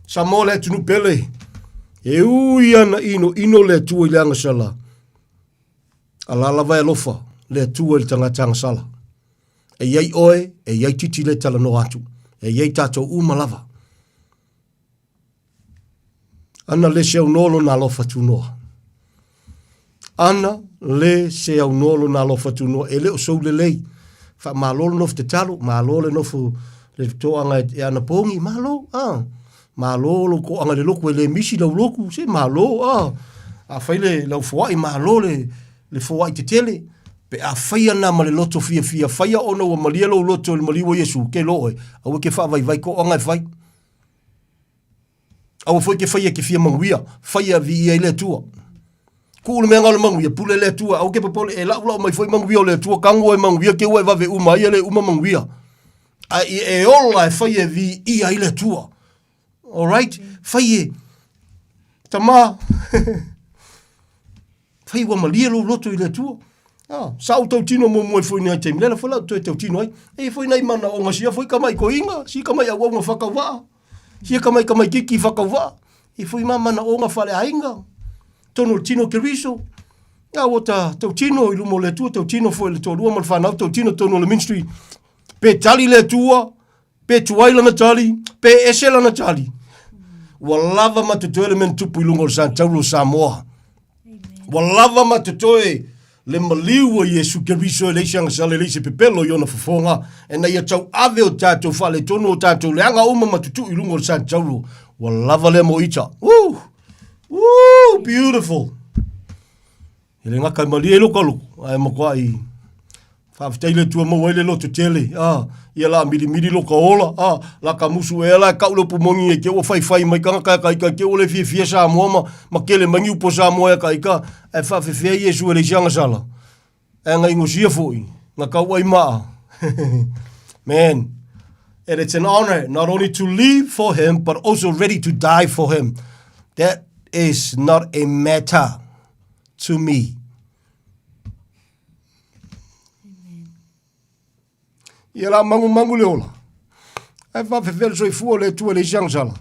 Samoa le atunuu pele. E ui ana ino ino le Atua i le agasala. A la lava e alofa le Atua i le tagata agasala. E iai oe, e iai titi le talanoa atu. E iai tatou uma lava. Ana le se aunoa lona alofa tunoa. Ana le se aunoa lona alofa tunoa. E le o sou lelei. Faamalo le nofo tatalo, malo le nofo le toaga e anapogi, malo, ah. Malo lou toaga i le lotu e le misi lau lotu, se malo, ah. Afai le lau foai, malo le, le foai tetele. Pe a fai ana ma le loto fiafia, faia ona ua malie lou loto i le maliu o Iesu, ke lo oe, aua ke faavaivai toaga e fai. Aua foi ke faia ke fia manuia, faia viia i le Atua. Kuu le mea o le manuia, pule le Atua, aua ke popole e laulau mai foi manuia o le Atua, kago e manuia ke ua e vave uma ai e le uma manuia. A i e ola e fai e viia ai le Atua. Alright? Fai e tama. Fai ua malie lou loto i le Atua. Ah, sa ou tautino muamua ai foi nei taimi, lea la foi la ou toe tautino ai. E i foi nai manaoga sia foi kamai koiga, si kamai auaunga whakawaa, sia kamai kamai kiki whakawaa, e foi ma manaoga whaleaiga, tonu o le tino Keriso. A ua ta tautino i luma o le Atua, tautino foi i le toalua ma le whanau, tautino tonu o le ministry. Pe tali le Atua, Pe tuai lana tali, pe ese lana tali. Ua lava ma totoe le mea na tupu i luga o le Santaulu o Samoa. Ua lava ma totoe le maliu o Iesu Keriso e leai se agasala, e leai se pepelo i ona fofoga, ina ia tauave o tatou faaletonu o tatou leaga uma ma tutui i luga o le Santaulu. Ua lava lea mo ita. Woo! Woo! Beautiful! E le gata e malie ai lou kaloko, ae matuai faafetai le Atua maua ai le loto tele, a, ia la milimili lo ka ola, a, la ka musu ea la e kau le upu moni e te ua faifai mai tagata e ka ika te ua le fiafia Samoa ma, ma kele mai ni upu o Samoa e ka ika, ae faafefea Iesu e leai se agasala. Ae na inosia foi, na kau ai maa. Man, and it's an honor not only to live for him, but also ready to die for him. That is not a matter to me. Ia la mangumangu le ola. Ae faafefea le soifua o le Atua e leai se agasala.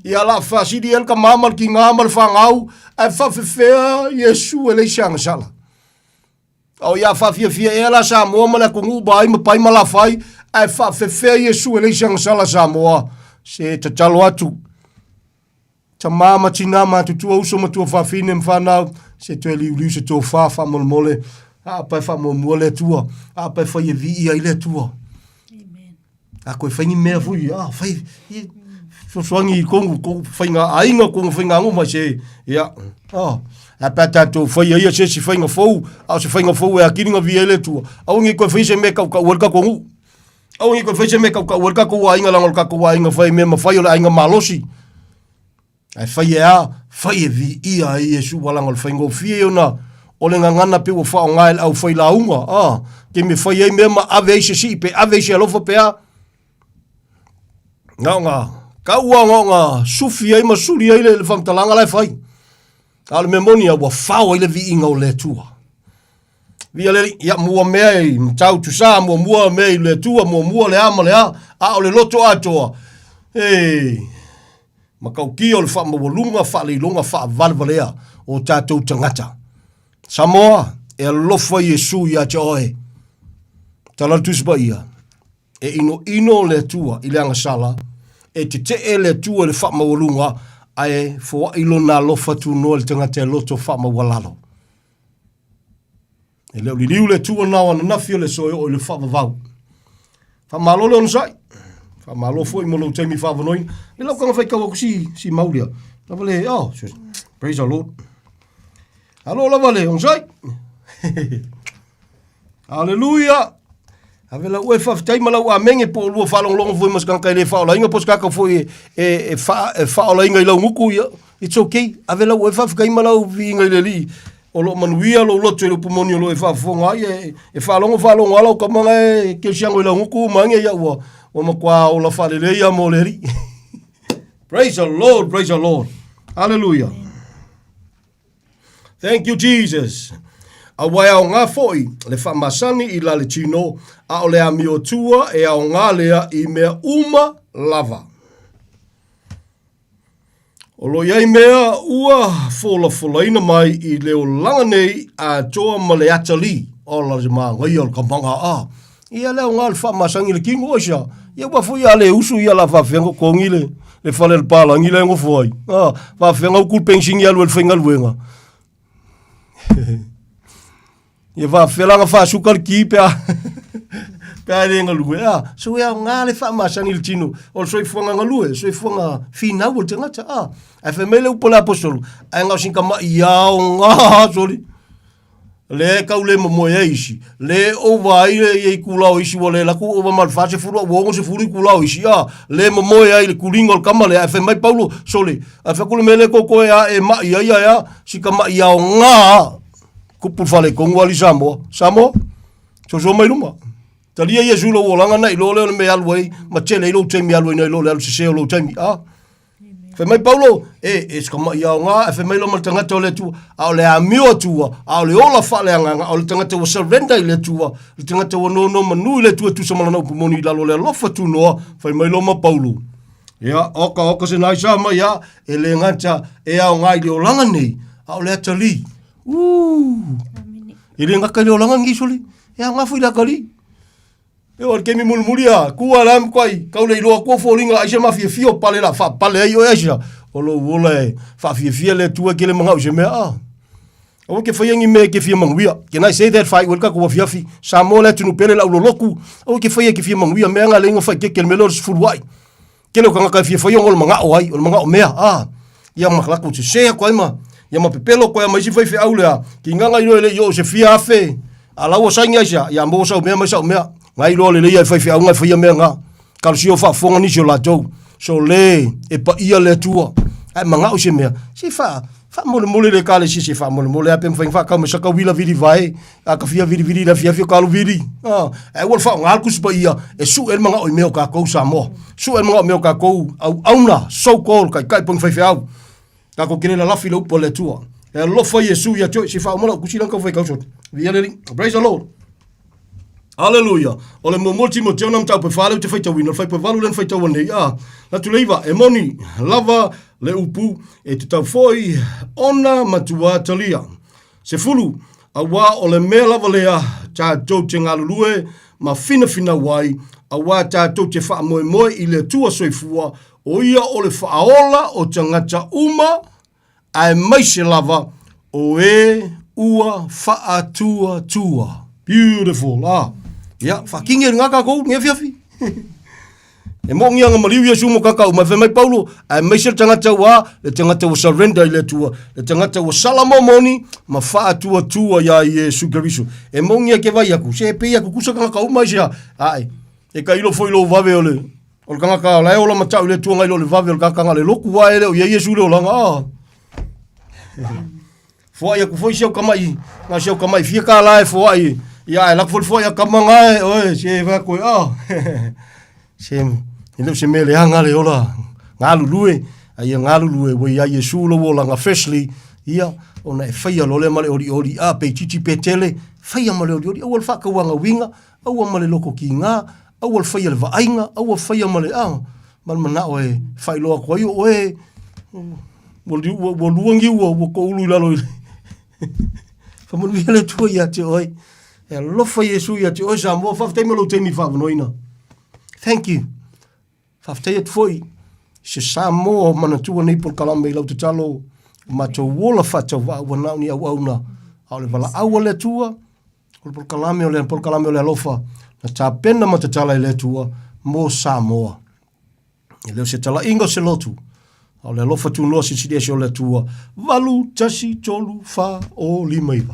Ia la faasili ai le tama ma le tiga ma le fanau, ae faafefea Iesu e leai se agasala. A o ia faafiafia ea la Samoa ma le atunuu ma ai ma pai ma lafai, ae faafefea Iesu e leai se agasala Samoa. Se tatalo atu. Tama ma tina matutua, uso ma tuafafine ma fanau, se toe liuliu se tofa faamolemole, aapa e faamuamua le Atua, aapa e fai e viia ai le Atua. Amen. A koe fai ni mea foi, a fai, i, fesoasoani i kongu, kou faiga aiga, kou faiga ago mai se, ia, a, a pe a tatou faia ia se isi faiga fou, a o se faiga fou e akili na viia ai le Atua. Aua nei koe faia se mea e kaukau ai le tatou nuu. Aua nei koe fai se mea e kaukau ai le tatou aiga, leaga o le tatou aiga fai mea mafai o le aiga malosi. Ae fai e a? Fai e viia ai Iesu ua leaga o le faigofie ia ona o le gagana pei ua faaaoga e le aufailauga, a, taimi e fai ai mea ma ave ai se sii pe ave ai se alofa pe a. Na o na kau lava na o na sufi ai ma suli ai le, le faamatalaga la e fai. A o le mea moni ua fao ai le viiga o le Atua. Via le ia mua mea i matau tusa, muamua mea i le Atua, muamua le a ma le a, a o le loto atoa. Hey, matautia o le faamaualuga, faaleiloga, faavalevalea o tatou tagata. Samoa, e alofa Iesu ia te oe. Tala le Tusi Paia, e inoino le Atua i le agasala, e tetee le Atua i le faamaualuga, ae foai lona alofa tunoa i le tagata e loto faamaualalo. E le o liliu le Atua na o ananafi o le aso e oo i le faavavau. Faamalo le onosai. Faamalo foi mo lou taimi faavanoina. Le lau kanga faitau aku si, si mau lea. Lava le, oh, praise the Lord. Alo lava le onosai. Hallelujah. Ave lau oe faafetai ma lau amenge po o lua faalogologo foi ma se tagata e le faaolaina po o se tagata foi e, e, e, fa, e faaolaina i lau gutu, ia, it's okay. Ave lau oe faafetai ma lau viiga i le Alii. O lo o manuia lou loto i le upu moni o lo o e faafofoga ai, e, e faalogo faalogo lava lau tama e kerisiano i lau gutu ma age, ia, ua, ua matua ola faalelei lava mo le Alii. Praise the Lord, praise the Lord. Hallelujah. Thank you, Jesus. Aua e aoga foi le faamasani i la le tino, a o le amiotua e aoga lea i mea uma lava. O lo o i ai mea ua folafolaina mai i le olaga nei atoa ma le atalii. Ola se manaia o le kamaga a. Ia le aoga o le faamasani i le tino, aisea? Ia aua foi a le usu ia la faafefea ona totogi le, le fale o le palagi la e nofo ai. A, faafefea ona utu le penisini e alu ai i le faigaluega. Ia faafefea la ona faasuka le ki pe a pe a e le galue a. So e aoga le faamasani i le tino o le soifuaga galue, soifuaga finau o le tagata a. Ae fai mai le upu a le aposetolo, ae na o sina tama'i aoga soli. Lea e tau le momoe ai isi, le ova ai le itula o isi ua le alu atu ova ma le 40 a ua 60 itula o isi a. Le momoe ai i le tuliga o le tama lea, ae fai mai Paulo, sole, ae fai atu le mea lea e toe a e ma'i ai ae a, si tama'i aoga. Kupu le faletonu alii Samoa. Samoa, sosoa mai luma. Talia Iesu i lou olaga na i lo lea o le mea e alu ai ma tele ai lou taimi e alu ai nai lo le alu sese o lou taimi. A. Fai mai Paulo, e, e se tama'i aoga, ae fai mai loa ma le tagata o le Atua, a o le amio Atua, a o le ola faaleagaga, a o le tagata ua surrender i le Atua, le tagata ua nonomanu i le Atua e tusa ma lana upu moni i lalo o le alofa tunoa, fai mai loa ma Paulo. Ia, oka, oka se nai sa mai a, e le gata e aoga i le olaga nei, a o le atalii. Uu! E le gata i le olaga lenei sole, e aoga foi i le atalii. E o le taimi mulimuli a, ku a la makuai, kau le iloa atu o foliga ai se mafiafia o pale la faapale ai oe aisa. O lou ola e faafiafia le Atua e ke le manao i se mea a. Aua ke faia ni mea e ke fia manuia. Can I say that faaiu ai le tatou afiafi? Samoa le atunuu pele lau lolotu. Aua ke faia e ke fia manuia mea na le faitete le mea lea o le sefulu ai. Tele o tagata e fia faia ona o le manao ai, o le manao mea, a. Ia ma latou sese atu ai ma, ia ma pepelo atu ai ma isi faifeau lea, kinaga iloa e le i oo i se fia afe, a la ua saini aisea, ia maua sau mea mai sau mea. Na iloa lelei lava e faifeau na e faia mea na. Talosia o faafofoga nisi o latou. So le, e paia le Atua. Ae manao i se mea, se faa, faamolemole le ekalesia, se faamolemole lava pe mafai ona faatau mai saka uila vili vae, a ka fia vilivili i le afiafi o ka alu vili. Ah, ae aua le faaaoga le Tusi Paia e sue ai le manao i mea o tatou Samoa. Sue ai le manao i mea o tatou auauna, so called taitai po o ni faifeau. Tatou te le lalafi i le upu a le Atua. E alofa Iesu ia te oe. Se i faauma lau tusi lea na tau fai tau sole. Viia le Alii. Praise the Lord. Aleluia! O le muamua o Timoteo na mataupu e fa lea ou te faitauina, o le fuaiupu e valu lea na faitaua nei, a, atu le iva, e moni lava le upu e tatau foi ona matua talia. Sefulu, auā o le mea lava lea tatou te galulue ma finafinau ai, auā tatou te faamoemoe i le Atua soifua, o ia o le faaola o tagata uma, aemaise lava o e ua faatuatua. Beautiful, ah. Ia, faakigi e lena tatou lenei afiafi. E moongi ana maliu Iesu mo kakau mai, fai mai Paulo, aemaise le tagata ua, le tagata ua surrender i le Atua, le tagata ua sala momoni ma faatuatua iā Iesu Keriso. E moongi e ke vai aku, se e pei aku kusa tagata uma i sea, ae, e tailo foi lou vave o le, o le tagata la e ola matau i le Atua nai lo le vave o le tagata na le lotu ae le o ia Iesu le olaga, ah. Foai aku foi si au tama'i, na o si au tama'i fia kālā e foai, ia ae lako foi le foai a tama na e, oe, se fai atu e, ah, se, e le o se mea leaga le ola galulue, a ia galulue ua iā Iesu lou olaga firstly, ia, ona e faia loa lea ma le olioli, ah, pe itiiti pe tele, faia ma le olioli, aua le faatauaga uiga, aua ma le loko kigā, aua le faia le vaaiga, aua faia ma le, ah, ma le manao e faailoa atu ai o oe, ua, ua, ua lua niu ua, ua toulu i lalo i le Faamanuia le Atua ia te oe. E alofa Iesu ia te oe Samoa. Faafetai mo lou taimi faavanoaina. Thank you. Faafetai atu foi se Samoa o manatua nei polokalame i lau tatalo o matou ola faatauvaa ua na o ni auauna a o le valaau a le Atua o le polokalame o le polokalame o le alofa na tapena ma tatala e le Atua mo Samoa. E le o se talaiga o se lotu, a o le alofa tunoa silisili ese o le Atua, 8, 1, 3, 4, 0, 5, 9.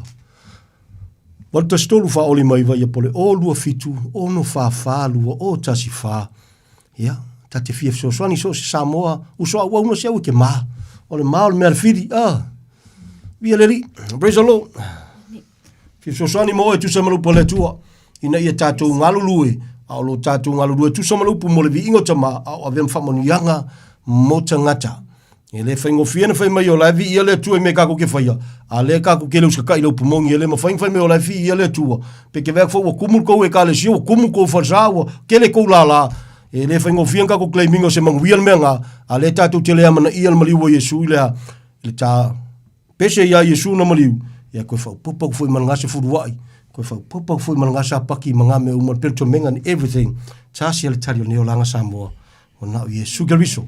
8, 1, 3, 4, 0, 5, 9, ia po le 0, 2, 7, 6, 4, 4, 2, 0, 1, 4. Ia, ta te fia fesoasoani so o se Samoa, uso auauna se aua e te mā. O le mā o le mea a le fili, ah. Via le Alii. Praise the Lord. Fia fesoasoani mo oe tusa ma le upu a le Atua, ina ia tatou galulue, a o lo tatou galulue tusa ma le upu mo le viiga o Tama, a o avea ma faamanuiaga mo tagata. E le faigofie na fai mai o la e viia le Atua i mea kakou ke faia, a lea kakou ke le usaka'i i le upu moni, e le mafai na fai mai o la e viia le Atua. Pe ke vea foi ua kumu le kou ekalesia, ua kumu kou falesa, ua kele kou lala. E le faigofie na kakou claim ina o se manuia le mea na, a lea tatou te le amanaia le maliu o Iesu i le a, i le ta pese ia Iesu na maliu, ia koe faaopoopo atu foi ma le gase fuluai, koe faaopoopo atu foi ma le gase apaki ma nga mea uma, le peltomega and everything. Tasi a le tali o lenei olaga Samoa. Ua na o Iesu Keriso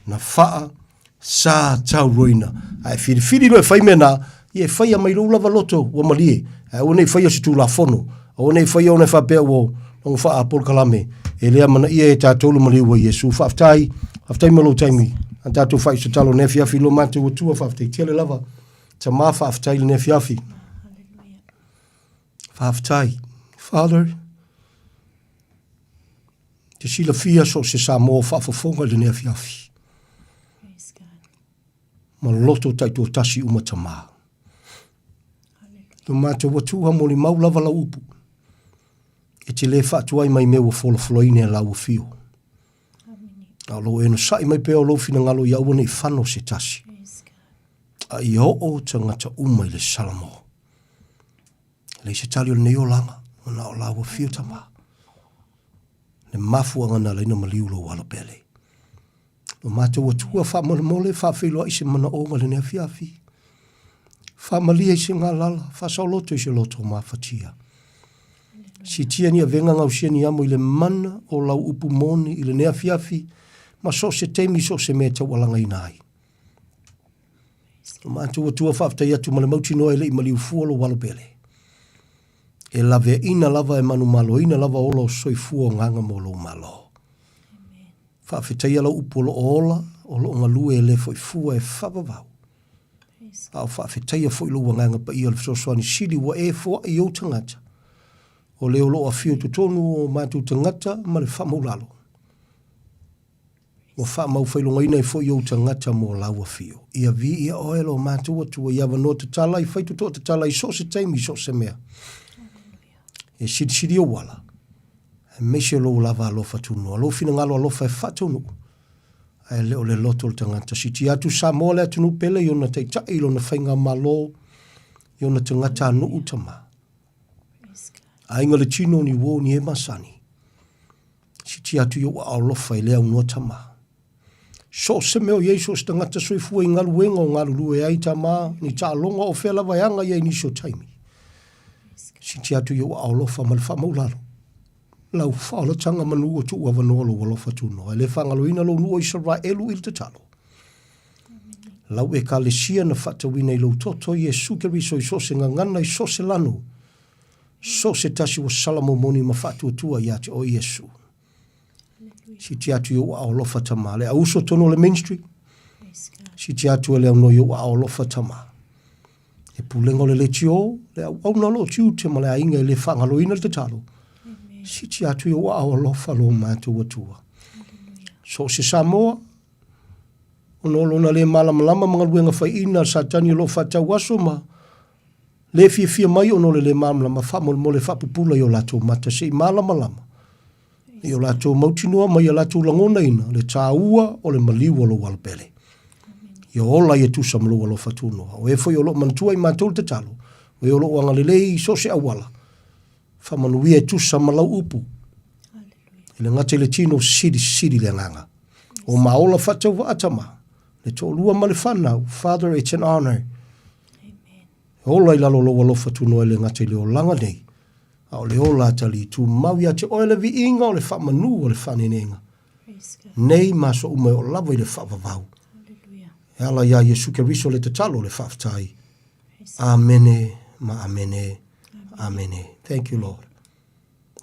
na faa sa tauroina. A e filifili loa e fai mea na, ia e faia mai lou lava loto ua malie. Ae aua ne i faia o se tulafono. Aua ne i faia ona e faapea ua logo faa polokalame. E le amanaia e tatou le maliu o Iesu. Faafetai, faafetai mo lou taimi. A tatou faaiu se talo nei afiafi i lo matou Atua, faafetai tele lava. Tama, faafetai i lenei afiafi. Faafetai. Father, Te silafia so o se Samoa o faafofoga i lenei afiafi. Ma loto taitoatasi uma tama. Lo matou Atua molimau lava lau upu. E te le faatuai mai mea ua folafolaina e lau afio. A o lou enosa'i mai pea o lou finagalo ia aua ne i fano se tasi. A ia oo tagata uma i le Salamo. E leai se tali o lenei olaga, ona o lau afio tama. Le mafuaaga na ala ai ona maliu lou alo pele. Lo matou Atua faamolemole faafeiloai se manaoga i lenei afiafi. Faamalie i se galala, faasaoloto i se loto mafatia. Siitia ni avega gausia ni amo i le mana o lau upu moni i lenei afiafi ma so o se taimi so o se mea e taualagaina ai. Lo matou Atua faafetai atu ma le mautinoa e le i maliu fua lou alo pele. E laveaina lava e manumaloina lava ola o soifua o gaga mo lou Malo. Faafetaia lau upu o lo o ola, o lo o galue e le foi fua e faavavau. A o faafetaia foi lou agaga paia o le fesoasoani sili ua e foai i ou tagata, o le o lo o afio i totonu o matou tagata ma le faamaulalo. Ua faamaufailogaina ai foi ou tagata mo lau afio. Ia viia oe lo matou Atua i avanoa tatala, i faitotoa tatala i so o se taimi i so o se mea. E silisili ou ala, aemaise lou lava alofa tunoa, lou finagalo alofa e faataunuu, ae le o le loto o le tagata. Siitia atu Samoa le atunuu pele i ona taitai, i lona faigamalo, i ona tagatanuu tama. Aiga le tino ni uo ni e masani. Siitia atu i ou aao alofa e le aunoa tama. So o se mea o i ai so o se tagata soifua i galuega o galulue ai tama, ni taaloga o fea lava e aga i ai nisi o taimi. Siitia atu i ou aao alofa ma le faamaulalo. Lau faaolataga manu ua tuu avanoa lou alofa tunoa. E le faagaloina lou nuu o Isaraelu i le tatalo. Lau Ekalesia na faatauina i lou toto Iesu Keriso i so o se gagana i so o se lanu. So o se tasi ua sala momoni ma faatuatua ia te oe Iesu. Siitia atu i ou aao alofa tama. Le auso tonu o le ministry. Siitia atu e le aunoa i ou aao alofa tama. Le pulega o le leitio, le auauna o loo tiute ma le aiga e le faagaloina le tatalo. Siitia atu i ou aao alofa lo matou Atua. So o se Samoa, ona o lona le malamalama ma galuega faiina a Satani o lo o faatau aso ma le fiafia mai ona o le le malamalama, faamolemole faapupula i o latou mata se i malamalama i o latou mautinoa ma ia latou lagonaina le taua o le maliu o lou alo pele. Ia ola ia tusa ma lou alofa tunoa. O e foi o lo o manatua i matou le tatalo, o e o lo o agalelei i so o se auala, faamanuia e tusa ma lau upu. E le gata i le tino, silisili le agaga. O maola faatauvaa tama, le toalua ma le fanau. Father, it's an honor. E ola i lalo o lou alofa tunoa e le gata i le olaga nei, a o le ola atalii tumau ia te oe le viiga o le faamanu o le faanenega. Nei ma aso uma e oo lava i le faavavau. E ala iā Iesu Keriso le tatalo le faafetai. Amene ma amene. Amene. Thank you, Lord.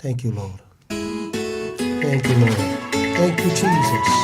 Thank you, Lord. Thank you, Lord. Thank you, Jesus.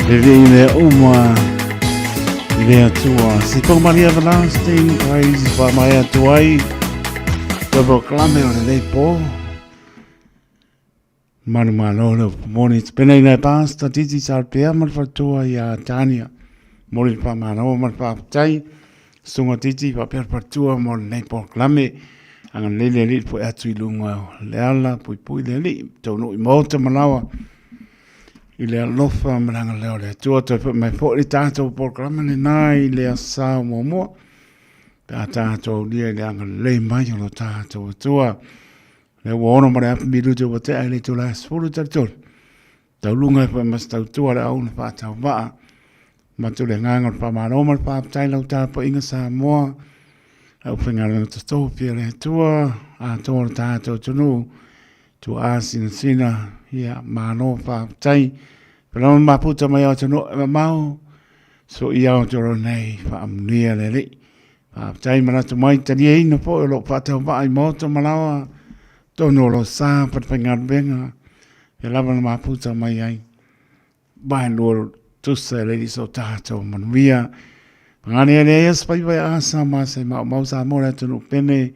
Le vii mea uma i le Atua. Se pau mali everlasting praise pa mai atu ai. Koe polokalame o lenei pō. Manu malo le upu moni. Te pena ina e pāsta titi salpea ma le faletua ia Tania. Moli le whamanawa ma le whaapatai. Sunga titi whapea le faletua mo lenei polokalame. Anga lele li po atu i lunga o le ala, pui pui le li. Taunu i maota malawa. I le alofa ma le agalelei o le Atua, toe foi mai foi le tatou polokalame lenā i le Asa o muamua, pe a tatou aulia i le agalelei mai o lo tatou Atua. Lea ua 6 ma le afa minute ua tea i le itula e 13. Tauluga e foi ma se tautua le auauna faatauvaa. Avatu le agaga o le faamalo ma le faafetai i lau tapuaiga Samoa, lau faigaluega totofi a le Atua, atoa lo tatou atunuu, tuaa sinasina, ia malo faafetai. Pela ma mafuta mai ao atunuu e mamao, so i Aotearoa nei, faamanuia le Alii. Faafetai manatu mai, taliaina foi o lo o faatauvaa i maota ma laoa, tonu o lo sa faigaluega, ia lava na mafuta mai ai. Vaelua tusa e le i so tatou manuia. Pagani e lea se faiva e asa ma se maumau sa mo le atunuu pene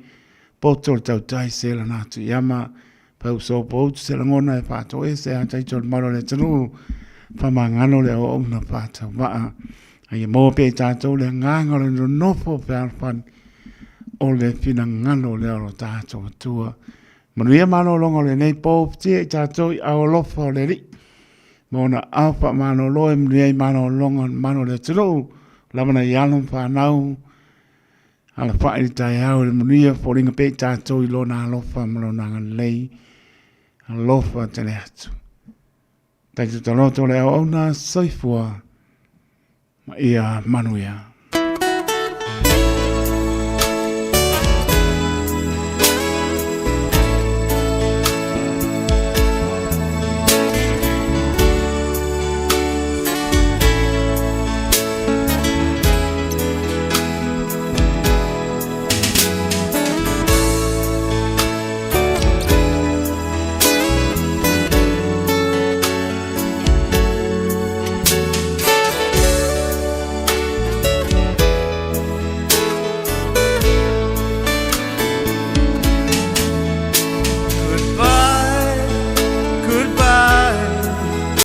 poto le tautai se lana atu i ama pau so pou se lagona e whaatoe se a taito le malo le atunuu whamangano le auauna whaataumaa. Ai e maua pea i tātou le agaga o le nonofo fealofani o le finagalo lea o lo tātou Atua. Manuia malologa o lenei pō fitia i tātou i ao alofa o le Alii. Ma ona ao faamalolo e manuia ai malologa o le mamalu o le atunuu, lava nai alo ma fanau, alafai i le taeao i le manuia, foliga pea i tātou i lona alofa ma lona agalelei, alofa tele atu. Taito taloto le auauna, soifua ma ia manuia.